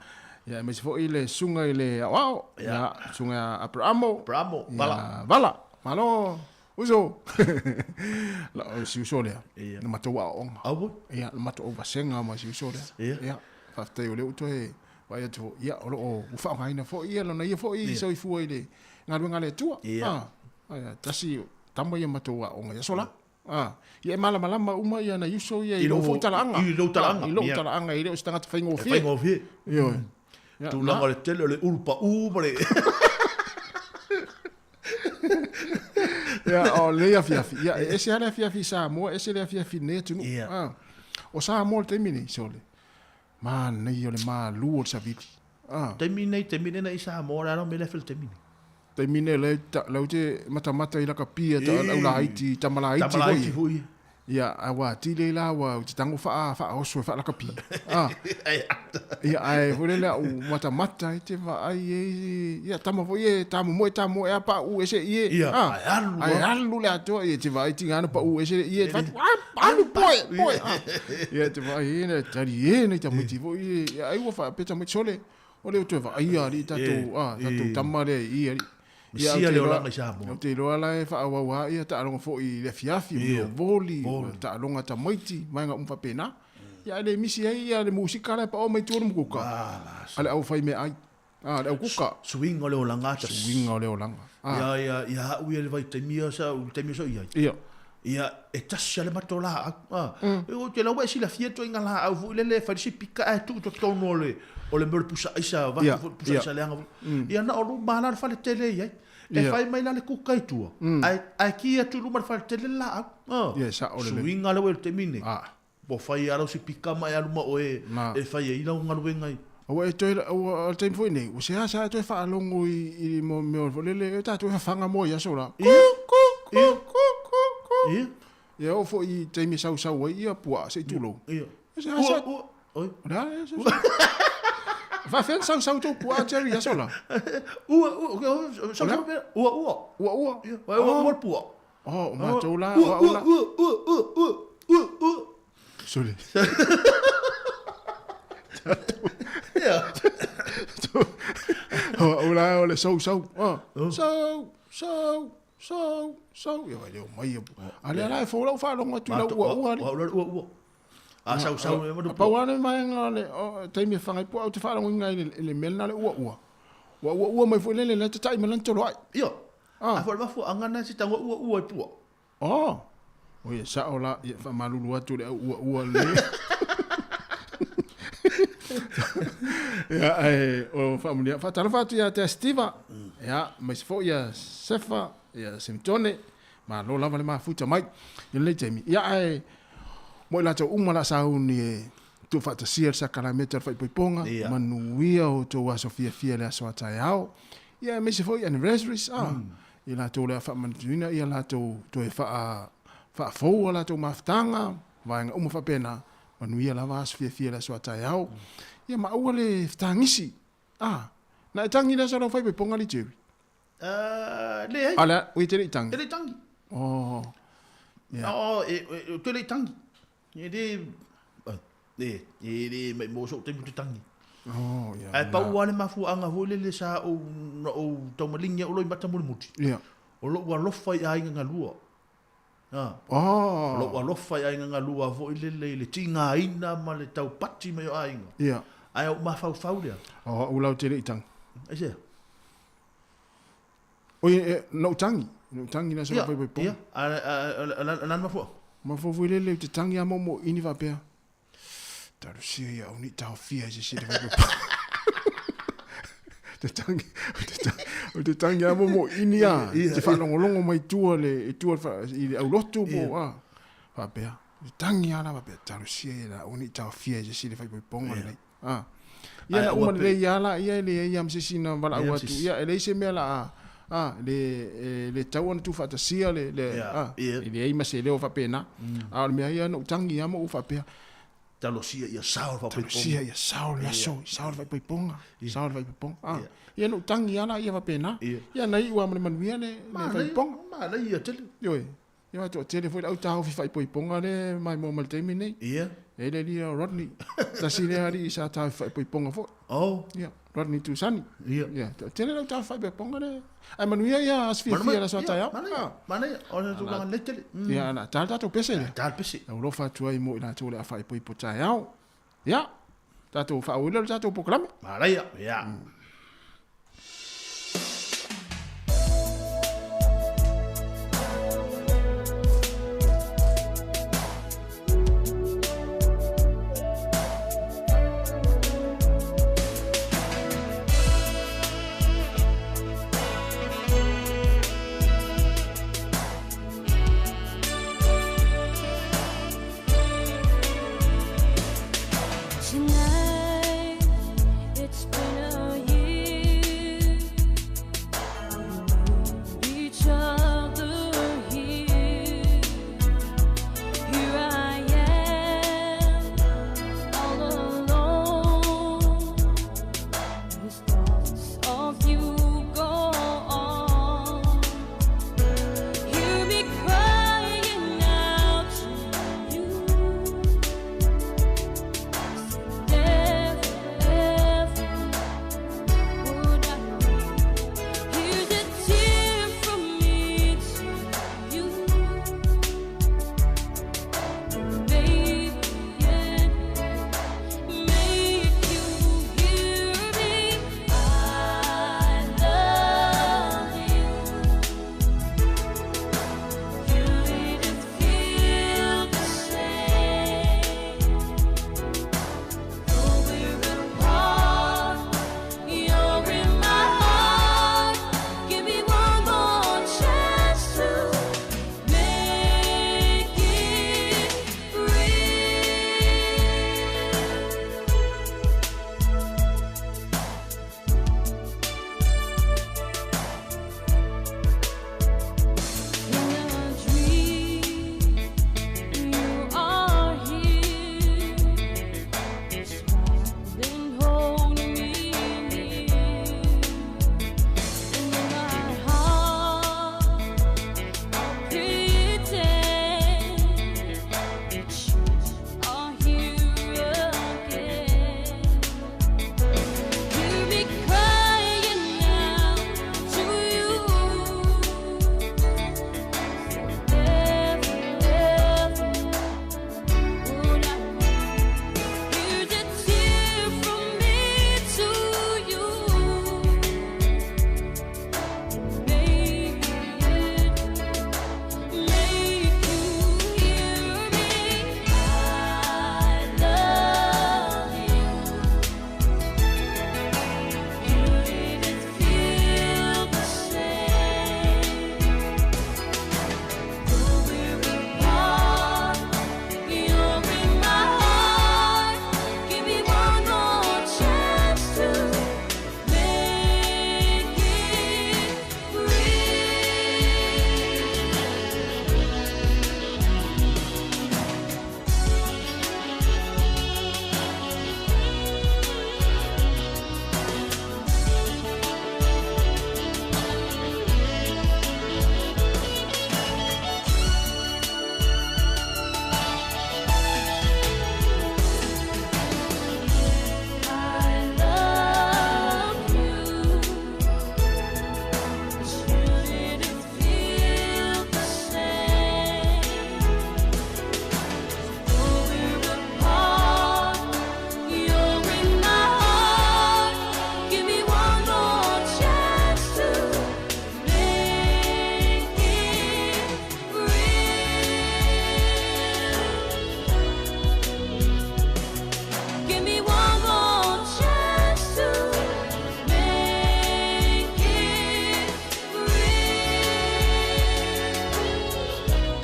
ia aemaise foi le susuga i le aoao, ia, susuga ia Aperamo. Aperamo, Vala. Vala, malo. Uso. La o si uso lea. Na matou aoaoga. Auoi. Ia, na matou auvasega ma si uso lea. Ia. Faafetai o lea ua toe vaai atu foi, ia, o lo o ua faaaogaina foi ia lona ia foi soifua i le galuega a le Atua. Ia. Ah, tasi tama ia matou aoga i aso la. Ah, ia e malamalama uma ia nai uso ia i lou foi talaaga. I lou talaaga. I lou talaaga, e le o se tagata faigofie. E faigofie. Ioe. Tulaga o le tele o le ulu pau ma le Ia, o lenei afiafi, ia, e ese lava le afiafi i Samoa, ese le afiafi i lenei atunuu. Ia. Ah, o Samoa i le taimi nei, sole, manaia o le malu o le savili. Ah. Taimi nei, taimi nei na i Samoa, le ala o mea lea e fai i le taimi nei. Taimi nei, lea, lea ou te matamata i lakapi a ta au laiti, tama laiti Tama laiti foi. Ia, a ua atili ai la, ua ou te tago faa, faaoso e faalakapi. Ah. Ia, ae foi lele au matamata ai te vaai ai, ia, tama foi e tamomoe, tamomoe a pauu ese i e. Ia, ah. ae alu Ae alu le atoa, ia, te vaai tiga ana pauu ese le ie, fatu, ah, alu poe, poe. Ah. Ia, te vaai e, na tali e nei tamaiti foi e, ia, ai ua faapea tamaiti sole, o le o toe vaaia alii tatou, ah, tatou tama lea i i alii. Misia le olaga i Samoa. Ou te iloa la e faaauau lava ia taaloga foi i le afiafi, o mea o voli, taaloga a tamaiti, vaega uma faapena. Ia ae le misi ai ia le musika la e paoa mai tua o le mukuka a le aufaimeaai, a le aukuka. Suiga o le olaga a tasi. Suiga o le olaga. Ia, ia, ia au ia le vaitaimi ia sa, le taimi sa ou i ai. Ia. Ia, e tasi lava le matou laau. A, ou te iloa ua e silafia ituaiga laau foi lele e fai le sipika ae tuu i totonu o le, o le mea o le pusa aisa, vaeatu foi le pusa aisa leaga foi. Ia na o luma la le faletele e i ai. E fai mai la le kuka i tua, ae, ae ki atu i luma le faletele le laau. A, Ia, e sao lelei. suiga lea ua i le taimi lenei. Ua fai lava lau sipika ma e alu ma oe e fai ai lau galuega i. Ua e toe, ua, o le taimi foi nei, ua seasea e toe faalogo i, i mo mea foi lele, e tatou e fafaga moa i aso la. Ku, ku, ku, ku, ku, ku. Ia. Ia oo foi i taimi e sausau ai ia puaa, se i tulou. Ia. E seasea. Ua, ua, oi. O le a e sausau? Faafefea ona sausau tou puaa, Jerry, i aso la? Ua, ua, sausau pea, ua, ua. Ua, ua. Ia, ua, ua le puaa. Oh, o matou la, o au la. Ua, ua, ua, ua, ua, ua. Sole. Ia. O au la, o le sau, sau. Oh, sau, sau, sau, sau. Ia vai leo mai. A lea la e fou lau faalogo atu i lau ua ua. O au la ua ua. A sau sau e manu. Pau lava le vaega o le taimi e faga ai puaa ou te faalogoina ai i le mea lena o le ua ua. Ua ua ua mai foi lele lea tatai mai lana tolo ai. Ia. A foi le mafuaaga lena se tago ua ua i pua. Oh. Oi e sao la, ia faamalulu atu le au ua ua le. Ia ae o faamulia faatalofa atu ia te Steva. Ia aemaise foi ia Sefa, ia Simitone, malo lava le mafuta mai i lenei taimi. Ia ae mo i latou uma la sauni e Tuufaatasia le sakalameta o le faaipoipoga, Ia. manuia o outou aso fiafia i le aso a taeao. Ia aemaise foi anniversaries, a, i latou o le a faamanatuina ia latou toe faa, faafou a latou mafutaga, vaega uma faapena, manuia lava aso fiafia i le aso a taeao. Ia ma aua le fetagisi, a, na e tagi i le aso o lau faaipoipoga alii Jerry? Leai. A o le a, oi e te le i tagi? E le i tagi. Oh. Ia. Oh, e, e, e, te le i tagi. E le, e, e le mai mo sou taimi ou te tagi. Oh, ia. Ae pau lava le mafuaaga foi lele sa ou, na ou taumaligi ai o Loimata mulimuli. Ia. O lou alofa i aiga galua. A. Oh. O lou alofa i aiga galua foi lele i le tigaina ma le taupati mai o aiga. Ia. Ae ou mafaufau lea. Oh, ou lau te le i tagi. Aisea? Oi, e, na ou tagi. Na ou tagi le aso Ia, pai pai ia, a, a, a, a, a, a, a mafua. Mafua foi lele ou te tangi a momo ini faapea. Talusia ia au ni taofia i se se pai pai. Te tangi, te tangi, te tangi a momo ini a. Te whaalongolongo mai tua le, i tua i le aulotu po a. Faapea. Te tangi a la faapea. Talusia ia la au ni taofia i se se pai pai ponga nei. A. Ia na uma lelei lava la ia e leai lava ma se isi na valaau atu. Ia e leai se mea la a a le e le tatau ona tuufaatasia le le a e leai ma se leo faapena. A o le mea ia na ou tagi lava ma ou faapea. Talosia ia sao le faaipoipoga. Talosia ia sao le aso, sao le faaipoipoga, sao le faaipoipoga. A ia na ou tagi lava la ia faapena. Ia na iu lava ma le manuia le le faaipoipoga. Manaia tele. Ioe. Ia aua toatele foi le au taofi faaipoipoga lea e maimoa mai le taimi lenei. Ia. E i ai le alii o Rodney. Tasi lea alii sa taofi faaipoipoga foi. Oh. Ia, Rodney Tusani. Ia. Ia, toatele le au taofi faaipoipoga lea. Ae manuia ia aso fiafia i le aso a taeao. Manaia, manaia. O le tulaga lelei tele. Ia, na ta le tatou pese lea. Ta le pese. E alofa atu ai mo i latou o le a faaipoipo taeao. Ia, tatou faaauau lea le tatou polokalame. Manaia, ia. Tonight, it's been a year.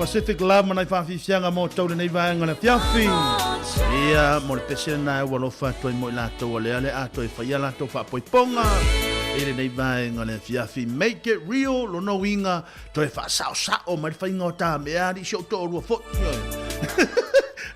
Pacific Love ma nai faafiafiaga mo tau lenei vaega o le afiafi. Ia, mo le pese lena e ua alofa atu ai mo i latou o lea le a toe faia latou faapoipoga i lenei vaega o le afiafi. Make it real, lona uiga, toe faasaosao mai le faiga o ta mea alii si ou toalua foi. Ioe.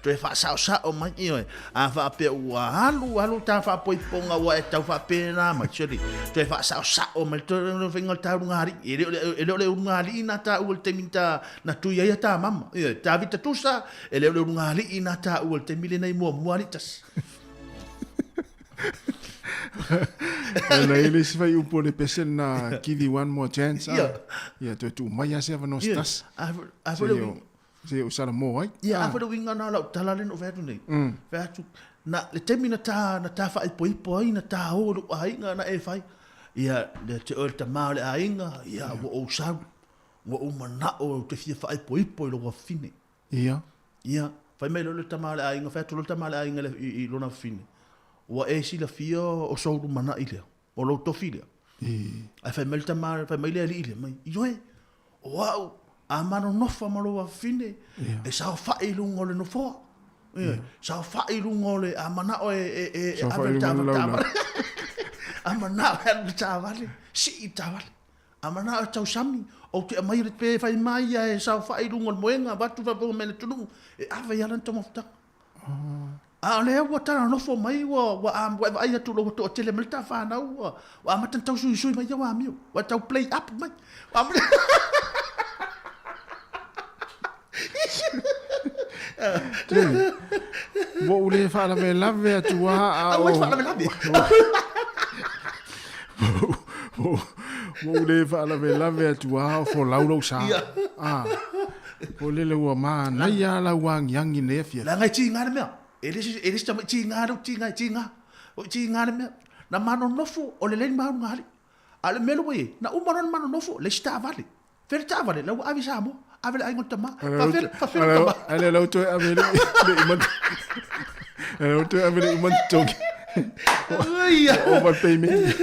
Toe faasaosao mai, ioe. A faapea ua alu alu ta faapoipoga ua e tau faapena mai, soli, toe faasaosao mai le faiga o le ta ulugalii. E le o le, e le o le ulugalii na taua i le taimi ta, na tui ai a ta mama. Ioe, Tavita Tusa, e le o le ulugalii na taua i le taimi lenei muamua alii tasi. Ona i le isi fuaiupu o le pese lena, give you one more chance. Ah. Ia, toe tuu mai lava se avanoa se tasi. A foi le uiga. Se i ou salamo ai. Ia, a foi le uiga na o lau tala lea na ou fai atu nei. Fai atu, na, le taimi na ta, na ta faaipoipo ai, na ta o i lou aiga na e fai. Ia, ia te oe le tama o le aiga, ia, ua ou sau, ua ou manao ou te fia faaipoipo i lou afafine. Ia. Ia, fai mai loa le tama a le aiga, fai atu loa le tama a le aiga i, i lona fafine, ua e silafia o sou lumanai lea, o lou tofi lea. Ae fai mai le tama, fai mai le alii lea mai, ioe, o au, a ma nonofa ma lou afafine, e saofai i luga o le nofoa. Ioe, saofai i luga o le, a manao e, e, e, e ave le taavale, a manao e alu le taavale, sii le taavale. A manao e tausami, ou te aumaia le pe fai mai ia e saofai i luga o le moega, avatu faafofoga mai le atunuu, e ave i ala ni taumafataga. A o lea ua talanofa mai, ua, ua, ua e vaai atu ua toatele mai le ta fanau, ua, ua amata ona tau suisui mai au amio, ua tau play up mai. Ua amata... Ua ou le faalavelave atu a a o... faalavelave. Ua ou le faalavelave atu a o folau lou sa. Ah. O lele ua manaia lau agiagi nei afiafi. Leaga e tiga le mea. E le e le si tiga le tiga e tiga. O tiga le mea. Na manonofo o le lei maunga ali. A o le mea lea ua i ai, na uma loa ona manonofo, leai se taavale. Fea le taavale? La ua ave i Samoa, ave i le aiga o le tama. Faafea, faafea le tama. A lea la ua toe ave le le A lea ua toe ave le uma totogi. Overpayment.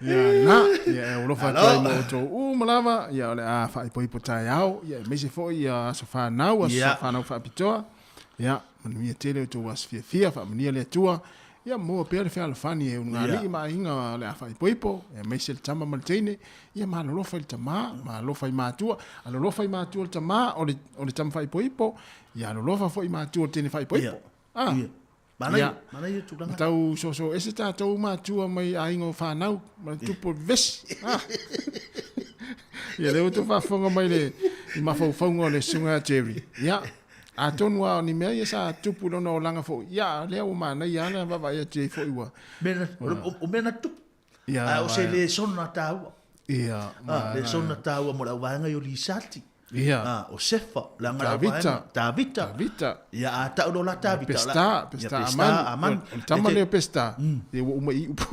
Ia na, ia e alofa atu ai mo outou uma lava, ia o le a faaipoipo taeao, ia aemaise foi ia aso fanau, aso fanau faapitoa. Ia, manuia tele outou aso fiafia, faamanuia le Atua. Ia, maua pea le fealofani e ulugalii ma aiga o le a faaipoipo, aemaise le tama ma le teine. Ia, malolofa i le tama, malolofa i matua. Alolofa i matua le tama o le, o le tama faaipoipo, ia alolofa foi i matua o le teine faaipoipo. Ah. Ia. Manaia, manaia tulaga. Tau soso ese tatou matua mai aiga o fanau, ma le tupu o le vesi. Ah. Ia, lea ua outou faafofoga mai le i mafaufauga o le susuga ia Jerry. Ia, atonu lava o ni mea ia sa tupu i lona olaga foi, ia, o lea ua manaia lava le vaavaai atu i ai foi ua... O mea na tupu. Ia, Ae o se lesona taua. Ia, ah, lesona taua mo le auvaega i o Lisati. Ia. Ah, o Sefa, leaga le auvaega. Tavita. Tavita. Ia, a tau loa la Tavita. Pesta, Pesta Aman. Aman. O le tama lea o Pesta, ia ua uma i upu.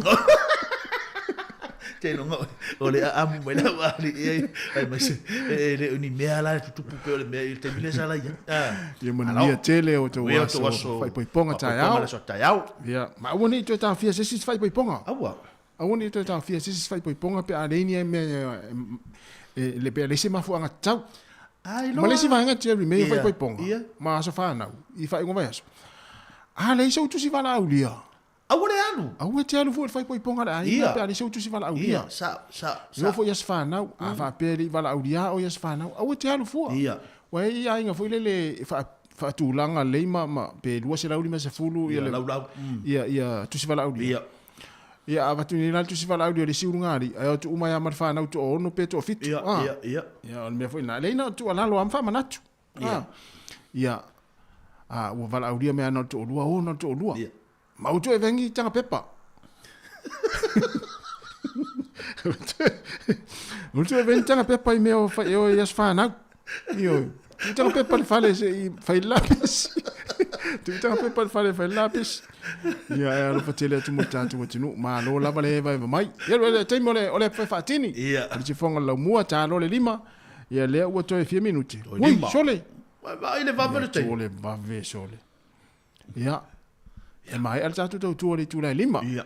Te iloga o le aamu mai lau alii ai, ai mai se, e le o ni mea la e tutupu pei o le mea i le taimi lea sa la i ai. Ia manuia tele o outou aso faaipoipoga taeao. Taeao. Ia, ma aua ne i toe taofia se isi faaipoipoga. Aua. Aua ne i toe taofia se isi faaipoipoga pe a leai ni mea e, pe a leai se mafuaaga tatau. Ma le isi vaega Jerry, mea ia faaipoipoga ma aso fanau i faaiuga vaiaso. A leai sou tusi valaaulia. Aua le alu. Aua e te alu fua i le faaipoipoga a le aiga pe a leai sou tusi valaaulia. Ia, sa, sa, sa. E oo foi i aso fanau, a faapea e le i valaaulia oe i aso fanau, aua e te alu fua. Ia. Ua i ai aiga foi lele e faatulaga lelei ma, ma pe 250 ia le laulau. Ia, ia tusi valaaulia. Ia. Ia, a avatu nei la le tusi valaaulia i le isi ulugalii, ae o atu uma ai lava ma le fanau toaono pe toafitu. Ia, ia, ia. Ia, o le mea foi lena. Leai na o le tuualalo lava ma faamanatu. Ia. Ia. A, ua valaaulia mai ana o le toalua, o na o le toalua. Ia. Ma ua toe vengi tanga pepa. Ua toe vengi tanga pepa i mea o whai o i aso whanau. Io. Tu tanga pepa le fale se i whai lapis. Tu tanga pepa le fale whai lapis. Ia e alofa tele atu mo tātou atunuu. Malo lava le evaeva mai. Ia le taimi o le o le whaatini. Ia. O le tifonga le laumua, tālo le lima. Ia lea ua toe fia minute. Ui, sole. Vai le vave le taimi. Ia, le vave sole. Ia, e maea le tatou tautua i le itula e 5. Ia.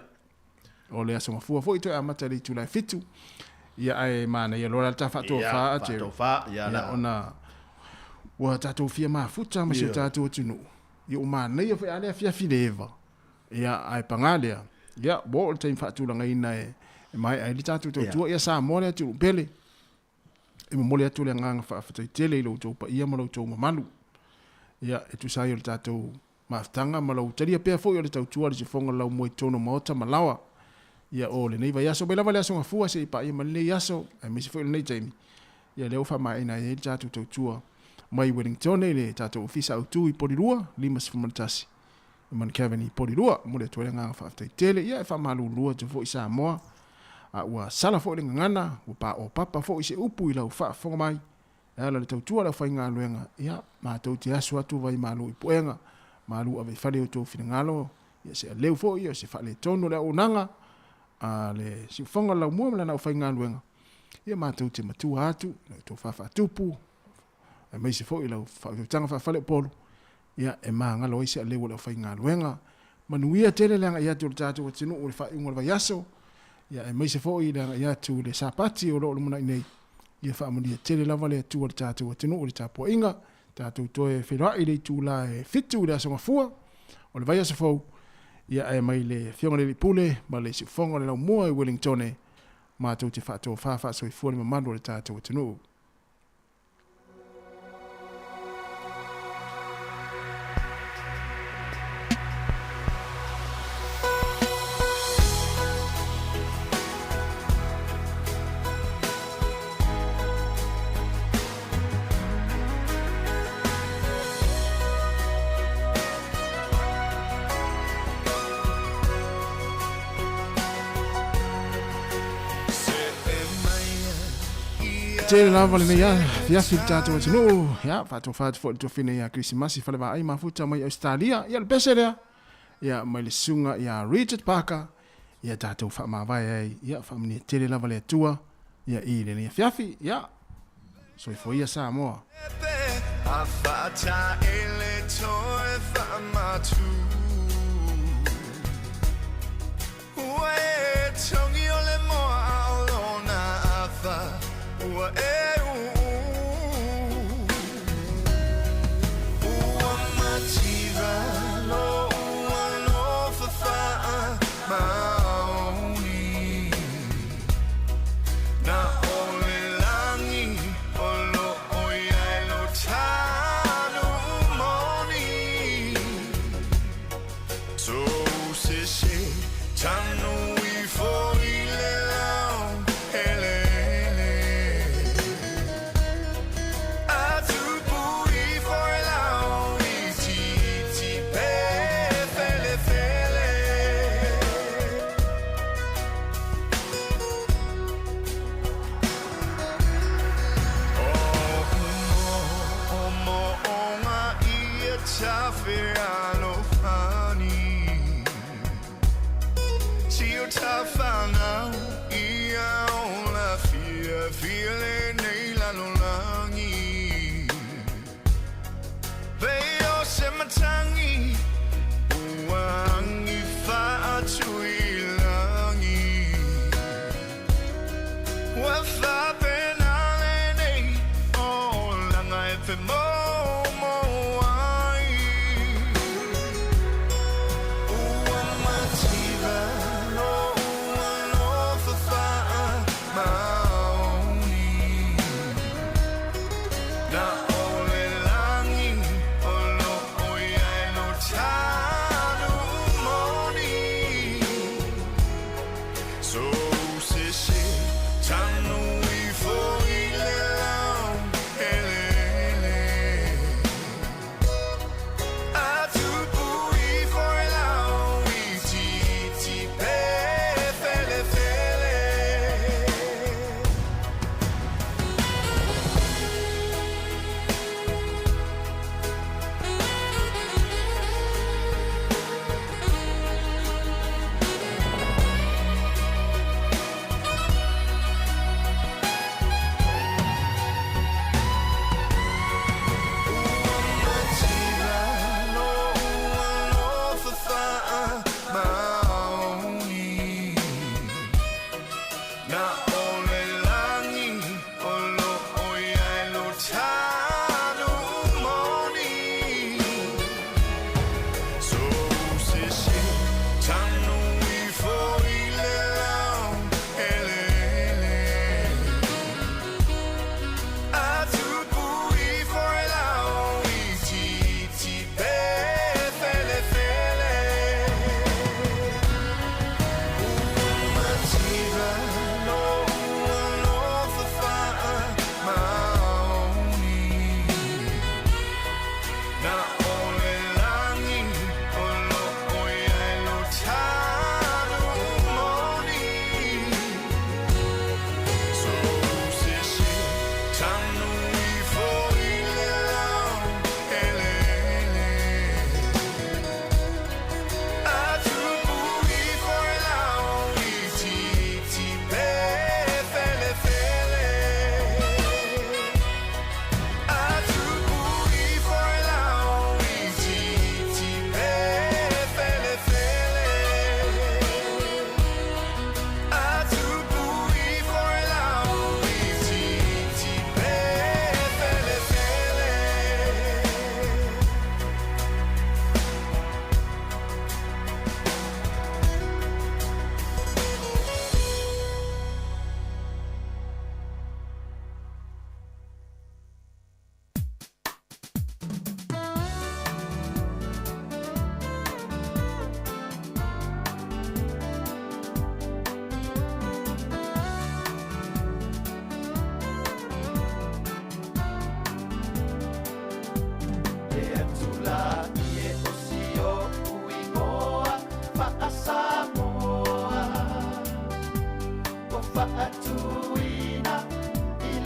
O le aso mafua foi toe amata i le itula e 7. Ia, ae manaia loa la le ta faatofa a Jerry. Faatofa, ia la. Ona Ua tatou fia mafuta ma si o tatou atunuu. Ia ua manaia foi a le afiafi le eva. Ia, ae paga lea, ia, ua oo le taimi faatulagaina e maea ai le tatou tautua. Ia Samoa le atunuu pele. E momoli atu le agaga faafetai tele i lo outou paia ma lo outou mamalu. Ia, e tusa ai o le tatou mafutaga ma lou talia pea foi o le tautua a le sifoga o le laumua i totonu o maota ma laoa. Ia, o lenei vaiaso mai lava le Aso Gafua seia paia mai lenei aso, aemaise foi o lenei taimi, ia lea ua faamaeaina ai le tatou tautua mai Wellingtone i le tatou Ofisa Autu i Polilua, 51 i Mount i Polilua. Momoli atu ai le agaga faafetai tele. Ia, e faamalulu atu foi Samoa, a ua sala foi le gagana, ua paopapa foi se upu i lau faafofoga mai, E ala i le tautua a le aufaigaluega, ia, matou te asu atu vai malu i puega, malu ave i fale i outou finagalo, ia se aleu foi, o se faaletonu o le auaunaga a le siufofoga o le laumua ma lana aufaigaluega, ia matou te matua atu i la outou faafaatupu, aemaise foi i lau faautautaga faafaleupolu, ia, e magalo ai se aleu o le aufaigaluega. Manuia tele le agai atu o le tatou atunuu i le faaiuga o le vaiaso, ia, aemaise foi le agai atu i le Sapati o lo o lumanai nei. Ia faamanuia tele lava le Atua i le tatou atunuu i le tapuaiga. Tatou toe feiloai i le itula e 7 i le Aso Gafua o le vaiaso fou, ia ae mai le Afioga i le Alii Pule ma le Siufofoga o le Laumua i Wellingtone, matou te faatofa faasoifua le mamalu o le tatou atunuu. Tele lava lenei afiafi i le tatou atunuu. Ia, faatofa atu foi le tuafine ia Kerisimasi Falevaai mafuta mai Ausetalia. Ia, le pese lea. Ia, mai le susuga ia Richard Parker. Ia tatou faamavae ai. Ia, faamanuia tele lava le Atua. Ia, i lenei afiafi. Ia, soifua ia Samoa. Ua e togi o le moa a o lona afa ua e uu. Ua mativa lo ua lofa faa maoni. Na o le lagi o lo o iai lo tanu moni.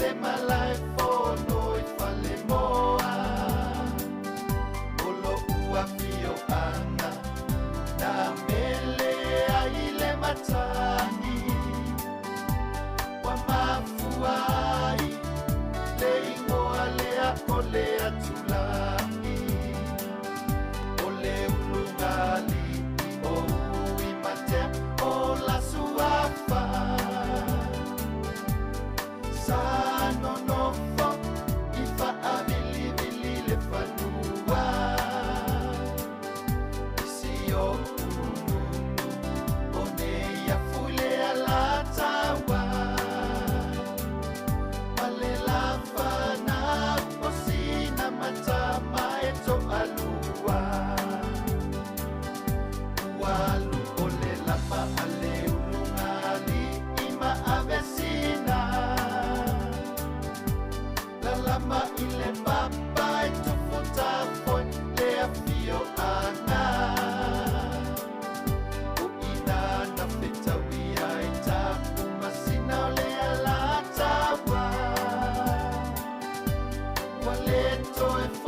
le malaefono i Falemoa. O lo'u afioaga na mele ai le matagi ua mafua ai le igoa lea o le atulagi. O le ulugalii o Uimatea o la suafa. Sa nonofo i faavilivili le fanua i si o'u nuu o nei afu i le Alataua ma le lafanau o sina matama e toalua. Ua alu o le lapa a le ulugalii ma avesina lalama i le papa e tufutafoe le afioaga. O ina na fetaui ai Tapumasina o le Alataua ua le toe.